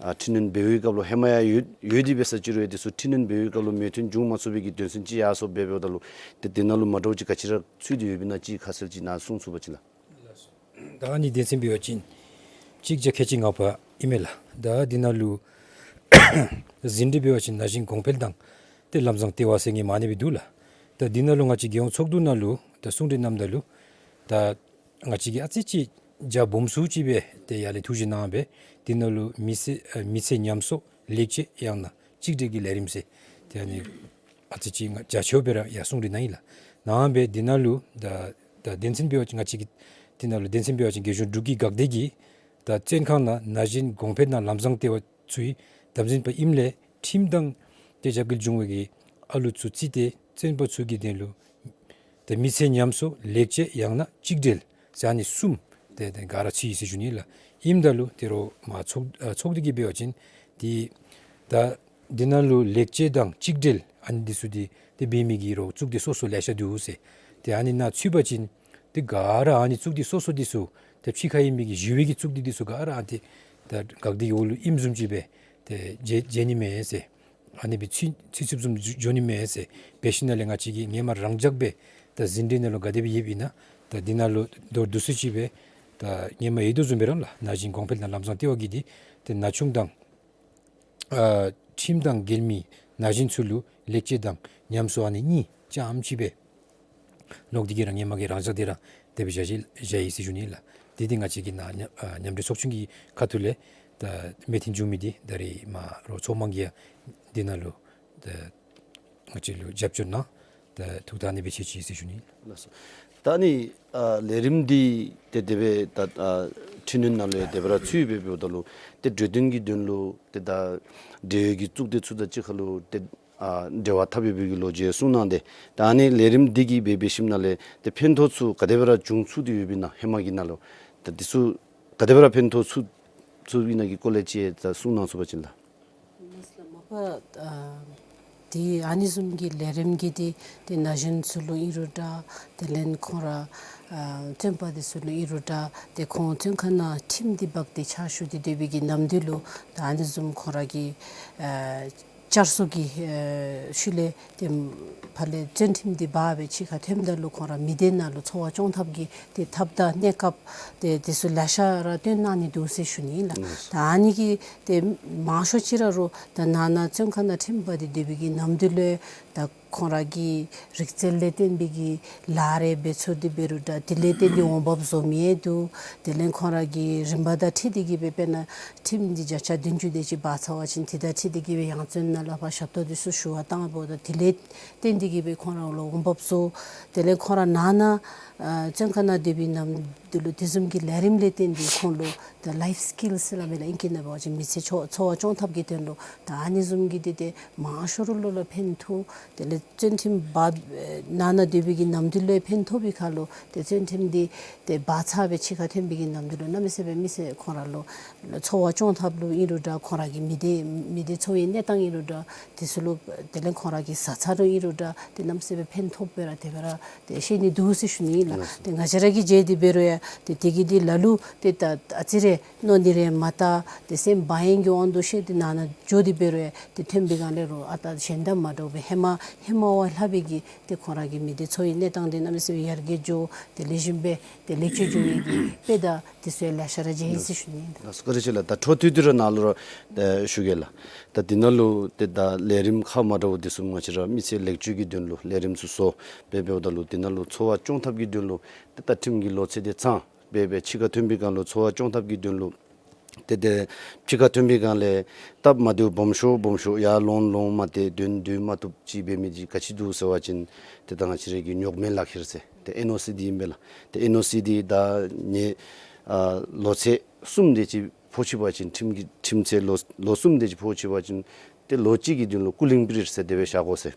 ཨ་འཕྲི་སྣོན་འབད་བའི་སྐབས་ལུ་ཧེ་མ་ཡང་ཡོད་ཡོད་དེ་འབད་ས་ཅིག་རུང་ཡང་འདི་ཚུ་འཕྲི་སྣོན་འབད་བའི་སྐབས་ལུ་མོས་མཐུན་འབྱུང་མ་ཚུགས་པའི་གི་དོན་ཚན་ཅིག་ཡར་སོང་འབད་འབདཝ་ད་ལུ་ཏེ་འདི་ནང་ལུ་མ་འདྲཝ་ཅིག་ག་ཅི་ར་ཚུད་དེ་ཡོདཔ་ཨིན་ན་ཅིག་ཁ་གསལ་ཅིག་ནཱ་གསུང་ཚུགས་པ་ཅིན་ལགས། ད་ཨ་ནི་དོན་ཚན་འབད་བ་ཅིན་གཅིག་བརྒྱ་ཁལ་གཅིག་ལྔ་པ་ཨིན་མས་ལགས། ད་འདི་ནང་ལུ་ཟིན་བྲིས་འབད་བ་ཅིན་ན་གཞོན་གོང་འཕེལ་དང་ཏེ་ལམ་བཟང་ལྟེ་བ་ཟེར་ངེའི་མ་ཎི་སྦེ་འདུག་ལགས། ད་འདི་ནང་ལུ་ང་བཅས་རྒྱལ་ཡོངས་ཚོགས་འདུ་ནང་ལུ་ད་གསུང་གྲོས་གནངམ་ད་ལུ་ད་ང་བཅས་ཀྱིས་ཨ་ཙི་ཅིག་རྒྱ་སྦོམ་སུ་ཅིག་སྦེ་ཏེ་ཡར་ལས་ཐུགས་བཞེད་གནང་སྦེ་འདི་ནང་ལུ་མི་ཚེ་ཨ་མི་ཚེ་ཉམས་གསོ་ལེགས་བཅོས་ཡང་ན་གཅིག་སྒྲིལ་གྱི་ལས་རིམ་ཟེར་ཏེ་ཨ་ནི་ ཨ་ཙི་ཅིག་ང་རྒྱ་ཆེཝ་སྦེ་ར་ཡར་གསུང་རི་ནང་ཨིན་ལགས། ནངས་པ་འདི་ནང་ལུ་ད་ད་དོན་ཚན་འབད་བ་ཅིན་ང་བཅས་ཀྱི་འདི་ནང་ལུ་དོན་ཚན་འབད་བ་ཅིན་རྒྱལ་གཞུང་འབྲུག་གི་འགག་སྡེ་གིས་ད་བཙོན་ཁང་ནང་ན་གཞོན་གོང་འཕེལ་དང་ལམ་བཟང་ལྟེ་བ་ཚུ་གི་དམ་འཛིན་པ་ཨིནམ་ལས་ཁྲིམས་དང་ཏེ་རྒྱབ་འགལ་འབྱུང་བའི་གི་ཨ་ལུ་ཚུ་བརྩིས་ཏེ་བཙོན་པ་ཚུ་གི་དོན་ལུ་ཏེ་མི་ཚེ་ཉམས་གསོ་ལེགས་བཅོས་ཡང་ན་གཅིག་སྒྲིལ་ཟེར་ཨ་ནི་གསུམ་ཏེ་ཏེ་ག་ར་ཚུད་ཡི་ཟེར་ཞུ་ནི་ལགས། ཨིནམ་ད་ལུ་ཏེ་རོགས་མ་ཚོགས་ཨ་ཚོགས་སྡེ་གིས་འབད་བ་ཅིན་ཏེ་ད་འདི་ནང་ལུ་ལེགས་བཅོས་དང་གཅིག་སྒྲིལ་ཨ་ནི་འདི་ཚུ་འདི་ཏེ་འབད་མི་གི་རོགས་གཙུག་སྡེ་སོ་སོ་ལེ་ཤ་འདུག་ཟེར། ཏེ་ཨ་ནི་ནང་ཚུད་པ་ཅིན་ཏེ་ག་ར་ཨ་ནི་གཙུག་སྡེ་སོ་སོ་འདི་ཚུ་ཏེ་ཕྱི་ཁར་ཨིན་མི་གི་ཞི་བའི་གི་གཙུག་སྡེ་འདི་ཚུ་ག་ར་ཨ་ཏེ་ད་འགག་སྡེ་གི་འོག་ལུ་ཨིནམ་བཟུམ་ཅིག་སྦེ་ཏེ་མཇལ་མཇལ་ནི་མས་ཟེར། ཨ་ནི་སྦེ་ཚུད་ཚུད་ཚུདཔ་བཟུམ་འགྱོ་འགྱོ་ནི་མས་ཟེར་འབད་ཞིནམ་ལས་ང་བཅས་ཀྱིས་ཧེ་མ་རང་འཇགས་སྦེ་ད་ཟིན་བྲིས་ནང་ལུ་ག་དེ་སྦེ་ཡོདཔ་ཨིན་ན་ད་འདི་ནང་ལུ་མདོར་བསྡུས་ཅིག་སྦེ་ད་ཧེ་མ་ཡོད་དོ་བཟུམ་སྦེ་ར་ལགས། ན་གཞོན་གོང་འཕེལ་དང་ལམ་བཟང་ལྟེ་བ་གིས་འདི་ཏེ་ན་ཆུང་དང་ཨ་ཁྲིམས་དང་འགལ་མི་ན་གཞོན་ཚུ་ལུ་ལེགས་བཅོས་དང་ཉམས་གསོ་ཨ་ནི་གཉིས་རྐྱངམ་ཅིག་སྦེ་ལོག་སྟེ་གི་ར་ཧེ་མ་གི་རང་འཇགས་འདི་ར་དེ་སྦེ་བཞག་བཞག་བཞག་ཡི་ཟེར་ཞུ་ནི་ལགས། འདི་འདི་ང་བཅས་ཀྱི་ནཱ་མཉམ་ཨ་མཉམ་འབྲེལ་ཚོགས་ཆུང་གི་ཁ་ཐུག་ལས་ད་མོས་མཐུན་བྱུང་མི་འདི་ད་རིས་མ་རོགས་ཚོགས་མང་གིས་ཡང་འདི་ནང་ལུ་ད་ང་བཅས་ལུ་རྒྱབ་སྐྱོར་གནང་། ད་ཐུགས་ཐག་ཨ་ནི་སྦེ་བཅད་ཅི་ཟེར་ཞུ་ནི་ལགས། ལགས་སོ། ད་ཨ་ནི་ཨ་ལས་རིམ་འདི་ཏེ་དེ་སྦེ་ད་ཨ་འཕྲི་སྣོན་ནང་ལུ་ཡང་དེ་སྦེ་ར་ཚུད་སྦེ་འབདཝ་ད་ལུ་ཏེ་གྲོས་བསྟུན་གྱི་དོན་ལུ་ཏེ་ད་འབྲེལ་ཡོད་ཀྱི་གཙུག་སྡེ་ཚུ་དང་གཅིག་ཁར་ལུ་ཏེ་ཨ་འབྲེལ་བ་འཐབ་ཡོད་པའི་གི་ལོ་རྒྱུས་གསུངས་གནང་སྟེ། ད་ཨ་ནི་ལས་རིམ་འདི་གིས་འབད་འབད་ཞིནམ་ལས་ཏེ་ཕན་ཐོགས་ཚུ་ག་དེ་སྦེ་ར་བྱུང་ཚུགས་ཏེ་ཡོདཔ་ཨིན་ན་ཧེ་མ་གི་ནང་ལུ་ད་འདི་ཚུ་ག་དེ་སྦེ་ར་ཕན་ཐོགས་ཚུགས་ཚུགསཔ་ཨིན་ན་གི་སྐོར་ལས་ཅིག་ད་གསུང་གནང་ཚུགས་པ་ཅིན་ལགས། ལགས་སོ་ལགས། མ་པ་ཨ་འདི་ཨ་ནི་བཟུམ་གྱི་ལས་རིམ་གྱི་འདི་ཏེ་ན་གཞོན་ཚུ་ལུ་ཨིན་རུང་འདྲ། དེ་ལས་ཁོང་ར་ཨ་བཙོན་པ་འདི་ཚུ་ལུ་ཨིན་རུང་འདྲ། ཏེ་ཁོང་བཙོན་ཁང་ནང་ཁྲིམས་འདི་འབག་སྟེ་ཕྱག་ཞུ་སྟེ་སྡོད་པའི་གི་ནམ་དུས་ལུ་ད་ཨ་ནི་བཟུམ་ཁོང་ར་གི་ཨ་བསྐྱར་གསོ་གི་ཨ་ཤུལ་ལས་ཏེ་ཕར་ལས་བཙོན་ཁྲིམས་འདི་འབག་སྦེ་ཕྱི་ཁར་ཐོནམ་ད་ལུ་ཁོང་ར་མི་སྡེ་ནང་ལུ་འཚོ་བ་སྐྱོང་ཐབས་ཀྱི་ཏེ་ཐབས་དང་གནས་སྐབས་ཏེ་འདི་ཚུ་ལེ་ཤ་ར་སྟོན་གནང་ནི་འདུག་ཟེར་ཞུ་ནི་ལགས། ད་ཨ་ནི་གི་ཏེ་མང་ཤོས་ཅིག་ར་རོགས་ད་ནང་ན་བཙོན་ཁང་ནང་ཁྲིམས་འབག་སྟེ་སྡོད་པའི་གི་ནམ་དུས་ལུ་ད་ཁོང་ར་གི་རིག་རྩལ་ལས་བརྟེན་པའི་གི་ལཱ་རེ་འབད་ཚུགས་ཏེ་འབད་རུང་འདྲ། དེ་ལས་བརྟེན་ཏེ་འོང་འབབ་བཟོ་མི་ཡང་འདུག། དེ་ལས་ཁོང་ར་གི་རིམ་པ་དང་འཁྲིལ་ཏེ་གི་སྦེ་དཔེར་ན་ཁྲིམས་འདི་བརྒྱ་ཆ་བདུན་ཅུ་དེ་ཅིག་འབག་ཚར་བ་ཅིན་དེ་དང་འཁྲིལ་ཏེ་གི་སྦེ་ཡང་བཙོན་ནང་ལུ་ཕར་ཞབས་ཏོག་འདི་ཚུ་ཞུ་བར་བཏང་འབདཝ་ད་དེ་ལས་བརྟེན་ཏེ་གི་སྦེ་ཁོང་ར་ལུ་འོང་འབབ་བཟོ། དེ་ལས་ཁོང་ར་ནང་ན་ཨ་བཙོན་ཁང་ནང་སྡོད་པའི་ནམ་དུས་ལུ་དེ་བཟུམ་གྱི་ལས་རིམ་ལས་བརྟེན་ཏེ་ཁོང་ལུ་ད་ལའིཕ་སི་ཀིལ་ཟེར་སླབ་མས་ལགས། ཨིང་སྐད་ནང་འབད་བ་ཅིན་མི་ཚེ་འཚོ་འཚོ་བ་སྐྱོང་ཐབས་ཀྱི་དོན་ལུ་ད་ཨ་ནི་བཟུམ་གྱི་འདི་ཏེ་མང་ཤོས་ར་ལུ་ལུ་ཕན་ཐོགས། དེ་ལས་བཙོན་ཁྲིམས་འབག་ནང་ན་སྡོད་པའི་གི་ནམ་དུས་ལུ་ཕན་ཐོགས་པའི་ཁར་ལུ་ཏེ་བཙོན་ཁྲིམས་འདི་ཏེ་འབག་ཚར་སྦེ་ཕྱི་ཁར་ཐོན་པའི་གི་ནམ་དུས་ལུ་གནམ་མེད་ས་མེད་མི་ཚེ་ཁོང་ར་ལུ་འཚོ་བ་སྐྱོང་ཐབས་ལུ་ཨིན་རུང་འདྲ། ཁོང་ར་གི་མི་སྡེ་མི་སྡེ་འཚོ་བའི་གནས་སྟངས་ཨིན་རུང་འདྲ། དེ་ཚུ་ལུ་དེ་ལས་ཁོང་ར་གི་བཟའ་ཚང་ལུ་ཨིན་རུང་འདྲ། ཏེ་གནམ་མེད་ས་མེད་ཕན་ཐོགས་སྦེ་ར་དེ་སྦེ་ར་ཏེ་ཤེས་ནི་འདུག་ཟེར་ཞུ་ནི་ཨིན་ལགས། ལགས་སོ། ཏེ་ང་བཅས་ར་གིས་མཇལ་ཏེ་འབད་རུང་ཡང་ཏེ་དེ་གི་འདི་ལ་ལུ་ཏེ་ད་ཨ་ཙི་རེ་མནོ་ནི་རེ་མ་བཏང་། ཏེ་སེམས་བག་ཡངས་ཀྱི་དབང་དུ་བྱས་ཏེ་ནང་ན་འགྱོ་སྟེ་འབད་རུང་ཡང་ཏེ་ཐོན་པའི་སྒང་ལས་རོགས་ཨ་རྟག་གཞན་དང་མ་འདྲཝ་སྦེ་ཧེ་མ་ཧེ་མ་བ་ལྷག་པའི་གི་ཏེ་ཁོང་ར་གི་མི་སྡེ་འཚོ་བའི་གནས་སྟངས་འདི་གནམ་མེད་ས་མེད་ཡར་རྒྱས་འགྱོ། ཏེ་ལེགས་ཤོམ་སྦེ་ཏེ་ལེགས་བཅོས་འགྱོ་བའི་གི་དཔེ་དང་དེ་ཚུ་ཡང་ལེ་ཤ་ར་མཇལ་ཡི་ཟེར་ཞུ་ནི་ཨིན། ལགས་སོ། བཀའ་དྲིན་ཆེ་ལགས། ད་འཕྲོ་མཐུད་དེ་ར་ནཱ་ལུ་ར་ཨེ་ཞུ་གེ་ལགས། ད་འདི་ནང་ལུ་ཏེ་ད་ལས་རིམ་ཁག་མ་འདྲཝ་འདི་ཚུ་ང་བཅས་ར་མི་ཚེ་ལེགས་བཅོས་ཀྱི་དོན་ལུ་ལས་རིམ་ཚུ་བཟོ་སྦེ་འབདཝ་ད་ལུ་འདི་ནང་ལུ་འཚོ་བ་སྐྱོང་ཐབས་ཀྱི་དོན་ལུ་ཏེ་ད་ཁྲིམས་ཀྱི་ལོ་ཚད་འདི་ཚང་སྦེ་སྦེ་ཕྱི་ཁར་ཐོན་པའི་སྒང་ལུ་འཚོ་བ་སྐྱོང་ཐབས་ཀྱི་དོན་ལུ་ཏེ་ཏེ་ཕྱི་ཁར་ཐོན་པའི་སྒང་ལས་སྟབས་མ་བདེཝ་སྦོམ་ཤོས་སྦོམ་ཤོས་ཡར་ལོང་ལོང་མ་སྟེར་སྡོད་སྡོད་མ་བཏུབ་ཅིག་འབད་མི་ཅིག་ག་ཅི་འདུག་ཟེར་བ་ཅིན་ཏེ་ད་ང་བཅས་ར་གི་ཉོག་མེད་ལག་ཁྱེར་ཟེར་ཏེ་ཨེན་ཨོ་སི་འདི་ཨིན་པས་ལགས། ཏེ་ཨེན་ཨོ་སི་འདི་ད་ངེའི་ཨ་ལོ་ཚད་གསུམ་དེ་ཅིག་ཕོག་ཅི་པ་ཅིན་ཁྲིམས་ཀྱི་ཁྲིམས་ཚད་ལོ་ལོ་གསུམ་དེ་ཅིག་ཕོག་ཅི་པ་ཅིན་ཏེ་ལོ་གཅིག་གི་དོན་ལུ་ཀུ་ལིང་པི་རི་ཡོཌ་ཟེར་དེ་སྦེ་བཞག་དགོ་ཟེར།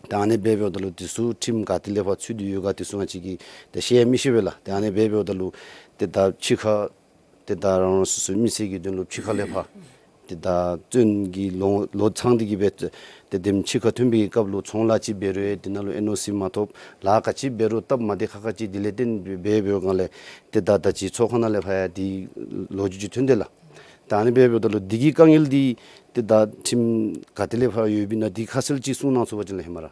ད་ཨ་ནི་སྦེ་འབདཝ་ད་ལུ་དེ་ཚུ་ཁྲིམས་ག་ཏེ་ལས་ཕར་ཚུད་དེ་ཡོད་ག་དེ་ཚུ་ང་བཅས་ཀྱིས་ད་ཤེས་ཡང་མི་ཤེས་པས་ལགས། ད་ཨ་ནི་སྦེ་འབདཝ་ད་ལུ་ཏེ་ད་ཕྱི་ཁར་ཏེ་ད་རང་རང་སོ་སོའི་མི་ཚེ་གི་དོན་ལུ་ཕྱི་ཁ་ལས་ཕར་ཏེ་ད་བཙོན་གྱི་ལོ་ལོ་ཚང་སྟེ་གི་སྦེ་ཏེ་དེམ་ཕྱི་ཁར་ཐོན་པའི་སྐབས་ལུ་ཚོང་ལཱ་ཅིག་འབད་རུང་ཡང་དེ་ནང་ལུ་ཨེན་ཨོ་སི་མ་ཐོབ། ལཱ་ག་ཅི་འབད་རུང་སྟབས་མ་བདེ་ཁག་ཁ་ཅིག་དེ་ལས་བརྟེན་འབད་འབདཝ་སྒང་ལས་ཏེ་ད་ད་ཅི་ཚོགས་ཁང་ནང་ལས་ཕར་ཡང་དེ་ལོ་རྒྱུས་ཅིག་ཐོན་དེས་ལགས། ད་ཨ་ནི་སྦེ་འབདཝ་ད་ལུ་འདི་གི་དཀའ་ངལ་འདི་ཏེ་ད་ཁྲིམས་ག་ཏེ་ལས་ཕར་ཡོདཔ་ཨིན་ན་འདི་ཁ་གསལ་ཅིག་གསུང་གནང་ཚུགས་པ་ཅིན་ལགས་ཧེ་མ་ར།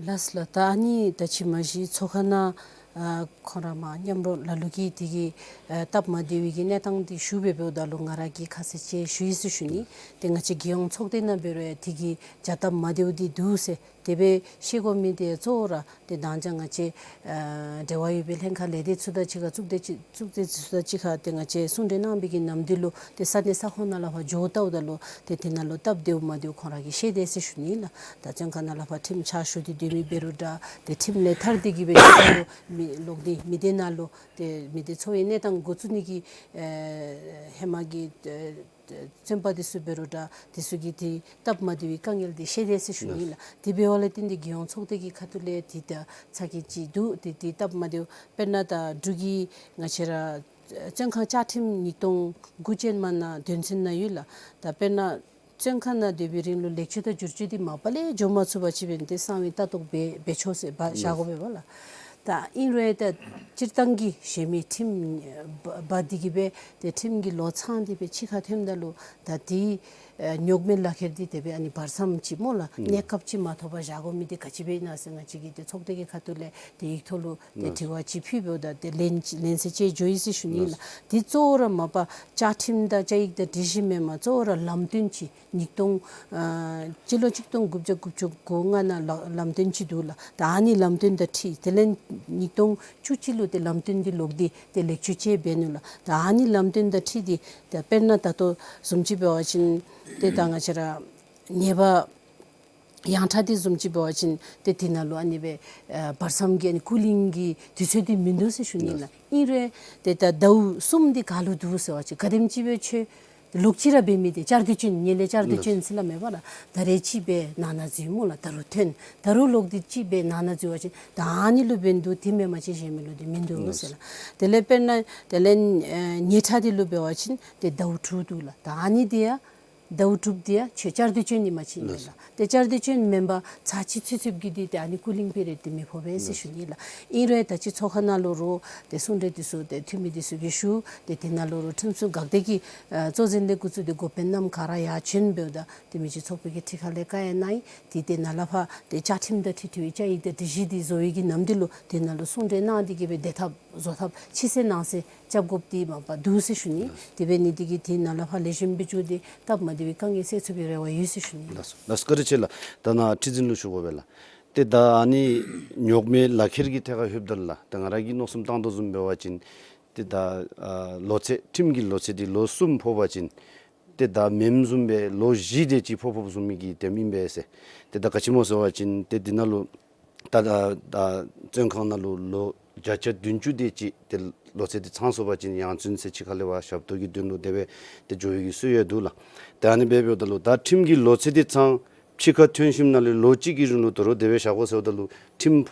ལགས་སོ་ལགས། ད་ཨ་ནི་ད་ཅི་མ་གཞི་ཚོགས་ཁང་ནང་ཨ་ཁོང་ར་མ་མཉམ་རོགས་ལ་ལུ་གིས་དེ་གི་ཨ་སྟབས་མ་བདེ་བའི་གི་གནས་སྟངས་འདི་ཞུ་སྦེ་འབདཝ་ད་ལུ་ང་ར་གིས་ཁ་གསལ་ཅིག་ཞུ་ཡི་ཟེར་ཞུ་ནི། ཏེ་ང་བཅས་རྒྱལ་ཡོངས་ཚོགས་སྡེ་ནང་འབད་རུང་ཡང་དེ་གི་བྱ་སྟབས་མ་བདེཝ་འདི་འདུག་ཟེར་ དེ་སྦེ་ཤེས་དགོ་མི་དེ་གཙོ་བོ་ར་ཏེ་མདང་ཞག་ང་བཅས་ཨ་འབྲེལ་བ་ཡོད་པའི་ལྷན་ཁག་ལས་སྡེ་ཚུ་དང་གཅིག་ཁར་གཙུག་སྡེ་ཅིག་གཙུག་སྡེ་ཚུ་དང་གཅིག་ཁར་ཏེ་ང་བཅས་གསུང་གྲོས་གནང་བའི་གི་ནམ་དུས་ལུ་ཏེ་ས་གནས་ས་ཁོངས་ནང་ལས་ཕར་འགྱོ་བལྟཝ་ད་ལུ་ཏེ་དེ་ནང་ལུ་སྟབས་བདེཝ་མ་བདེཝ་ཁོང་ར་གིས་ཤེས་དེས་ཟེར་ཞུ་ནི་ལགས། ད་བཙོན་ཁང་ནང་ལས་ཕར་ཁྲིམས་ཕྱག་ཞུ་སྟེ་སྡོད་མི་འབད་རུང་འདྲ་ཏེ་ཁྲིམས་ལས་ཐར་ཏེ་གི་སྦེ་ཁྲིམས་ལུ་མི་ལོག་སྟེ་མི་སྡེ་ནང་ལུ་ཏེ་མི་སྡེ་འཚོ་བའི་གནས་སྟངས་འགོ་བཙུགས་ནི་གི་ཨེ་ཧེ་མ་གི་ཨེ་བཙོན་པ་དེ་ཚུ་འབད་རུང་འདྲ་དེ་ཚུ་གིས་ཏེ་སྟབས་མ་བདེ་བའི་དཀའ་ངལ་དེ་ཤེས་དེས་ཟེར་ཞུ་ནི་ལགས། དེ་འབདཝ་ལས་བརྟེན་ཏེ་རྒྱལ་ཡོངས་ཚོགས་སྡེ་གི་ཁ་ཐུག་ལས་ཏེ་ད་ཚ་གྱང་ཅིག་འདུག། ཏེ་ཏེ་སྟབས་མ་བདེཝ་དཔེར་ན་ད་འབྲུག་གི་ང་བཅས་ར་བཙོན་ཁང་བཅའ་ཁྲིམས་ཉིས་སྟོང་དགུ་ཅན་མ་ནང་དོན་ཚན་ནང་ཡོད་ལགས། ད་དཔེར་ན་བཙོན་ཁང་ནང་སྡོད་པའི་རིང་ལུ་ལེགས་བཅོས་དང་བསྒྱུར་བཅོས་འདི་མ་པ་ལས་འགྱོ་མ་ཚུགས་པ་ཅིན་འབད་ནི་དེ་གསང་བའི་ལྟ་རྟོག་འབད་འབད་ཆོག་ཟེར་བ་བཞག་དགོ་པས་པ་ལགས། ད་ཨིན་རུང་ད་སྤྱིར་བཏང་གི་གཞན་མི་ཁྲིམས་འབད་འབད་དེ་གི་སྦེ་ཏེ་ཁྲིམས་ཀྱི་ལོ་ཚང་དེ་སྦེ་ཕྱི་ཁར་ཐོནམ་ད་ལུ་ད་དེ་ཨེ་རྙོག་མེད་ལག་ཁྱེར་འདི་དེ་སྦེ་ཨ་ནི་བར་མཚམས་ཅིག་སྨོ་ལགས། གནས་སྐབས་ཅིག་མ་ཐོབ་པར་བཞག་དགོ་མི་འདི་ག་ཅི་སྦེ་ཨིན་ན་ཟེར་ང་བཅས་ཀྱིས་ཏེ་ཚོགས་སྡེ་གི་ཁ་ཐུག་ལས་ཏེ་ཡིག་ཐོག་ལུ་ཏེ་དྲི་བ་ཅིག་ཕུལ་འབདཝ་ད་ཏེ་ལན་ལན་གསལ་ཅིག་འགྱོ་ཡི་ཟེར་ཞུ་ནི་ལགས། འདི་གཙོ་བོ་ར་མ་པ་བཅའ་ཁྲིམས་དང་བཅའ་ཡིག་དང་སྒྲིག་གཞི་མེན་པར་གཙོ་བོ་ར་ལམ་སྟོན་ཅིག་ཉིས་སྟོང་ཨ་སྤྱི་ལོ་གཅིག་སྟོང་དགུ་བརྒྱ་དགུ་བཅུ་གོ་ལྔ་ནང་ལ་ལམ་སྟོན་ཅིག་འདུག་ལགས། ད་ཨ་ནི་ལམ་སྟོན་དང་འཁྲིལ་དེ་ལས་ཉིས་སྟོང་བཅུ་གཅིག་ལུ་ཏེ་ལམ་སྟོན་འདི་ལོག་སྟེ་ཏེ་ལེགས་བཅོས་ཅིག་འབད་ནུག་ལགས། ད་ཨ་ནི་ལམ་སྟོན་དང་འཁྲིལ་ཏེ་ད་དཔེར་ན་ད་ལྟོ་བཟུམ་ཅིག་འབད་བ་ཅིན་ཏེ་ད་ང་བཅས་ར་ཉེས་པ་ཡང་ཁྲ་འདི་བཟུམ་ཅིག་འབད་བ་ཅིན་ཏེ་དེ་ནང་ལུ་ཨ་ནི་སྦེ་ཨ་བར་མཚམས་ཀྱི་ཨ་ནི་སྐུ་ལིང་གི་དུས་ཚོད་འདི་མིན་འདུག་ཟེར་ཞུ་ནི་ལགས། ཨིན་རུང་ཏེ་ད་ཟླཝ་གསུམ་འདི་ག་ལུ་འདུག་ཟེར་བ་ཅིན་ག་དེམ་ཅིག་སྦེ་ཁྱོད་ལོག་ཅི་ར་འབད་མི་དེ་བཅར་དུ་བྱོན་ཉེས་ལས་བཅར་དུ་བྱོན་ཟེར་སླབ་མས་པ་ལགས། ད་རེས་ཅིག་སྦེ་ནང་ན་འཛུལ་སྨོ་ལགས། ད་རུང་ཐོན། ད་རུང་ལོག་སྟེ་ཅིག་སྦེ་ནང་ན་འཛུལ་བ་ཅིན་ད་ཨ་ནི་ལུ་འབད་ནི་འདུག། དེ་མེན་པ་ཅིན་གཞན་མི་ལུ་འདི་མིན་འདུག་ཟེར་ལགས། དེ་ལས་དཔེར་ན་དེ་ལས་ཨེ་ཉེས་ཁྲ་འདི་ལུ་འབད་བ་ཅིན་ཏེ་ཟླཝ་དྲུག་འདུག་ལགས། ད་ཨ་ནི་འདི་ཡང་ཟླཝ་དྲུག་འདི་ཡང་ཁྱོད་བཅར་དུ་བྱོན་ནི་མ་ཅིག་ཨིན་ལགས། ཏེ་བཅར་དུ་བྱོན་མེན་པར་ཚར་གཅིག་ཚུད་ཚུདཔ་གི་འདི་ཏེ་ཨ་ནི་སྐུ་ལིང་པའི་རེ་འདི་མི་ཕོག་པས་ཟེར་ཞུ་ནི་ལགས། ཨིན་རུང་ད་ཅི་ཚོགས་ཁང་ནང་ལུ་རུང་ཏེ་གསུང་གྲོས་འདི་ཚུ་ཏེ་འཐུས་མི་འདི་ཚུ་གིས་ཞུ། ཏེ་དེ་ནང་ལུ་རུང་ཁྲིམས་སྲུང་འགག་སྡེ་གི་ཨ་གཙོ་འཛིན་ལས་འགོ་བཙུགས་ཏེ་འགོ་དཔོན་རྣམས་ག་ར་ཡར་བྱོན་འབདཝ་ད་ཏེ་མི་རྗེ་ཚོགས་པའི་གི་ཁྲི་ཁ་ལས་བཀའ་ཡང་གནང་ཡི། ཏེ་དེ་ནང་ལས་ཕར་ཏེ་བཅའ་ཁྲིམས་དང་འཁྲིལ་ཏེ་བཅའ་ཡིག་དང་སྒྲིག་གཞི་འདི་བཟོ་བའི་གི་ནམ་དུས་ལུ་དེ་ནང་ལུ་གསུང་གྲོས་གནང་སྟེ་གི་སྦེ་བདེ་ཐབས་བཟོ་ཐབས་ཕྱི་གསལ་ནང་གསལ་རྐྱབ་དགོཔ་འདི་མ་པ་འདུག་ཟེར་ཞུ་ནི། དེ་འབད་ནི་འདི་གིས་དེ་ནང་ལས་ཕར་ལེགས་ཤོམ་སྦེ་འགྱོ་སྟེ་སྟབས་མ་བདེ་བའི་དཀའ་ངལ་སེལ་ཚུགས་པའི་རེ་བ་ཡོད་ཟེར་ཞུ་ནི། ལགས་སོ། ལགས་སོ། བཀའ་དྲིན་ཆེ་ལགས། ད་ནཱ་ཁྲི་འཛིན་ལུ་ཞུ་དགོ་པས་ལགས། ཏེ་ད་ཨ་ནི་རྙོག་མེད་ལག་ཁྱེར་གྱི་ཐད་ཁར་ལྷོདཔ་ད་ལགས། ད་ང་ར་གིས་མནོ་བསམ་བཏང་དོ་བཟུམ་འབད་བ་ཅིན་ཏེ་ད་ཨ་ལོ་ཚད་ཁྲིམས་ཀྱི་ལོ་ཚད་འདི་ལོ་གསུམ་ཕོག་པ་ཅིན་ཏེ་ད་མེནམ་བཟུམ་སྦེ་ལོ་བཞི་དེ་ཅིག་ཕོག་ཕོགཔ་བཟུམ་མའི་གི་དེམ་ཨིན་པས་ཟེར། ཏེ་ད་ག་ཅི་སྨོ་ཟེར་བ་ཅིན་ཏེ་འདི་ནང་ལུ་ད་ད་ད་བཙོན་ཁང་ནང་ལུ་ལོ་བརྒྱ་ཆ་བདུན་ཅུ་དེ་ཅིག་ཏེ་ལོ་ཚད་འདི་ཚང་སོང་པ་ཅིན་ཡང་བཙོན་ཟེར་ཕྱི་ཁ་ལས་ཕར་ཞབས་ཏོག་གི་དོན་ལུ་དེ་སྦེ་ཏེ་འགྱོ་བའི་གི་སྲོལ་ཡང་འདུག་ལགས། ཏེ་ཨ་ནི་སྦེ་འབདཝ་ད་ལུ་ད་ཁྲིམས་ཀྱི་ལོ་ཚད་འདི་ཚང་ཕྱི་ཁར་ཐོན་ཞིནམ་ལས་ལོ་གཅིག་གི་རིང་ལུ་ད་རུང་དེ་སྦེ་བཞག་དགོ་ཟེརཝ་ད་ལུ་ཁྲིམས་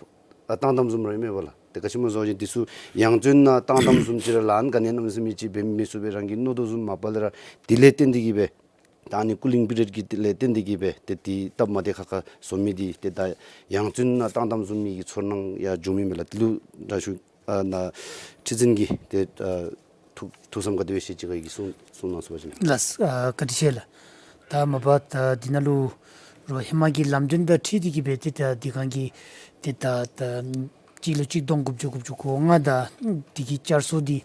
ཨ་བཏང་དམ་བཟུམ་ར་ཨིན་མས་པ་ལགས། ཏེ་ག་ཅི་སྨོ་ཟེར་བ་ཅིན་འདི་ཚུ་ཡང་བཙོན་ནང་བཏང་དམ་བཟུམ་ཅིག་ར་ལཱ་ག་ནི་གནམ་མེད་ས་མེད་ཅིག་འབད་མི་ཚུགས་པས་རང་གིས་མནོ་དོ་བཟུམ་མ་པ་ལས་ར་དེ་ལས་བརྟེན་ཏེ་གི་སྦེ་ད་ཨ་ནི་སྐུ་ལིང་པའི་རེ་གི་དེ་ལས་བརྟེན་ཏེ་གི་སྦེ་ཏེ་དེ་སྟབས་མ་བདེ་ཁག་ཁ་བཟོ་མི་འདི་ཏེ་ད་ཡང་བཙོན་ནང་བཏང་དམ་བཟུམ་མའི་གི་ཚོར་སྣང་ཡང་འབྱུངམ་ཨིན་མས་ལགས། དེ་ལུ་དྲག་ཤོས་ཨ་ནཱ་ཁྲི་འཛིན་གྱིས་ཏེ་ཨ་ཐུགས་ཐུགས་བསམ་ག་དེ་སྦེ་བཞེས་ཅི་ག་གི་གསུང་གསུང་གནང་ཚུགས་པ་ཅིན། ལགས། ཨ་བཀའ་དྲིན་ཆེ་ལགས། ད་མ་པ་ད་འདི་ནང་ལུ་རོགས་ཧེ་མ་གི་ལམ་སྟོན་དང་འཁྲིལ་ཏེ་གི་སྦེ་ཏེ་ད་འདི་གང་གི་ཏེ་ད་ད་སྤྱི་ལོ་གཅིག་སྟོང་དགུ་བརྒྱ་དགུ་བཅུ་གོ་ལྔ་དང་འདི་གི་བསྐྱར་གསོ་འདི་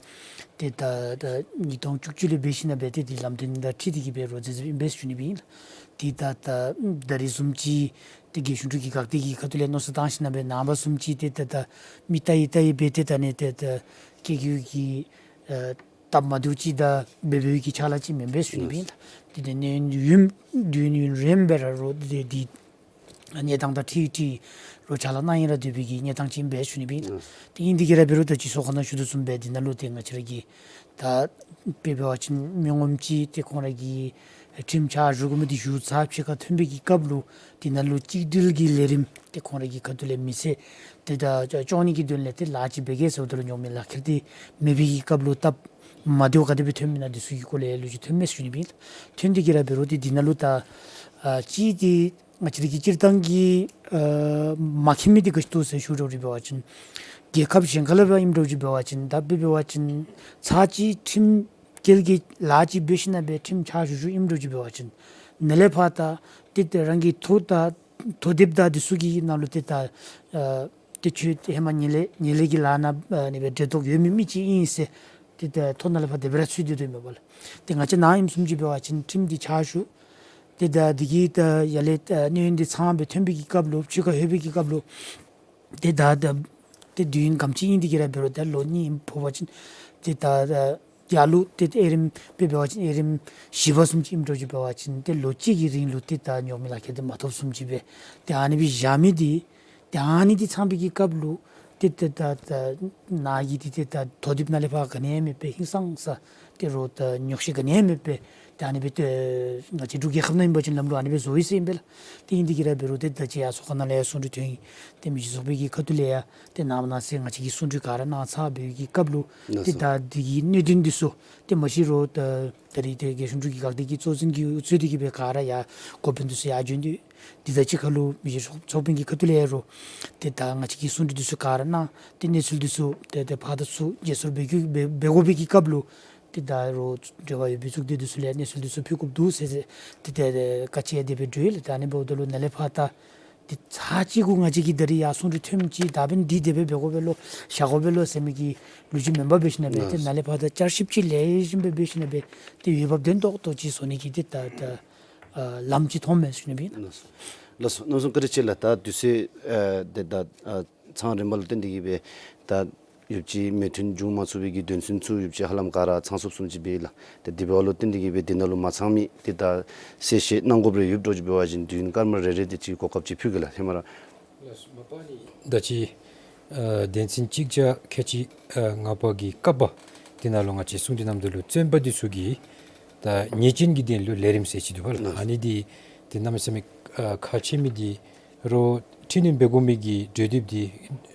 ཏེ་ད་ད་ཉིས་སྟོང་བཅུ་གཅིག་ལས་འབད་ཞིནམ་སྦེ་ཏེ་འདི་ལམ་སྟོན་དང་འཁྲིལ་ཏེ་གི་སྦེ་རོགས་མཛད་མཛདཔ་ཨིན་པས་ཞུ་ནི་སྦེ་ཨིན་ལགས། ཏེ་ད་ད་ད་རེས་བཟུམ་ཅིག་ཏེ་རྒྱལ་གཞུང་འབྲུག་གི་འགག་སྡེ་གི་ཁ་ཐུག་ལས་མནོ་བསམ་བཏང་ཞིནམ་སྦེ་ནངས་པ་བཟུམ་ཅིག་ཏེ་ད་ད་མི་ལྟ་ཡི་ལྟ་ཡི་སྦེ་ཏེ་ད་ནི་ཏེ་ད་སྐྱེ་རྒྱུ་གི་ཨ་སྟབས་མ་བདེཝ་ཅིག་དང་འབད་འབདཝ་གི་ཕྱག་ལཱ་ཅིག་མེན་པས་ཞུ་ནི་སྦེ་ཨིན་ལགས། ཏེ་ཏེ་གནས་ཡུན་དུས་ཡུན་རིངམོ་སྦེ་ར་རོགས་ཏེ་འདི་གནས་སྟངས་དང་འཁྲིལ་འཁྲིལ་རོགས་ཕྱག་ལཱ་གནང་ཡི་ར་སྡོད་པའི་གི་གནས་སྟངས་ཅིག་ཨིན་པས་ཞུ་ནི་སྦེ་ཨིན་ལགས། ཏེ་ཨིན་ཏེ་གི་ར་འབད་རུང་ད་ཅི་ཚོགས་ཁང་ནང་ཞུ་དོ་བཟུམ་སྦེ་འདི་ནང་ལུ་ཏེ་ང་བཅས་ར་གི་ད་དཔེ་འབད་བ་ཅིན་མི་ངོམ་ཅིག་ཏེ་ཁོང་ར་གི་ཁྲིམས་ཕྱག་ཞུ་དགོ་མི་འདི་ཞུ་ཚར་ཕྱི་ཁར་ཐོན་པའི་གི་སྐབས་ལུ་འདི་ནང་ལུ་གཅིག་སྒྲིལ་གྱི་ལས་རིམ་ཏེ་ཁོང་ར་གི་ཁ་ཐུག་ལས་མི་ཚེ་ཏེ་ད་སྐྱོང་ནི་གི་དོན་ལས་ཏེ་ལཱ་ཅིག་འབད་གེ་ཟེརཝ་ད་ལུ་རྙོག་མེད་ལག་ཁྱེར་འདི་མེད་པའི་གི་སྐབས་ལུ་སྟབས་མ་བདེཝ་ག་དེ་སྦེ་ཐོན་མི་ན་འདི་ཚུ་གི་སྐོར་ལས་ལོ་རྒྱུས་ཐོན་མས་ཞུ་ནི་སྦེ་ཨིན་ལགས། ཐོན་ཏེ་གི་ར་འབད་རུང་ཏེ་འདི་ནང་ལུ་ད་ཨ་གཅིག་འདི་ང་བཅས་ར་གི་སྤྱིར་བཏང་གི་ཨ་མ་མཁྱེན་མི་འདི་ག་ཅི་འདུག་ཟེར་ཞུ་འགྱོ་རུང་འབད་བ་ཅིན་རྒྱལ་ཁབ་གཞན་ཁ་ལས་ཕར་ཨིནམ་འདྲཝ་ཅིག་འབད་བ་ཅིན་ད་དཔེ་འབད་བ་ཅིན་ཚར་གཅིག་ཁྲིམས་འགལ་གྱི་ལཱ་ཅིག་འབད་ཞིནམ་སྦེ་ཁྲིམས་ཕྱག་ཞུ་ཞུཝ་ཨིནམ་འདྲཝ་ཅིག་འབད་བ་ཅིན་ནཱ་ལས་ཕར་ད་ཏེ་ཏེ་རང་གི་ཐོ་དང་ཐོ་དེབ་དང་འདི་ཚུ་གི་ནང་ལུ་ཏེ་ད་ཨ་ཏེ་ཁྱོད་ཧེ་མ་ཉེས་ལས་ཉེས་ལས་ཀྱི་ལཱ་ནང་ཨ་ནི་སྦེ་འབྲེལ་གཏོགས་ཡོད་མི་མི་ཅིག་ཨིན་ཟེར་ཏེ་ད་ཐོ་ནང་ལས་ཕར་དེ་སྦེ་ར་ཚུད་དེ་སྡོད་མས་པ་ལགས། ཏེ་ང་བཅས་ནཱ་ཨིནམ་བཟུམ་ཅིག་འབད་བ་ཅིན་ཁྲིམས་འདི་ཕྱག་ཞུ་ ཏེ་ད་འདི་གི་ད་ཡར་ལས་ད་གནས་ཡུན་འདི་ཚངམ་སྦེ་ཐོན་པའི་གི་སྐབས་ལུ་ཆུ་ཁ་ལྷོད་པའི་གི་སྐབས་ལུ་ཏེ་ད་ད་ཏེ་དུས་ཡུན་ག་དེམ་ཅིག་ཨིན་ཏེ་གི་ར་འབད་རུང་ད་ལོ་གཉིས་ཕོག་པ་ཅིན་ཏེ་ད་ད་ཡར་ལུ་ཏེ་ཨེ་རིམ་སྦེ་འབད་བ་ཅིན་ཨེ་རིམ་བཞི་པ་བཟུམ་ཅིག་ཨིནམ་འདྲཝ་ཅིག་འབད་བ་ཅིན་ཏེ་ལོ་གཅིག་གི་རིང་ལུ་ཏེ་ད་ཉོག་མེད་ལག་ཁྱེར་འདི་མ་ཐོབ་བཟུམ་ཅིག་སྦེ་ཏེ་ཨ་ནི་སྦེ་བཞག་མི་འདི་ཏེ་ཨ་ནི་འདི་ཚང་པའི་གི་སྐབས་ལུ་ཏེ་ཏེ་ད་ད་ནཱ་གི་ཏེ་ཏེ་ད་དོ་དིཔ་ནཱ་ལས་ཕར་ག་ནི་ཡང་མེད་པའི་ཧིང་སངས་ས་ཏེ་རོགས་ད་ཉོགས་བཤད་ག་ནི་ཡང་མེད་པའི་ཏེ་ཨ་ནི་སྦེ་ཏེ་ང་བཅས་འབྲུག་རྒྱལ་ཁབ་ནང་ཨིན་པ་ཅིན་ལམ་ལུགས་ཨ་ནི་སྦེ་བཟོ་ཡི་ཟེར་ཨིན་པས་ལགས། ཏེ་ཨིན་ཏེ་གི་ར་འབད་རུང་ཏེ་ད་ཅི་ཡར་ཚོགས་ཁང་ནང་ལས་ཡར་གསུང་གྲོས་ཐོན་ཡི། ཏེ་མི་རྗེ་ཚོགས་པའི་གི་ཁ་ཐུག་ལས་ཡང་ཏེ་གནམ་མེད་ས་མེད་ང་བཅས་ཀྱིས་གསུང་གྲོས་ག་ར་གནང་ཚར་བའི་གི་སྐབས་ལུ་ལགས་ཏེ་སོ། ད་འདི་གི་གནད་དོན་འདི་ཚུ་ཏེ་མ་གཞི་རོགས་ད་ད་རིས་ཏེ་རྒྱལ་གཞུང་འབྲུག་གི་འགག་སྡེ་གི་གཙོ་འཛིན་གྱིས་གཙོས་ཏེ་གི་སྦེ་ག་ར་ཡར་འགོ་དཔོན་འདི་ཚུ་ཡར་བྱོན་ཏེ་འདི་དང་གཅིག་ཁར་ལུ་མི་རྗེ་ཚོགས་ཚོགས་དཔོན་གྱི་ཁ་ཐུག་ལས་ཡང་རོགས་ཏེ་ད་ང་བཅས་ཀྱིས་གསུང་གྲོས་འདི་ཚུ་ག་ར་གནང་སྟེ་གནས་ཚུལ་འདི་ཚུ་ཏེ་ཏེ་ཕར་དང་ཚུར་བརྗེ་སོར་འབད་དགོ་འབད་འབད་དགོ་པའི་གི་སྐབས་ལུ་ཏེ་ད་རོགས་འབྲེལ་བ་ཡོད་པའི་གཙུག་སྡེ་འདི་ཚུ་ལས་གནས་ཚུལ་འདི་ཚུ་ཕུལ་དགོཔ་འདུག་ཟེར་ཟེར་ཏེ་ཏེ་ཏེ་བཀའ་ཅིག་ཡང་དེ་སྦེ་སྒྲོག་ཡི་ལགས། ད་ཨ་ནི་འབདཝ་ད་ལུ་ནཱ་ལས་ཕར་ད་ཏེ་ཚར་གཅིག་གུ་ང་བཅས་ཀྱིས་ད་རིས་ཡར་གསུང་གྲོས་ཐོནམ་ཅིག་ད་འབདན་འདི་དེ་སྦེ་འབད་དགོ་པས་ལོ་བཞག་དགོ་པས་ལོ་ཟེར་མི་གི་ལོ་རྒྱུས་མེན་པར་འབད་ཞིནམ་ལས་ཏེ་ནཱ་ལས་ཕར་ད་བསྐྱར་ཞིབ་ཅིག་ལེགས་ཤོམ་སྦེ་འབད་ཞིནམ་ལས་ཏེ་འོས་འབབ་ལྡན་ཏོག་ཏོ་ཅིག་བཟོ་ནི་གི་ཏེ་ད་ད་ཨ་ལམ་ཅིག་མཐོངམ་མས་ཟེར་ཞུ་ནི་སྦེ་ཨིན། ལགས་སོ། ལགས་སོ། རྣམ་གསུམ་བཀའ་དྲིན་ཆེ་ལགས། ད་དུས་ཚོད་ཨེ་ཏེ་ད་ཨ་ཚང་རན་པ་ལུ་བརྟེན་ཏེ་གི་སྦེ་ད་ཡོདཔ་ཅིག་མོས་མཐུན་འབྱུང་མ་ཚུགས་པའི་གི་དོན་ཚན་ཚུ་ཡོདཔ་ཅིག་ཧ་ལམ་ག་ར་ཚང་ཚུགསཔ་བཟུམ་ཅིག་སྦེ་ལགས། ཏེ་དེ་འབདཝ་ལུ་བརྟེན་ཏེ་གི་སྦེ་དེ་ནང་ལུ་མ་ཚང་མི་ཏེ་ད་གསལ་བཤད་གནང་དགོཔ་རེ་ཡོདཔ་འདྲཝ་ཅིག་འབད་བ་ཅིན་དུས་ཡུན་སྐར་མ་རེ་རེ་དེ་ཅིག་གོ་སྐབས་ཅིག་ཕུལ་གེ་ལགས། ཧེ་མ་ར་ལགས་སོ། མ་པ་ནི་ད་ཅི་ཨ་དོན་ཚན་གཅིག་བརྒྱ་ཁལ་གཅིག་ཨ་ལྔ་པ་གི་ཀ་པ་དེ་ནང་ལུ་ང་བཅས་གསུང་གྲོས་གནངམ་ད་ལུ་བཙོན་པ་འདི་ཚུ་གིས་ད་ཉེས་ཅན་གྱི་དོན་ལུ་ལས་རིམ་ཟེར་ཅིག་འདུག་པ་ལགས། ལགས་སོ། ཨ་ནི་འདི་ཏེ་གནམ་མེད་ས་མེད་ཨ་ཁག་ཆེ་མི་འདི་རོགས་འཕྲི་སྣོན་འབད་དགོ་མི་གི་གྲོས་འདེབས་འདི་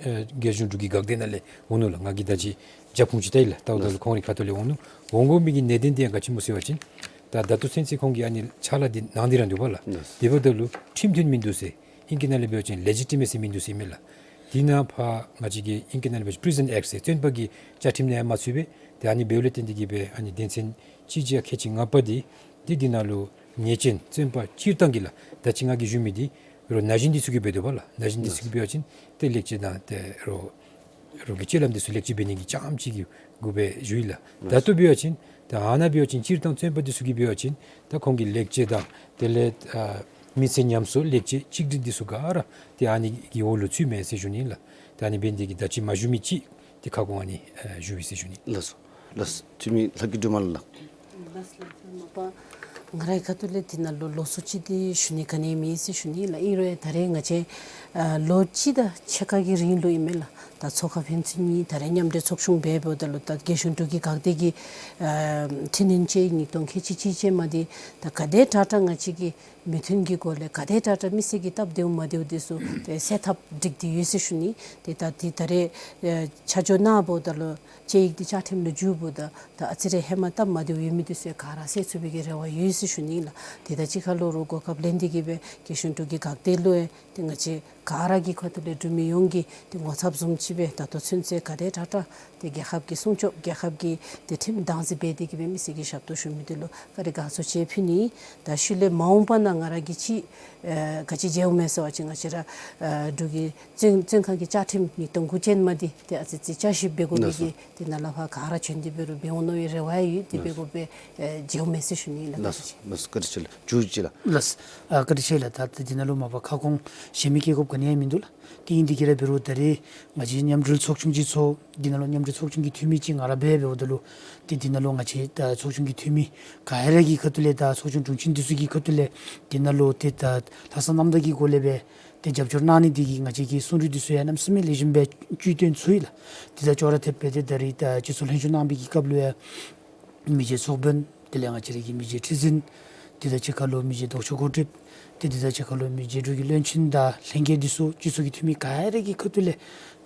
ཨ་རྒྱལ་གཞུང་འབྲུག་གི་འགག་སྡེ་ནང་ལས་འོང་ནུག་ལགས། ང་གིས་ད་ཅི་རྒྱབ་ཁུངས་ཅིག་བལྟ་ཡི་ལགས། བལྟཝ་ད་ལུ་ཁོང་རའི་ཁ་ཐུག་ལས་འོང་ནུག། འོང་དགོ་མི་གི་གནད་དོན་འདི་ཡང་ག་ཅི་སྨོ་ཟེར་བ་ཅིན་ད་ད་ལྟོ་ཚུན་ཚོད་ཁོང་གིས་ཨ་ནི་ཕྱག་ལཱ་འདི་གནང་སྟེ་ར་འདུག་པ་ལགས། དེ་འབདཝ་ད་ལུ་ཁྲིམས་མཐུན་མིན་འདུག་ཟེར། ཨིང་སྐད་ནང་ལས་འབད་བ་ཅིན་ལེ་ཇི་ཊི་མེ་སི་མིན་འདུག་ཟེར་ཨིན་མས་ལགས། དེ་ནང་ཕར་ང་བཅས་ཀྱི་ཨིང་སྐད་ནང་ལས་འབད་བ་ཅིན་པི་རི་ཟན་ཨེཀཊ་ཟེར་བཙོན་པ་གི་བཅའ་ཁྲིམས་ནང་ཡང་མ་ཚུད་པས། ཏེ་ཨ་ནི་འབདཝ་ལས་བརྟེན་ཏེ་གི་སྦེ་ཨ་ནི་དོན་ཚན་གཅིག་བརྒྱ་ཁལ་གཅིག་ལྔ་པ་འདི་ཏེ་འདི་ནང་ལུ་ཉེས་ཅན་བཙོན་པ་སྤྱིར་བཏང་གི་ལགས། ད་ཅི་ང་གིས་ཞུ་མི་འདི་རོགས་ན་གཞོན་འདི་ཚུ་གིས་འབད་དོ་བ་ལགས། ན་གཞོན་འདི་ཚུ་གིས་འབད་བ་ཅིན་ཏེ་ལེགས་སྐྱེས་དང་ཏེ་རོགས་རོགས་ཀྱི་སྤྱོད་ལམ་འདི་ཚུ་ལེགས་བཅོས་འབད་ནི་གི་རྐྱངམ་ཅིག་གི་གུ་སྦེ་ཞུ་ཡི་ལགས། ད་ལྟོ་འབད་བ་ཅིན་ད་ཨ་ནཱ་འབད་བ་ཅིན་སྤྱིར་བཏང་བཙོན་པ་འདི་ཚུ་གིས་འབད་བ་ཅིན་ད་ཁོང་གི་ལེགས་སྐྱེས་དང་དེ་ལས་ཨ་མི་ཚེ་ཉམས་གསོ་ལེགས་བཅོས་གཅིག་སྒྲིལ་འདི་ཚུ་ག་ར་ཏེ་ཨ་ནི་གི་འོག་ལུ་ཚུདཔ་མས་ཟེར་ཞུ་ནི་ལགས། ཏེ་ཨ་ནི་འབད་ནི་དེ་གིས་ད་ཅི་མ་ཞུ་མི་ཅིག་ཏེ་ཁ་སྐོང་ཨ་ནི་ཨ་ཞུ་ཡི་ཟེར་ཞུ་ནི། ལགས་སོ། ལགས་སོ། འཐུས་མི་ལྷ་སྐྱིད་སྒྲོལ་མ་ལགས། ལགས་སོ་ལགས། མ་པ་ང་རའི་ཁ་ཐུག་ལས་འདི་ནང་ལུ་ལོགས་སུ་ཅིག་འདི་ཞུ་ནི་ག་ནི་མེད་ཟེར་ཞུ་ནི་ལགས། ཨིན་རུང་ད་རེས་ང་བཅས་ཨ་ལོ་གཅིག་དང་ཕྱེད་ཀ་གི་རིང་ལུ་ཨིན་མས་ལགས། ད་ཚོགས་ཁང་ཕན་ཚུན་གཉིས་ད་རེས་མཉམ་འབྲེལ་ཚོགས་ཆུང་འབད་འབདཝ་ད་ལུ་ད་རྒྱལ་གཞུང་འབྲུག་གི་འགག་སྡེ་གི་ཨ་འཕྲི་སྣོན་ཅིག་ཉིས་སྟོང་ཁལ་གཅིག་གཅིག་ཅན་མ་འདི་ད་ག་དེ་དྲག་དྲག་ང་བཅས་ཀྱིས་མོས་མཐུན་གྱི་སྒོ་ལས་ག་དེ་དྲག་དྲག་མི་སེར་གྱིས་སྟབས་བདེཝ་མ་བདེཝ་འདི་ཚུ་ཏེ་སེལ་ཐབས་སྒྲིག་སྟེ་ཡོད་ཟེར་ཞུ་ནི། ཏེ་ད་འདི་ད་རེས་ཨེ་ཆ་འཇོག་གནང་འབདཝ་ད་ལུ་དཔྱད་ཡིག་འདི་བཅའ་ཁྲིམས་ལུ་འཇུག་འབདཝ་ད་ད་ཨ་ཙི་རེ་ཧེ་མ་སྟབས་མ་བདེཝ་ཡོད་མི་འདི་ཚུ་ག་ར་སེལ་ཚུགས་པའི་གི་རེ་བ་ཡོད་ཟེར་ཞུ་ནི་ལགས། ཏེ་ད་ཅི་ཁ་ལུ་རོགས་གོ་སྐབས་ལེན་ཏེ་གི་སྦེ་རྒྱལ་གཞུང་འབྲུག་གི་འགག་སྡེ་ལུ་ཡང་ཏེ་ང་བཅས་ག་ར་གི་ཁ་ཐུག་ལས་འབྲུག་མི་ཡོངས་ཀྱིས་ཏེ་ངོ་ཚབ་བཟུམ་ཅིག་སྦེ་ད་ལྟོ་ཚུན་ཚོད་ག་དེ་དྲག་དྲག་ཏེ་རྒྱལ་ཁབ་ཀྱི་སྲུང་སྐྱོབ་རྒྱལ་ཁབ་ཀྱི་ཏེ་ཁྲིམས་བདག་འཛིན་འབད་དེ་གི་སྦེ་མི་སེར་གྱི་ཞབས་ཏོག་ཞུ་མི་འདི་ལུ་བཀའ་དྲིན་དགའ་ཚོར་ཆེ་ཕུལ་ནི། ད་ཤུལ་ལས་མ་འོངས་པ་ན་ང་ར་གིས་ཅིག་ཨེ་ག་ཅི་མཇལཝ་མས་ཟེར་བ་ཅིན་ང་བཅས་ར་ཨེ་འབྲུག་གི་བཙོན་བཙོན་ཁང་གི་བཅའ་ཁྲིམས་ཉིས་སྟོང་དགུ་ཅན་མ་འདི་ཏེ་ཨ་ཙི་ཅིག་བསྐྱར་ཞིབ་འབད་དགོ་པའི་གི་ཏེ་ནཱ་ལས་ཕར་ག་ར་བྱོན་ཏེ་འབད་རུང་འབད་འོང་མནོ་བའི་རེ་བ་ཡོད། དེ་འབད་དགོ་པའི་ཨེ་མཇལཝ་མས་ཟེར་ཞུ་ནི་ལགས། ལགས་སོ། ལགས་སོ། བཀའ་དྲིན་ཆེ་ལགས། མཇུག་ཅིག་ལགས། ལགས་སོ། ཨ་བཀའ་དྲིན་ཆེ་ལགས། ད་ད་འདི་ནང་ལུ་མ་པ་ཁ་སྐོང་གཞན་མི་བཀལ་དགོཔ་ག་ནི་ཡང་མིན་འདུག་ལགས། ཏེ་ཨིན་ཏེ་གི་ར་འབད་རུང་ད་རེས་ང་བཅས་མཉམ་འབྲེལ་ཚོགས་ཆུང་ཅིག་ཚོགས། འདི་ནང་ལུ་མཉམ་འབྲེལ་ཚོགས་ཆུང་གི་འཐུས་མི་ཅིག་ང་ར་སྦེ་འབདཝ་ད་ལུ་ཏེ་འདི་ནང་ལུ་ང་བཅས་ད་ཚོགས་ཆུང་གི་འཐུས་མི་ག་ར་གི་ཁ་ཐུག་ལས་ད་ཚོགས་ཆུང་དྲུང་ཆེན་འདི་ཚུ་གི་ཁ་ཐུག་ལས་འདི་ནང་ལུ་ཏེ་ད་ལྷག་བསམ་རྣམ་དག་གི་སྒོ་ལས་སྦེ་ཏེ་རྒྱབ་སྐྱོར་གནང་ནི་འདི་གིས་ང་བཅས་ཀྱི་གསུང་གྲོས་འདི་ཚུ་ཡང་གནམ་མེད་ས་མེད་ལེགས་ཤོམ་སྦེ་བཅུད་བཏོན་ཚུགས་ཡི་ལགས། དེ་དང་ཅོག་ར་འཐདཔ་སྦེ་ཏེ་ད་རེས་ད་སྤྱི་ཚོགས་ལྷན་བཞུགས་གནང་བའི་གི་སྐབས་ལུ་ཡང་མི་རྗེ་ཚོགས་དཔོན་དེ་ལས་ང་བཅས་ར་གི་མི་རྗེ་ཁྲི་འཛིན་དེ་དང་གཅིག་ཁར་ལུ་མི་རྗེ་ལྡོག་ཕྱོགས་འགོ་ཁྲིདཔ་ཏེ་དེ་དང་གཅིག་ཁར་ལུ་མི་རྗེ་འབྲུག་གི་བློན་ཆེན་དང་ལྷན་རྒྱས་འདི་ཚུ་སྤྱི་ཚོགས་ཀྱི་འཐུས་མི་ག་ར་གི་ཁ་ཐུག་ལས་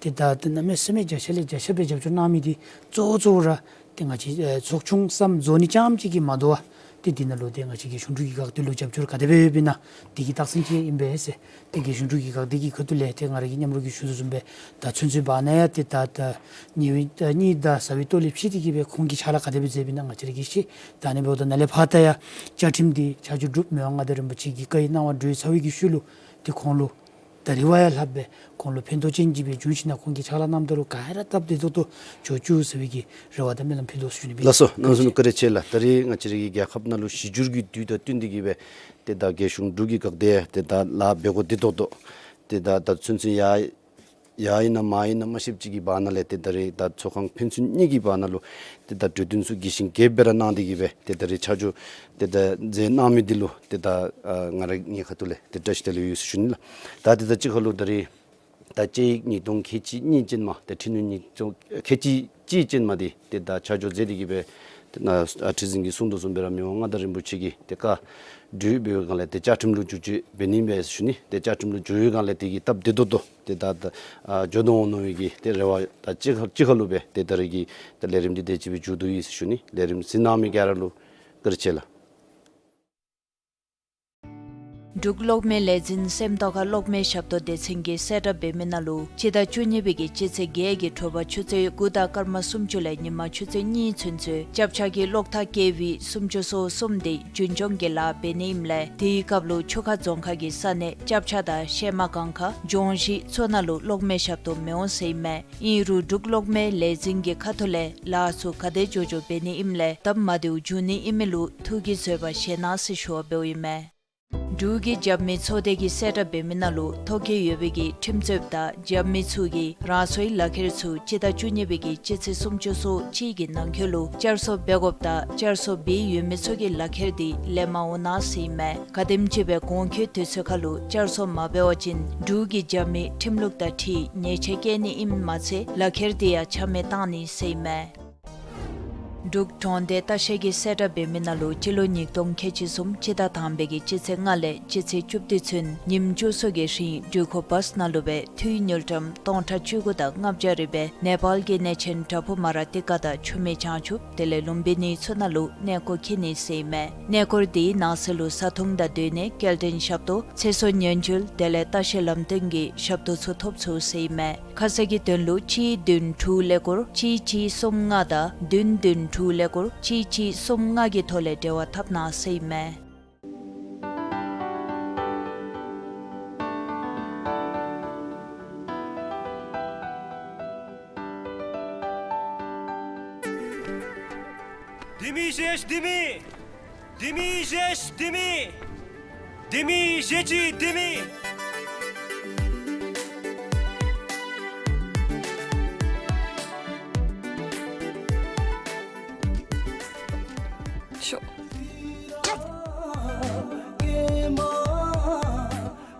ཏེ་ད་ད་གནམ་མེད་ས་མེད་བརྒྱ་ཆ་ལས་བརྒྱ་ཆ་སྦེ་རྒྱབ་སྐྱོར་གནང་མི་འདི་གཙོ་བོ་གཙོ་བོ་ར་ཏེ་ང་བཅས་ཨེ་ཚོགས་ཆུང་བསམ་རྫོགས་ནི་རྐྱངམ་ཅིག་གིས་མ་དོ་བར་ཏེ་འདི་ནང་ལུ་ཏེ་ང་བཅས་རྒྱལ་གཞུང་འབྲུག་གི་འགག་སྡེ་ལུ་རྒྱབ་སྐྱོར་ག་དེ་སྦེ་ཡོདཔ་ཨིན་ན་འདི་གི་རྟགས་མཚན་ཅིག་ཨིན་པས་ཟེར། ཏེ་རྒྱལ་གཞུང་འབྲུག་གི་འགག་སྡེ་གི་ཁ་ཐུག་ལས་ཏེ་ང་ར་གིས་མཉམ་རོགས་ཀྱིས་ཞུ་དོ་བཟུམ་སྦེ་ད་ཚུན་ཚོད་བར་ན་ཡང་ཏེ་ད་ད་ཉེ་བའི་ད་གཉིད་དང་ཟ་བའི་ལྟོ་ལས་ཕྱི་ཏེ་གི་སྦེ་ཁོང་གིས་ཕྱག་ལཱ་ག་དེ་སྦེ་མཛདཔ་ཨིན་ན་ང་བཅས་ར་གིས་ཤེས། ད་ཨ་ནི་འབདཝ་ད་ནཱ་ལས་ཕར་ད་ཡང་བཅའ་ཁྲིམས་འདི་ཆ་འཇོག་གྲུབ་མི་དབང་མངའ་བདག་རིན་པོ་ཆེ་གི་བཀའ་ཡི་གནང་བ་གྲོལ་ཚར་བའི་གི་ཤུལ་ལུ་ཏེ་ཁོང་ལུ་ ད་རིས་བ་ཡང་ལྷགཔ་སྦེ་ཁོང་ལུ་ཕན་ཐོགས་ཅན་ཅིག་སྦེ་འགྱུར་ཞིན་ན་ཁོང་གིས་ཕྱག་ལཱ་གནངམ་ད་ལུ་ག་ར་སྟབས་བདེ་ཏོག་ཏོ་འགྱོ་བཅུག་ཟེར་བའི་གི་རེ་བ་དང་སྨོན་ལམ་ཕུལ་དོ་ཟེར་ཞུ་ནི་ཨིན་པས། ལགས་སོ། གནམ་མེད་ས་མེད་བཀའ་དྲིན་ཆེ་ལགས། ད་རིས་ང་བཅས་རའི་གི་རྒྱལ་ཁབ་ནང་ལུ་གཞི་འགྱུར་གྱི་དུས་དང་བསྟུན་ཏེ་གི་སྦེ་ཏེ་ད་རྒྱལ་གཞུང་འབྲུག་གི་འགག་སྡེ་ཡང་ཏེ་ད་ལཱ་འབད་དགོཔ་བདེ་ཏོག་ཏོ་ཏེ་ད་ད་ཚུན་ཚོད་ཡར་ཡར་ཨིན་ན་མར་ཨིན་ན་མ་ཤེསཔ་ཅིག་གི་བར་ན་ལས་ཏེ་ད་རིས་ད་ཚོགས་ཁང་ཕན་ཚུན་གཉིས་ཀྱི་བར་ན་ལུ་ཏེ་ད་གྲོས་བསྟུན་ཚུ་རྒྱས་ཤིང་རྒྱསཔ་སྦེ་ར་གནང་སྟེ་གི་སྦེ་ཏེ་ད་རིས་ཆ་འཇོག་ཏེ་ད་མཛད་གནང་མི་འདི་ལུ་ཏེ་ད་ཨ་ང་ར་ངེའི་ཁ་ཐུག་ལས་ཏེ་བཀྲ་ཤིས་བདེ་ལེགས་ཡོད་ཟེར་ཞུ་ནི་ལགས། ད་ཏེ་ད་གཅིག་ཁར་ལུ་ད་རིས་ད་དཔྱད་ཡིག་ཉིས་སྟོང་ཁལ་གཅིག་གཉིས་ཅན་མ་ཏེ་ཁྲིམས་ལུགས་ཉིས་སྟོང་ཁལ་གཅིག་གཅིག་ཅན་མ་འདི་ཏེ་ད་ཆ་འཇོག་མཛད་དེ་གི་སྦེ་ཏེ་ནཱ་ཨ་ཁྲི་འཛིན་གྱིས་གསུང་དོ་བཟུམ་སྦེ་ར་མི་དབང་མངའ་བདག་རིན་པོ་ཆེ་གི་ཏེ་བཀའ་གྲོས་འབད་བའི་སྒང་ལས་ཏེ་བཅའ་ཁྲིམས་ལུ་འགྱུར་བཅོས་འབད་ནི་ཨིན་པས་ཟེར་ཞུ་ནི། ཏེ་བཅའ་ཁྲིམས་ལུ་འགྱུར་བའི་སྒང་ལས་དེ་གིས་སྟབས་བདེ་ཏོག་ཏོ་ཏེ་ད་ད་ཨ་འགྱོ་དོ་འོང་མནོ་བའི་གི་ཏེ་རེ་བ་དང་གཅིག་ཁར་གཅིག་ཁར་ལུ་སྦེ་ཏེ་ད་རིས་ཀྱི་ཏེ་ལས་རིམ་འདི་དེ་ཅིག་སྦེ་མཇུག་བསྡུ་ཡི་ཟེར་ཞུ་ནི། ལས་རིམ་གཟིགས་གནང་མི་ག་ར་ལུ་བཀའ་དྲིན་ཆེ་ལགས། འབྲུག་གློག་མེ་ལས་འཛིན་སེམས་རྟོགས་ཁ་གློག་མེ་ཞབས་ཏོག་སྡེ་ཚན་གྱིས་གསལ་བསྒྲགས་འབད་མི་ནང་ལུ་སྤྱི་ཟླ་བཅུ་གཉིས་པའི་གི་སྤྱི་ཚེས་བརྒྱད་ཀྱི་དྲོ་པ་ཆུ་ཚོད་དགུ་དང་སྐར་མ་སུམ་ཅུ་ལས་ཉིན་མ་ཆུ་ཚོད་གཉིས་ཚུན་ཚོད་སྐྱབས་ཆ་གི་གློག་ཐག་བཀལ་བའི་སུམ་ཅུ་སོ་གསུམ་དེ་རྒྱུན་སྐྱོང་གི་ལཱ་འབད་ནི་ཨིནམ་ལས་དེའི་སྐབས་ལུ་ཆུ་ཁ་རྫོང་ཁག་གི་ས་གནས་སྐྱབས་ཆ་དང་གཤེད་མ་སྒང་ཁ་ལྗོངས་གཞིས་ཚུ་ནང་ལུ་གློག་མེ་ཞབས་ཏོག་མི་འོང་ཟེར་ཨིན་མས། ཨིན་རུང་འབྲུག་གློག་མེ་ལས་འཛིན་གྱི་ཁ་ཐུག་ལས་ལཱ་ཚུ་ག་དེ་མགྱོགས་མགྱོགས་འབད་ནི་ཨིནམ་ལས་སྟབས་མ་བདེཝ་འབྱུང་ནི་ཨིན་མི་ལུ་ཐུགས་ཀྱི་བཟོད་པ་བཞེས་གནང་ཟེར་ཞུ་བ་འབདཝ་ཨིན་མས། འབྲུག་གི་རྒྱབ་མི་ཚོགས་སྡེ་གིས་གསལ་བསྒྲགས་འབད་མི་ནང་ལུ་ཐོ་བཀོད་ཡོད་པའི་གི་ཁྲིམས་རྩོདཔ་དང་རྒྱབ་མི་ཚུ་གིས་རང་སོའི་ལག་ཁྱེར་ཚུ་སྤྱི་ཟླ་བཅུ་གཉིས་པའི་གི་སྤྱི་ཚེས་སུམ་ཅུ་སོ་གཅིག་གི་ནང་འཁོད་ལུ་བསྐྱར་གསོ་འབད་དགོཔ་དང་བསྐྱར་གསོ་འབད་ཡོད་མི་ཚུ་གི་ལག་ཁྱེར་འདི་ལེན་མ་འོང་གནང་ཟེར་ཨིན་མས། ག་དེམ་ཅིག་སྦེ་གོང་འཁོད་དུས་ཚོད་ཁར་ལུ་བསྐྱར་གསོ་མ་འབད་བ་ཅིན་འབྲུག་གི་རྒྱབ་མི་ཁྲིམས་ལུགས་དང་འཁྲིལ་ཉེས་ཆད་བཀལ་ནི་ཨིནམ་མ་ཚད་ལག་ཁྱེར་འདི་ཡང་ཆ་མེད་བཏང་ནི་ཟེར་ཨིན་མས། འབྲུག་གྲོང་སྡེ་ལྟ་བཤལ་གྱིས་གསལ་བསྒྲགས་འབད་མི་ནང་ལུ་སྤྱི་ལོ་ཉིས་སྟོང་ཁལ་གཅིག་གསུམ་སྤྱི་ཟླ་དང་པའི་གི་སྤྱི་ཚེས་ལྔ་ལས་སྤྱི་ཚེས་བཅུ་བདུན་ཚུན་ཉིནམ་བཅུ་གསུམ་གྱི་རིང་འགྲུལ་འཁོར་བཱསི་ནང་ལུ་སྦེ་འཐུས་དངུལ་ཀྲམ་སྟོང་ཕྲག་བཅུ་དགུ་དང་ལྔ་བརྒྱ་རེ་སྦེ་ནེ་པཱལ་གྱི་གནས་ཆེན་བྲག་ཕུག་མ་ར་ཏི་ཀ་དང་ཆུ་སྨད་བྱང་ཆུབ་དེ་ལས་ལུམྦི་ནི་ཚུ་ནང་ལུ་གནས་སྐོར་འཁྱིད་ནི་ཟེར་ཨིན་མས། གནས་སྐོར་འདིའི་ནང་གསེས་ལུ་བཟའ་འཐུང་དང་སྡོད་གནས་སྐྱེལ་འདྲེན་ཞབས་ཏོག་ཚེ་སྲོག་ཉེན་བཅོལ་དེ་ལས་ལྟ་བཤལ་ལམ་སྟོན་གྱི་ཞབས་ཏོག་ཚུ་ཐོབ་ཚུགས་ཟེར་ཨིན་མས། ཁ་གསལ་གྱི་དོན་ལུ་གཅིག་བདུན་དྲུག་ཀླད་ཀོར་གཅིག་གཅིག་གསུམ་ལྔ་དང་བདུན་བདུན་དྲུག་ཀླད་ཀོར་གཅིག་གཅིག་གསུམ་ལྔ་གི་ཐོག་ལས་འབྲེལ་བ་འཐབ་གནང་ཟེར་ཨིན་མས། ལྡེ་མིག་བཞེས་ལྡེ་མིག། ལྡེ་མིག་བཞེས་ལྡེ་མིག། ལྡེ་མིག་བཞེས་ཅི་ལྡེ་མིག། ཤོག།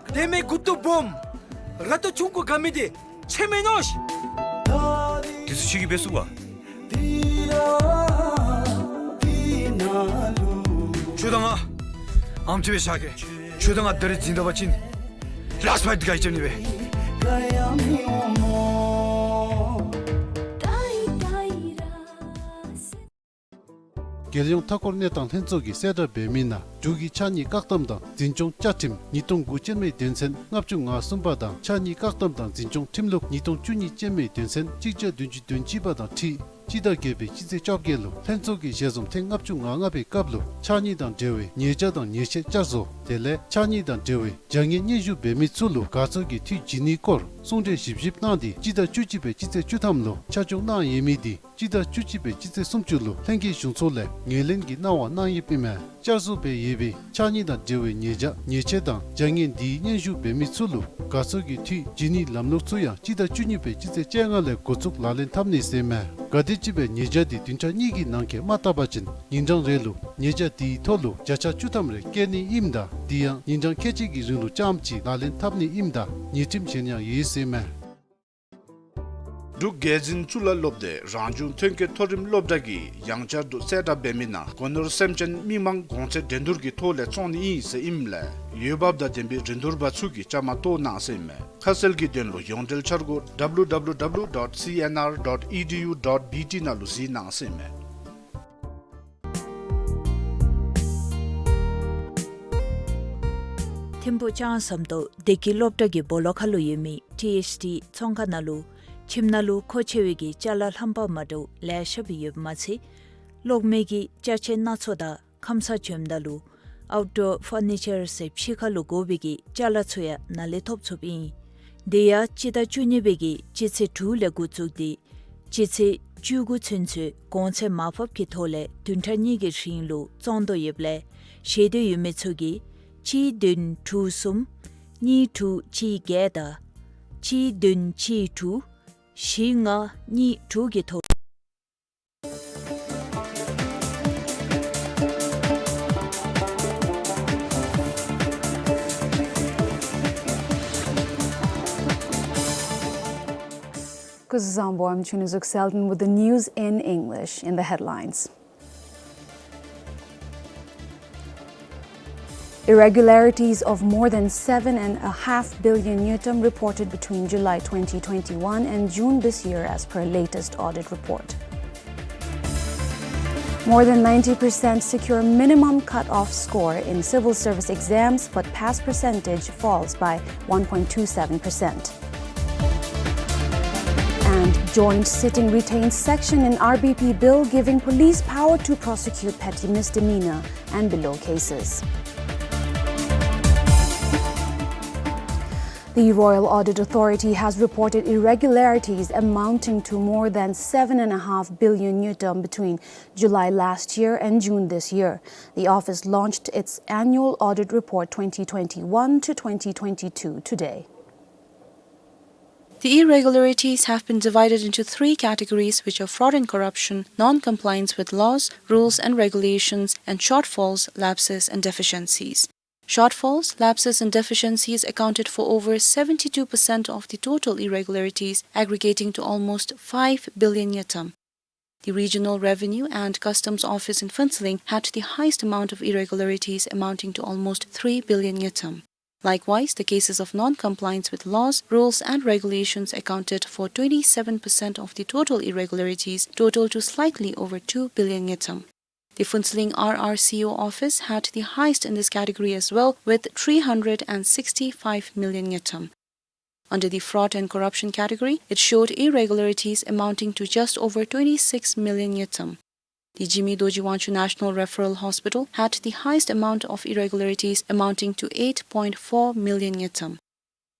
ལྡེ་མིག་མགུ་ཏོ་སྦོམ། ར་ཏོ་ཆུང་ཀུ་དགའ་མི་འདི་ཁྱོད་མེན་ནོ་ཤི། དེ་ཚུ་ཁྱོད་ཀྱིས་འབད་ཚུགས་པ། ཁྱོད་དང་ང་ཨམ་ཅིག་སྦེ་བཞག་གེ། ཁྱོད་དང་ང་ད་རིས་འཛིང་ད་པ་ཅིན་ལཱསཊ་ཕའིཊ་འདི་ག་གིས་རྐྱབ་ནི་སྦེ། རྒྱལ་ཡོངས་མཐའ་འཁོར་གནས་སྟངས་ལྷན་ཚོགས་ཀྱིས་གསལ་བསྒྲགས་འབད་མི་ནང་འབྲུག་གི་ཕྱགས་སྙིགས་བཀག་སྡོམ་དང་འཛིན་སྐྱོང་བཅའ་ཁྲིམས་ཉིས་སྟོང་དགུ་ཅན་མའི་དོན་ཚན་ལྔ་བཅུ་ང་གསུམ་པ་དང་ཕྱགས་སྙིགས་བཀག་སྡོམ་དང་འཛིན་སྐྱོང་ཁྲིམས་ལུགས་ཉིས་སྟོང་བཅུ་གཉིས་ཅན་མའི་དོན་ཚན་གཅིག་བརྒྱ་བདུན་ཅུ་དོན་གཅིག་པ་དང་འཁྲིལ་སྤྱི་ཟླ་བརྒྱད་པའི་སྤྱི་ཚེས་བཅོ་བརྒྱད་ལུ་ལྷན་ཚོགས་ཀྱི་ཞལ་འཛོམས་ཐེངས་ལྔ་བཅུ་ང་ལྔ་པའི་སྐབས་ལུ་ཕྱགས་སྙིགས་དང་འབྲེལ་བའི་ཉེས་བྱ་དང་ཉེས་ཆད་བསྐྱར་བཟོ་དེ་ལས་ཕྱགས་སྙིགས་དང་འབྲེལ་བའི་བྱ་ངན་སྙན་ཞུ་འབད་མི་ཚུ་ལུ་དགའ་ཚོར་གྱི་འཐུས་བྱིན་ནིའི་སྐོར་གསུང་གྲོས་ཞིབ་ཞིབ་གནང་སྟེ་སྤྱི་ཟླ་བཅུ་གཅིག་པའི་སྤྱི་ཚེས་བཅུ་ཐམ་ལུ་ཆ་འཇོག་གནང་ཡོད་མི་འདི་སྤྱི་ཟླ་བཅུ་གཅིག་པའི་སྤྱི་ཚེས་སུམ་ཅུ་ལུ་ལྷན་རྒྱས་གཞུང་ཚོགས་ལས་ངོས་ལེན་གྱི་གནང་བ་གནང་ཡོདཔ་ཨིན་མས། བསྐྱར་བཟོ་འབད་ཡོད་པའི་ཕྱགས་སྙིགས་དང་འབྲེལ་བའི་ཉེས་བྱ་ཉེས་ཆད་དང་བྱ་ངན་འདིའི་སྙན་ཞུ་འབད་མི་ཚུ་ལུ་དགའ་ཚོར་གྱི་འཐུས་བྱིན་ནིའི་ལམ་ལུགས་ཚུ་ཡང་སྤྱི་ཟླ་བཅུ་གཉིས་པའི་སྤྱི་ཚེས་བཅོ་ལྔ་ལས་འགོ་བཙུགས་ལག་ལེན་འཐབ་ནི་ཟེར་ཨིན་མས། ག་དེམ་ཅིག་སྦེ་ཉེས་བྱ་འདི་བདུན་ཕྲག་གཉིས་ཀྱི་ནང་འཁོད་མ་བཏབ་པ་ཅིན་ཉིན་གྲངས་རེ་ལུ་ཉེས་བྱ་དེའི་ཐོག་ལུ་བརྒྱ་ཆ་བཅུ་ཐམ་རེ་བཀལ་ནི་ཨིནམ་ད་དེ་ཡང་ཉིན་གྲངས་ཁལ་གཅིག་གི་རིང་ལུ་རྐྱངམ་གཅིག་ལག་ལེན་འཐབ་ནི་ཨིནམ་ད་ཉེས་ཁྲིམས་གཞན་ཡང་ཡོད་ཟེར་ཨིན་མས། འབྲུག་རྒྱལ་འཛིན་གཙུག་ལག་སློབ་སྡེ་རང་བྱུང་ཐོན་སྐྱེད་མཐོ་རིམ་སློབ་གྲྭ་གིས་ཡང་བསྐྱར་དུ་གསལ་བསྒྲགས་འབད་མི་ནང་སྒོ་ནོར་སེམས་ཅན་མི་མང་གོང་ཚད་འགྲན་བསྡུར་གྱི་ཐོག་ལས་བཙོང་ནི་ཨིན་ཟེར་ཨིནམ་ལས་འོས་འབབ་དང་ལྡན་པའི་རིན་བསྡུར་པ་ཚུ་གིས་བཅའ་མར་གཏོགས་གནང་ཟེར་ཨིན་མས། ཁ་གསལ་གྱི་དོན་ལུ་ཡོངས་འབྲེལ་འཆར་སྒོ་W W W dot C N R dot E D U dot B T ནང་ལུ་གཟིགས་གནང་ཟེར་ཨིན་མས། ཐིམ་ཕུག་ལྕང་ཟམ་ཏོག་བདེ་སྐྱིད་སློབ་གྲྭ་གི་སྦོ་ལོགས་ཁར་ལུ་ཡོད་མི་ཊི་ཨེཆ་ཌི་ཚོང་ཁང་ནང་ལུ་ཁྱིམ་ནང་ལུ་མཁོ་ཆེ་བའི་གི་ཅ་ལ་རྣམ་པ་མ་འདྲཝ་ལེ་ཤ་སྦེ་ཡོདཔ་མ་ཚད་གློག་མེ་གི་ཅ་ཆས་སྣ་ཚོགས་དང་ཁམས་སངས་བྱོནམ་ད་ལུ་ ཨའུཊ་ཌོར་ཕར་ནི་ཅར་ཟེར་ཕྱི་ཁ་ལུ་དགོ་པའི་གི་ཅ་ལ་ཚུ་ཡང་ནཱ་ལས་ཐོབ་ཚུགསཔ་ཨིན། དེ་ཡང་སྤྱི་ཟླ་བཅུ་གཉིས་པའི་གི་སྤྱི་ཚེས་དྲུག་ལས་འགོ་བཙུགས་ཏེ་སྤྱི་ཚེས་བཅུ་དགུ་ཚུན་ཚོད་གོང་ཚད་མར་ཕབ་ཀྱི་ཐོག་ལས་བདུན་ཕྲག་གཉིས་ཀྱི་རིང་ལུ་བཙོང་དོ་ཡོདཔ་ལས་ཤེས་འདོད་ཡོད་མི་ཚུ་གིས་གཅིག་བདུན་དྲུག་གསུམ་གཉིས་དྲུག་གཅིག་བརྒྱད་དང་གཅིག་བདུན་གཅིག་དྲུག་བཞི་ལྔ་གཉིས་དྲུག་གི་ཐོག་སྐུ་གཟུགས་བཟང་པོ། I'm Chunizuk Selden with the news in English. In the headlines, irregularities of more than seven and a half billion ngultrum reported between July twenty twenty-one and June this year, as per latest audit report. More than ninety percent secure minimum cut-off score in civil service exams, but pass percentage falls by one point two seven percent. And joint sitting retains section in R B P bill giving police power to prosecute petty misdemeanor and below cases. The Royal Audit Authority has reported irregularities amounting to more than seven and a half billion ngultrum between July last year and June this year. The office launched its annual audit report twenty twenty-one to twenty twenty-two today. The irregularities have been divided into three categories, which are fraud and corruption, non-compliance with laws, rules and regulations, and shortfalls, lapses and deficiencies. Shortfalls, lapses and deficiencies accounted for over seventy-two percent of the total irregularities, aggregating to almost five billion ngultrum. The Regional Revenue and Customs Office in Phuentsholing had the highest amount of irregularities, amounting to almost three billion ngultrum. Likewise, the cases of non-compliance with laws, rules and regulations accounted for twenty-seven percent of the total irregularities, total to slightly over two billion ngultrum. The Phuentsholing R R C O office had the highest in this category as well, with three hundred and sixty-five million ngultrum. Under the fraud and corruption category, it showed irregularities amounting to just over twenty-six million ngultrum. The Jigme Dorji Wangchuck National Referral Hospital had the highest amount of irregularities, amounting to eight point four million ngultrum.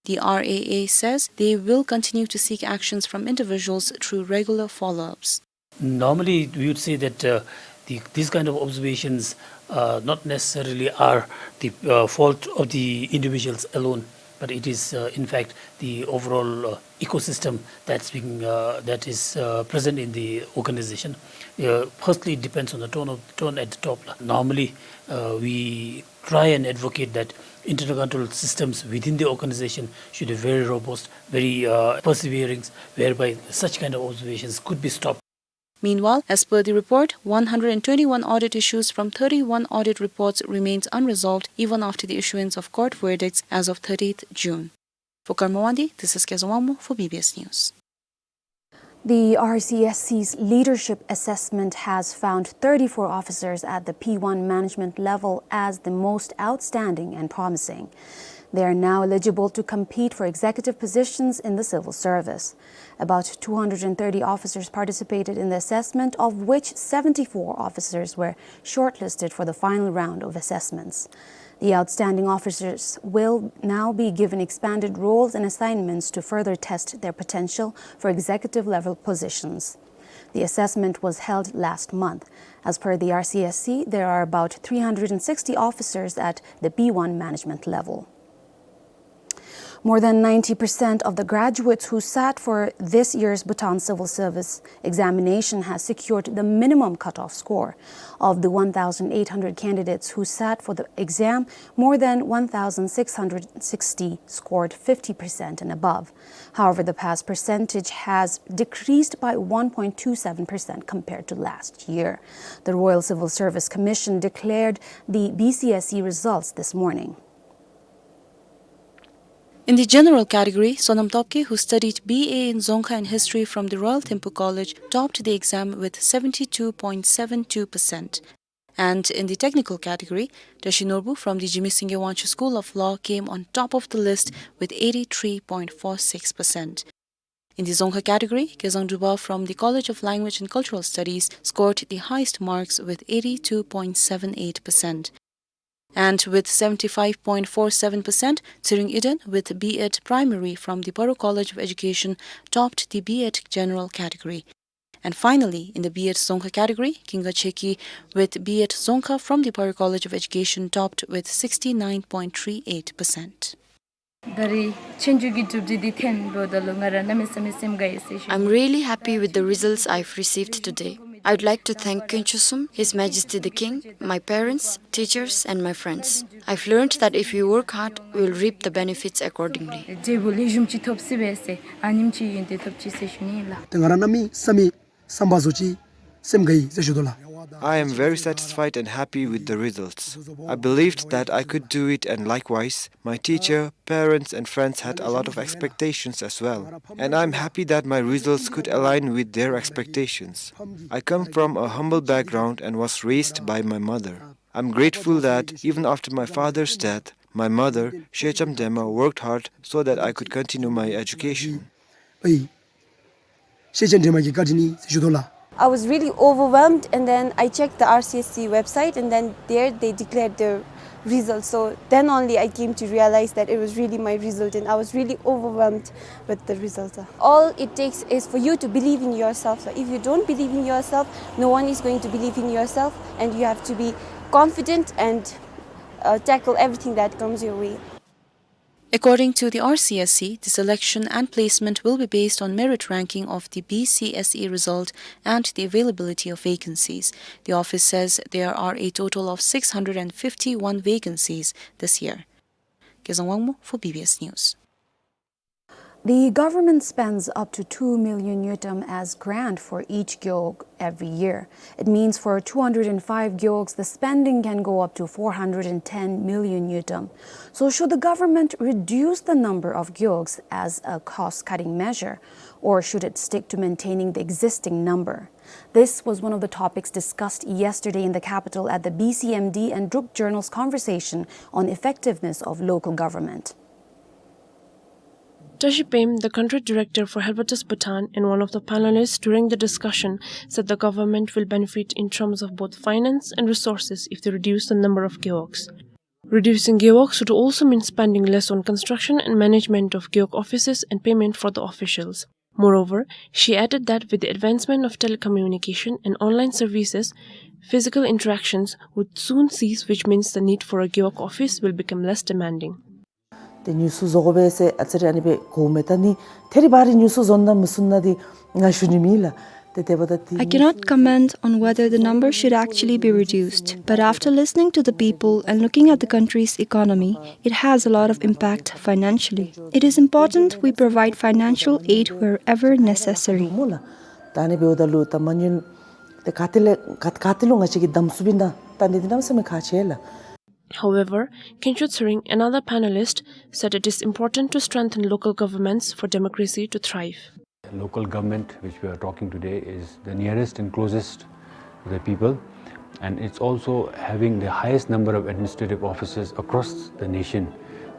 The R A A says they will continue to seek actions from individuals through regular follow-ups. Normally, we would say that, uh, the, these kind of observations, uh, not necessarily are the, uh, fault of the individuals alone, but it is, uh, in fact, the overall, uh, ecosystem that's being, uh, that is, uh, present in the organization. Uh, firstly, it depends on the tone of, tone at the top. Normally, uh, we try and advocate that internal control systems within the organization should be very robust, very, uh, persevering, whereby such kind of observations could be stopped. Meanwhile, as per the report, one hundred and twenty-one audit issues from thirty-one audit reports remains unresolved even after the issuance of court verdicts as of thirtieth June. For Karma Wangdi, this is Kezo Wangmo for B B S News. The R C S C's leadership assessment has found thirty-four officers at the P one management level as the most outstanding and promising. They are now eligible to compete for executive positions in the civil service. About two hundred and thirty officers participated in the assessment, of which seventy-four officers were shortlisted for the final round of assessments. The outstanding officers will now be given expanded roles and assignments to further test their potential for executive level positions. The assessment was held last month. As per the R C S C, there are about three hundred and sixty officers at the P one management level. More than ninety percent of the graduates who sat for this year's Bhutan Civil Service examination has secured the minimum cutoff score. Of the one thousand eight hundred candidates who sat for the exam, more than one thousand six hundred sixty scored fifty percent and above. However, the pass percentage has decreased by one point two seven percent compared to last year. The Royal Civil Service Commission declared the B C S E results this morning. In the general category, Sonam Topke, who studied B A in Dzongkha and History from the Royal Thimphu College, topped the exam with seventy-two point seven two percent. And in the technical category, Tashi Norbu from the Jigme Singye Wangchuck School of Law came on top of the list with eighty-three point four six percent. In the Dzongkha category, Kezang Drupal from the College of Language and Cultural Studies scored the highest marks with eighty-two point seven eight percent. And with seventy-five point four seven percent, Tshering Eden with B.Ed Primary from the Paro College of Education topped the B.Ed general category. And finally, in the B.Ed Dzongkha category, Kinga Cheki with B.Ed Dzongkha from the Paro College of Education topped with sixty-nine point three eight percent. ད་རེས་ཆོས་རྒྱུགས་ཀྱི་གྲུབ་འབྲས་འདི་ཐོན་འབདཝ་ད་ལུ་ང་ར་གནམ་མེད་ས་མེད་སེམས་དགའ་ཡི་ཟེར་ཞུ། I'm really happy with the results I've received today. I would like to thank དཀོན་མཆོག་གསུམ, His Majesty the King, my parents, teachers, and my friends. I've learned that if we work hard, we'll reap the benefits accordingly. འབྲས་བུ་ལེགས་ཤོམ་ཅིག་ཐོབ་སྲིད་པས་ཟེར་ཨ་ནེམ་ཅིག་ཡོན་ཏན་ཐོབ་ཅི་ཟེར་ཞུ་ནི་ཨིན་ལགས། ཏེ་ང་ར་གནམ་མེད་ས་མེད་བསམ་པ་བཟོ་ཅིག་སེམས་དགའ་ཡི་ཟེར་ཞུ་དོ་ལགས། I am very satisfied and happy with the results. I believed that I could do it, and likewise, my teacher, parents, and friends had a lot of expectations as well. And I'm happy that my results could align with their expectations. I come from a humble background and was raised by my mother. I'm grateful that even after my father's death, my mother, Shechem Dema, worked hard so that I could continue my education. ཨེ། ཤེས་བྱ་འདྲེས་མ་གི་བཀའ་དྲིན་ནི་ཟེར་ཞུ་དོ་ལགས། I was really overwhelmed, and then I checked the R C S C website, and then there they declared the results. So then only I came to realize that it was really my result, and I was really overwhelmed with the result. All it takes is for you to believe in yourself. So if you don't believe in yourself, no one is going to believe in yourself, and you have to be confident and, uh, tackle everything that comes your way. According to the R C S C, the selection and placement will be based on merit ranking of the B C S E result and the availability of vacancies. The office says there are a total of six hundred and fifty-one vacancies this year. Kezang Wangmo for B B S News. The government spends up to two million ngultrum as grant for each gewog every year. It means for two hundred and five gewogs, the spending can go up to four hundred and ten million ngultrum. So should the government reduce the number of gewogs as a cost-cutting measure, or should it stick to maintaining the existing number? This was one of the topics discussed yesterday in the capital at the B C M D and Druk Journal's conversation on effectiveness of local government. Tashi Pem, the country director for Helvetas Bhutan and one of the panelists during the discussion, said the government will benefit in terms of both finance and resources if they reduce the number of gewogs. Reducing gewogs would also mean spending less on construction and management of gewog offices and payment for the officials. Moreover, she added that with the advancement of telecommunication and online services, physical interactions would soon cease, which means the need for a gewog office will become less demanding. ཏེ་ཉུང་སུ་བཟོ་དགོ་པས་ཟེར་ཨ་ཙི་རེ་ཨ་ནི་སྦེ་གོཝ་མས། ད་ནི་ཐད་རི་བ་རི་ཉུང་སུ་བཟོ་ན་མི་བཟོ་ན་འདི་ང་ཞུ་ནི་མེད་ལགས། ཏེ་དེ་འབདཝ་ད་ཏེ། I cannot comment on whether the number should actually be reduced, but after listening to the people and looking at the country's economy, it has a lot of impact financially. It is important we provide financial aid wherever necessary. སྨོ་ལགས། ད་ཨ་ནི་འབདཝ་ད་ལུ་ད་མ་ཉུང་ཏེ་ག་ཏེ་ལས་ག་ག་ཏེ་ལུ་ང་བཅས་ཀྱིས་བསྡམ་ཚུགས་པས་ན་ད་འདི་འདི་གནམ་མེད་ས་མེད་ཁག་ཆེ་ལགས། However, Khencho Tshering, another panelist, said it is important to strengthen local governments for democracy to thrive. Local government, which we are talking today, is the nearest and closest to the people, and it's also having the highest number of administrative offices across the nation.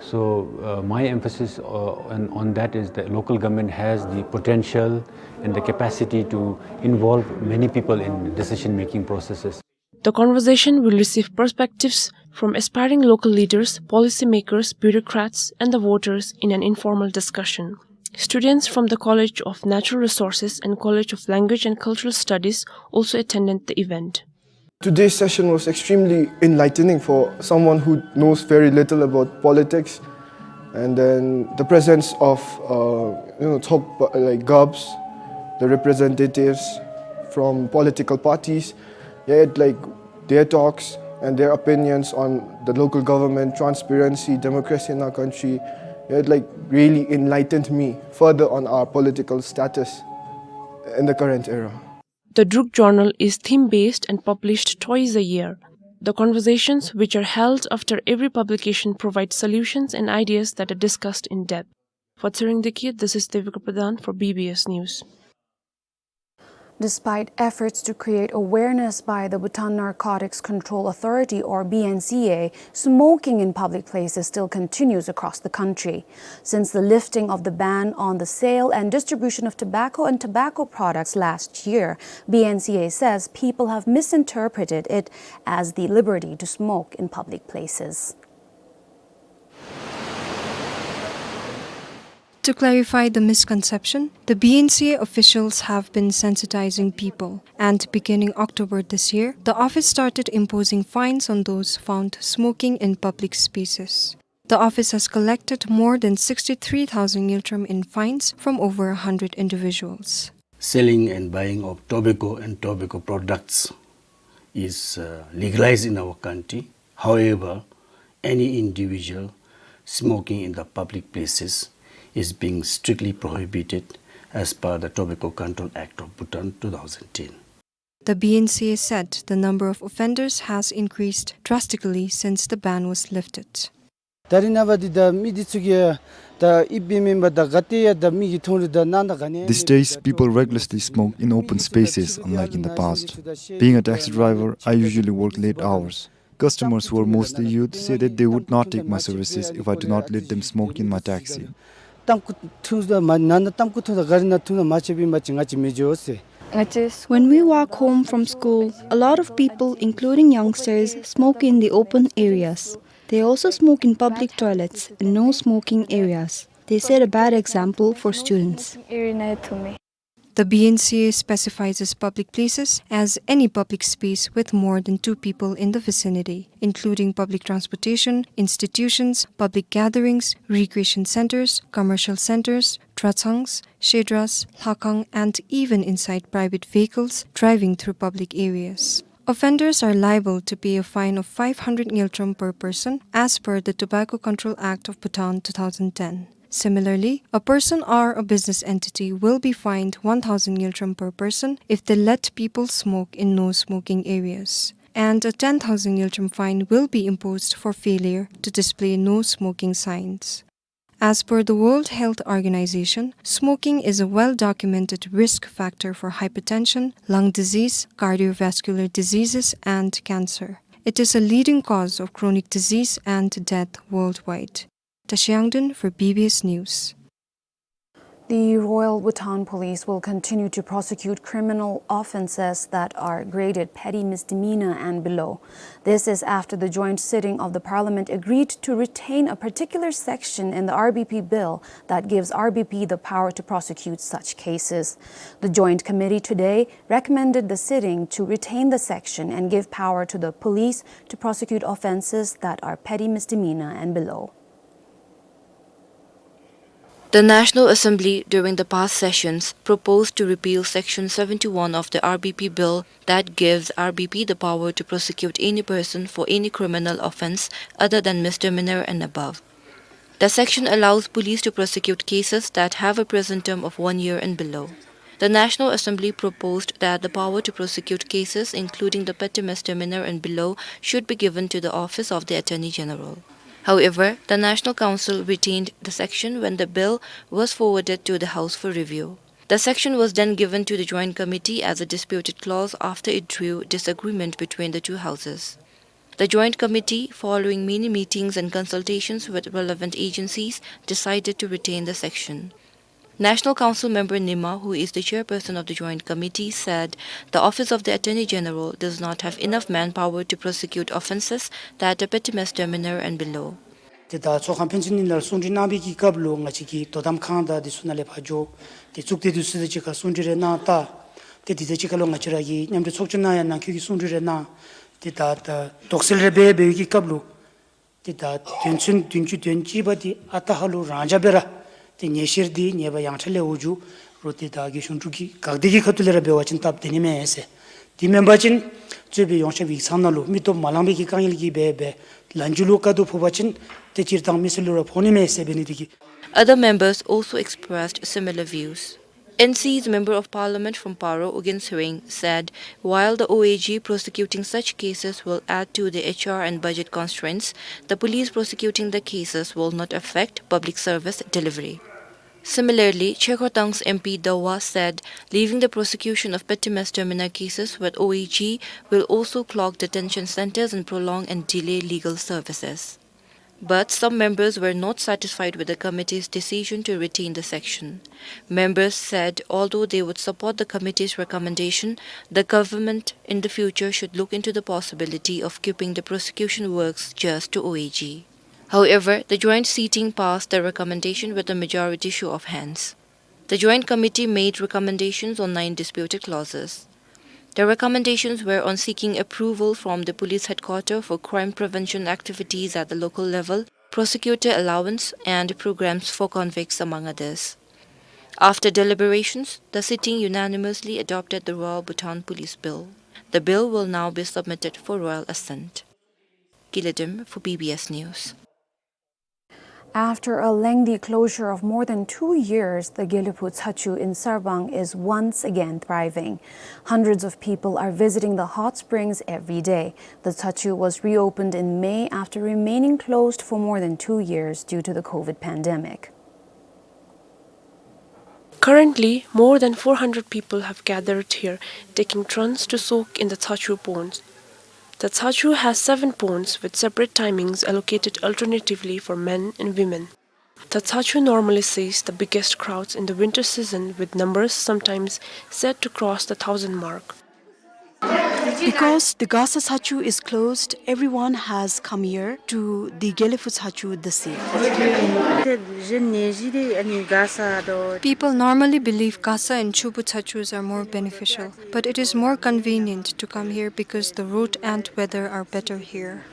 So, uh, my emphasis, uh, on, on that is that local government has the potential and the capacity to involve many people in decision-making processes. The conversation will receive perspectives from aspiring local leaders, policymakers, bureaucrats, and the voters in an informal discussion. Students from the College of Natural Resources and College of Language and Cultural Studies also attended the event. Today's session was extremely enlightening for someone who knows very little about politics. And then the presence of, uh, you know, talk, like, govs, the representatives from political parties, yeah, it, like, their talks and their opinions on the local government, transparency, democracy in our country, yeah, it, like, really enlightened me further on our political status in the current era. The Druk Journal is theme-based and published twice a year. The conversations, which are held after every publication, provide solutions and ideas that are discussed in depth. For Tshering Deki, this is Devika Pradhan for B B S News. Despite efforts to create awareness by the Bhutan Narcotics Control Authority, or B N C A, smoking in public places still continues across the country. Since the lifting of the ban on the sale and distribution of tobacco and tobacco products last year, B N C A says people have misinterpreted it as the liberty to smoke in public places. To clarify the misconception, the B N C A officials have been sensitizing people, and beginning October this year, the office started imposing fines on those found smoking in public spaces. The office has collected more than sixty-three thousand ngultrum in fines from over a hundred individuals. Selling and buying of tobacco and tobacco products is, uh, legalized in our country. However, any individual smoking in the public places is being strictly prohibited as per the Tobacco Control Act of Bhutan two thousand ten. The B N C A said the number of offenders has increased drastically since the ban was lifted. ད་རིས་ནངས་པ་འདི་ད་མི་འདི་ཚུ་གིས་ད་ཨིབ་མེན་པར་ད་ག་ཏེ་ཡང་ད་མི་གིས་མཐོང་རུང་ད་ནང་ད་ག་ནི། These days, people recklessly smoke in open spaces, unlike in the past. Being a taxi driver, I usually work late hours. Customers, who are mostly youth, say that they would not take my services if I do not let them smoke in my taxi. གཏམ་ཁུ་འཐུང་ད་མ་ནང་ན་གཏམ་ཁུ་འཐུང་ད་ག་རི་ནང་འཐུང་ད་མ་ཆད་པའི་མ་ཅིག་ང་ཅིག་མི་འགྱོ་ཟེར། When we walk home from school, a lot of people, including youngsters, smoke in the open areas. They also smoke in public toilets and no smoking areas. They set a bad example for students. The B N C A specifies as public places as any public space with more than two people in the vicinity, including public transportation, institutions, public gatherings, recreation centers, commercial centers, tratsangs, shedras, lhakhang, and even inside private vehicles driving through public areas. Offenders are liable to pay a fine of five hundred ngultrum per person as per the Tobacco Control Act of Bhutan two thousand ten. Similarly, a person or a business entity will be fined one thousand ngultrum per person if they let people smoke in no-smoking areas. And a ten thousand ngultrum fine will be imposed for failure to display no-smoking signs. As per the World Health Organization, smoking is a well-documented risk factor for hypertension, lung disease, cardiovascular diseases, and cancer. It is a leading cause of chronic disease and death worldwide. Tashi Yangden for B B S News. The Royal Bhutan Police will continue to prosecute criminal offenses that are graded petty misdemeanor and below. This is after the joint sitting of the parliament agreed to retain a particular section in the R B P bill that gives R B P the power to prosecute such cases. The joint committee today recommended the sitting to retain the section and give power to the police to prosecute offenses that are petty misdemeanor and below. The National Assembly, during the past sessions, proposed to repeal Section seventy-one of the R B P Bill that gives R B P the power to prosecute any person for any criminal offense other than misdemeanor and above. The section allows police to prosecute cases that have a prison term of one year and below. The National Assembly proposed that the power to prosecute cases, including the petty misdemeanor and below, should be given to the Office of the Attorney General. However, the National Council retained the section when the bill was forwarded to the House for review. The section was then given to the Joint Committee as a disputed clause after it drew disagreement between the two houses. The Joint Committee, following many meetings and consultations with relevant agencies, decided to retain the section. National Council member Nima, who is the chairperson of the Joint Committee, said the Office of the Attorney General does not have enough manpower to prosecute offenses that are petty misdemeanor and below. ཏེ་ད་ཚོགས་ཁང་ཕན་ཚུན་གཉིས་ལ་གསུང་གྲོས་གནང་བའི་གི་སྐབས་ལུ་ང་བཅས་ཀྱི་དོ་དམ་ཁང་དང་དེ་ཚུ་ནང་ལས་ཕར་འགྱོ། ཏེ་གཙུག་སྡེ་དེ་ཚུ་དང་གཅིག་ཁར་གསུང་གྲོས་རེ་གནང་ད། ཏེ་དེ་དང་གཅིག་ཁར་ལུ་ང་བཅས་ར་གིས་མཉམ་འབྲེལ་ཚོགས་ཆུང་ནང་ཡང་ནང་འཁོད་ཀྱི་གསུང་གྲོས་རེ་གནང་། ཏེ་ད་ད་དོགས་སེལ་རེ་འབད་འབད་བའི་གི་སྐབས་ལུ། ཏེ་ད་དོན་ཚན་བདུན་ཅུ་དོན་གཅིག་པ་འདི་ཨ་རྟག་ཧ་ལུགས་རང་འཇགས་སྦེ་ར་ཏེ་ཉེས་བཤེར་འདི་ཉེས་པ་ཡང་ཁྲ་ལས་འོག་འགྱོ་རུང་ཏེ་ད་རྒྱལ་གཞུང་འབྲུག་གི་འགག་སྡེ་གི་ཁ་ཐུག་ལས་ར་འབད་བ་ཅིན་སྟབས་བདེ་ནི་མས་ཟེར། དེ་མེན་པ་ཅིན་གཙོས་པའི་ཡོངས་ཁྱབ་ཡིག་ཚང་ནང་ལུ་མི་སྟོབས་མ་ལངས་པའི་གི་དཀའ་ངལ་གྱིས་འབད་འབད་ལན་འཇུ་ལུ་དཀའ་སྡུག་ཕོག་པ་ཅིན་ཏེ་སྤྱིར་བཏང་མི་སེར་ལུ་ར་ཕོག་ནི་མས་ཟེར་འབད་ནི་དེ་གིས། Other members also expressed similar views. N C's Member of Parliament from Paro, Ugyen Tshering, said while the O A G prosecuting such cases will add to the H R and budget constraints, the police prosecuting the cases will not affect public service delivery. Similarly, Chekhortang's M P Dawa said leaving the prosecution of petty misdemeanor cases with O A G will also clog detention centers and prolong and delay legal services. But some members were not satisfied with the committee's decision to retain the section. Members said although they would support the committee's recommendation, the government in the future should look into the possibility of keeping the prosecution works just to O A G. However, the joint sitting passed the recommendation with a majority show of hands. The joint committee made recommendations on nine disputed clauses. The recommendations were on seeking approval from the police headquarter for crime prevention activities at the local level, prosecutor allowance, and programs for convicts, among others. After deliberations, the sitting unanimously adopted the Royal Bhutan Police Bill. The bill will now be submitted for royal assent. Gila Dim for B B S News. After a lengthy closure of more than two years, the Gelephu Tshwachhu in Sarbang is once again thriving. Hundreds of people are visiting the hot springs every day. The Tshwachhu was reopened in May after remaining closed for more than two years due to the COVID pandemic. Currently, more than four hundred people have gathered here, taking turns to soak in the Tshwachhu ponds. The Tshwachhu has seven ponds with separate timings allocated alternatively for men and women. The Tshwachhu normally sees the biggest crowds in the winter season, with numbers sometimes said to cross the thousand mark. Because the Gasa Tshwachhu is closed, everyone has come here to the Gelephu Tshwachhu this year. People normally believe Gasa and Chubu Tshwachhus are more beneficial, but it is more convenient to come here because the road and weather are better here.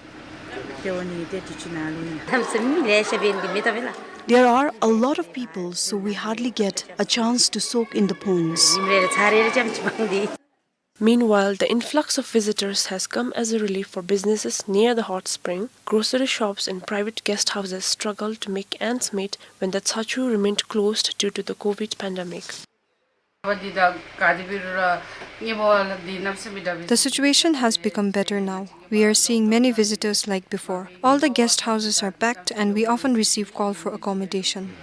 There are a lot of people, so we hardly get a chance to soak in the ponds. Meanwhile, the influx of visitors has come as a relief for businesses near the hot spring. Grocery shops and private guest houses struggled to make ends meet when the Tshwachhu remained closed due to the COVID pandemic. The situation has become better now. We are seeing many visitors like before. All the guest houses are packed and we often receive call for accommodation.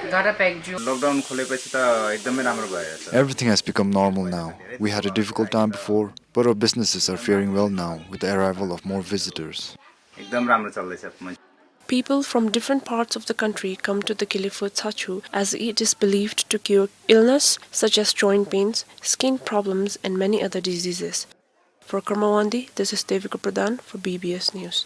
Lockdown खोलेपछि त एकदमै राम्रो भयो, sir. Everything has become normal now. We had a difficult time before, but our businesses are faring well now with the arrival of more visitors. एकदम राम्रो चल्दैछ। People from different parts of the country come to the Gelephu Tshwachhu as it is believed to cure illness such as joint pains, skin problems, and many other diseases. For Karma Wangdi, this is Devika Pradhan for B B S News.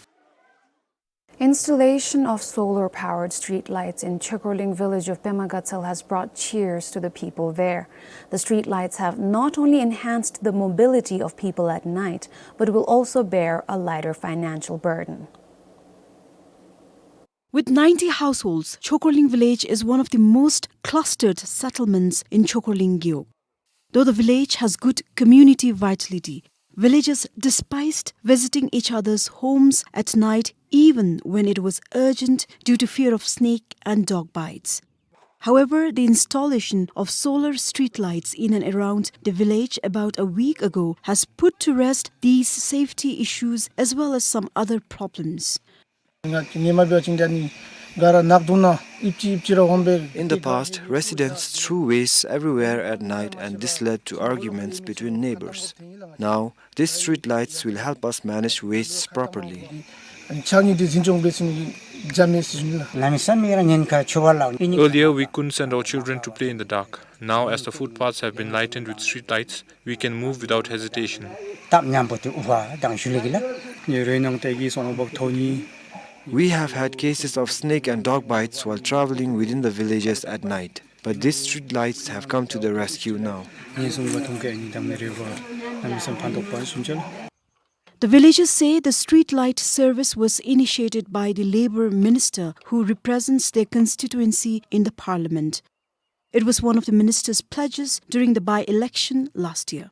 Installation of solar-powered streetlights in Chokorling village of Pema Gatshel has brought cheers to the people there. The streetlights have not only enhanced the mobility of people at night, but will also bear a lighter financial burden. With ninety households, Chokorling village is one of the most clustered settlements in Chokorling Gewog. Though the village has good community vitality, villagers despised visiting each other's homes at night, even when it was urgent due to fear of snake and dog bites. However, the installation of solar streetlights in and around the village about a week ago has put to rest these safety issues as well as some other problems. In the past, residents threw waste everywhere at night and this led to arguments between neighbors. Now, these street lights will help us manage wastes properly. Earlier, we couldn't send our children to play in the dark. Now, as the footpaths have been lightened with street lights, we can move without hesitation. We have had cases of snake and dog bites while traveling within the villages at night, but these street lights have come to the rescue now. The villagers say the street light service was initiated by the Labour Minister, who represents their constituency in the Parliament. It was one of the minister's pledges during the by-election last year.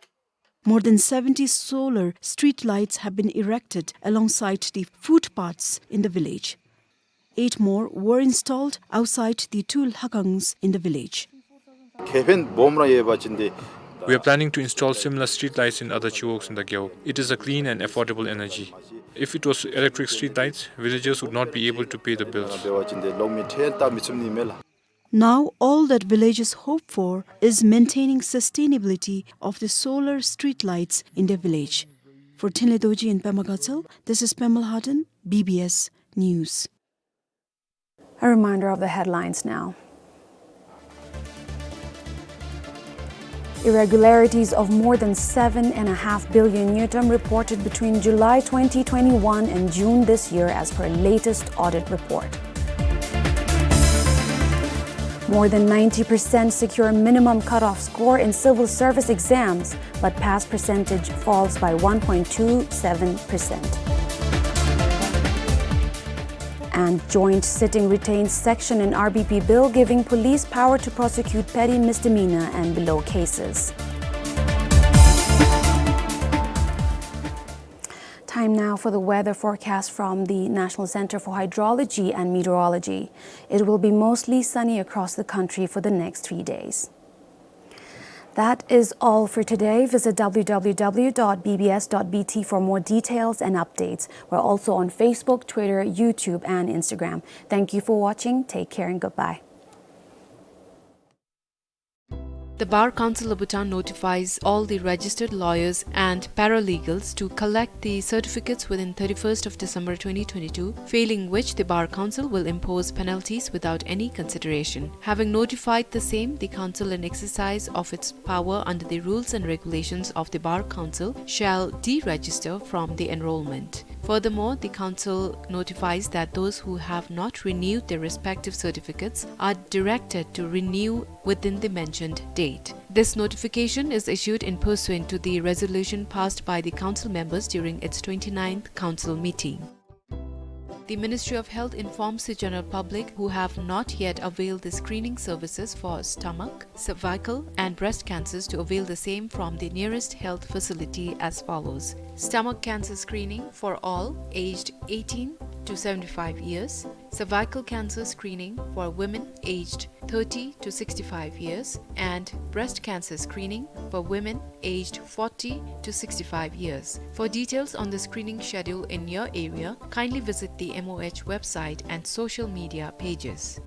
More than seventy solar street lights have been erected alongside the footpaths in the village. Eight more were installed outside the two lhakangs in the village. We are planning to install similar street lights in other chiwogs in the Gewog. It is a clean and affordable energy. If it was electric street lights, villagers would not be able to pay the bills. Now, all that villagers hope for is maintaining sustainability of the solar street lights in their village. For Thinley Dorji in Pema Gatshel, this is Pemal Hardin, B B S News. A reminder of the headlines now. Irregularities of more than seven and a half billion ngultrum reported between July twenty twenty-one and June this year, as per latest audit report. More than ninety percent secure minimum cutoff score in civil service exams, but pass percentage falls by one point two seven percent. And joint sitting retains section in R B P bill giving police power to prosecute petty misdemeanor and below cases. Time now for the weather forecast from the National Center for Hydrology and Meteorology. It will be mostly sunny across the country for the next three days. That is all for today. Visit W W W dot B B S dot B T for more details and updates. We're also on Facebook, Twitter, YouTube, and Instagram. Thank you for watching. Take care and goodbye. The Bar Council of Bhutan notifies all the registered lawyers and paralegals to collect the certificates within thirty-first of December twenty twenty-two, failing which the Bar Council will impose penalties without any consideration. Having notified the same, the council, in exercise of its power under the rules and regulations of the Bar Council, shall deregister from the enrollment. Furthermore, the council notifies that those who have not renewed their respective certificates are directed to renew within the mentioned date. This notification is issued in pursuant to the resolution passed by the council members during its twenty-ninth council meeting. The Ministry of Health informs the general public who have not yet availed the screening services for stomach, cervical, and breast cancers to avail the same from the nearest health facility as follows: stomach cancer screening for all aged eighteen to seventy-five years, cervical cancer screening for women aged thirty to sixty-five years, and breast cancer screening for women aged forty to sixty-five years. For details on the screening schedule in your area, kindly visit the M O H website and social media pages.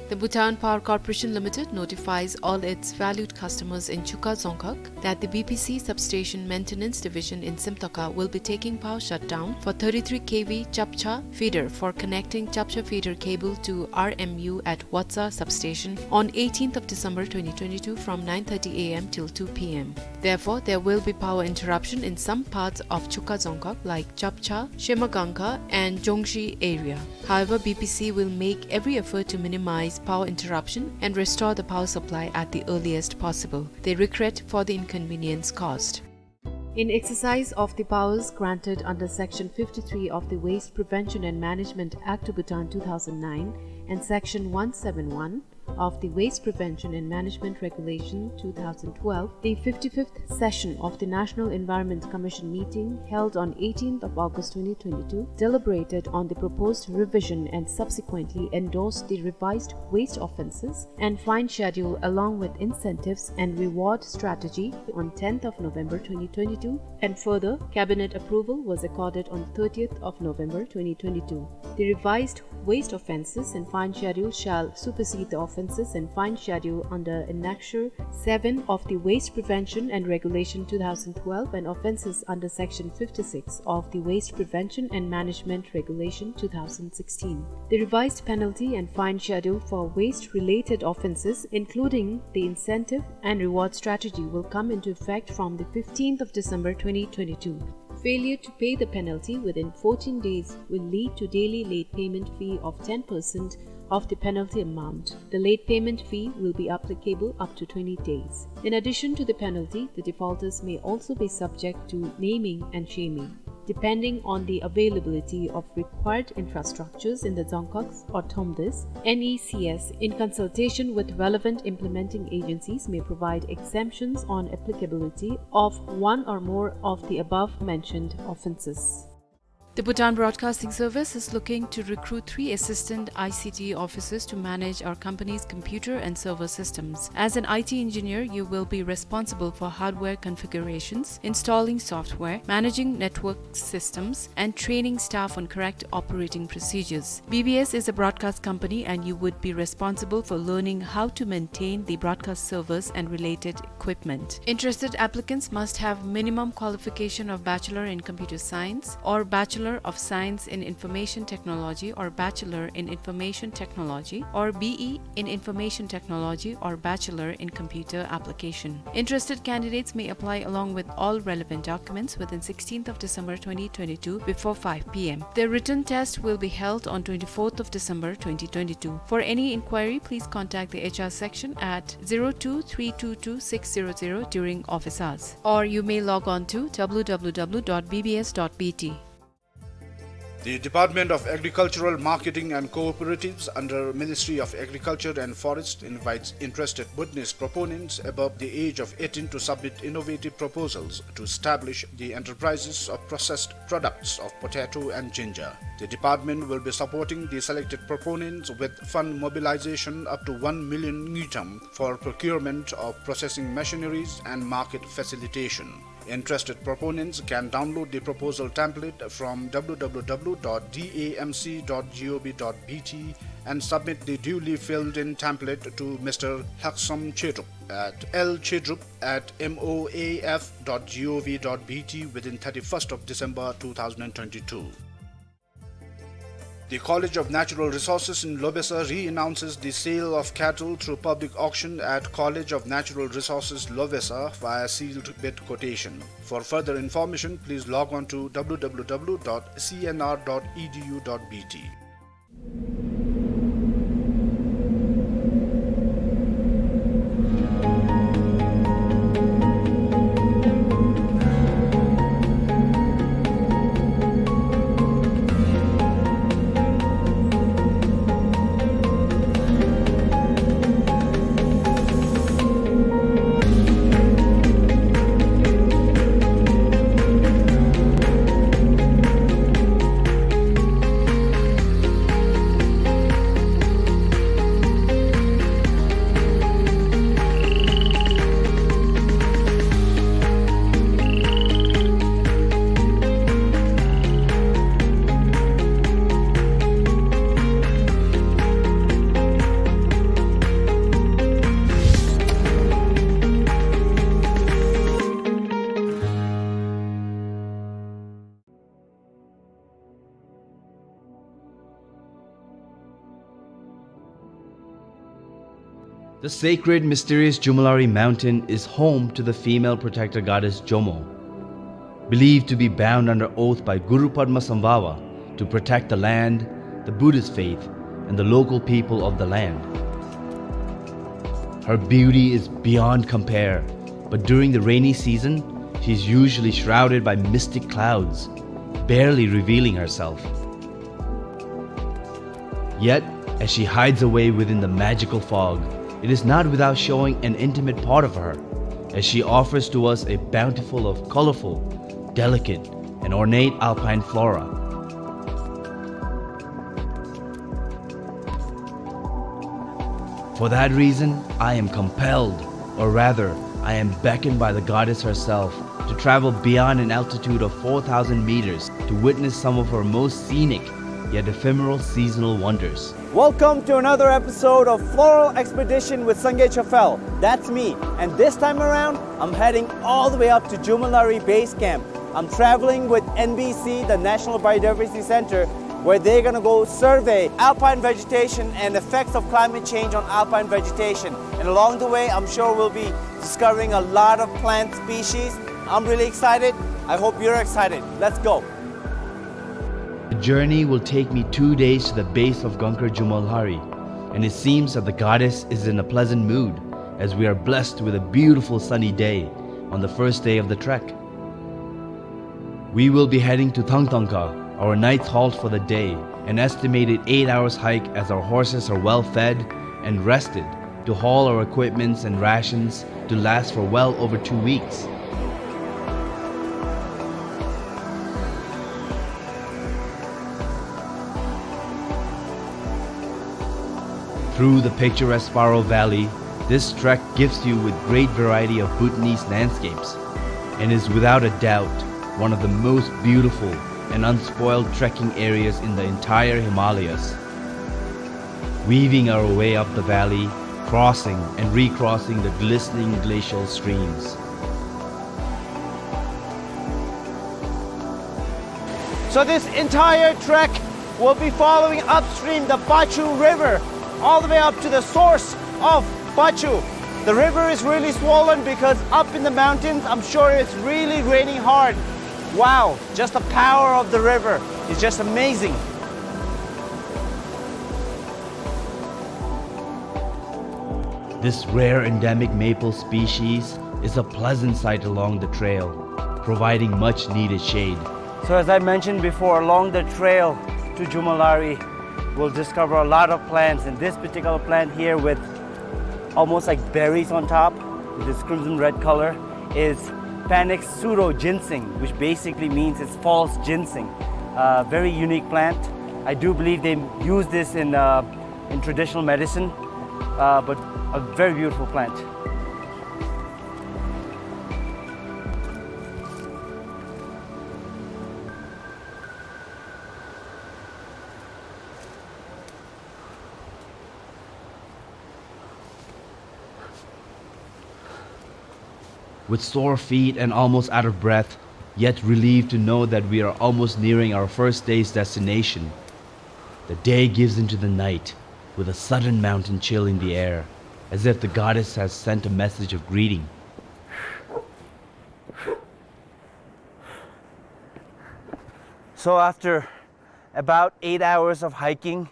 The Bhutan Power Corporation Limited notifies all its valued customers in Chuka Dzongkhag that the B P C Substation Maintenance Division in Simtoka will be taking power shutdown for thirty-three K V Chapcha feeder for connecting Chapcha feeder cable to R M U at Watsa substation on eighteenth of December twenty twenty-two from nine thirty A M till two P M. Therefore, there will be power interruption in some parts of Chuka Dzongkhag like Chapcha, Shemagangkha and Jongshi area. However, B P C will make every effort to minimize power interruption and restore the power supply at the earliest possible. They regret for the inconvenience caused. In exercise of the powers granted under Section fifty-three of the Waste Prevention and Management Act of Bhutan two thousand nine and Section one seven one of the Waste Prevention and Management Regulation two thousand twelve, the fifty-fifth session of the National Environment Commission meeting held on eighteenth of August twenty twenty-two deliberated on the proposed revision and subsequently endorsed the revised waste offences and fine schedule along with incentives and reward strategy on tenth of November twenty twenty-two, and further, cabinet approval was accorded on thirtieth of November twenty twenty-two. The revised waste offences and fine schedule shall supersede the offences and fine schedule under Annexure seven of the Waste Prevention and Regulation two thousand twelve and offences under Section fifty-six of the Waste Prevention and Management Regulation two thousand sixteen. The revised penalty and fine schedule for waste-related offences, including the incentive and reward strategy, will come into effect from the fifteenth of December twenty twenty-two. Failure to pay the penalty within fourteen days will lead to daily late payment fee of ten percent of the penalty amount. The late payment fee will be applicable up to twenty days. In addition to the penalty, the defaulters may also be subject to naming and shaming. Depending on the availability of required infrastructures in the Dzongkhags or Thomdas, N E C S, in consultation with relevant implementing agencies, may provide exemptions on applicability of one or more of the above mentioned offences. The Bhutan Broadcasting Service is looking to recruit three assistant I C T officers to manage our company's computer and server systems. As an I T engineer, you will be responsible for hardware configurations, installing software, managing network systems, and training staff on correct operating procedures. B B S is a broadcast company and you would be responsible for learning how to maintain the broadcast servers and related equipment. Interested applicants must have minimum qualification of Bachelor in Computer Science or Bachelor of Science in Information Technology or Bachelor in Information Technology or B E in Information Technology or Bachelor in Computer Application. Interested candidates may apply along with all relevant documents within sixteenth of December twenty twenty-two before five P M. The written test will be held on twenty-fourth of December twenty twenty-two. For any inquiry, please contact the H R section at zero two three two two six zero zero during office hours, or you may log on to W W W dot B B S dot B T. The Department of Agricultural Marketing and Cooperatives under Ministry of Agriculture and Forest invites interested witness proponents above the age of eighteen to submit innovative proposals to establish the enterprises of processed products of potato and ginger. The department will be supporting the selected proponents with fund mobilization up to one million ngultrum for procurement of processing machineries and market facilitation. Interested proponents can download the proposal template from W W W dot D A M C dot G O V dot B T and submit the duly filled-in template to Mister Lhaksam Chedrup at L Chedrup at M O A F dot G O V dot B T within thirty-first of December two thousand twenty-two. The College of Natural Resources in Lobesa re-announces the sale of cattle through public auction at College of Natural Resources, Lobesa, via sealed bid quotation. For further information, please log on to W W W dot C N R dot E D U dot B T. The sacred, mysterious Jomolhari mountain is home to the female protector goddess Jomo, believed to be bound under oath by Guru Padmasambhava to protect the land, the Buddhist faith, and the local people of the land. Her beauty is beyond compare, but during the rainy season, she is usually shrouded by mystic clouds, barely revealing herself. Yet, as she hides away within the magical fog, it is not without showing an intimate part of her, as she offers to us a bountiful of colorful, delicate, and ornate alpine flora. For that reason, I am compelled, or rather, I am beckoned by the goddess herself, to travel beyond an altitude of four thousand meters to witness some of her most scenic, yet ephemeral seasonal wonders. Welcome to another episode of Floral Expedition with Sangay Chafel. That's me, and this time around, I'm heading all the way up to Jomolhari Base Camp. I'm traveling with N B C, the National Biodiversity Center, where they're gonna go survey alpine vegetation and effects of climate change on alpine vegetation. And along the way, I'm sure we'll be discovering a lot of plant species. I'm really excited. I hope you're excited. Let's go. The journey will take me two days to the base of Gangkar Jomolhari, and it seems that the goddess is in a pleasant mood, as we are blessed with a beautiful sunny day on the first day of the trek. We will be heading to Thangthangkha, our night's halt for the day, an estimated eight hours hike as our horses are well fed and rested to haul our equipments and rations to last for well over two weeks. Through the picturesque Paro Valley, this trek gifts you with great variety of Bhutanese landscapes and is without a doubt one of the most beautiful and unspoiled trekking areas in the entire Himalayas. Weaving our way up the valley, crossing and recrossing the glistening glacial streams. So this entire trek will be following upstream the Phachu River, all the way up to the source of Phachu. The river is really swollen because up in the mountains, I'm sure it's really raining hard. Wow, just the power of the river is just amazing. This rare endemic maple species is a pleasant sight along the trail, providing much needed shade. So as I mentioned before, along the trail to Jomolhari, we'll discover a lot of plants, and this particular plant here with almost like berries on top, with this crimson red color, is Panax pseudo ginseng, which basically means it's false ginseng. Uh, very unique plant. I do believe they use this in, uh, in traditional medicine, uh, but a very beautiful plant. With sore feet and almost out of breath, yet relieved to know that we are almost nearing our first day's destination, the day gives into the night with a sudden mountain chill in the air, as if the goddess has sent a message of greeting. So after about eight hours of hiking,